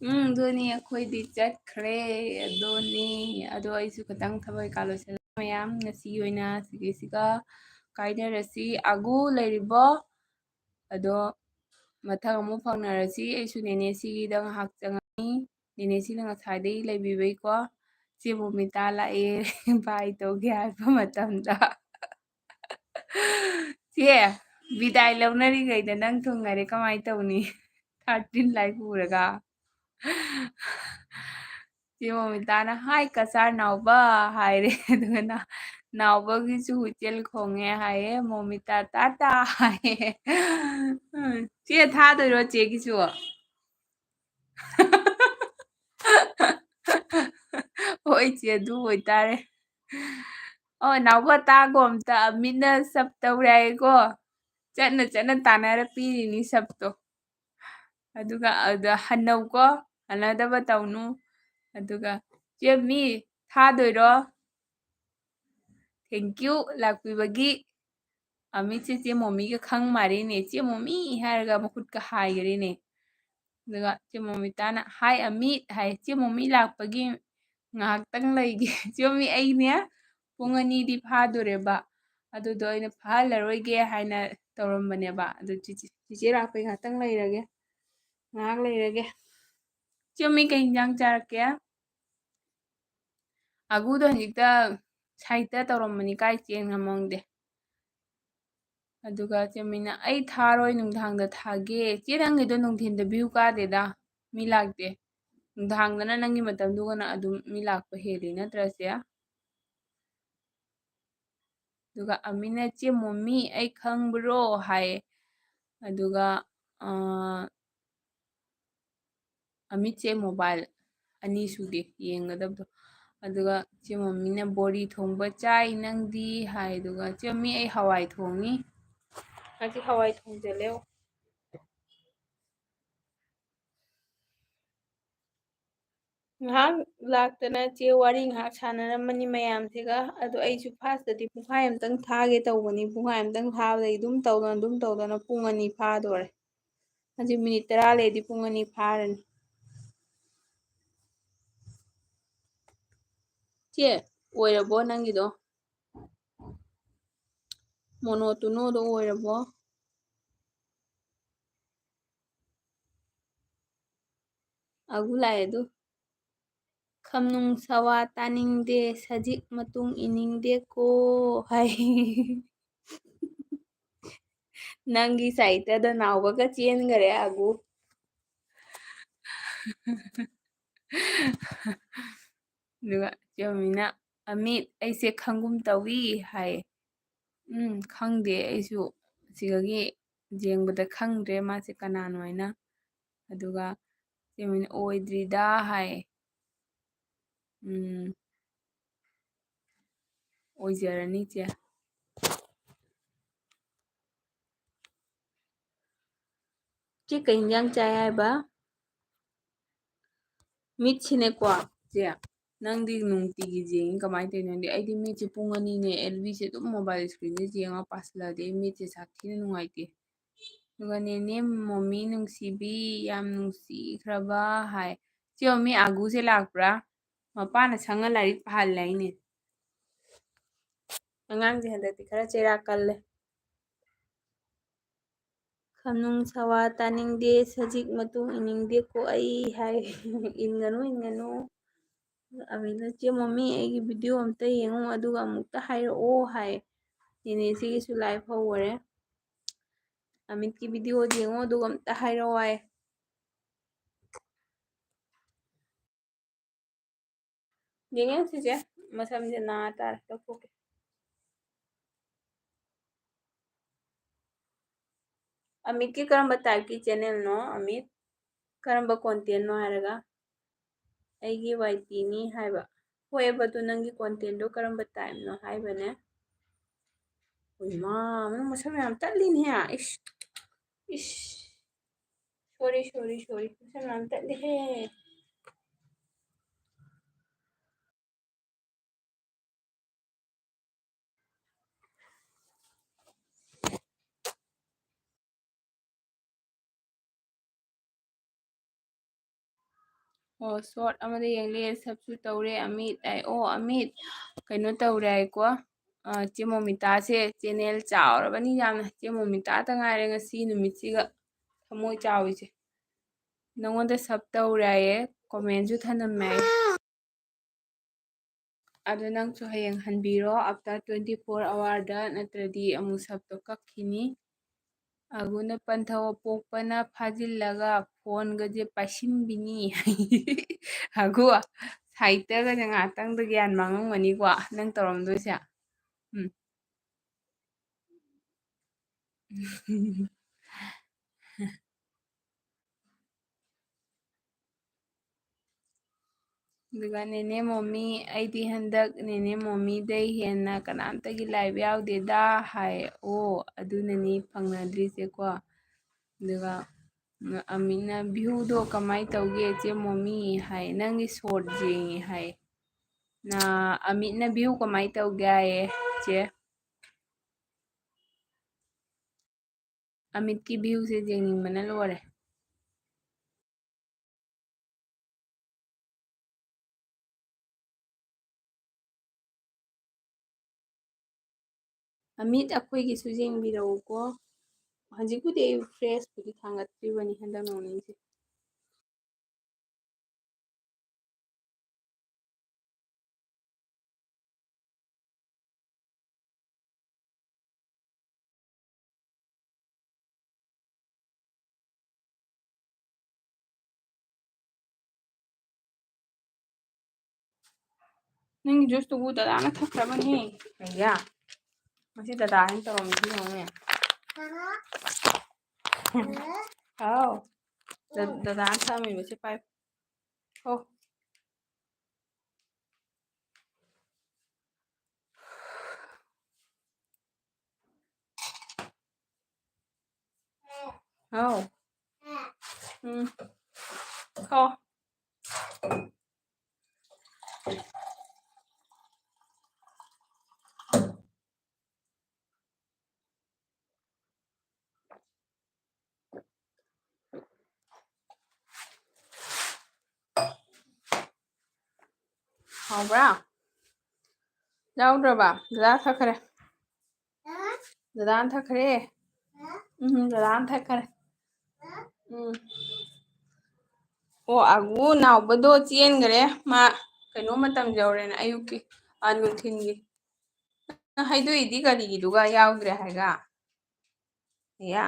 ꯎꯝ, ꯑꯗꯨꯅꯤ, ꯑꯩꯈꯣꯏꯗꯤ ꯆꯠꯈ꯭ꯔꯦ, ꯑꯗꯨꯅꯤ꯫ ꯑꯗꯣ ꯑꯩꯁꯨ ꯈꯤꯇꯪ ꯊꯕꯛ ꯏꯪꯈꯥꯡ ꯂꯣꯏꯁꯤꯜꯂꯒ ꯃꯌꯥꯝ ꯉꯁꯤꯒꯤ ꯑꯣꯏꯅ ꯁꯤꯒꯤꯁꯤꯒ ꯀꯥꯏꯅꯔꯁꯤ꯫ ꯑꯒꯨ ꯂꯩꯔꯤꯕꯣ? ꯑꯗꯣ ꯃꯊꯪ ꯑꯃꯨꯛ ꯐꯪꯅꯔꯁꯤ꯫ ꯑꯩꯁꯨ ꯅꯦꯅꯦꯁꯤꯒꯤꯗ ꯉꯥꯏꯍꯥꯛ ꯆꯪꯉꯛꯅꯤ꯫ ꯅꯦꯅꯦꯁꯤꯅ ꯉꯁꯥꯏꯗꯒꯤ ꯂꯩꯕꯤꯕꯩꯀꯣ꯫ ꯆꯦ ꯃꯣꯃꯤꯇꯥ ꯂꯥꯛꯑꯦ, bye ꯇꯧꯒꯦ ꯍꯥꯏꯕ ꯃꯇꯝꯗ꯫ ꯆꯦ, ꯕꯤꯗꯥꯏ ꯂꯧꯅꯔꯤꯉꯩꯗ ꯅꯪ ꯊꯨꯡꯉꯔꯦ, ꯀꯃꯥꯏ ꯇꯧꯅꯤ? Thirteen ꯂꯥꯏ ꯄꯨꯔꯒ꯫ ꯆꯦ ꯃꯣꯃꯤꯇꯥꯅ, "ꯍꯥꯏ ꯀꯆꯥꯔ ꯅꯥꯎꯕ" ꯍꯥꯏꯔꯦ꯫ ꯑꯗꯨꯒ ꯅꯥ-, ꯅꯥꯎꯕꯒꯤꯁꯨ ꯍꯨꯏꯇꯦꯜ ꯈꯣꯡꯉꯦ ꯍꯥꯏꯌꯦ꯫ ꯃꯣꯃꯤꯇꯥ, "ꯇꯥꯇꯥ" ꯍꯥꯏꯌꯦ꯫ ꯆꯦ, ꯊꯥꯗꯣꯏꯔꯣ ꯆꯦꯒꯤꯁꯨ? ꯍꯣꯏ ꯆꯦ, ꯑꯗꯨ ꯑꯣꯏꯇꯥꯔꯦ꯫ ꯑꯣ, ꯅꯥꯎꯕ ꯇꯥꯒꯣ ꯑꯝꯇ, ꯃꯤꯠꯅ ꯁꯞ ꯇꯧꯔꯦ ꯍꯥꯏꯌꯦꯀꯣ꯫ ꯆꯠꯅ ꯆꯠꯅ ꯇꯥꯟꯅꯔ ꯄꯤꯔꯤꯅꯤ ꯁꯞꯇꯣ꯫ ꯑꯗꯨꯒ ꯑꯗ ꯍꯟꯅꯧꯀꯣ, ꯍꯟꯅꯗꯕ ꯇꯧꯅꯨ꯫ ꯑꯗꯨꯒ ꯆꯦ, ꯃꯤ ꯊꯥꯗꯣꯏꯔꯣ? Thank you ꯂꯥꯛꯄꯤꯕꯒꯤ꯫ ꯑꯃꯤꯠꯁꯦ ꯆꯦ ꯃꯣꯃꯤꯒ ꯈꯪ ꯃꯥꯜꯂꯤꯅꯦ꯫ ꯆꯦ ꯃꯣꯃꯤ ꯍꯥꯏꯔꯒ ꯃꯈꯨꯠꯀ ꯍꯥꯏꯈꯔꯦꯅꯦ꯫ ꯑꯗꯨꯒ ꯆꯦ ꯃꯣꯃꯤꯇꯥꯅ, "ꯍꯥꯏ ꯑꯃꯤꯠ" ꯍꯥꯏ꯫ "ꯆꯦ ꯃꯣꯃꯤ ꯂꯥꯛꯄꯒꯤ ꯉꯥꯏꯍꯥꯛꯇꯪ ꯂꯩꯒꯦ꯫" ꯆꯦ ꯃꯣꯃꯤ, ꯑꯩꯅꯦ ꯄꯨꯡ ꯑꯅꯤꯗꯤ ꯐꯥꯗꯣꯔꯦꯕ꯫ ꯑꯗꯨꯗꯣ ꯑꯩꯅ ꯐꯥꯍꯜꯂꯔꯣꯏꯒꯦ ꯍꯥꯏꯅ ꯇꯧꯔꯝꯕꯅꯦꯕ꯫ ꯑꯗꯨ ꯆꯤꯆꯦ, ꯆꯤꯆꯦ ꯂꯥꯛꯄꯩ ꯉꯥꯛꯇꯪ ꯂꯩꯔꯒꯦ꯫ ꯉꯥꯏꯍꯥꯛ ꯂꯩꯔꯒꯦ꯫ ꯆꯦ ꯃꯣꯃꯤ ꯀꯩ ꯍꯤꯟꯖꯥꯡ ꯆꯥꯔꯛꯀꯦ? ꯑꯒꯨꯗꯣ ꯍꯧꯖꯤꯛꯇ ꯁꯥꯏꯠꯇ ꯇꯧꯔꯝꯕꯅꯤ, ꯀꯥꯏ ꯆꯦꯟꯈ꯭ꯔ ꯈꯪꯗꯦ꯫ ꯑꯗꯨꯒ ꯆꯦ ꯃꯣꯃꯤꯅ, "ꯑꯩ ꯊꯥꯔꯣꯏ, ꯅꯨꯡꯗꯥꯡꯗ ꯊꯥꯒꯦ꯫" ꯆꯦ, ꯅꯪꯒꯤꯗꯣ ꯅꯨꯡꯊꯤꯟꯗ ꯚ꯭ꯌꯨ ꯀꯥꯗꯦꯗ, ꯃꯤ ꯂꯥꯛꯇꯦ꯫ ꯅꯨꯡꯗꯥꯡꯗꯅ ꯅꯪꯒꯤ ꯃꯇꯝꯗꯨꯒꯅ ꯑꯗꯨꯝ ꯃꯤ ꯂꯥꯛꯄ ꯍꯦꯜꯂꯤ ꯅꯠꯇ꯭ꯔ ꯆꯦ? ꯑꯗꯨꯒ ꯑꯃꯤꯅ, "ꯆꯦ ꯃꯣꯃꯤ, ꯑꯩ ꯈꯪꯕ꯭ꯔꯣ?" ꯍꯥꯏꯌꯦ꯫ ꯑꯗꯨꯒ, ꯑ, ꯑꯃꯤꯠꯁꯦ ꯃꯣꯕꯥꯏꯜ ꯑꯅꯤ ꯁꯨꯗꯦ ꯌꯦꯡꯒꯗꯕꯗꯣ꯫ ꯑꯗꯨꯒ ꯆꯦ ꯃꯣꯃꯤꯅ, "ꯕꯣꯔꯤ ꯊꯣꯡꯕ ꯆꯥꯏ, ꯅꯪꯗꯤ?" ꯍꯥꯏ꯫ ꯑꯗꯨꯒ, "ꯆꯦ ꯃꯣꯃꯤ, ꯑꯩ ꯍꯋꯥꯏ ꯊꯣꯡꯉꯤ꯫ ꯉꯁꯤ ꯍꯋꯥꯏ ꯊꯣꯡꯖꯜꯂꯦ꯫" ꯉꯥꯏꯍꯥꯛ ꯂꯥꯛꯇꯅ ꯆꯦ ꯋꯥꯔꯤ ꯉꯥꯏꯍꯥꯛ ꯁꯥꯟꯅꯔꯝꯃꯅꯤ ꯃꯌꯥꯝꯁꯤꯒ꯫ ꯑꯗꯣ ꯑꯩꯁꯨ ꯐꯥꯁꯇꯗꯤ ꯄꯨꯡꯈꯥꯏ ꯑꯝꯇꯪ ꯊꯥꯒꯦ ꯇꯧꯕꯅꯤ꯫ ꯄꯨꯡꯈꯥꯏ ꯑꯝꯇꯪ ꯊꯥꯕꯗ ꯑꯗꯨꯝ ꯇꯧꯗꯅ, ꯑꯗꯨꯝ ꯇꯧꯗꯅ ꯄꯨꯡ ꯑꯅꯤ ꯐꯥꯗꯣꯔꯦ꯫ ꯍꯧꯖꯤꯛ ꯃꯤꯅꯤꯠ ꯇꯔꯥ ꯂꯩꯔꯗꯤ ꯄꯨꯡ ꯑꯅꯤ ꯐꯥꯔꯅꯤ꯫ ꯆꯦ, ꯑꯣꯏꯔꯕꯣ ꯅꯪꯒꯤꯗꯣ? ꯃꯣꯅꯣꯇꯨꯅꯣꯗꯣ ꯑꯣꯏꯔꯕꯣ? ꯑꯒꯨ ꯂꯥꯛꯑꯦ ꯑꯗꯨ꯫ "ꯈꯝꯅꯨꯡ ꯁꯋꯥ ꯇꯥꯅꯤꯡꯗꯦ, ꯁꯖꯤꯛ ꯃꯇꯨꯡ ꯏꯅꯤꯡꯗꯦꯀꯣ" ꯍꯥꯏ꯫ ꯅꯪꯒꯤ ꯁꯥꯏꯠꯇ ꯅꯥꯎꯕꯒ ꯆꯦꯟꯈꯔꯦ ꯑꯒꯨ꯫ ꯑꯗꯨꯒ ꯆꯦꯃꯤꯅ, "ꯑꯃꯤꯠ, ꯑꯩꯁꯦ ꯈꯪꯒꯨꯝ ꯇꯧꯏ" ꯍꯥꯏ꯫ "ꯎꯝ, ꯈꯪꯗꯦ, ꯑꯩꯁꯨ ꯁꯤꯗꯒꯤ ꯌꯦꯡꯕꯗ ꯈꯪꯗ꯭ꯔꯦ ꯃꯥꯁꯦ ꯀꯅꯥꯅꯣ ꯍꯥꯏꯅ"꯫ ꯑꯗꯨꯒ ꯆꯦꯃꯤꯅ, "ꯑꯣꯏꯗ꯭ꯔꯤꯗ" ꯍꯥꯏ꯫ "ꯎꯝ, ꯑꯣꯏꯖꯔꯅꯤ ꯆꯦ"꯫ ꯆꯦ, ꯀꯩ ꯏꯟꯖꯥꯡ ꯆꯥꯏ ꯍꯥꯏꯕ? ꯃꯤꯠꯁꯤꯅꯦꯀꯣ, ꯆꯦ, ꯅꯪꯗꯤ ꯅꯨꯡꯇꯤꯒꯤ ꯌꯦꯡꯉꯤ, ꯀꯃꯥꯏꯅ ꯇꯧꯔꯤꯅꯣ ꯈꯪꯗꯦ? ꯑꯩꯗꯤ ꯃꯤꯠꯁꯦ ꯄꯨꯡ ꯑꯅꯤꯅꯦ, ꯑꯦꯜꯕꯤꯁꯦ ꯑꯗꯨꯝ mobile screenꯁꯦ ꯌꯦꯡꯉ ꯄꯥꯁꯤꯜꯂꯛꯑꯗꯤ ꯑꯩ ꯃꯤꯠꯁꯦ ꯁꯥꯊꯤꯅ ꯅꯨꯡꯉꯥꯏꯇꯦ꯫ ꯑꯗꯨꯒ "ꯅꯦꯅꯦ ꯃꯣꯃꯤ ꯅꯨꯡꯁꯤꯕꯤ, ꯌꯥꯝ ꯅꯨꯡꯁꯤꯈ꯭ꯔꯕ" ꯍꯥꯏ꯫ ꯆꯦ ꯃꯣꯃꯤ, ꯑꯥꯒꯨꯁꯦ ꯂꯥꯛꯄ꯭ꯔꯥ? ꯃꯄꯥꯅ ꯁꯪꯉ ꯂꯥꯏꯔꯤꯛ ꯄꯥꯍꯜꯂꯦ ꯍꯥꯏꯅꯦ꯫ ꯑꯉꯥꯡꯁꯦ ꯍꯟꯗꯛꯇꯤ ꯈꯔ ꯆꯩꯔꯥꯛ ꯀꯜꯂꯦ꯫ "ꯈꯝꯅꯨꯡ ꯁꯋꯥ ꯇꯥꯅꯤꯡꯗꯦ, ꯁꯖꯤꯛ ꯃꯇꯨꯡ ꯏꯅꯤꯡꯗꯦꯀꯣ ꯑꯩ" ꯍꯥꯏ꯫ "ꯏꯟꯒꯅꯨ, ꯏꯟꯒꯅꯨ"꯫ ꯑꯃꯤꯅ, "ꯆꯦ ꯃꯣꯃꯤ, ꯑꯩꯒꯤ video ꯑꯝꯇ ꯌꯦꯡꯉꯣ, ꯑꯗꯨꯒ ꯑꯃꯨꯛꯇ ꯍꯥꯏꯔꯛꯑꯣ" ꯍꯥꯏ꯫ ꯅꯦꯅꯦꯁꯤꯒꯤꯁꯨ live ꯍꯧꯈꯔꯦ꯫ "ꯑꯃꯤꯠꯀꯤ video ꯌꯦꯡꯉꯣ, ꯑꯗꯨꯒ ꯑꯝꯇ ꯍꯥꯏꯔꯛꯑꯣ" ꯍꯥꯏ꯫ ꯌꯦꯡꯉꯦ ꯁꯤꯁꯦ, ꯃꯁꯝꯁꯦ ꯅꯥ ꯇꯥꯔꯦ, ꯂꯧꯊꯣꯛꯀꯦ꯫ ꯑꯃꯤꯠꯀꯤ ꯀꯔꯝꯕ typeꯀꯤ channelꯅꯣ? ꯑꯃꯤꯠ, ꯀꯔꯝꯕ contentꯅꯣ ꯍꯥꯏꯔꯒ, "ꯑꯩꯒꯤ ꯋꯥꯏ ꯇꯤꯅꯤ" ꯍꯥꯏꯕ꯫ ꯍꯣꯏꯕ, ꯑꯗꯨ ꯅꯪꯒꯤ contentꯗꯣ ꯀꯔꯝꯕ typeꯅꯣ ꯍꯥꯏꯕꯅꯦ꯫ ꯏꯃꯥ, ꯅꯪ ꯃꯁꯝ ꯌꯥꯝ ꯇꯠꯂꯤꯅꯦꯍꯦ꯫ ꯏꯁ, ꯏꯁ꯫ Sorry, sorry, sorry. ꯃꯁꯝ ꯌꯥꯝ ꯇꯠꯂꯤꯍꯦ꯫ ꯑꯣ, short ꯑꯃꯗ ꯌꯦꯡꯂꯦ, subꯁꯨ ꯇꯧꯔꯦ, ꯑꯃꯤꯠ ꯍꯥꯏ꯫ ꯑꯣ, ꯑꯃꯤꯠ, ꯀꯩꯅꯣ ꯇꯧꯔꯦ ꯍꯥꯏꯀꯣ꯫ ꯑ, ꯆꯦ ꯃꯣꯃꯤꯇꯥꯁꯦ channel ꯆꯥꯎꯔꯕꯅꯤ ꯌꯥꯝꯅ꯫ ꯆꯦ ꯃꯣꯃꯤꯇꯥꯇ ꯉꯥꯏꯔꯦ ꯉꯁꯤ ꯅꯨꯃꯤꯠꯁꯤꯒ ꯊꯃꯣꯏ ꯆꯥꯎꯔꯤꯁꯦ꯫ ꯅꯉꯣꯟꯗ sub ꯇꯧꯔꯦ ꯍꯥꯏꯌꯦ, commentꯁꯨ ꯊꯅꯝꯃꯦ ꯍꯥꯏꯌꯦ꯫ ꯑꯗꯣ ꯅꯪꯁꯨ ꯍꯌꯦꯡ ꯍꯟꯕꯤꯔꯣ, after twenty four hourꯗ, ꯅꯠꯇ꯭ꯔꯗꯤ ꯑꯃꯨꯛ subꯇꯣ ꯀꯛꯈꯤꯅꯤ꯫ ꯑꯒꯨꯅ ꯄꯟꯊꯧ ꯑꯄꯣꯛꯄꯅ ꯐꯥꯖꯤꯜꯂꯒ ꯐꯣꯟꯒꯁꯦ ꯄꯥꯏꯁꯤꯟꯕꯤꯅꯤ꯫ ꯑꯒꯨ, ꯁꯥꯍꯤꯇ꯭ꯌꯒꯁꯦ ꯉꯥꯛꯇꯪꯗ ꯒ꯭ꯌꯥꯟ ꯃꯥꯡꯉꯝꯒꯅꯤꯀꯣ ꯅꯪ ꯇꯧꯔꯝꯗꯣꯏꯁꯦ꯫ ꯎꯝ꯫ ꯑꯗꯨꯒ ꯅꯦꯅꯦ ꯃꯣꯃꯤ, "ꯑꯩꯗꯤ ꯍꯟꯗꯛ ꯅꯦꯅꯦ ꯃꯣꯃꯤꯗꯩ ꯍꯦꯟꯅ ꯀꯅꯥꯝꯇꯒꯤ live ꯌꯥꯎꯗꯦꯗ" ꯍꯥꯏ꯫ ꯑꯣ, ꯑꯗꯨꯅꯅꯤ ꯐꯪꯅꯗ꯭ꯔꯤꯁꯦꯀꯣ꯫ ꯑꯗꯨꯒ ꯑꯃꯤꯠꯅ, "View ꯗꯣ ꯀꯃꯥꯏ ꯇꯧꯒꯦ ꯆꯦ ꯃꯣꯃꯤ?" ꯍꯥꯏ꯫ "ꯅꯪꯒꯤ short ꯌꯦꯡꯉꯤ" ꯍꯥꯏ꯫ ꯅ-, ꯑꯃꯤꯠꯅ "View ꯀꯃꯥꯏ ꯇꯧꯒꯦ?" ꯍꯥꯏꯌꯦ ꯆꯦ꯫ ꯑꯃꯤꯠꯀꯤ view ꯁꯦ ꯌꯦꯡꯅꯤꯡꯕꯅ ꯂꯣꯏꯔꯦ꯫ ꯑꯃꯤꯠ, ꯑꯩꯈꯣꯏꯒꯤꯁꯨ ꯌꯦꯡꯕꯤꯔꯛꯎꯀꯣ꯫ ꯍꯧꯖꯤꯛꯄꯨꯗꯤ ꯑꯩ fresh ꯄꯨꯗꯤ ꯊꯥꯡꯒꯠꯇ꯭ꯔꯤꯕꯅꯤ ꯍꯟꯗꯛ ꯅꯣꯡ ꯅꯤꯅꯤꯁꯦ꯫ ꯅꯪꯒꯤ juice ꯇꯨꯕꯨ ꯗꯗꯥꯅ ꯊꯛꯈ꯭ꯔꯕꯅꯤ꯫ ꯑꯌꯥ, ꯃꯁꯤ ꯗꯗꯥ ꯍꯥꯏꯅ ꯇꯧꯔꯝꯃꯤꯁꯤ ꯌꯦꯡꯉꯨꯅꯦ꯫ ꯍꯥꯎ, ꯗ-, ꯗꯗꯥꯅ ꯊꯛꯑꯝꯃꯤꯕꯁꯦ ꯄꯥꯏ꯫ ꯍꯣ꯫ ꯍꯥꯎ꯫ ꯎꯝ꯫ ꯀꯣ꯫ ꯍꯥꯎꯕ꯭ꯔꯥ? ꯌꯥꯎꯗ꯭ꯔꯕ? ꯗꯗꯥ ꯊꯛꯈ꯭ꯔꯦ꯫ ꯗꯗꯥꯅ ꯊꯛꯈ꯭ꯔꯦ꯫ ꯎꯝ, ꯗꯗꯥꯅ ꯊꯛꯈ꯭ꯔꯦ꯫ ꯎꯝ꯫ ꯑꯣ, ꯑꯒꯨ ꯅꯥꯎꯕꯗꯣ ꯆꯦꯟꯈ꯭ꯔꯦ꯫ ꯃꯥ ꯀꯩꯅꯣ ꯃꯇꯝ ꯌꯧꯔꯦꯅ, ꯑꯌꯨꯛꯀꯤ, ꯑ, ꯅꯨꯡꯊꯤꯟꯒꯤ꯫ ꯅꯪ ꯍꯩꯗꯣꯛꯏꯗꯤ ꯀꯔꯤꯒꯤꯗꯨꯒ ꯌꯥꯎꯗ꯭ꯔꯦ ꯍꯥꯏꯒ? ꯌꯥ,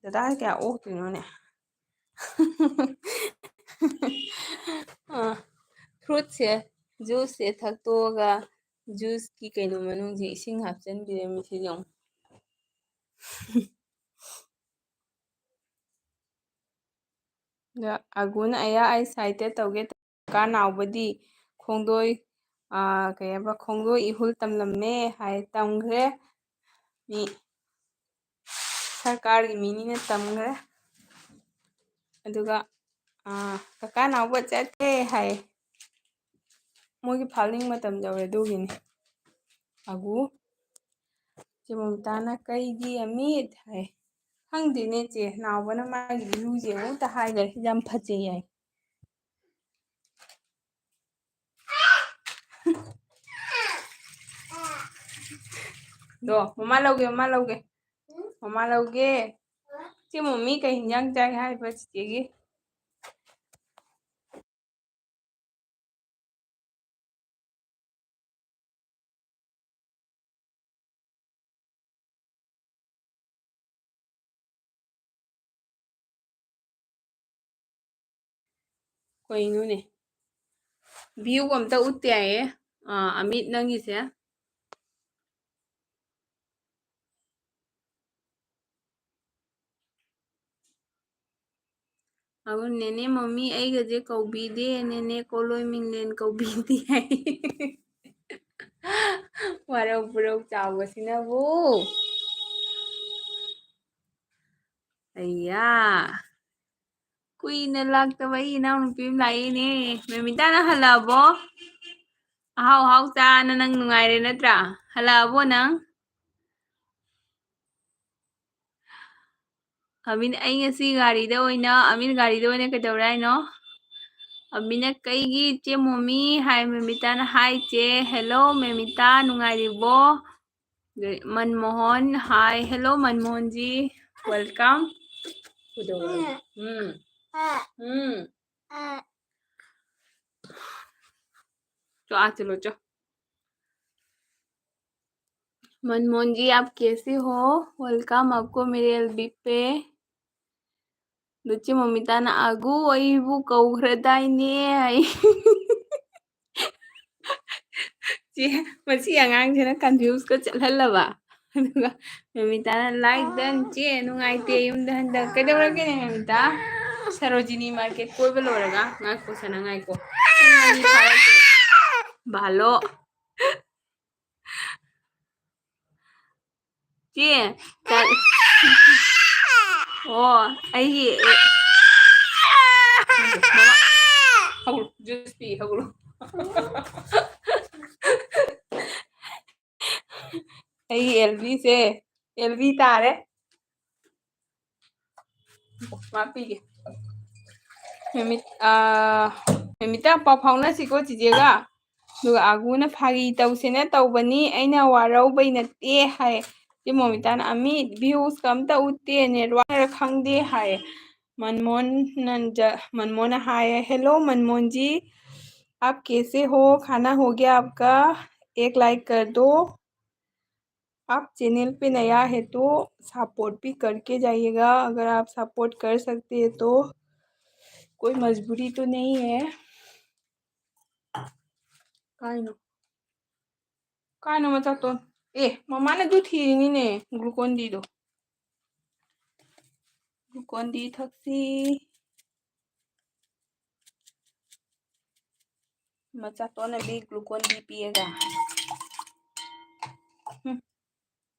ꯗꯗꯥ ꯀꯌꯥ ꯑꯣꯛꯇꯣꯏꯅꯣꯅꯦ? ꯑꯥ, fruitꯁꯦ, juiceꯁꯦ ꯊꯛꯇꯣꯛꯑꯒ, juiceꯀꯤ ꯀꯩꯅꯣ ꯃꯅꯨꯡꯁꯦ ꯏꯁꯤꯡ ꯍꯥꯞꯆꯤꯟꯕꯤꯔꯝꯃꯤ ꯁꯤꯗꯤ ꯌꯦꯡꯉꯨ꯫ ꯑꯗ ꯑꯒꯨꯅ ꯑꯌꯥ ꯑꯩ side ꯇꯧꯒꯦ ꯀꯥ ꯅꯥꯎꯕꯗꯤ ꯈꯣꯡꯗꯣꯏ, ꯑꯥ, ꯀꯩ ꯍꯥꯏꯕ, ꯈꯣꯡꯗꯣꯏ ꯏꯍꯨꯜ ꯇꯝꯂꯝꯃꯦ ꯍꯥꯏ, ꯇꯝꯈ꯭ꯔꯦ꯫ ꯃꯤ ꯁꯔꯀꯥꯔꯒꯤ ꯃꯤꯅꯤꯅ ꯇꯝꯈ꯭ꯔꯦ꯫ ꯑꯗꯨꯒ, ꯑꯥ, ꯀꯀꯥ ꯅꯥꯎꯕ ꯆꯠꯈ꯭ꯔꯦ ꯍꯥꯏ꯫ ꯃꯣꯏꯒꯤ filing ꯃꯇꯝ ꯌꯧꯔꯦ, ꯑꯗꯨꯒꯤꯅꯤ꯫ ꯑꯒꯨ꯫ ꯆꯦ ꯃꯃꯤꯇꯥꯅ "ꯀꯩꯒꯤ ꯑꯃꯤꯠ?" ꯍꯥꯏ꯫ ꯈꯪꯗꯦꯅꯦ ꯆꯦ, ꯅꯥꯎꯕꯅ ꯃꯥꯒꯤ ꯏꯔꯨꯁꯦ ꯑꯃꯨꯛꯇ ꯍꯥꯏꯈ꯭ꯔꯦ, ꯌꯥꯝ ꯐꯖꯩ ꯍꯥꯏ꯫ ꯗꯣ, ꯃꯃꯥ ꯂꯧꯒꯦ, ꯃꯃꯥ ꯂꯧꯒꯦ꯫ ꯃꯃꯥ ꯂꯧꯒꯦ꯫ ꯆꯦ ꯃꯣꯃꯤ ꯀꯩ ꯍꯤꯟꯖꯥꯡ ꯆꯥꯏ ꯍꯥꯏꯕ ꯆꯤꯆꯦꯒꯤ? ꯀꯩꯅꯣꯅꯦ? View ꯑꯝꯇ ꯎꯠꯇꯦ ꯍꯥꯏꯌꯦ꯫ ꯑꯥ, ꯑꯃꯤꯠ ꯅꯪꯒꯤꯁꯦ꯫ ꯑꯗꯨ ꯅꯦꯅꯦ ꯃꯃꯤ ꯑꯩꯒꯁꯦ ꯀꯧꯕꯤꯗꯦ, ꯅꯦꯅꯦ ꯀꯣꯂꯣꯏ ꯃꯤꯡꯂꯦꯟ ꯀꯧꯕꯤꯗꯦ ꯍꯥꯏ꯫ ꯋꯥꯔꯧ ꯄꯨꯔꯧ ꯆꯥꯎꯕꯁꯤꯅꯕꯨ꯫ ꯑꯩꯌꯥ꯫ ꯀꯨꯏꯅ ꯂꯥꯛꯇꯕ ꯑꯩ ꯏꯅꯥꯎꯅꯨꯄꯤ ꯑꯃ ꯂꯥꯛꯏꯅꯦ꯫ ꯃꯦꯃꯤꯇꯥ, ꯅꯪ ꯍꯜꯂꯛꯑꯕꯣ? ꯑꯍꯥꯎ ꯑꯍꯥꯎ ꯆꯥꯅ ꯅꯪ ꯅꯨꯡꯉꯥꯏꯔꯦ ꯅꯠꯇ꯭ꯔꯥ? ꯍꯜꯂꯛꯑꯕꯣ ꯅꯪ? ꯑꯃꯤꯟ, ꯑꯩ ꯉꯁꯤ ꯒꯥꯔꯤꯗ ꯑꯣꯏꯅ, ꯑꯃꯤꯟ ꯒꯥꯔꯤꯗ ꯑꯣꯏꯅ ꯀꯩꯗꯧꯔꯦ ꯍꯥꯏꯅꯣ? ꯑꯃꯤꯅ ꯀꯩꯒꯤ ꯆꯦ ꯃꯣꯃꯤ ꯍꯥꯏ, ꯃꯦꯃꯤꯇꯥꯅ ꯍꯥꯏ ꯆꯦ꯫ Hello ꯃꯦꯃꯤꯇꯥ, ꯅꯨꯡꯉꯥꯏꯔꯤꯕꯣ? Manmohan, hi, hello ꯃꯟꯃꯣꯍꯟꯖꯤ, welcome꯫ ꯎꯝ꯫ ꯎꯝ꯫ ꯆꯣ, ꯑꯥ ꯆꯠꯂꯣ, ꯆꯣ꯫ मनमोहन जी, आप कैसे हो? Welcome आपको मेरे एलबी पे। ꯂꯨꯆꯤ ꯃꯣꯃꯤꯇꯥꯅ "ꯑꯒꯨ ꯑꯩꯕꯨ ꯀꯧꯈ꯭ꯔꯗꯥꯏꯅꯦ" ꯍꯥꯏ꯫ ꯆꯦ, ꯃꯁꯤ ꯑꯉꯥꯡꯁꯤꯅ ꯀꯟꯐ꯭ꯌꯨꯁꯀ ꯆꯠꯍꯜꯂꯕ꯫ ꯑꯗꯨꯒ ꯃꯣꯃꯤꯇꯥꯅ "Like done ꯆꯦ, ꯅꯨꯡꯉꯥꯏꯇꯦ ꯌꯨꯝꯗ ꯍꯟꯗꯛ"꯫ ꯀꯩꯗꯧꯔꯒꯦꯅꯦ ꯃꯣꯃꯤꯇꯥ? ꯁꯔꯣꯖꯤꯅꯤ ꯃꯥꯔꯀꯦꯠ ꯀꯣꯏꯕ ꯂꯣꯏꯔꯒ꯫ ꯉꯥꯏꯈꯣ ꯁꯅꯥ, ꯉꯥꯏꯈꯣ꯫ ꯄꯨꯡ ꯑꯅꯤ ꯐꯥꯔꯛꯇꯣꯔꯦ꯫ ꯚꯥꯂꯣ꯫ ꯆꯦ, ꯆꯥ-, ꯑꯣ, ꯑꯩꯒꯤ, ꯍꯧꯒꯠꯂꯣ, ꯖꯨꯁ ꯄꯤ, ꯍꯧꯒꯠꯂꯣ꯫ ꯑꯩꯒꯤ ꯑꯦꯜꯕꯤꯁꯦ, ꯑꯦꯜꯕꯤ ꯇꯥꯔꯦ꯫ ꯃꯥ ꯄꯤꯒꯦ꯫ ꯃꯦꯃꯤꯠ-, ꯑꯥ, ꯃꯦꯃꯤꯇꯥ, ꯄꯥꯎ ꯐꯥꯎꯅꯁꯤꯀꯣ ꯆꯤꯆꯦꯒ꯫ ꯑꯗꯨꯒ ꯑꯒꯨꯅ "ꯐꯥꯒꯤ ꯇꯧꯁꯦꯅ ꯇꯧꯕꯅꯤ, ꯑꯩꯅ ꯋꯥꯔꯧꯕꯩ ꯅꯠꯇꯦ" ꯍꯥꯏ꯫ ꯆꯦ ꯃꯣꯃꯤꯇꯥꯅ "ꯑꯃꯤꯠ, ꯚ꯭ꯌꯨꯁꯀ ꯑꯝꯇ ꯎꯠꯇꯦ, ꯅꯦꯠꯋꯥꯛꯅꯔ ꯈꯪꯗꯦ" ꯍꯥꯏ꯫ मनमोहन नंज-, मनमोहन ꯍꯥꯏꯌꯦ, "Hello मनमोहन जी, आप कैसे हो? खाना हो गया आपका? एक लाइक कर दो।" आप चैनल पे नया है तो सपोर्ट भी करके जाइएगा। अगर आप सपोर्ट कर सकते हैं तो, कोई मजबूरी तो नहीं है। ꯀꯥꯏꯅꯣ? ꯀꯥꯏꯅꯣ ꯃꯆꯥꯇꯣꯟ? ꯑꯦ, ꯃꯃꯥꯅ ꯑꯗꯨ ꯊꯤꯔꯤꯅꯤꯅꯦ, ꯒ꯭ꯂꯨꯀꯣꯟ ꯗꯤꯗꯣ꯫ ꯒ꯭ꯂꯨꯀꯣꯟ ꯗꯤ ꯊꯛꯁꯤ꯫ ꯃꯆꯥꯇꯣꯟꯅꯗꯤ ꯒ꯭ꯂꯨꯀꯣꯟ ꯗꯤ ꯄꯤꯌꯦꯒ꯫ ꯎꯝ꯫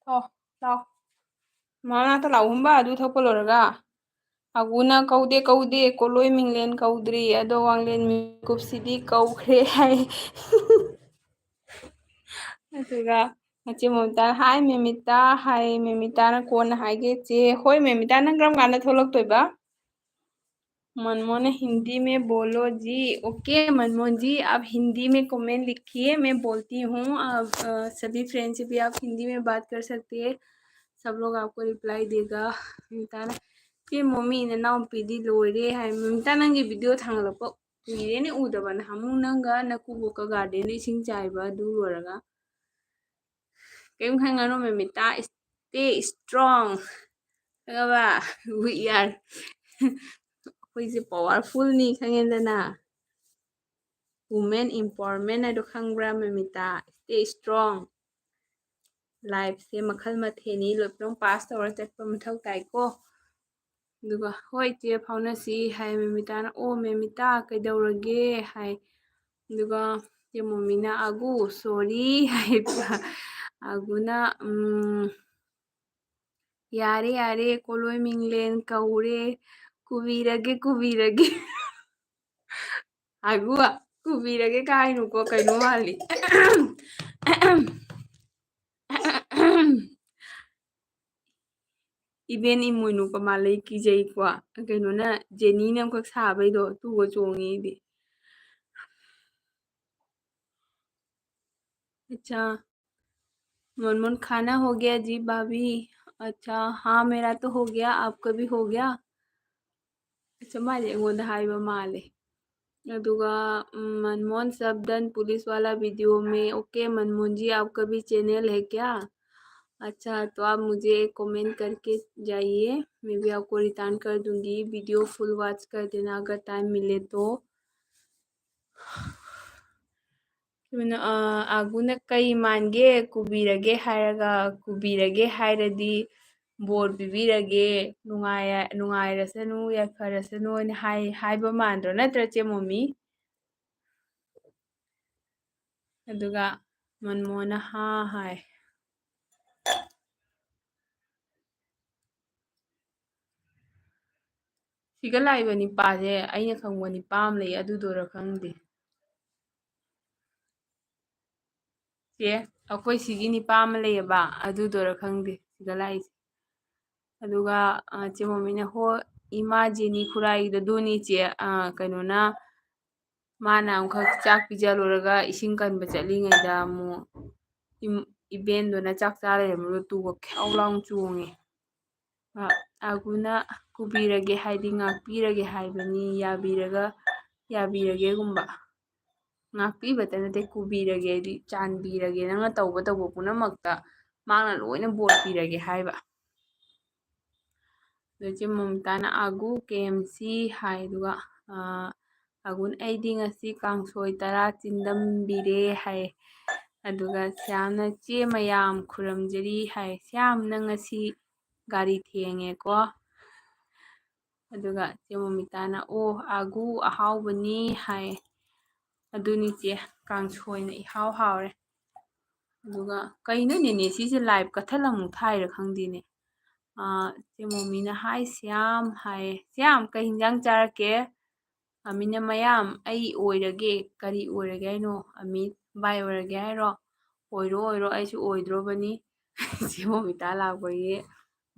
ꯊꯣ, ꯂꯥꯎ꯫ ꯃꯃꯥ ꯃꯅꯥꯛꯇ ꯂꯥꯎ, ꯍꯨꯝꯕ, ꯑꯗꯨ ꯊꯛꯄ ꯂꯣꯏꯔꯒ꯫ ꯑꯒꯨꯅ "ꯀꯧꯗꯦ, ꯀꯧꯗꯦ, ꯀꯣꯂꯣꯏ ꯃꯤꯡꯂꯦꯟ ꯀꯧꯗ꯭ꯔꯤ, ꯑꯗꯣ ꯋꯥꯡꯂꯦꯟ ꯃꯤꯀꯨꯞꯁꯤꯗꯤ ꯀꯧꯈ꯭ꯔꯦ" ꯍꯥꯏ꯫ ꯑꯗꯨꯒ ꯃꯆꯦ ꯃꯣꯃꯤꯇꯥꯅ, "ꯍꯥꯏ ꯃꯦꯃꯤꯇꯥ" ꯍꯥꯏ꯫ ꯃꯦꯃꯤꯇꯥꯅ ꯀꯣꯟꯅ ꯍꯥꯏꯒꯦ, "ꯆꯦ, ꯍꯣꯏ ꯃꯦꯃꯤꯇꯥ, ꯅꯪ ꯀꯔꯝ ꯀꯥꯟꯗ ꯊꯣꯛꯂꯛꯇꯣꯏꯕ?" मनमोहन हिंदी में बोलो जी। ओके मनमोहन जी, आप हिंदी में कमेंट लिखिए, मैं बोलती हूँ। आप, अ, सभी फ्रेंड से भी आप हिंदी में बात कर सकते हैं, सब लोग आपको रिप्लाई देगा। ꯃꯦꯃꯤꯇꯥꯅ, "ꯆꯦ ꯃꯣꯃꯤ, ꯅꯅꯥꯎꯄꯤꯗꯤ ꯂꯣꯏꯔꯦ" ꯍꯥꯏ꯫ ꯃꯦꯃꯤꯇꯥ, ꯅꯪꯒꯤ ꯚꯤꯗꯤꯑꯣ ꯊꯥꯡꯒꯠꯂꯛꯄ ꯀꯨꯏꯔꯦꯅꯦ ꯎꯗꯕ, ꯅꯍꯥꯟꯃꯨꯛ ꯅꯪꯒ ꯅꯀꯨꯕꯣꯛꯀ ꯒꯥꯔꯗꯦꯟꯗ ꯏꯁꯤꯡ ꯆꯥꯏꯕ ꯑꯗꯨ ꯂꯣꯏꯔꯒ꯫ ꯀꯔꯤꯝ ꯈꯟꯒꯅꯨ ꯃꯦꯃꯤꯇꯥ, stay strong, ꯈꯪꯉꯕ? We are ꯑꯩꯈꯣꯏꯁꯦ powerfulꯅꯤ, ꯈꯪꯉꯦꯗꯅ? Women empowerment ꯍꯥꯏꯗꯣ ꯈꯪꯕ꯭ꯔꯥ ꯃꯦꯃꯤꯇꯥ? Stay strong. Lifeꯁꯦ ꯃꯈꯜ ꯃꯊꯦꯜꯅꯤ, ꯂꯣꯏ ꯄꯨꯝꯅꯃꯛ pass ꯇꯧꯔ ꯆꯠꯄ ꯃꯊꯧ ꯇꯥꯏꯀꯣ꯫ ꯑꯗꯨꯒ "ꯍꯣꯏ ꯏꯆꯦ, ꯐꯥꯎꯅꯁꯤ" ꯍꯥꯏ꯫ ꯃꯦꯃꯤꯇꯥꯅ "ꯑꯣ ꯃꯦꯃꯤꯇꯥ, ꯀꯩꯗꯧꯔꯒꯦ?" ꯍꯥꯏ꯫ ꯑꯗꯨꯒ ꯏꯆꯦ ꯃꯣꯃꯤꯅ "ꯑꯒꯨ, sorry" ꯍꯥꯏꯕ꯫ ꯑꯒꯨꯅ "ꯎꯝ, ꯌꯥꯔꯦ ꯌꯥꯔꯦ, ꯀꯣꯂꯣꯏ ꯃꯤꯡꯂꯦꯟ ꯀꯧꯔꯦ, ꯀꯨꯕꯤꯔꯒꯦ ꯀꯨꯕꯤꯔꯒꯦ"꯫ ꯑꯒꯨ, "ꯀꯨꯕꯤꯔꯒꯦ" ꯀꯥꯏꯅꯨꯀꯣ, ꯀꯩꯅꯣ ꯃꯥꯜꯂꯤ꯫ ꯏꯕꯦꯟ ꯏꯃꯣꯏꯅꯨ ꯀꯃꯥꯟ ꯂꯩ ꯀꯤꯖꯩꯀꯣ꯫ ꯀꯩꯅꯣꯅ, ꯖꯦꯅꯤꯅ ꯑꯃꯈꯛ ꯁꯥꯕꯩꯗꯣ, ꯑꯗꯨꯒ ꯆꯣꯡꯉꯤ ꯑꯩꯗꯤ꯫ अच्छा, मनमोहन खाना हो गया जी भाभी। अच्छा, हाँ, मेरा तो हो गया, आपका भी हो गया? अच्छा, ꯃꯥꯗꯤ ꯑꯩꯉꯣꯟꯗ ꯍꯥꯏꯕ ꯃꯥꯜꯂꯦ꯫ ꯑꯗꯨꯒ, ꯎꯝ, मनमोहन सब done पुलिस वाला वीडियो में। OK मनमोहन जी, आपका भी चैनल है क्या? अच्छा, तो आप मुझे एक कमेंट करके जाइए, मैं भी आपको रिटर्न कर दूंगी। वीडियो फुल वॉच कर देना अगर टाइम मिले तो। ꯑꯗꯨꯅ, ꯑ, ꯑꯥꯒꯨꯅ "ꯀꯩ ꯃꯥꯟꯒꯦ, ꯀꯨꯕꯤꯔꯒꯦ ꯍꯥꯏꯔꯒ, ꯀꯨꯕꯤꯔꯒꯦ ꯍꯥꯏꯔꯗꯤ ꯕꯣꯔ ꯄꯤꯕꯤꯔꯒꯦ, ꯅꯨꯡꯉꯥꯏꯔ-, ꯅꯨꯡꯉꯥꯏꯔꯁꯅꯨ, ꯌꯥꯏꯐꯔꯁꯅꯨ" ꯍꯥꯏꯅ ꯍꯥꯏ-, ꯍꯥꯏꯕ ꯃꯥꯟꯗ꯭ꯔꯣ? ꯅꯠꯇ꯭ꯔ ꯆꯦ ꯃꯣꯃꯤ? ꯑꯗꯨꯒ ꯃꯟꯃꯣꯍꯟꯅ "ꯍꯥ" ꯍꯥꯏ꯫ ꯁꯤꯒ ꯂꯥꯛꯏꯕ ꯅꯤꯄꯥꯁꯦ ꯑꯩꯅ ꯈꯪꯕ ꯅꯤꯄꯥ ꯑꯃ ꯂꯩ, ꯑꯗꯨꯗꯨꯔ ꯈꯪꯗꯦ꯫ ꯆꯦ, ꯑꯩꯈꯣꯏ ꯁꯤꯒꯤ ꯅꯤꯄꯥ ꯑꯃ ꯂꯩꯌꯦꯕ, ꯑꯗꯨꯗꯨꯔ ꯈꯪꯗꯦ ꯁꯤꯒ ꯂꯥꯛꯏꯁꯦ꯫ ꯑꯗꯨꯒ, ꯑ, ꯆꯦ ꯃꯣꯃꯤꯅ, "ꯍꯣ, ꯏꯃꯥ ꯖꯦꯅꯤ ꯈꯨꯔꯥꯏꯒꯤꯗꯣ ꯑꯗꯨꯅꯤ ꯆꯦ, ꯑ, ꯀꯩꯅꯣꯅ, ꯃꯥꯅ ꯑꯃꯨꯛꯈꯛ ꯆꯥꯛ ꯄꯤꯖ ꯂꯣꯏꯔꯒ ꯏꯁꯤꯡ ꯀꯟꯕ ꯆꯠꯂꯤꯉꯩꯗ ꯑꯃꯨꯛ ꯏꯝ-, ꯏꯕꯦꯟꯗꯨꯅ ꯆꯥꯛ ꯆꯥ ꯂꯩꯔꯝꯕꯗꯣ ꯇꯨꯒ ꯈ꯭ꯌꯥꯎ ꯂꯥꯎꯅ ꯆꯣꯡꯉꯦ"꯫ ꯑ, ꯑꯥꯒꯨꯅ "ꯀꯨꯕꯤꯔꯒꯦ ꯍꯥꯏꯗꯤ ꯉꯥꯛꯄꯤꯔꯒꯦ ꯍꯥꯏꯕꯅꯤ, ꯌꯥꯕꯤꯔꯒ, ꯌꯥꯕꯤꯔꯒꯦꯒꯨꯝꯕ"꯫ ꯉꯥꯛꯄꯤꯕꯇ ꯅꯠꯇꯦ, ꯀꯨꯕꯤꯔꯒꯦ, ꯍꯥꯏꯗꯤ ꯆꯥꯟꯕꯤꯔꯒꯦ, ꯅꯪꯅ ꯇꯧꯕ ꯇꯧꯕ ꯄꯨꯝꯅꯃꯛꯇ ꯃꯍꯥꯛꯅ ꯂꯣꯏꯅ ꯕꯣꯔ ꯄꯤꯔꯒꯦ ꯍꯥꯏꯕ꯫ ꯑꯗꯣ ꯏꯆꯦ ꯃꯣꯃꯤꯇꯥꯅ, "ꯑꯥꯒꯨ, ꯀꯦ ꯑꯦꯝ ꯁꯤ" ꯍꯥꯏ꯫ ꯑꯗꯨꯒ, ꯑꯥ, ꯑꯥꯒꯨꯅ, "ꯑꯩꯗꯤ ꯉꯁꯤ ꯀꯥꯡꯁꯣꯏ ꯇꯔꯥ ꯆꯤꯟꯗꯝꯕꯤꯔꯦ" ꯍꯥꯏ꯫ ꯑꯗꯨꯒ ꯁ꯭ꯌꯥꯝꯅ, "ꯆꯦ ꯃꯌꯥꯝ ꯈꯨꯔꯨꯝꯖꯔꯤ" ꯍꯥꯏ꯫ "ꯁ꯭ꯌꯥꯝ, ꯅꯪ ꯉꯁꯤ ꯒꯥꯔꯤ ꯊꯦꯡꯉꯦꯀꯣ?" ꯑꯗꯨꯒ ꯆꯦ ꯃꯣꯃꯤꯇꯥꯅ, "ꯑꯣ, ꯑꯥꯒꯨ, ꯑꯍꯥꯎꯕꯅꯤ" ꯍꯥꯏ꯫ ꯑꯗꯨꯅꯤ ꯆꯦ, ꯀꯥꯡꯁꯣꯏꯅ ꯏꯍꯥꯎ ꯍꯥꯎꯔꯦ꯫ ꯑꯗꯨꯒ ꯀꯩꯅꯣ ꯅꯦꯅꯦ, ꯁꯤꯁꯦ ꯂꯥꯏꯚ ꯀꯠꯊꯠꯂ ꯑꯃꯨꯛ ꯊꯥꯏꯔ ꯈꯪꯗꯦꯅꯦ꯫ ꯑꯥ, ꯆꯦ ꯃꯣꯃꯤꯅ, "ꯍꯥꯏ ꯁ꯭ꯌꯥꯝ" ꯍꯥꯏꯌꯦ꯫ "ꯁ꯭ꯌꯥꯝ, ꯀꯩ ꯍꯤꯟꯖꯥꯡ ꯆꯥꯔꯛꯀꯦ?" ꯑꯃꯤꯅ, "ꯃꯌꯥꯝ, ꯑꯩ ꯑꯣꯏꯔꯒꯦ꯫ ꯀꯔꯤ ꯑꯣꯏꯔꯒꯦ ꯍꯥꯏꯅꯣ? ꯑꯃꯤꯠ ꯕꯥꯏ ꯑꯣꯏꯔꯒꯦ ꯍꯥꯏꯔꯣ?" "ꯑꯣꯏꯔꯣ, ꯑꯣꯏꯔꯣ, ꯑꯩꯁꯨ ꯑꯣꯏꯗ꯭ꯔꯣꯕꯅꯤ"꯫ ꯆꯦ ꯃꯣꯃꯤꯇꯥ ꯂꯥꯛꯄꯒꯤ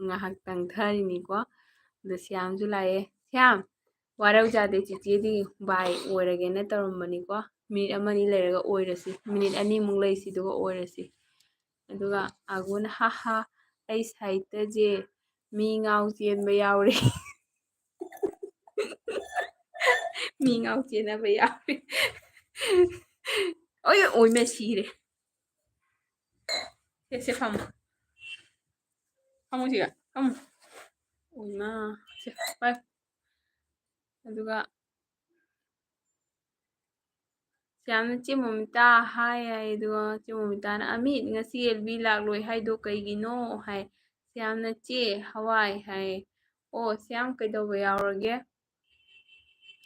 ꯉꯥꯏꯍꯥꯛ ꯇꯪꯊꯔꯤꯅꯤꯀꯣ꯫ ꯑꯗꯣ ꯁ꯭ꯌꯥꯝꯁꯨ ꯂꯥꯛꯑꯦ꯫ "ꯁ꯭ꯌꯥꯝ, ꯋꯥꯔꯧꯖꯥꯗꯦ, ꯆꯤꯆꯦꯗꯤ ꯕꯥꯏ ꯑꯣꯏꯔꯒꯦꯅ ꯇꯧꯔꯝꯕꯅꯤꯀꯣ꯫ ꯃꯤꯅꯤꯠ ꯑꯃꯅꯤ ꯂꯩꯔꯒ ꯑꯣꯏꯔꯁꯤ꯫ ꯃꯤꯅꯤꯠ ꯑꯅꯤꯃꯨꯛ ꯂꯩꯁꯤ, ꯑꯗꯨꯒ ꯑꯣꯏꯔꯁꯤ"꯫ ꯑꯗꯨꯒ ꯑꯥꯒꯨꯅ, "ꯍꯥ ꯍꯥ, ꯑꯩ ꯁꯥꯍꯤꯇ꯭ꯌꯁꯦ ꯃꯤ ꯉꯥꯎ ꯆꯦꯟꯕ ꯌꯥꯎꯔꯦ"꯫ "ꯃꯤ ꯉꯥꯎ ꯆꯦꯟꯅꯕ ꯌꯥꯎꯔꯦ"꯫ ꯑꯣꯏ, ꯑꯣꯏꯃ ꯁꯤꯔꯦ꯫ ꯁꯦ, ꯁꯦ, ꯐꯝꯃꯣ꯫ ꯐꯝꯃꯣ ꯁꯤꯗ, ꯐꯝꯃꯣ꯫ ꯑꯣꯏꯃ꯫ ꯁꯦ, ꯄꯥꯏ꯫ ꯑꯗꯨꯒ ꯁ꯭ꯌꯥꯝꯅ, "ꯆꯦ ꯃꯣꯃꯤꯇꯥ" ꯍꯥꯏ ꯍꯥꯏ꯫ ꯑꯗꯨꯒ ꯆꯦ ꯃꯣꯃꯤꯇꯥꯅ, "ꯑꯃꯤꯠ, ꯉꯁꯤ ꯑꯦꯜꯕꯤ ꯂꯥꯛꯂꯣꯏ ꯍꯥꯏꯗꯣ ꯀꯩꯒꯤꯅꯣ?" ꯍꯥꯏ꯫ ꯁ꯭ꯌꯥꯝꯅ, "ꯆꯦ, ꯍꯋꯥꯏ" ꯍꯥꯏ꯫ "ꯑꯣ, ꯁ꯭ꯌꯥꯝ, ꯀꯩꯗꯧꯕ ꯌꯥꯎꯔꯒꯦ?"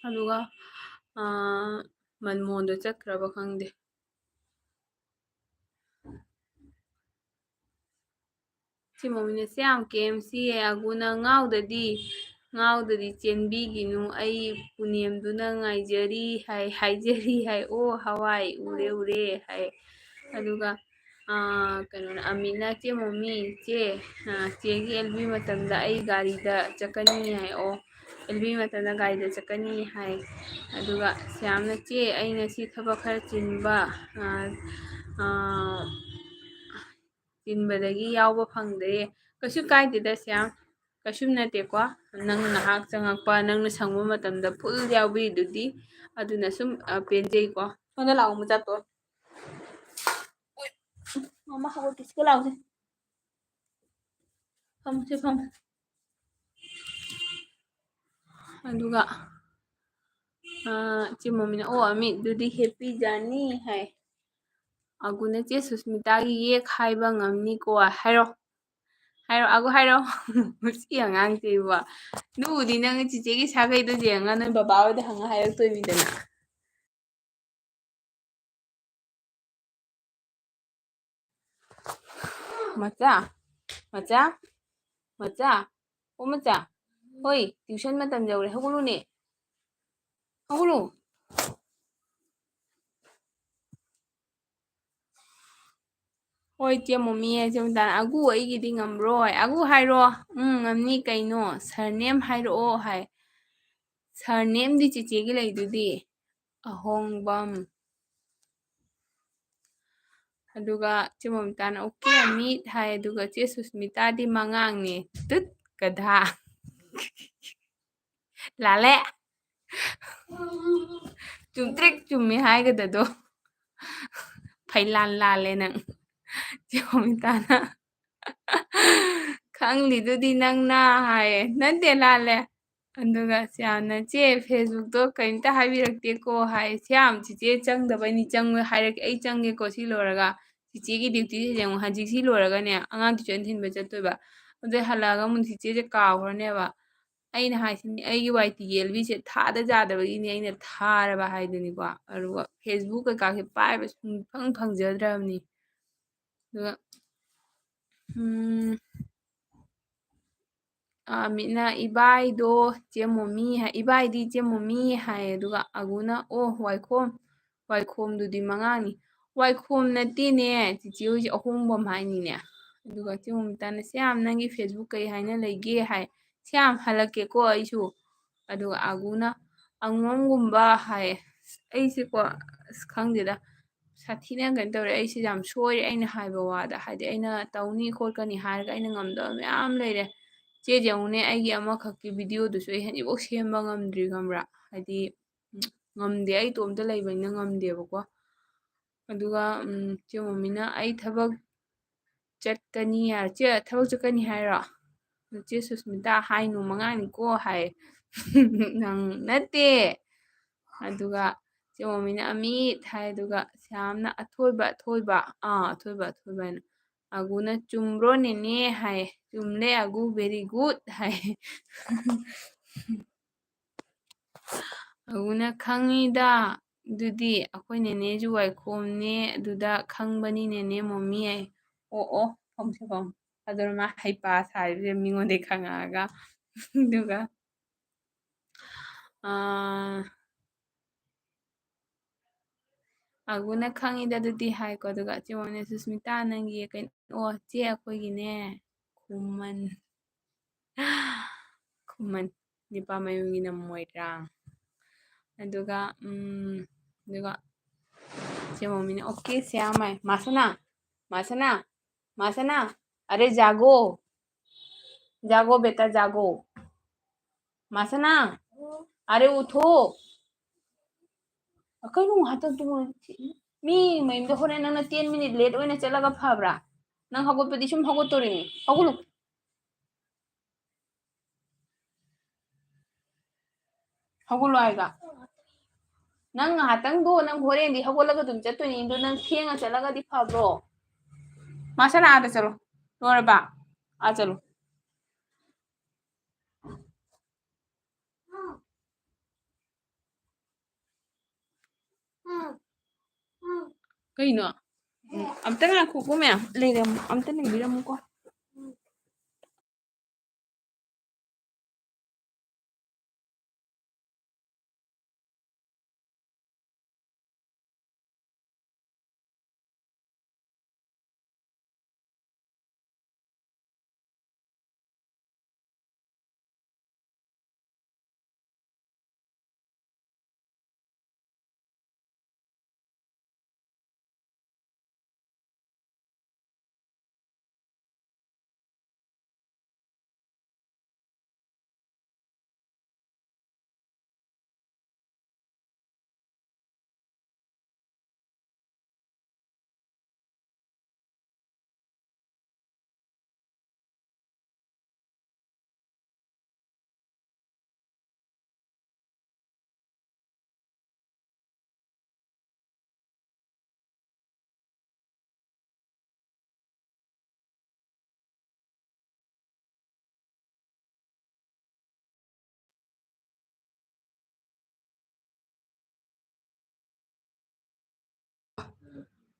ꯑꯗꯨꯒ, ꯑꯥ, ꯃꯟꯃꯣꯍꯟꯗꯣ ꯆꯠꯈ꯭ꯔꯕ ꯈꯪꯗꯦ꯫ ꯁꯤ ꯃꯣꯃꯤꯅ, "ꯁ꯭ꯌꯥꯝ, ꯀꯦ ꯑꯦꯝ ꯁꯤ ꯑꯦ ꯑꯥꯒꯨꯅ ꯉꯥꯎꯗꯗꯤ, ꯉꯥꯎꯗꯗꯤ ꯆꯦꯟꯕꯤꯒꯤꯅꯨ, ꯑꯩ ꯄꯨꯅꯦꯝꯗꯨꯅ ꯉꯥꯏꯖꯔꯤ" ꯍꯥꯏ, "ꯍꯥꯏꯖꯔꯤ" ꯍꯥꯏ꯫ "ꯑꯣ, ꯍꯋꯥꯏ, ꯎꯔꯦ, ꯎꯔꯦ" ꯍꯥꯏ꯫ ꯑꯗꯨꯒ, ꯑꯥ, ꯀꯩꯅꯣꯅ, ꯑꯃꯤꯠꯅ, "ꯆꯦ ꯃꯣꯃꯤ, ꯆꯦ, ꯑꯥ, ꯆꯦꯒꯤ ꯑꯦꯜꯕꯤ ꯃꯇꯝꯗ ꯑꯩ ꯒꯥꯔꯤꯗ ꯆꯠꯀꯅꯤ" ꯍꯥꯏ꯫ "ꯑꯣ, ꯑꯦꯜꯕꯤ ꯃꯇꯝꯗ ꯒꯥꯔꯤꯗ ꯆꯠꯀꯅꯤ" ꯍꯥꯏ꯫ ꯑꯗꯨꯒ ꯁ꯭ꯌꯥꯝꯅ, "ꯆꯦ, ꯑꯩ ꯉꯁꯤ ꯊꯕꯛ ꯈꯔ ꯆꯤꯟꯕ, ꯑꯥ, ꯑꯥ, ꯆꯤꯟꯕꯗꯒꯤ ꯌꯥꯎꯕ ꯐꯪꯗ꯭ꯔꯦ"꯫ "ꯀꯩꯁꯨ ꯀꯥꯏꯗꯦꯗ ꯁ꯭ꯌꯥꯝ, ꯀꯩꯁꯨꯝ ꯅꯠꯇꯦꯀꯣ, ꯅꯪ ꯉꯥꯏꯍꯥꯛ ꯆꯪꯉꯛꯄ, ꯅꯪꯅ ꯁꯪꯕ ꯃꯇꯝꯗ ꯐꯨꯜ ꯌꯥꯎꯕꯤꯔꯤꯗꯨꯗꯤ, ꯑꯗꯨꯅ ꯁꯨꯝ, ꯑ, ꯄꯦꯟꯖꯩꯀꯣ"꯫ ꯁꯣꯝꯗ ꯂꯥꯛꯑꯣ, ꯃꯆꯥꯇꯣꯟ꯫ ꯎꯏ, ꯃꯃꯥ ꯍꯧꯒꯠꯀꯦ, ꯁꯤꯗ ꯂꯥꯛꯑꯣꯁꯦ꯫ ꯐꯝꯁꯦ, ꯐꯝ꯫ ꯑꯗꯨꯒ, ꯑ, ꯏꯆꯦ ꯃꯣꯃꯤꯅ, "ꯑꯣ, ꯑꯃꯤꯠ, ꯑꯗꯨꯗꯤ happy journey" ꯍꯥꯏ꯫ ꯑꯒꯨꯅ, "ꯆꯦ ꯁꯨꯁꯃꯤꯇꯥꯒꯤ ꯌꯦꯛ ꯍꯥꯏꯕ ꯉꯝꯅꯤꯀꯣ?" ꯍꯥꯏꯔꯣ꯫ ꯍꯥꯏꯔꯣ, ꯑꯒꯨ ꯍꯥꯏꯔꯣ꯫ ꯃꯁꯤ ꯑꯉꯥꯡꯁꯦ ꯏꯕꯣ꯫ ꯑꯗꯨꯕꯨꯗꯤ ꯅꯪ ꯆꯤꯆꯦꯒꯤ ꯁꯥꯒꯩꯗꯣ ꯌꯦꯡꯉꯒ ꯅꯣꯏ ꯕꯕꯥ ꯍꯣꯏꯗ ꯍꯪꯉ ꯍꯥꯏꯔꯛꯇꯣꯏꯅꯤꯗꯅ꯫ ꯃꯆꯥ, ꯃꯆꯥ, ꯃꯆꯥ, ꯑꯣ ꯃꯆꯥ, ꯍꯣꯏ, tuition ꯃꯇꯝ ꯌꯧꯔꯦ, ꯍꯧꯒꯠꯂꯨꯅꯦ, ꯍꯧꯒꯠꯂꯨ꯫ ꯍꯣꯏ, ꯏꯆꯦ ꯃꯣꯃꯤ ꯍꯥꯏꯁꯦ ꯃꯇꯥꯅ, "ꯑꯒꯨ, ꯑꯩꯒꯤꯗꯤ ꯉꯝꯔꯣꯏ꯫" "ꯑꯒꯨ ꯍꯥꯏꯔꯣ꯫" "ꯎꯝ, ꯉꯝꯅꯤ ꯀꯩꯅꯣ, surname ꯍꯥꯏꯔꯛꯑꯣ" ꯍꯥꯏ꯫ "Surnameꯗꯤ ꯆꯤꯆꯦꯒꯤ ꯂꯩꯗꯨꯗꯤ, ꯑꯍꯣꯡꯕꯝ꯫" ꯑꯗꯨꯒ ꯆꯦ ꯃꯣꯃꯤꯇꯥꯅ, "Okay, ꯑꯃꯤꯠ" ꯍꯥꯏ꯫ ꯑꯗꯨꯒ ꯆꯦ ꯁꯨꯁꯃꯤꯇꯥꯗꯤ ꯃꯉꯥꯡꯅꯦ꯫ ꯇꯨꯠ, ꯒꯙꯥ꯫ ꯂꯥꯜꯂꯦ꯫ ꯆꯨꯝꯇ꯭ꯔꯤꯛ ꯆꯨꯝꯃꯦ ꯍꯥꯏꯒꯗꯗꯣ꯫ ꯐꯩꯂꯥꯟ ꯂꯥꯜꯂꯦ ꯅꯪ꯫ ꯆꯦ ꯃꯣꯃꯤꯇꯥꯅ, "ꯈꯪꯂꯤꯗꯨꯗꯤ ꯅꯪꯅ" ꯍꯥꯏꯌꯦ꯫ "ꯅꯠꯇꯦ, ꯂꯥꯜꯂꯦ꯫" ꯑꯗꯨꯒ ꯁ꯭ꯌꯥꯝꯅ, "ꯆꯦ, Facebookꯇꯣ ꯀꯔꯤꯝꯇ ꯍꯥꯏꯕꯤꯔꯛꯇꯦꯀꯣ" ꯍꯥꯏ꯫ "ꯁ꯭ꯌꯥꯝ, ꯆꯤꯆꯦ ꯆꯪꯗꯕꯩꯅꯤ, ꯆꯪꯉꯣ ꯍꯥꯏꯔꯛꯀꯦ, ꯑꯩ ꯆꯪꯒꯦꯀꯣ ꯁꯤ ꯂꯣꯏꯔꯒ꯫ ꯆꯤꯆꯦꯒꯤ dutyꯁꯦ ꯌꯦꯡꯉꯣ, ꯍꯧꯖꯤꯛ ꯁꯤ ꯂꯣꯏꯔꯒꯅꯦ ꯑꯉꯥꯡ tuition ꯊꯤꯟꯕ ꯆꯠꯇꯣꯏꯕ꯫ ꯑꯗꯨꯗꯩ ꯍꯜꯂꯛꯑꯒ ꯑꯃꯨꯛ ꯆꯤꯆꯦꯁꯦ ꯀꯥꯎꯈ꯭ꯔꯅꯦꯕ꯫ ꯑꯩꯅ ꯍꯥꯏꯁꯤꯅꯤ, ꯑꯩꯒꯤ ꯋꯥꯏ ꯇꯤ ꯑꯦꯜ ꯕꯤꯁꯦ ꯊꯥꯗ ꯌꯥꯗꯕꯒꯤꯅꯤ ꯑꯩꯅ ꯊꯥꯔꯕ ꯍꯥꯏꯗꯨꯅꯤꯀꯣ꯫ ꯑꯗꯨꯒ Facebook ꯀꯩꯀꯥꯁꯦ ꯄꯥꯏꯕ ꯁꯨꯡꯐꯪ ꯐꯪꯖꯗ꯭ꯔꯕꯅꯤ꯫ ꯑꯗꯨꯒ, ꯎꯝ, ꯑ, ꯃꯤꯠꯅ, "ꯏꯕꯥꯏꯗꯣ ꯆꯦ ꯃꯣꯃꯤ" ꯍꯥꯏ, "ꯏꯕꯥꯏꯗꯤ ꯆꯦ ꯃꯣꯃꯤ" ꯍꯥꯏ꯫ ꯑꯗꯨꯒ ꯑꯒꯨꯅ, "ꯑꯣ, ꯋꯥꯏꯈꯣꯝ, ꯋꯥꯏꯈꯣꯝꯗꯨꯗꯤ ꯃꯉꯥꯡꯅꯤ꯫" "ꯋꯥꯏꯈꯣꯝ ꯅꯠꯇꯦꯅꯦ, ꯆꯤꯆꯦ ꯍꯣꯏꯁꯦ ꯑꯍꯣꯡꯕꯝ ꯍꯥꯏꯅꯤꯅꯦ꯫" ꯑꯗꯨꯒ ꯆꯦ ꯃꯣꯃꯤꯇꯥꯅ, "ꯁ꯭ꯌꯥꯝ, ꯅꯪꯒꯤ Facebook ꯀꯩ ꯍꯥꯏꯅ ꯂꯩꯒꯦ?" ꯍꯥꯏ꯫ "ꯁ꯭ꯌꯥꯝ, ꯍꯜꯂꯛꯀꯦꯀꯣ ꯑꯩꯁꯨ꯫" ꯑꯗꯨꯒ ꯑꯒꯨꯅ, "ꯑꯉꯣꯝꯒꯨꯝꯕ" ꯍꯥꯏꯌꯦ꯫ ꯑꯩꯁꯦꯀꯣ, ꯑꯁ, ꯈꯪꯗꯦꯗ, ꯁꯥꯊꯤꯅ ꯀꯩꯅꯣ ꯇꯧꯔꯦ꯫ ꯑꯩꯁꯦ ꯌꯥꯝ ꯁꯣꯏꯔꯦ ꯑꯩꯅ ꯍꯥꯏꯕ ꯋꯥꯗ꯫ ꯍꯥꯏꯗꯤ ꯑꯩꯅ ꯇꯧꯅꯤ ꯈꯣꯠꯀꯅꯤ ꯍꯥꯏꯔꯒ ꯑꯩꯅ ꯉꯝꯗꯕ ꯃꯌꯥꯝ ꯂꯩꯔꯦ꯫ ꯆꯦꯗꯤ ꯌꯦꯡꯉꯨꯅꯦ, ꯑꯩꯒꯤ ꯑꯃꯈꯛꯀꯤ videoꯗꯨꯁꯨ ꯑꯩ ꯍꯧꯖꯤꯛꯐꯥꯎ ꯁꯦꯝꯕ ꯉꯝꯗ꯭ꯔꯤ, ꯈꯪꯕ꯭ꯔꯥ? ꯍꯥꯏꯗꯤ, ꯎꯝ, ꯉꯝꯗꯦ, ꯑꯩ ꯏꯇꯣꯝꯇ ꯂꯩꯕꯅꯤꯅ ꯉꯝꯗꯦꯕꯀꯣ꯫ ꯑꯗꯨꯒ ꯎꯝ, ꯆꯦ ꯃꯣꯃꯤꯅ "ꯑꯩ ꯊꯕꯛ ꯆꯠꯀꯅꯤ" ꯍꯥꯏꯔ, "ꯆꯦ, ꯊꯕꯛ ꯆꯠꯀꯅꯤ ꯍꯥꯏꯔꯣ?" "ꯆꯦ ꯁꯨꯁꯃꯤꯇꯥ, ꯍꯥꯏꯅꯨ, ꯃꯉꯥꯡꯅꯤꯀꯣ" ꯍꯥꯏ꯫ "ꯅꯪ ꯅꯠꯇꯦ"꯫ ꯑꯗꯨꯒ ꯆꯦ ꯃꯣꯃꯤꯅ "ꯑꯃꯤꯠ" ꯍꯥꯏ, ꯑꯗꯨꯒ ꯁ꯭ꯌꯥꯝꯅ "ꯑꯊꯣꯏꯕ, ꯑꯊꯣꯏꯕ"꯫ ꯑꯥ, "ꯑꯊꯣꯏꯕ, ꯑꯊꯣꯏꯕ" ꯍꯥꯏꯅ꯫ ꯑꯒꯨꯅ "ꯆꯨꯝꯕ꯭ꯔꯣ ꯅꯦꯅꯦ?" ꯍꯥꯏ꯫ "ꯆꯨꯝꯂꯦ ꯑꯒꯨ, very good" ꯍꯥꯏ꯫ ꯑꯒꯨꯅ "ꯈꯪꯉꯤꯗ, ꯑꯗꯨꯗꯤ ꯑꯩꯈꯣꯏ ꯅꯦꯅꯦꯁꯨ ꯋꯥꯏꯈꯣꯝꯅꯦ, ꯑꯗꯨꯗ ꯈꯪꯕꯅꯤ ꯅꯦꯅꯦ ꯃꯣꯃꯤ" ꯍꯥꯏ꯫ ꯑꯣ, ꯑꯣ, ꯐꯝꯁꯦ, ꯐꯝ꯫ ꯑꯗꯨꯅ ꯃꯥ ꯍꯩꯄꯥ ꯁꯥꯔꯤꯁꯦ ꯃꯤꯉꯣꯟꯗꯩ ꯈꯪꯉꯛꯑꯒ꯫ ꯑꯗꯨꯒ, ꯑꯥ, ꯑꯒꯨꯅ "ꯈꯪꯉꯤꯗ ꯑꯗꯨꯗꯤ" ꯍꯥꯏꯀꯣ, ꯑꯗꯨꯒ ꯆꯦ ꯃꯣꯃꯤꯅ "ꯁꯨꯁꯃꯤꯇꯥ, ꯅꯪꯒꯤ ꯀꯩꯅꯣ?" "ꯑꯣ ꯆꯦ, ꯑꯩꯈꯣꯏꯒꯤꯅꯦ ꯈꯨꯃꯟ"꯫ ꯈꯨꯃꯟ꯫ ꯅꯨꯄꯥ ꯃꯌꯨꯝꯒꯤꯅ ꯃꯣꯏꯔꯥꯡ꯫ ꯑꯗꯨꯒ, ꯎꯝ, ꯑꯗꯨꯒ ꯆꯦ ꯃꯣꯃꯤꯅ "OK ꯁ꯭ꯌꯥꯝ" ꯍꯥꯏ꯫ "ꯃꯥꯁꯅꯥ, ꯃꯥꯁꯅꯥ, ꯃꯥꯁꯅꯥ, ꯑꯔꯦ ꯖꯥꯒꯣ, ꯖꯥꯒꯣ ꯕꯦꯇꯥ ꯖꯥꯒꯣ꯫ ꯃꯥꯁꯅꯥ, ꯑꯔꯦ ꯎꯊꯣ"꯫ ꯀꯩꯅꯣ ꯉꯥꯏꯍꯥꯛꯇꯪ ꯇꯨꯝꯃꯣ꯫ ꯃꯤ ꯃꯌꯨꯝꯗ ꯍꯣꯔꯦꯟ ꯅꯪꯅ ten minute late ꯑꯣꯏꯅ ꯆꯠꯂꯒ ꯐꯕ꯭ꯔꯥ? ꯅꯪ ꯍꯧꯒꯠꯄꯗꯤ ꯁꯨꯝ ꯍꯧꯒꯠꯇꯣꯔꯤꯅꯤ꯫ ꯍꯧꯒꯠꯂꯨ꯫ ꯍꯧꯒꯠꯂꯣ ꯍꯥꯏꯒ꯫ ꯅꯪ ꯉꯥꯏꯍꯥꯛꯇꯪꯗꯣ, ꯅꯪ ꯍꯣꯔꯦꯟꯗꯤ ꯍꯧꯒꯠꯂꯒ ꯑꯗꯨꯝ ꯆꯠꯇꯣꯏꯅꯤ꯫ ꯑꯗꯣ ꯅꯪ ꯊꯦꯡꯅ ꯆꯠꯂꯒꯗꯤ ꯐꯕ꯭ꯔꯣ? ꯃꯥꯁꯅꯥ, ꯑꯥꯗ ꯆꯠꯂꯣ꯫ ꯂꯣꯏꯔꯕ? ꯑꯥ ꯆꯠꯂꯣ꯫ ꯀꯩꯅꯣ? ꯎꯝ, ꯑꯝꯇ ꯉꯥꯏꯈꯣꯀꯣ ꯃꯌꯥꯝ꯫ ꯂꯩꯔꯝ-, ꯑꯝꯇ ꯂꯩꯕꯤꯔꯝꯃꯨꯀꯣ꯫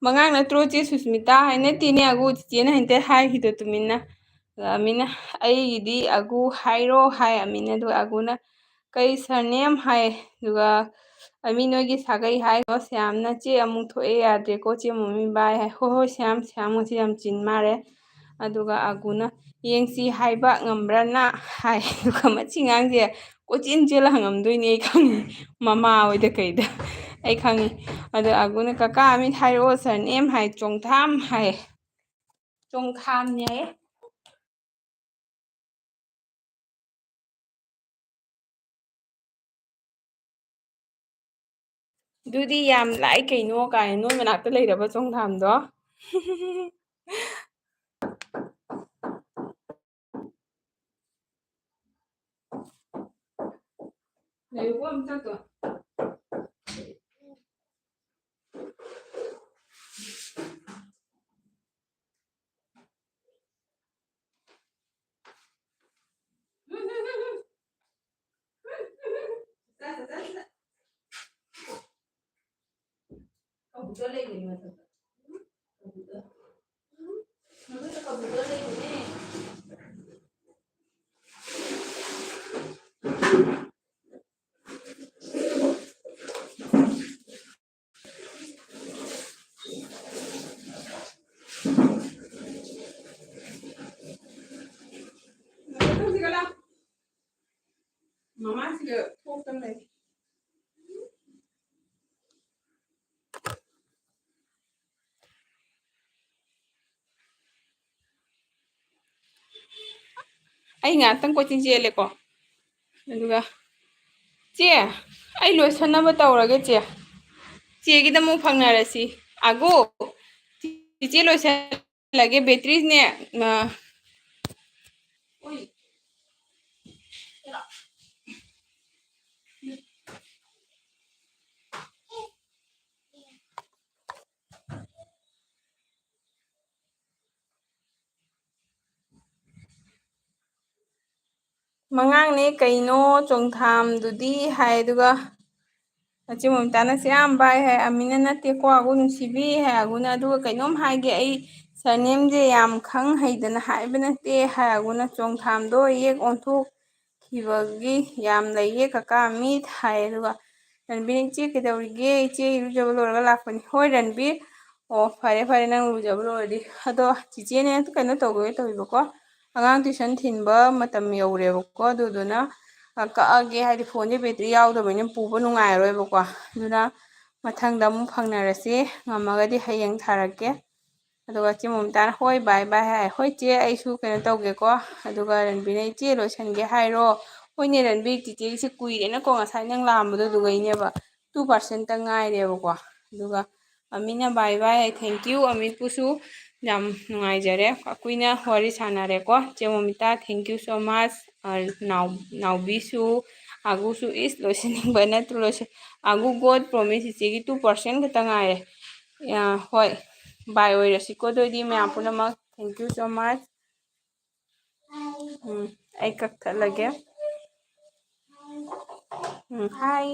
ꯃꯉꯥꯡ ꯅꯠꯇ꯭ꯔꯣ ꯆꯦ ꯁꯨꯁꯃꯤꯇꯥ ꯍꯥꯏ? ꯅꯠꯇꯦꯅꯦ ꯑꯒꯨ, ꯆꯤꯆꯦꯅ ꯍꯥꯏꯐꯦꯠ ꯍꯥꯏꯈꯤꯗꯣ ꯇꯨꯃꯤꯟꯅ꯫ ꯑꯗ ꯑꯃꯤꯅ, "ꯑꯩꯒꯤꯗꯤ ꯑꯒꯨ ꯍꯥꯏꯔꯣ" ꯍꯥꯏ ꯑꯃꯤꯅ, ꯑꯗꯨꯒ ꯑꯒꯨꯅ, "ꯀꯩ surname?" ꯍꯥꯏ꯫ ꯑꯗꯨꯒ ꯑꯃꯤ, "ꯅꯣꯏꯒꯤ ꯁꯥꯒꯩ ꯍꯥꯏꯔꯣ?" ꯁ꯭ꯌꯥꯝꯅ, "ꯆꯦ ꯑꯃꯨꯛ ꯊꯣꯛꯑꯦ, ꯌꯥꯗ꯭ꯔꯦꯀꯣ ꯆꯦ ꯃꯣꯃꯤ, bye" ꯍꯥꯏ꯫ "ꯍꯣꯏ ꯍꯣꯏ ꯁ꯭ꯌꯥꯝ, ꯁ꯭ꯌꯥꯝ ꯉꯁꯤ ꯌꯥꯝ ꯆꯤꯟ ꯃꯥꯜꯂꯦ"꯫ ꯑꯗꯨꯒ ꯑꯒꯨꯅ, "ꯌꯦꯡꯁꯤ ꯍꯥꯏꯕ ꯉꯝꯕ꯭ꯔꯥ ꯅ?" ꯍꯥꯏ꯫ ꯑꯗꯨꯒ ꯃꯁꯤ ꯑꯉꯥꯡꯁꯦ ꯀꯣꯏꯆꯦꯟ ꯆꯦꯜꯂ ꯍꯪꯉꯝꯗꯣꯏꯅꯦ ꯑꯩ ꯈꯪꯉꯤ, ꯃꯃꯥ ꯍꯣꯏꯗ ꯀꯩꯗ ꯑꯩ ꯈꯪꯉꯤ꯫ ꯑꯗꯣ ꯑꯒꯨꯅ, "ꯀꯀꯥ ꯑꯃꯤꯠ ꯍꯥꯏꯔꯛꯑꯣ, surname" ꯍꯥꯏ, "ꯆꯣꯡꯊꯥꯝ" ꯍꯥꯏ꯫ ꯆꯣꯡꯊꯥꯝꯅꯦ ꯍꯥꯏꯌꯦ꯫ "ꯑꯗꯨꯗꯤ ꯌꯥꯝ ꯂꯥꯏ ꯀꯩꯅꯣ" ꯀꯥꯏꯅ ꯅꯣꯏ ꯃꯅꯥꯛꯇ ꯂꯩꯔꯕ ꯆꯣꯡꯊꯥꯝꯗꯣ꯫ ꯂꯩꯌꯨꯀꯣ ꯑꯝꯇ꯫ ꯀꯕꯨꯇꯔ ꯂꯩꯕꯅꯦ ꯃꯊꯛꯇ꯫ ꯀꯕꯨꯇꯔ꯫ ꯃꯊꯛꯇ ꯀꯕꯨꯇꯔ ꯂꯩꯕꯅꯦ꯫ ꯃꯊꯛꯇ ꯍꯧꯖꯤꯛ ꯂꯥꯎ꯫ ꯃꯃꯥꯁꯤꯒ ꯊꯣꯛꯇꯅ ꯂꯩ꯫ ꯑꯩ ꯉꯥꯛꯇꯪ ꯀꯣꯏꯆꯦꯟ ꯆꯦꯜꯂꯦꯀꯣ꯫ ꯑꯗꯨꯒ, ꯆꯦ, ꯑꯩ ꯂꯣꯏꯁꯟꯅꯕ ꯇꯧꯔꯒꯦ, ꯆꯦ꯫ ꯆꯦꯒꯤꯗ ꯑꯃꯨꯛ ꯐꯪꯅꯔꯁꯤ꯫ ꯑꯒꯣ, ꯆꯤꯆꯦ ꯂꯣꯏꯁꯜꯂꯒꯦ, batteryꯅꯦ, ꯑ, ꯃꯉꯥꯡꯅꯦ ꯀꯩꯅꯣ ꯆꯣꯡꯊꯥꯝꯗꯨꯗꯤ ꯍꯥꯏ, ꯑꯗꯨꯒ ꯃꯆꯤꯟ ꯃꯝꯇꯥꯅ ꯁꯤ ꯌꯥꯝ ꯕꯥꯏ ꯍꯥꯏ, ꯑꯃꯤꯅ ꯅꯠꯇꯦꯀꯣ ꯑꯒꯨ ꯅꯨꯡꯁꯤꯕꯤ ꯍꯥꯏ, ꯑꯒꯨꯅ ꯑꯗꯨꯒ ꯀꯩꯅꯣꯝ ꯍꯥꯏꯒꯦ, ꯑꯩ ꯁꯔꯅꯦꯝꯁꯦ ꯌꯥꯝ ꯈꯪ ꯍꯩꯗꯅ ꯍꯥꯏꯕ ꯅꯠꯇꯦ ꯍꯥꯏ, ꯑꯒꯨꯅ ꯆꯣꯡꯊꯥꯝꯗꯣ ꯌꯦꯛ ꯑꯣꯟꯊꯣꯛꯈꯤꯕꯒꯤ ꯌꯥꯝ ꯂꯩꯌꯦ ꯀꯀꯥ ꯑꯃꯤꯠ ꯍꯥꯏ꯫ ꯑꯗꯨꯒ ꯔꯟꯕꯤꯔ, ꯏꯆꯦ ꯀꯩꯗꯧꯔꯤꯒꯦ? ꯏꯆꯦ ꯏꯔꯨꯖꯕ ꯂꯣꯏꯔꯒ ꯂꯥꯛꯄꯅꯤ꯫ ꯍꯣꯏ ꯔꯟꯕꯤꯔ, ꯑꯣ ꯐꯔꯦ ꯐꯔꯦ, ꯅꯪ ꯂꯨꯖꯕ ꯂꯣꯏꯔꯗꯤ꯫ ꯑꯗꯣ ꯆꯤꯆꯦꯅꯦ ꯀꯩꯅꯣ ꯇꯧꯒꯦ ꯇꯧꯔꯤꯕꯀꯣ, ꯑꯉꯥꯡ ꯇ꯭ꯌꯨꯁꯟ ꯊꯤꯟꯕ ꯃꯇꯝ ꯌꯧꯔꯦꯕꯀꯣ, ꯑꯗꯨꯗꯨꯅ ꯑ, ꯀꯛꯑꯒꯦ, ꯍꯥꯏꯗꯤ ꯐꯣꯟꯁꯦ ꯕꯦꯇ꯭ꯔꯤ ꯌꯥꯎꯗꯕꯅꯤꯅ ꯄꯨꯕ ꯅꯨꯡꯉꯥꯏꯔꯣꯏꯕꯀꯣ꯫ ꯑꯗꯨꯅ ꯃꯊꯪꯗ ꯑꯃꯨꯛ ꯐꯪꯅꯔꯁꯤ, ꯉꯝꯃꯒꯗꯤ ꯍꯌꯦꯡ ꯊꯥꯔꯛꯀꯦ꯫ ꯑꯗꯨꯒ ꯆꯦ ꯃꯣꯃꯤꯇꯥꯅ, "ꯍꯣꯏ ꯕꯥꯏ ꯕꯥꯏ" ꯍꯥꯏ꯫ "ꯍꯣꯏ ꯆꯦ, ꯑꯩꯁꯨ ꯀꯩꯅꯣ ꯇꯧꯒꯦꯀꯣ"꯫ ꯑꯗꯨꯒ ꯔꯟꯕꯤꯔꯅ, "ꯏꯆꯦ ꯂꯣꯏꯁꯟꯒꯦ ꯍꯥꯏꯔꯣ?" "ꯍꯣꯏꯅꯦ ꯔꯟꯕꯤꯔ, ꯆꯤꯆꯦꯒꯤꯁꯦ ꯀꯨꯏꯔꯦꯅꯀꯣ, ꯉꯁꯥꯏ ꯅꯪ ꯂꯥꯛꯑꯝꯕꯗꯣ ꯑꯗꯨꯒꯩꯅꯦꯕ, ꯇꯨ ꯄꯥꯔꯁꯦꯟꯇ ꯉꯥꯏꯔꯦꯕꯀꯣ"꯫ ꯑꯗꯨꯒ ꯑꯃꯤꯠꯅ ꯕꯥꯏ ꯕꯥꯏ ꯍꯥꯏ꯫ Thank you ꯑꯃꯤꯠꯄꯨꯁꯨ, ꯌꯥꯝ ꯅꯨꯡꯉꯥꯏꯖꯔꯦ, ꯀꯨꯏꯅ ꯋꯥꯔꯤ ꯁꯥꯟꯅꯔꯦꯀꯣ꯫ ꯆꯦ ꯃꯣꯃꯤꯇꯥ, thank you so much꯫ ꯑ, ꯅꯥꯎ-, ꯅꯥꯎꯕꯤꯁꯨ, ꯑꯒꯨꯁꯨ, ꯏꯁ, ꯂꯣꯏꯁꯤꯟꯅꯤꯡꯕ ꯅꯠꯇ꯭ꯔꯣ? ꯂꯣꯏꯁꯤꯟ-, ꯑꯒꯨ, God promise, ꯏꯆꯦꯒꯤ ꯇꯨ ꯄꯥꯔꯁꯦꯟ ꯈꯛꯇ ꯉꯥꯏꯔꯦ꯫ ꯑ, ꯍꯣꯏ, ꯕꯥꯏ ꯑꯣꯏꯔꯁꯤꯀꯣ ꯑꯗꯨꯑꯣꯏꯗꯤ ꯃꯌꯥꯝ ꯄꯨꯝꯅꯃꯛ꯫ Thank you so much꯫ ꯎꯝ, ꯑꯩ ꯀꯛꯊꯠꯂꯒꯦ꯫ ꯎꯝ, hi꯫